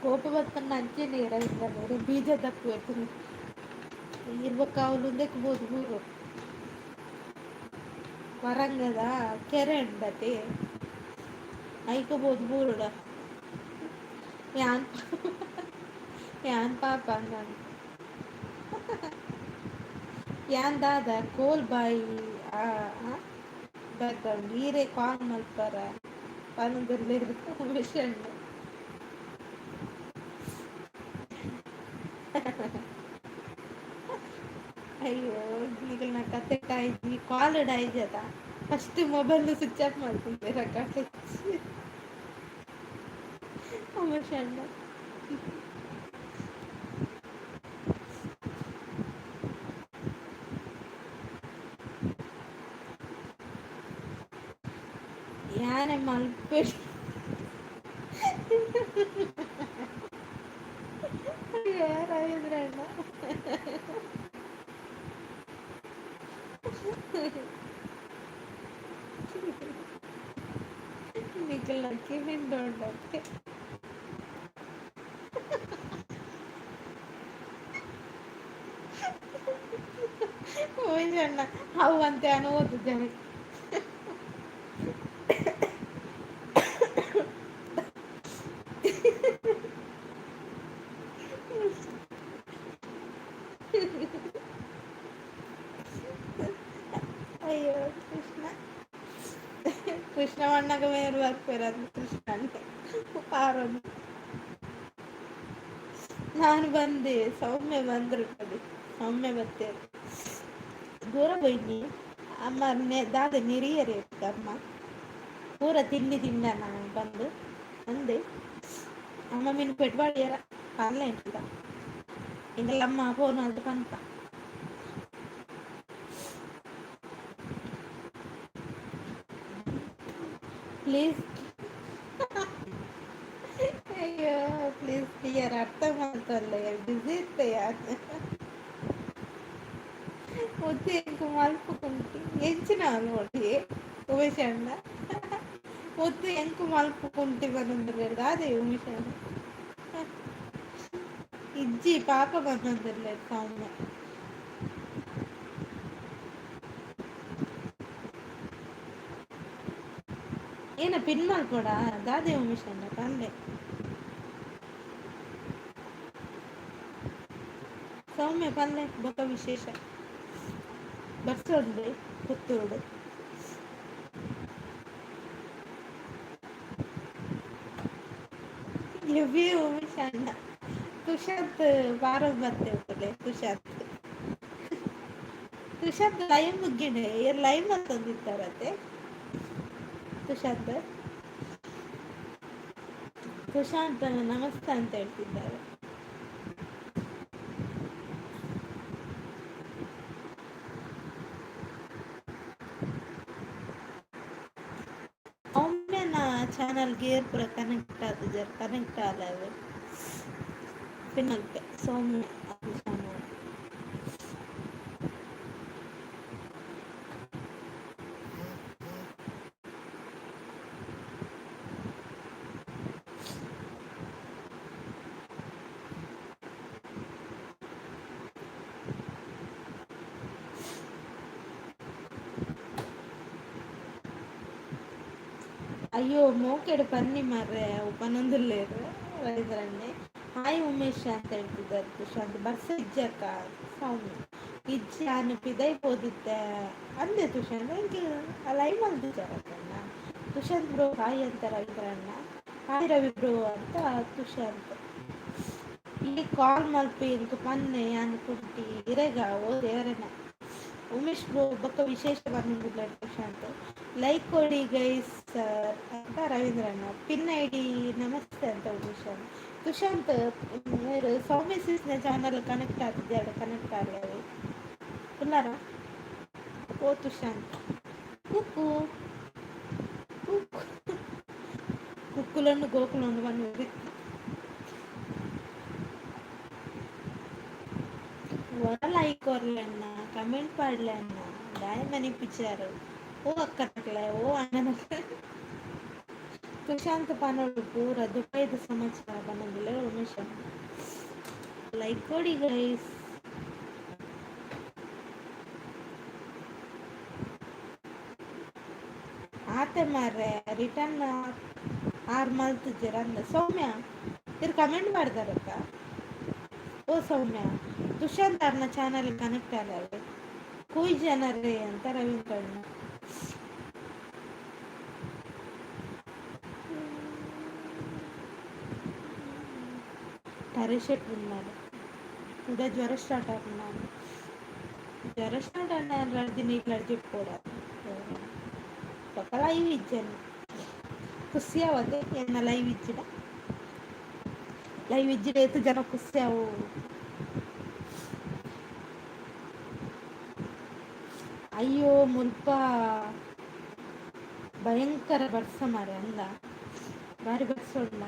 S1: ಕೋಪ ಬತ್ತಂಡ ಅಂಚೆನೆ ರವೀಂದ್ರಣ್ಣ ಬೀಜ ದಪ್ಪು ಇರ್ಬೊಕ್ಕ ಅವ್ಲು ಉಂದೆಕ್ ಬೋದು ಬೂರು ವರಂಗದ ಕೆರೆ ಉಂಡತೆ ಐಕ ಬೋದು ಬೂರುಡ ಯಾನ್ ಯಾನ್ ಪಾಪ ಅಂದ್ ಯಾನ್ ದಾದ ಕೋಲ್ ಬಾಯಿ ಬ್ಯಾಕ್ಗ್ರೌಂಡ್ ಈರೆ ಕಾಲ್ ಮಲ್ಪರ ಪನೊಂದುಲ್ಲೆರ್ ಉಮೇಶಣ್ಣ. ಅಯ್ಯೋ ನಿಕಲ್ನ ಕತೆ ಆಯ್ತು ಕಾಲ್ ಆಯ್ಜತ ಫಸ್ಟ್ ಮೊಬೈಲ್ ಸ್ವಿಚ್ ಆಫ್ ಮಲ್ಪುಂಡು ಉಮೇಶಣ್ಣ. ಯಾನೆ ಮಲ್ಪೆಡ್ ಅಯ್ಯೋ ರವೀಂದ್ರಣ್ಣ. ನಿಕಲ್ನ ಕಿವಿಂಡೋಂಡತೆ. ಉಮೇಶಣ್ಣ ಅವು ಅಂತೆ ಅನ್ಬೋದು ಅಯ್ಯೋ ಕೃಷ್ಣ ಕೃಷ್ಣ ಮಣ್ಣಗ ಮೇರ್ ಬರ್ಪೆರ್ ಕೃಷ್ಣ ಪಾರೊಂದು. ನಾನು ಬಂದೆ, ಸೌಮ್ಯ ಬಂದ್ರು ಕಡೆ ಸೌಮ್ಯ ಬತ್ತೇರು ದೂರ ಪೋಯಿನಿ ಅಮ್ಮ ದಾದ ನಿರಿಯರೆ ಅಮ್ಮ ಪೂರ ತಿಂಡಿ ತಿಂಡ ನಾನು ಬಂದು ಅಂದೆ ಅಮ್ಮ ಮೀನು ಪೆಟ್ವಾಡಿಯರ ಆನ್ಲೈನ್ ಎಂಕಲ್ಲ ಅಮ್ಮ ಫೋನ್ ಅದು ಪಂತ. ಪ್ಲೀಸ್ ಅಯ್ಯೋ ಪ್ಲೀಸ್ ಡಿಯರ್ ಅರ್ಥ ಮಲ್ತೊಲ್ಲೆ ಬಿಸಿ ಇತ್ತೆ ಯಾನ್. ಒತ್ತು ಎಂಕ್ ಮಲ್ಪುಕುಂಟಿ ಎಂಚಿನ ಮಲ್ಪೊಲಿ ಉಮೇಶಣ್ಣ ಒತ್ತು ಎಂಕ್ ಮಲ್ಪುಕುಂಟಿ ಪನೊಂದುಲ್ಲೆರ್ ದಾದೆ ಉಮೇಶಣ್ಣ. ಇಜ್ಜಿ ಪಾಪ ಪನೊಂದುಲ್ಲೆರ್ ಸೌಮ್ಯ. ಏನ ಪಿನ್ ಮಲ್ಪೊಡ ದಾದೆ ಉಮೇಶಣ್ಣ ಪನ್ಲೆ. ಸೌಮ್ಯ ಪನ್ಲೆ ಬೊಕ ವಿಶೇಷ. ಬರ್ಸೊಂಡು ಪುತ್ತೂರುಡು. ಎವ್ವೆ ಉಮೇಶಣ್ಣ ತುಷಾಂತ್ ವಾರ ಬತ್ತೆ ತುಷಾಂತ್ ತುಷಾಂತ್ ಲೈವ್ ಮುಗ್ಗಿಂಡೆ ಏರ್ ಲೈವ್ ಮಲ್ತೊಂದಿತ್ತಾರತೆ ತುಷಾಂತ್. ತುಷಾಂತ್ ನಮಸ್ತೆ ಅಂತ ಹೇಳ್ತಿದ್ದಾರೆ. ಸೌಮ್ಯನ ಚಾನಲ್ಗೆ ಏರ್ ಪೂರ ಕನೆಕ್ಟ್ ಆತುಜೆರ್ ಕನೆಕ್ಟ್ ಆಲೆ ಪಿನ್ ಮಲ್ಪೆ ಸೌಮ್ಯ ಚಾನಲ್. ಅಯ್ಯೋ ಮೋಕೆಡ್ ಪನ್ನಿ ಮಾರ್ರೆ ಅವು ಪನೊಂದುಲ್ಲೇರು ರವೀಂದ್ರಣ್ಣೆ. ಹಾಯ್ ಉಮೇಶ್ ಅಂತ ಹೇಳ್ತಿದ್ದಾರೆ ತುಷಾಂತ್. ಬರ್ಸ ಇಜ್ಜಕ್ಕ ಸೌಮ್ಯ ಇಜ್ಜಿ ಆನು ಪಿದೈ ಪೋದಿತ್ತೆ ಅಂದೆ ತುಷಾಂತ್. ಎಂಕ್ ಲೈವ್ ಮಲ್ದಿದ್ದಾರಣ್ಣ. ತುಷಾಂತ್ ಬ್ರೋ ಹಾಯ್ ಅಂತ ರವೀಂದ್ರಣ್ಣ. ಹಾಯ್ ರವಿ ಬ್ರೋ ಅಂತ ತುಷಾಂತ್. ಈ ಕಾಲ್ ಮಲ್ಪಿ ಇಂಕ ಪನ್ನೆ ಯಾನ್ ಕುಂಟಿ ಇರೆಗ ಓ ದೇವರೆನ. ಉಮೇಶ್ ಬ್ರೋ ಬೊಕ್ಕ ವಿಶೇಷ ಬಂದಿಲ್ಲ ತುಷಾಂತ್. ಲೈಕ್ ಕೊಡಿ ಗೈಸ್ ಅಂತ ರವೀಂದ್ರಣ್ಣ. ಪಿನ್ I D ನಮಸ್ತೆ ಅಂತ ಉಮೇಶ್ ಅಣ್ಣ. ತುಷಾಂತ್ ಮೇರು ಸೌಮ್ಯ ಸಿಸ್ನ ಚಾನಲ್ ಕನೆಕ್ಟ್ ಆಗ್ತಿದ್ದೆ, ಕನೆಕ್ಟ್ ಆಗಲಿ ಉಲ್ಲಾರ. ಓ ತುಷಾಂತ್ ಕುಕ್ಕು ಕುಕ್ಕು ಕುಕ್ಕುಲನ್ನು ಗೋಕುಲನ್ನು ಬಂದು ಒರ ಲೈಕ್ ಕೊರ್ಲೆ ಅಣ್ಣ, ಕಮೆಂಟ್ ಪಾಡ್ಲೆ ಅಣ್ಣ, ದಾಯ ಮನಿಪಿಚಾರು ಓ ಅಕ್ಕನಕ್ಲೆ ಓ ಅಣ್ಣನಕ್ಲೆ. ತುಷಾಂತ್ ಪನೊಡು ಪೂರ ದುಬೈದ ಸಮಾಚಾರ ಪನೊಂದುಲ್ಲೆ ಉಮೇಶ್ ಅಣ್ಣ. ಲೈಕ್ ಕೊಡಿ ಗೈಸ್. ಆತೆ ಮಾರ್ರೆ ರಿಟರ್ನ್ ಆರ್ ಮಲ್ತಿದ್ದೀರ ಅಂದ ಸೌಮ್ಯ. ಇರ್ ಕಮೆಂಟ್ ಮಾಡ್ದಾರಕ್ಕ. ಓ ಸೌಮ್ಯ, ತುಷಾಂತ್ ಅವ್ರನ್ನ ಚಾನಲ್ ಕನೆಕ್ಟ್ ಆಗಲ್ಲ ಕೂಯ್ ಜನರೇ ಅಂತ ರವೀಂದ್ರ ಅಣ್ಣ. ತರೆ ಉన్నారు ಕೂಡ ಜ್ವರ ಸ್ಟಾರ್ಟ್ ಆಗುన్నాను. ಜ್ವರ ಸ್ಟಾರ್ಟ್ ಅಣ್ಣ ರಡ್ದು ನೀರು ಅಡ್ಜಿಪ್ಪೋಡ ఒక ಲೈವ್ ಇಜ್ಜನು ಖುಷಿ ಅವತ್ತೆ ಎನ್ನ ಲೈವ್ ಇಜ್ಜಿಡ. ಲೈವ್ ಇಜ್ಜಿಡ ಏತ್ ಜನ ಖುಷಿ ಅವು. ಅಯ್ಯೋ ಮುಲ್ಪ ಭಯಂಕರ ಬರ್ಸ ಮಾರೆ ಅಂದ, ಬಾರಿ ಬರ್ಸ ಉಂಡ.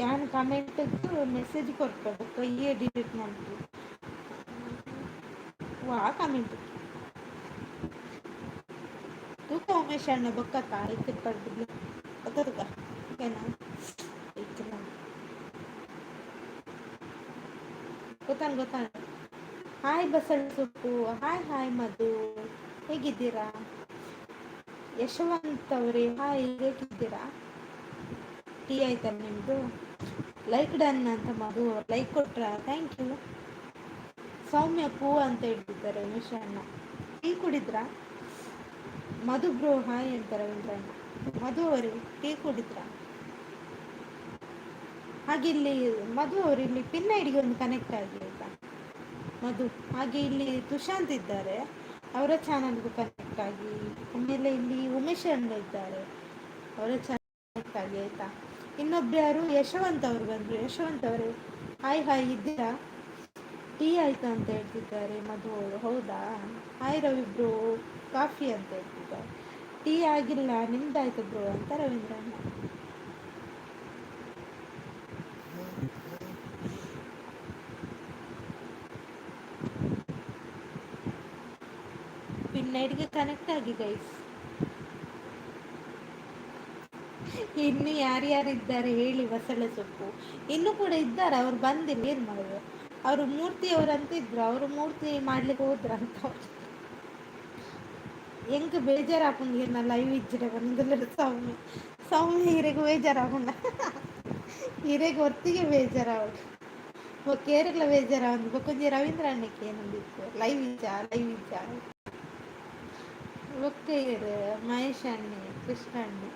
S1: ಯಾನ್ ಕಮೆಂಟ್ ಮೆಸೇಜ್ ಕೊರ್ಪೆ ಬೊಕ್ಕ ಈ ಡಿಲೀಟ್ ಮಲ್ಪು ವಾ ಕಮೆಂಟ್ ತೂಕ ಉಮೇಶ್ ಅಣ್ಣ ಬೊಕ್ಕ ಇತ್ತಿನ ಪಡ್ಬಿಡ್ಲಿ ಬೊಕ್ಕ ತೂಕ ಓಕೆನಾ. ಇತ್ತಿನ ಗೊತ್ತಾನ ಗೊತ್ತಾನ. ಹಾಯ್ ಬಸಳ್ ಸೊಪ್ಪು, ಹಾಯ್ ಹಾಯ್ ಮಧು, ಹೇಗಿದ್ದೀರಾ? ಯಶವಂತ್ ಅವರೇ ಹಾಯ್, ಹೇಗಿದ್ದೀರಾ? ಟೀ ಆಯ್ತಾ ನಿಮ್ಮದು? ಲೈಕ್ ಡನ್ ಅಂತ ಮಧು ಲೈಕ್ ಕೊಟ್ರ, thank you. ಸೌಮ್ಯ ಪೂ ಅಂತ ಹೇಳ್ತಿದ್ದಾರೆ ಉಮೇಶ್ ಅಣ್ಣ. ಟೀ ಕುಡಿದ್ರಾ? ಮಧು ಬ್ರೋ ಹಾಯ್ ಅಂತ ರವೀಂದ್ರ ಅಣ್ಣ. ಮಧು ಅವರು ಟೀ ಕುಡಿದ್ರಾ? ಹಾಗೆ ಇಲ್ಲಿ ಮಧು ಅವರು ಇಲ್ಲಿ ಪಿನ್ ಐಡಿಗೆ ಒಂದು ಕನೆಕ್ಟ್ ಆಗಿ ಆಯ್ತಾ ಮಧು. ಹಾಗೆ ಇಲ್ಲಿ ತುಷಾಂತ್ ಇದ್ದಾರೆ, ಅವರ ಚಾನಲ್ಗೂ ಕನೆಕ್ಟ್ ಆಗಿ. ಆಮೇಲೆ ಇಲ್ಲಿ ಉಮೇಶ್ ಅಣ್ಣ ಇದ್ದಾರೆ, ಅವರ ಚಾನಲ್ ಕನೆಕ್ಟ್ ಆಗಿ ಆಯ್ತಾ. ಇನ್ನೊಬ್ರು ಯಾರು ಯಶವಂತ್ ಅವರು ಬಂದರು. ಯಶವಂತ್ ಅವರು ಹಾಯ್ ಹಾಯ್, ಇದ್ದೀರಾ? ಟೀ ಆಯ್ತಾ ಅಂತ ಹೇಳ್ತಿದ್ದಾರೆ ಮಧು ಅವರು. ಹೌದಾ? ಹಾಯ್ ರವಿ ಬ್ರೋ, ಕಾಫಿ ಅಂತ ಹೇಳ್ತಿದ್ದಾರೆ. ಟೀ ಆಗಿಲ್ಲ, ನಿಮ್ದಾಯ್ತು ಬ್ರೋ ಅಂತ ರವೀಂದ್ರ ಅಣ್ಣ. ಪಿನ್ ಐಡಿಗೆ ಕನೆಕ್ಟ್ ಆಗಿ ಗೈಸ್. ಇನ್ನು ಯಾರ್ಯಾರಿದ್ದಾರೆ ಹೇಳಿ. ಬಸಳೆ ಸೊಪ್ಪು ಇನ್ನು ಕೂಡ ಇದ್ದಾರೆ, ಅವ್ರು ಬಂದಿಲ್ಲ, ಏನು ಮಾಡೋದು? ಅವರು ಮೂರ್ತಿ ಅವರಂತ ಇದ್ರು, ಅವರು ಮೂರ್ತಿ ಮಾಡ್ಲಿಕ್ಕೆ ಹೋದ್ರಂತ. ಎಂಕ್ ಬೇಜಾರಾಪುಂಡು ನಾ ಲೈವ್ ಇಜ್ಜಿಡ ಬಂದಿಲ್ಲ. ಸೌಮ್ಯ ಸೌಮ್ಯ ಇರೆಗ್ ಬೇಜಾರಾಪುಂಡ, ಇರೆಗ್ ಒತ್ತಿಗೆ ಬೇಜಾರಾವಡು ಬೊಕ್ಕ ಏರೆಗ್ಲ ಬೇಜಾರಾವಂದು. ಬೊಕ್ಕೊಂಜಿ ರವೀಂದ್ರ ಅಣ್ಣಕ್ಕೆ ಏನೊಂದಿತ್ತು ಲೈವ್ ಇಜ್ಜಾ ಲೈವ್ ಇಜ್ಜಾ. ಬೊಕ್ಕ ಏರು ಮಹೇಶ್ ಅಣ್ಣೆ, ಕೃಷ್ಣ ಅಣ್ಣೆ,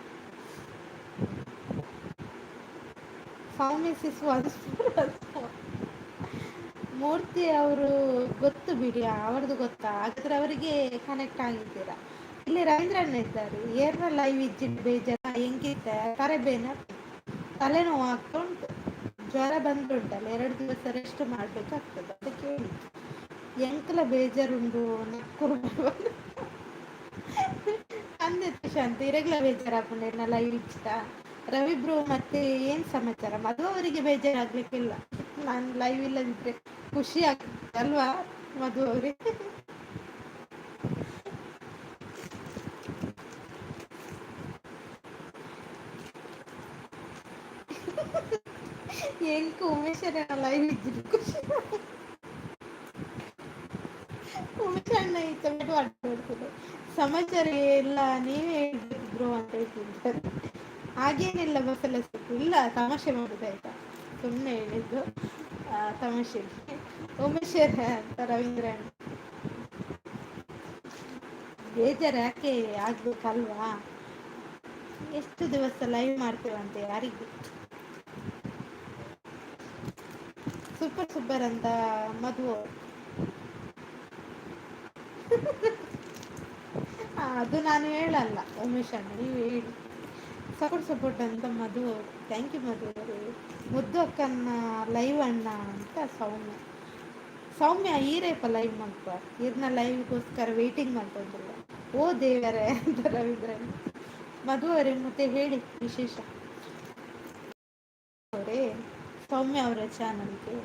S1: ಸೌಮ್ಯ ಸಿಸ್ ಮೂರ್ತಿ ಅವರು ಗೊತ್ತು ಬಿಡಿ, ಅವ್ರದ್ದು ಗೊತ್ತಾ? ಹಾಗಾದ್ರೆ ಅವರಿಗೆ ಕನೆಕ್ಟ್ ಆಗಿದ್ದೀರಾ. ಇಲ್ಲಿ ರವೀಂದ್ರಣ್ಣ ಇದ್ದಾರೆ. ಏರ್ನ ಲೈವ್ ಇಜ್ಜಿ ಬೇಜಾರ ಹೆಂಗಿದ್ದ ತಲೆಬೇನ ತಲೆನೋವು ಆಗ್ತಾ ಉಂಟು, ಜ್ವರ ಬಂದುಂಟಲ್ಲ, 2 ದಿವಸ ರೆಸ್ಟ್ ಮಾಡಬೇಕಾಗ್ತದೆ ಅದಕ್ಕೆ ಹೇಳಿದ್ದು. ಎಂಕಲ ಬೇಜಾರುಂಡು ನಕ್ಕುರು ಅಂದೆ ಶಾಂತಿ ಇರಗ್ಲ ಬೇಜಾರಾಪುಂಡು ಲೈವ್ ಇಚ್ಚಿತ. ರವಿ ಬ್ರೋ ಮತ್ತೆ ಏನ್ ಸಮಾಚಾರ? ಮಧು ಅವರಿಗೆ ಬೇಜಾರಾಗ್ಲಿಕ್ಕಿಲ್ಲ, ನಾನು ಲೈವ್ ಇಲ್ಲದಿದ್ರೆ ಖುಷಿ ಆಗ್ತದೆ ಅಲ್ವಾ ಮಧು ಅವರೇ? ಎಂಕ್ ಉಮೇಶ್ ಲೈವ್ ಇದ್ದಿದ್ದು ಖುಷಿ. ಟೊಮೆಟೊ ಮಾಡ್ತಿದ್ದೆ. ಸಮಾಚಾರ ಎಲ್ಲ ನೀವೇ ಹೇಳ್ಬೇಕು ಬ್ರೋ ಅಂತ ಹೇಳ್ತಿದ್ದಾರೆ. ಹಾಗೇನಿಲ್ಲ ಬಸಳೆ ಸೊಪ್ಪು ಇಲ್ಲ, ತಮಾಷೆ ಮಾಡುದು ಆಯ್ತಾ, ಸುಮ್ಮನೆ ಹೇಳಿದ್ದು ತಮಾಷೆ. ಉಮೇಶ್ವರ ಅಂತ ರವೀಂದ್ರಣ್ಣ, ಬೇಜಾರು ಯಾಕೆ ಆಗ್ಬೇಕಲ್ವಾ? ಎಷ್ಟು ದಿವಸ ಲೈವ್ ಮಾಡ್ತೇವಂತೆ ಯಾರಿಗೆ. ಸೂಪರ್ ಸೂಪರ್ ಅಂತ ಮಧು. ಅದು ನಾನು ಹೇಳಲ್ಲ ಉಮೇಶ್ ಅಣ್ಣ, ನೀವು ಹೇಳಿ. ಸಪೋರ್ಟ್ ಸಪೋರ್ಟ್ ಅಂತ ಮಧು ಅವರು, thank you ಮಧು ಅವರು. ಮುದ್ದು ಅಕ್ಕನ ಲೈವ್ ಅಣ್ಣ ಅಂತ ಸೌಮ್ಯ. ಸೌಮ್ಯ ಈರೇಪ ಲೈವ್ ಮಾಡ್ಕೊ, ಈರ್ನ ಲೈವ್ಗೋಸ್ಕರ ವೆಯ್ಟಿಂಗ್ ಮಾಡ್ಕೊಂತಿಲ್ಲ. ಓ ದೇವರೇ ಅಂತ ರವೀಂದ್ರ. ಮಧು ಅವರೇ ಮತ್ತೆ ಹೇಳಿ ವಿಶೇಷ ಅವರೇ. ಸೌಮ್ಯ ಅವರ ಚಾನಲ್ಗೆ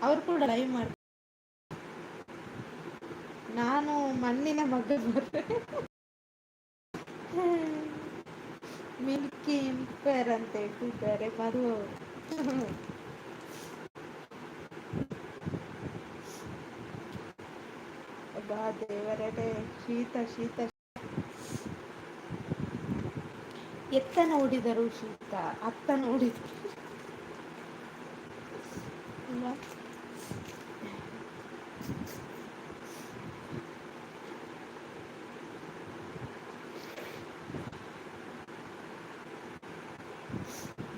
S1: ಅವರು ಕೂಡ ಲೈವ್ ಮಾಡ್ತಾರೆ. ನಾನು ಮಣ್ಣಿನ ಮಗ, ಮಿಲ್ಕಿ ಇಂಪೇರ್ ಅಂತ ಹೇಳ್ತಿದ್ದಾರೆ ಮಧು ಅವರು. ಅಬ್ಬಾ ದೇವರೇ, ಶೀತ ಶೀತ. ಎತ್ತ ನೋಡಿದರು ಶೀತ, ಅತ್ತ ನೋಡಿದರು.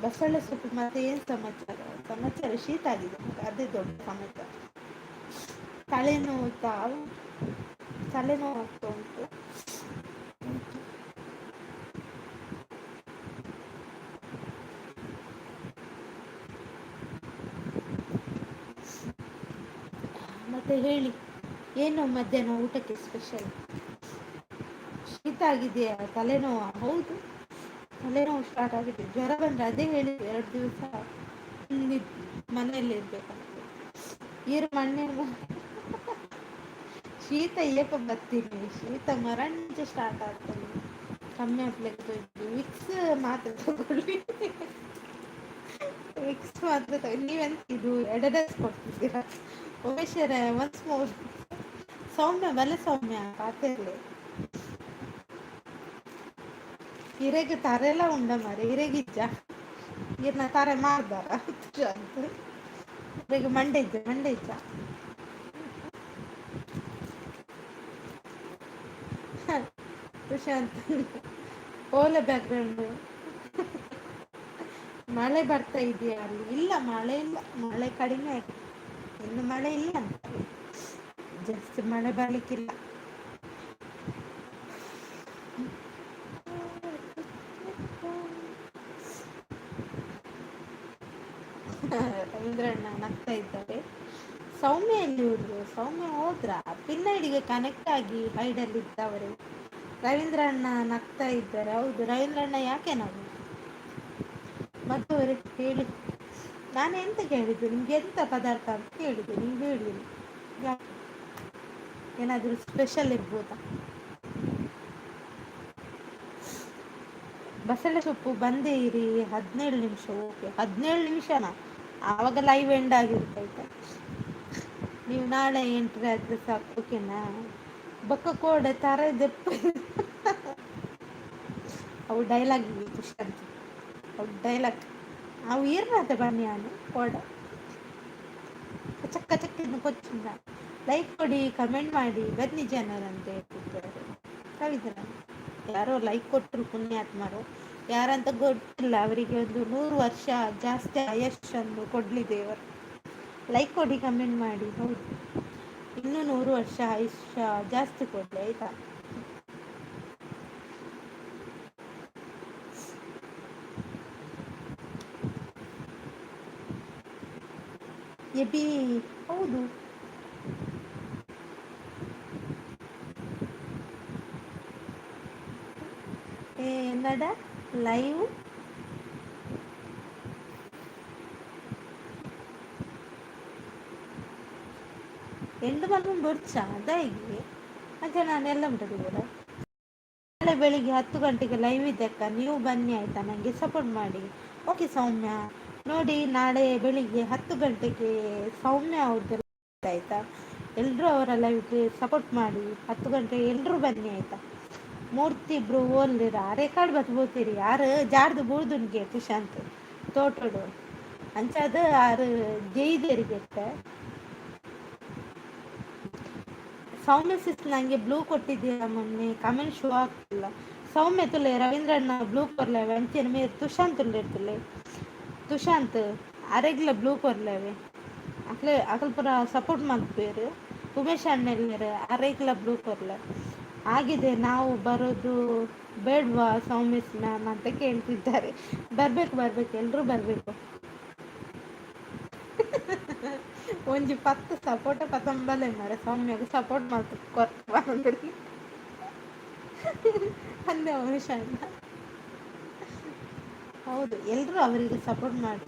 S1: ಬಸಳೆ ಸೊಪ್ಪು. ಮತ್ತೆ ಏನು ಸಮಾಚಾರ? ಸಮಾಚಾರ ಶೀತ ಆಗಿದೆ, ಅದೇ ದೊಡ್ಡ ಸಮಾಚಾರ. ತಲೆನೋವು, ತಲೆನೋವು ಆಗ್ತಾ ಉಂಟು. ಮತ್ತೆ ಹೇಳಿ, ಏನು ಮಧ್ಯಾಹ್ನ ಊಟಕ್ಕೆ ಸ್ಪೆಷಲ್? ಶೀತ ಆಗಿದೆಯಾ, ತಲೆನೋವು? ಹೌದು, ತಲೆನೋವು ಸ್ಟಾರ್ಟ್ ಆಗಿದೆ. ಜ್ವರ ಬಂದರೆ ಅದೇ ಹೇಳಿ 2 ದಿವಸ ಮನೆಯಲ್ಲಿ ಇರ್ಬೇಕಂತ. ಈರು ಮಣ್ಣಿನ ಶೀತ ಏಪ ಬರ್ತೀನಿ, ಶೀತ ಮರಂಜ ಸ್ಟಾರ್ಟ್ ಆಗ್ತದೆ. ಕಮ್ಮಿ ಆಗ್ಲಿಕ್ಕೆ ವಿಕ್ಸ್ ಮಾತ್ರ ತಗೊಳ್ಳಿ, ವಿಕ್ಸ್ ಮಾತ್ರ ತಗೊಳ್ಳಿ. ನೀವೆಂತ ಇದು ಎಡಡಸ್ ಕೊಡ್ತಿದ್ದೀರಾ? ಉಮೇಶ್ವರ ಒನ್ಸ್ ಮೋರ್. ಸೌಮ್ಯ ಬಲೆ ಸೌಮ್ಯ ಪಾತೆರ್ಲೆ. ಇರೆಗ್ ತರೆಲ ಉಂಡ ಮರೆ, ಇರೆಗಿಜ್ಜ ಇರ್ನ ತಾರೆ ಮಾರ್ದಾರ ಅಂತ. ಇರೆಗ್ ಮಂಡೆ ಇಜ್ಜ, ಮಂಡೆ ಇಜ್ಜ. ಪ್ರಶಾಂತ್ ಓಲೆ ಬ್ಯಾಕ್ಗ್ರೌಂಡ್. ಮಳೆ ಬರ್ತಾ ಇದೆಯಾ ಅಲ್ಲಿ? ಇಲ್ಲ, ಮಳೆ ಇಲ್ಲ, ಮಳೆ ಕಡಿಮೆ ಆಗಿದೆ, ಇನ್ನು ಮಳೆ ಇಲ್ಲ ಅಂತ, ಜಾಸ್ತಿ ಮಳೆ ಬರ್ಲಿಕ್ಕಿಲ್ಲ. ರವೀಂದ್ರಣ್ಣ ನಗ್ತಾ ಇದ್ದಾರೆ. ಸೌಮ್ಯ ಎಲ್ಲಿ ಹೋದ್ರು? ಸೌಮ್ಯ ಹೋದ್ರ ಪಿನ್ನೈಡಿಗೆ ಕನೆಕ್ಟ್ ಆಗಿ ಹೈಡಲ್ಲಿ ಇದ್ದವರು. ರವೀಂದ್ರಣ್ಣ ನಗ್ತಾ ಇದ್ದಾರೆ. ಹೌದು, ರವೀಂದ್ರಣ್ಣ ಯಾಕೆ ನಾವು ಮತ್ತು ಹೇಳಿ, ನಾನು ಎಂತ ಕೇಳಿದ್ದು ನಿಮ್ಗೆ? ಎಂತ ಪದಾರ್ಥ ಅಂತ ಕೇಳಿದ್ದು, ನೀವು ಹೇಳಿ. ಯಾಕೆ, ಏನಾದರೂ ಸ್ಪೆಷಲ್ ಇರ್ಬೋದಾ? ಬಸಳೆ ಸೊಪ್ಪು ಬಂದೇ ಇರಿ 17 ನಿಮಿಷ. ಓಕೆ, 17 ನಿಮಿಷನಾ? ಆವಾಗ ಲೈವ್ ಎಂಡ್ ಆಗಿರ್ತೈತೆ. ನೀವು ನಾಳೆ ಎಂಟ್ರಿ ಆದರೆ ಸಾಕು, ಓಕೆನಾ? ಬೊಕ್ಕ ಕೋಡೆ ತರ ದೆಪ್ಪ. ಅವು ಡೈಲಾಗ್ ಖುಷಿ, ಅವು ಡೈಲಾಗ್ ಅವು ಈರ್ನತೆ ಬನ್ನಿ. ನಾನು ಕೋಡೆ ಕಚಕ್ ಕಚಕ್ ಕೊಚ್ಚಿಂದ. ಲೈಕ್ ಕೊಡಿ, ಕಮೆಂಟ್ ಮಾಡಿ, ಬನ್ನಿ ಜನರಂತ ಹೇಳ್ತಿದ್ದಾರೆ ರವೀಂದ್ರ. ಯಾರೋ ಲೈಕ್ ಕೊಟ್ಟರು ಪುಣ್ಯಾತ್ಮರು, ಯಾರಂತ ಗೊತ್ತಿಲ್ಲ. ಅವರಿಗೆ ಒಂದು 100 ವರ್ಷ ಜಾಸ್ತಿ ಆಯಸ್ಸನ್ನು ಕೊಡಲಿ ದೇವರು. ಲೈಕ್ ಕೊಡಿ, ಕಮೆಂಟ್ ಮಾಡಿ. ಹೌದು, ಇನ್ನೂ 100 ವರ್ಷ ಆಯುಷ್ಯ ಜಾಸ್ತಿ ಕೊಡಲಿ, ಆಯಿತಾ? ಎಬಿ ಹೌದು. ಏನಡ ಲೈವ್ ಎಂಡ್ ಮಲ್ಪುಂಡು ಬೊಡ್ಚ ದಾಯೆಗ್ ಅಂಚ ನಾನು ಎಲ್ಲ ಉಂಟು ಕೂಡ. ನಾಳೆ ಬೆಳಿಗ್ಗೆ 10 ಗಂಟೆಗೆ ಲೈವ್ ಇದೆ ಅಕ್ಕ, ನೀವು ಬನ್ನಿ ಆಯಿತಾ, ನನಗೆ ಸಪೋರ್ಟ್ ಮಾಡಿ. ಓಕೆ ಸೌಮ್ಯ, ನೋಡಿ ನಾಳೆ ಬೆಳಿಗ್ಗೆ 10 ಗಂಟೆಗೆ ಸೌಮ್ಯ ಅವ್ರದ್ದು ಆಯಿತಾ. ಎಲ್ಲರೂ ಅವರ ಲೈವ್ಗೆ ಸಪೋರ್ಟ್ ಮಾಡಿ. 10 ಗಂಟೆ ಎಲ್ಲರೂ ಬನ್ನಿ, ಆಯಿತಾ? ಮೂರ್ತಿ ಬ್ರೋ ಓಲ್ಲಿರ? ರೆಕಾರ್ಡ್ ಬತ್ ಬೋತೀರಿ. ಯಾರು ಜಾರ್ದು ಬೂರ್ದುನ್ಗೆ ತುಶಾಂತ್ ತೋಟೋಡು ಅಂಚಾದ ಆರು ಜೈದೇರಿಗೆತ್ತೆ. ಸೌಮ್ಯ ಸಿಸ್, ನನಗೆ ಬ್ಲೂ ಕೊಟ್ಟಿದ್ದೀರಾ ಮೊನ್ನೆ, ಕಮೆಂಟ್ ಶೋ ಆಗ್ತಿಲ್ಲ. ಸೌಮ್ಯ ತುಲೆ, ರವೀಂದ್ರಣ್ಣ ಬ್ಲೂ ಕೊರ್ಲೆವೆ. ಅಂಚೆನೆ ಮೇರ್ ತುಶಾಂತ್ ಉಲ್ಲೆರ್ತುಲೆ. ತುಶಾಂತ್ ಅರೆಗ್ಲ ಬ್ಲೂ ಕೊರ್ಲೆವೆ. ಅಕ್ಲೆ ಅಕಲ್ ಪೂರ ಸಪೋರ್ಟ್ ಮಲ್ಪುವೆರ್. ಉಮೇಶ್ ಅಣ್ಣೆಲ್ಲೆರ್, ಅರೆಗ್ಲ ಬ್ಲೂ ಕೊರ್ಲೆ. ಆಗಿದೆ, ನಾವು ಬರೋದು ಬೇಡವಾ ಸೌಮ್ಯಸ್ ಮ್ಯಾಮ್ ಅಂತ ಕೇಳ್ತಿದ್ದಾರೆ. ಬರಬೇಕು, ಬರಬೇಕು, ಎಲ್ಲರೂ ಬರಬೇಕು. ಒಂಜಿ 10 ಸಪೋರ್ಟ್ ಪತೊಂಬಲೆ ಮಾರೆ, ಸೌಮ್ಯಗ್ ಸಪೋರ್ಟ್ ಮಲ್ತ್ ಕೊರ್ತು ಪನೊಂದುಲ್ಲೆ ಅಂದೆ ಉಮೇಶ್ ಅಣ್ಣ. ಹೌದು, ಎಲ್ಲರೂ ಅವರಿಗೆ ಸಪೋರ್ಟ್ ಮಾಡಿ.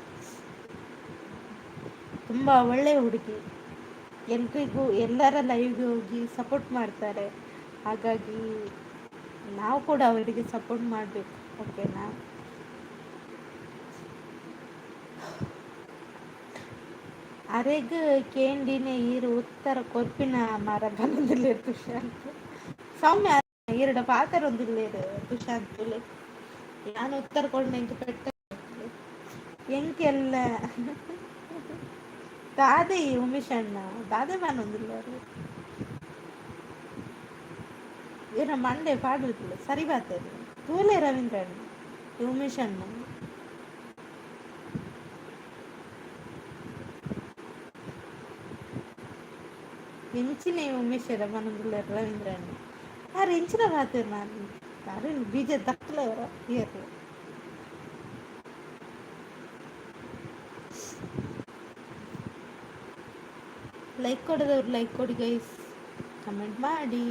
S1: ತುಂಬ ಒಳ್ಳೆಯ ಹುಡುಗಿ. ಎಲ್ರಿಗೂ, ಎಲ್ಲರ ಲೈವ್ಗೆ ಹೋಗಿ ಸಪೋರ್ಟ್ ಮಾಡ್ತಾರೆ. ಹಾಗಾಗಿ ನಾವು ಕೂಡ ಅವರಿಗೆ ಸಪೋರ್ಟ್ ಮಾಡಬೇಕು, ಓಕೆನಾ? ಅರೆಗ್ ಕೇಂಡಿನ ಈರು ಉತ್ತರ ಕೊರ್ಪಿನ ಮರ ಬನೊಂದುಲ್ಲೆರ್ ತುಷಾಂತ್. ಸೌಮ್ಯ, ಈರ್ಡ ಪಾತೆರೊಂದುಲ್ಲೆರ್ ತುಷಾಂತ್. ಯಾನ್ ಉತ್ತರ ಕೊರ್ಂಡ ಎಂಕ್ ಪೆಟ್ಟ. ಎಂಕೆಲ್ಲ ದಾದೆ ಈ ಉಮೇಶ್ ಅಣ್ಣ ದಾದೆ ಪನೊಂದುಲ್ಲೆರ್? ಇರ್ನ ಮಂಡೆ ಪಾಡುದಿಲ್ಲ, ಸರಿ ಬಾತೆರ್ ತೂಲೆ ರವೀಂದ್ರ ಅಣ್ಣ, ಈ ಉಮೇಶ್ ಅಣ್ಣ. ಎಂಚಿನ ಉಮೇಶರ ಪನೊಂದುಲ್ಲೆರ್ ರವೀಂದ್ರ ಅಣ್ಣ? ಆರ್ ಎಂಚಿನ ಪಾತೆರ್ನ? ಆರ್ ಬೀಜ ದಕ್ಲೆವರ ಏರ್? ಲೈಕ್ ಕೊಡದವ್ರು ಲೈಕ್ ಕೊಡಿ ಗೈಸ್, ಕಮೆಂಟ್ ಮಾಡಿ.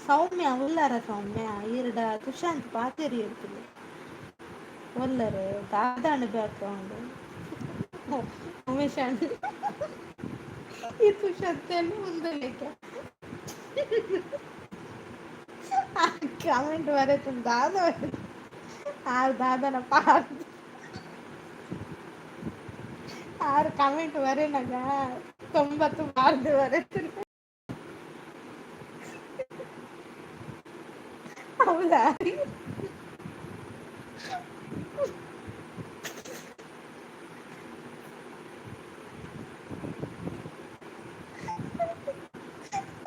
S1: ಸೌಮ್ಯ ಉಲ್ಲಾರ? ಸೌಮ್ಯ, ಈರ್ಡ ತುಶಾಂತ್ ಪಾತೆರಿ ಇರ್ತದೆ. ಒಲ್ಲರೆ ದಾದಾಂಡ್ ಬ್ಯಾಕ್ಗ್ರೌಂಡ್? ಉಮೇಶ್ ಅಣ್ಣ, ಈ ತುಷಾಂತ್ ಮುಂದಲಿಕ್ಕೆ ಕಮೆಂಟ್ ಬರತ್ತೆ. ದಾದ ಆರ್ ದಾದನ ಪಾರ್ದು ಆರು ಕಮೆಂಟ್ ಬರೆನಾಗ 90 ಬಾರ್ದು ಬರುತ್ತೆ. ಹೌದಾ?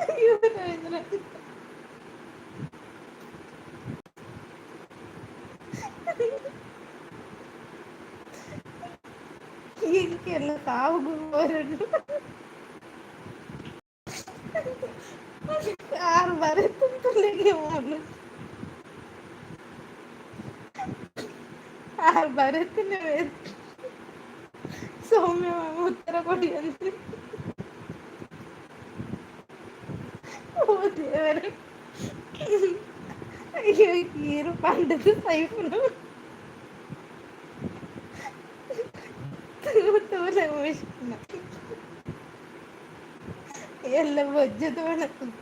S1: ಅಯ್ಯೋ ರವೀಂದ್ರ, ಎಂಕೆಲ್ಲ ಸಾವುಗು ಬರಡು. ಆರು ಬರೆತುಂತುಲೆಗೆ ಮೋಲು ಆರು ಬರೆತನೆ. ಸೌಮ್ಯ ಮ್ಯಾಮ್ ಉತ್ತರ ಕೊಡಿ ಅಂದ್ರೆ. ಓ ದೇವರೇ, ಅಯ್ಯೋ, ಈರು ಪಂಡದು ಸೈಪುನು ತೂಲೆ ಉಮೇಶ್. ಎಲ್ಲ ಬೊಜ್ಜದ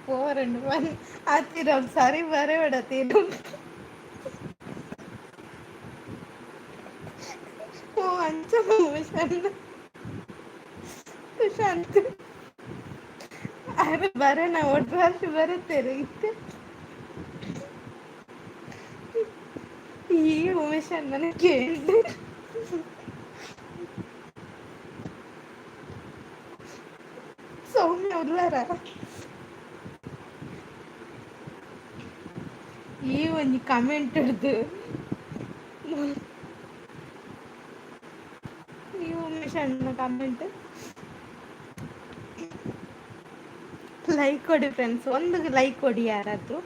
S1: ಪೋರಂಡು ಬನ್ ಆ ತೀರ ಸರಿ ಬರಬೇಡ ತೀರು. ಓ ಅಂಚ ಉಮೇಶ್ ಅಣ್ಣ, ಸುಶಾಂತ್ ಅರೆ ಬರೋಣ, ಒಟ್ಟು ವರ್ಷ ಬರುತ್ತೇನೆ ಇತ್ತೆ. ಈ ಉಮೇಶ್ ಅಣ್ಣನ ಕೇಳಿದೆ. ಸೌಮ್ಯ ಉಲ್ಲಾರ? ಈ ಒಂಜಿ ಕಮೆಂಟ್ ಹಿಡ್ದು ಈ ಉಮೇಶ್ ಅಣ್ಣನ ಕಮೆಂಟ್. ಲೈಕ್ ಕೊಡಿ ಫ್ರೆಂಡ್ಸ್, ಒಂದು ಲೈಕ್ ಕೊಡಿ ಯಾರಾದರೂ.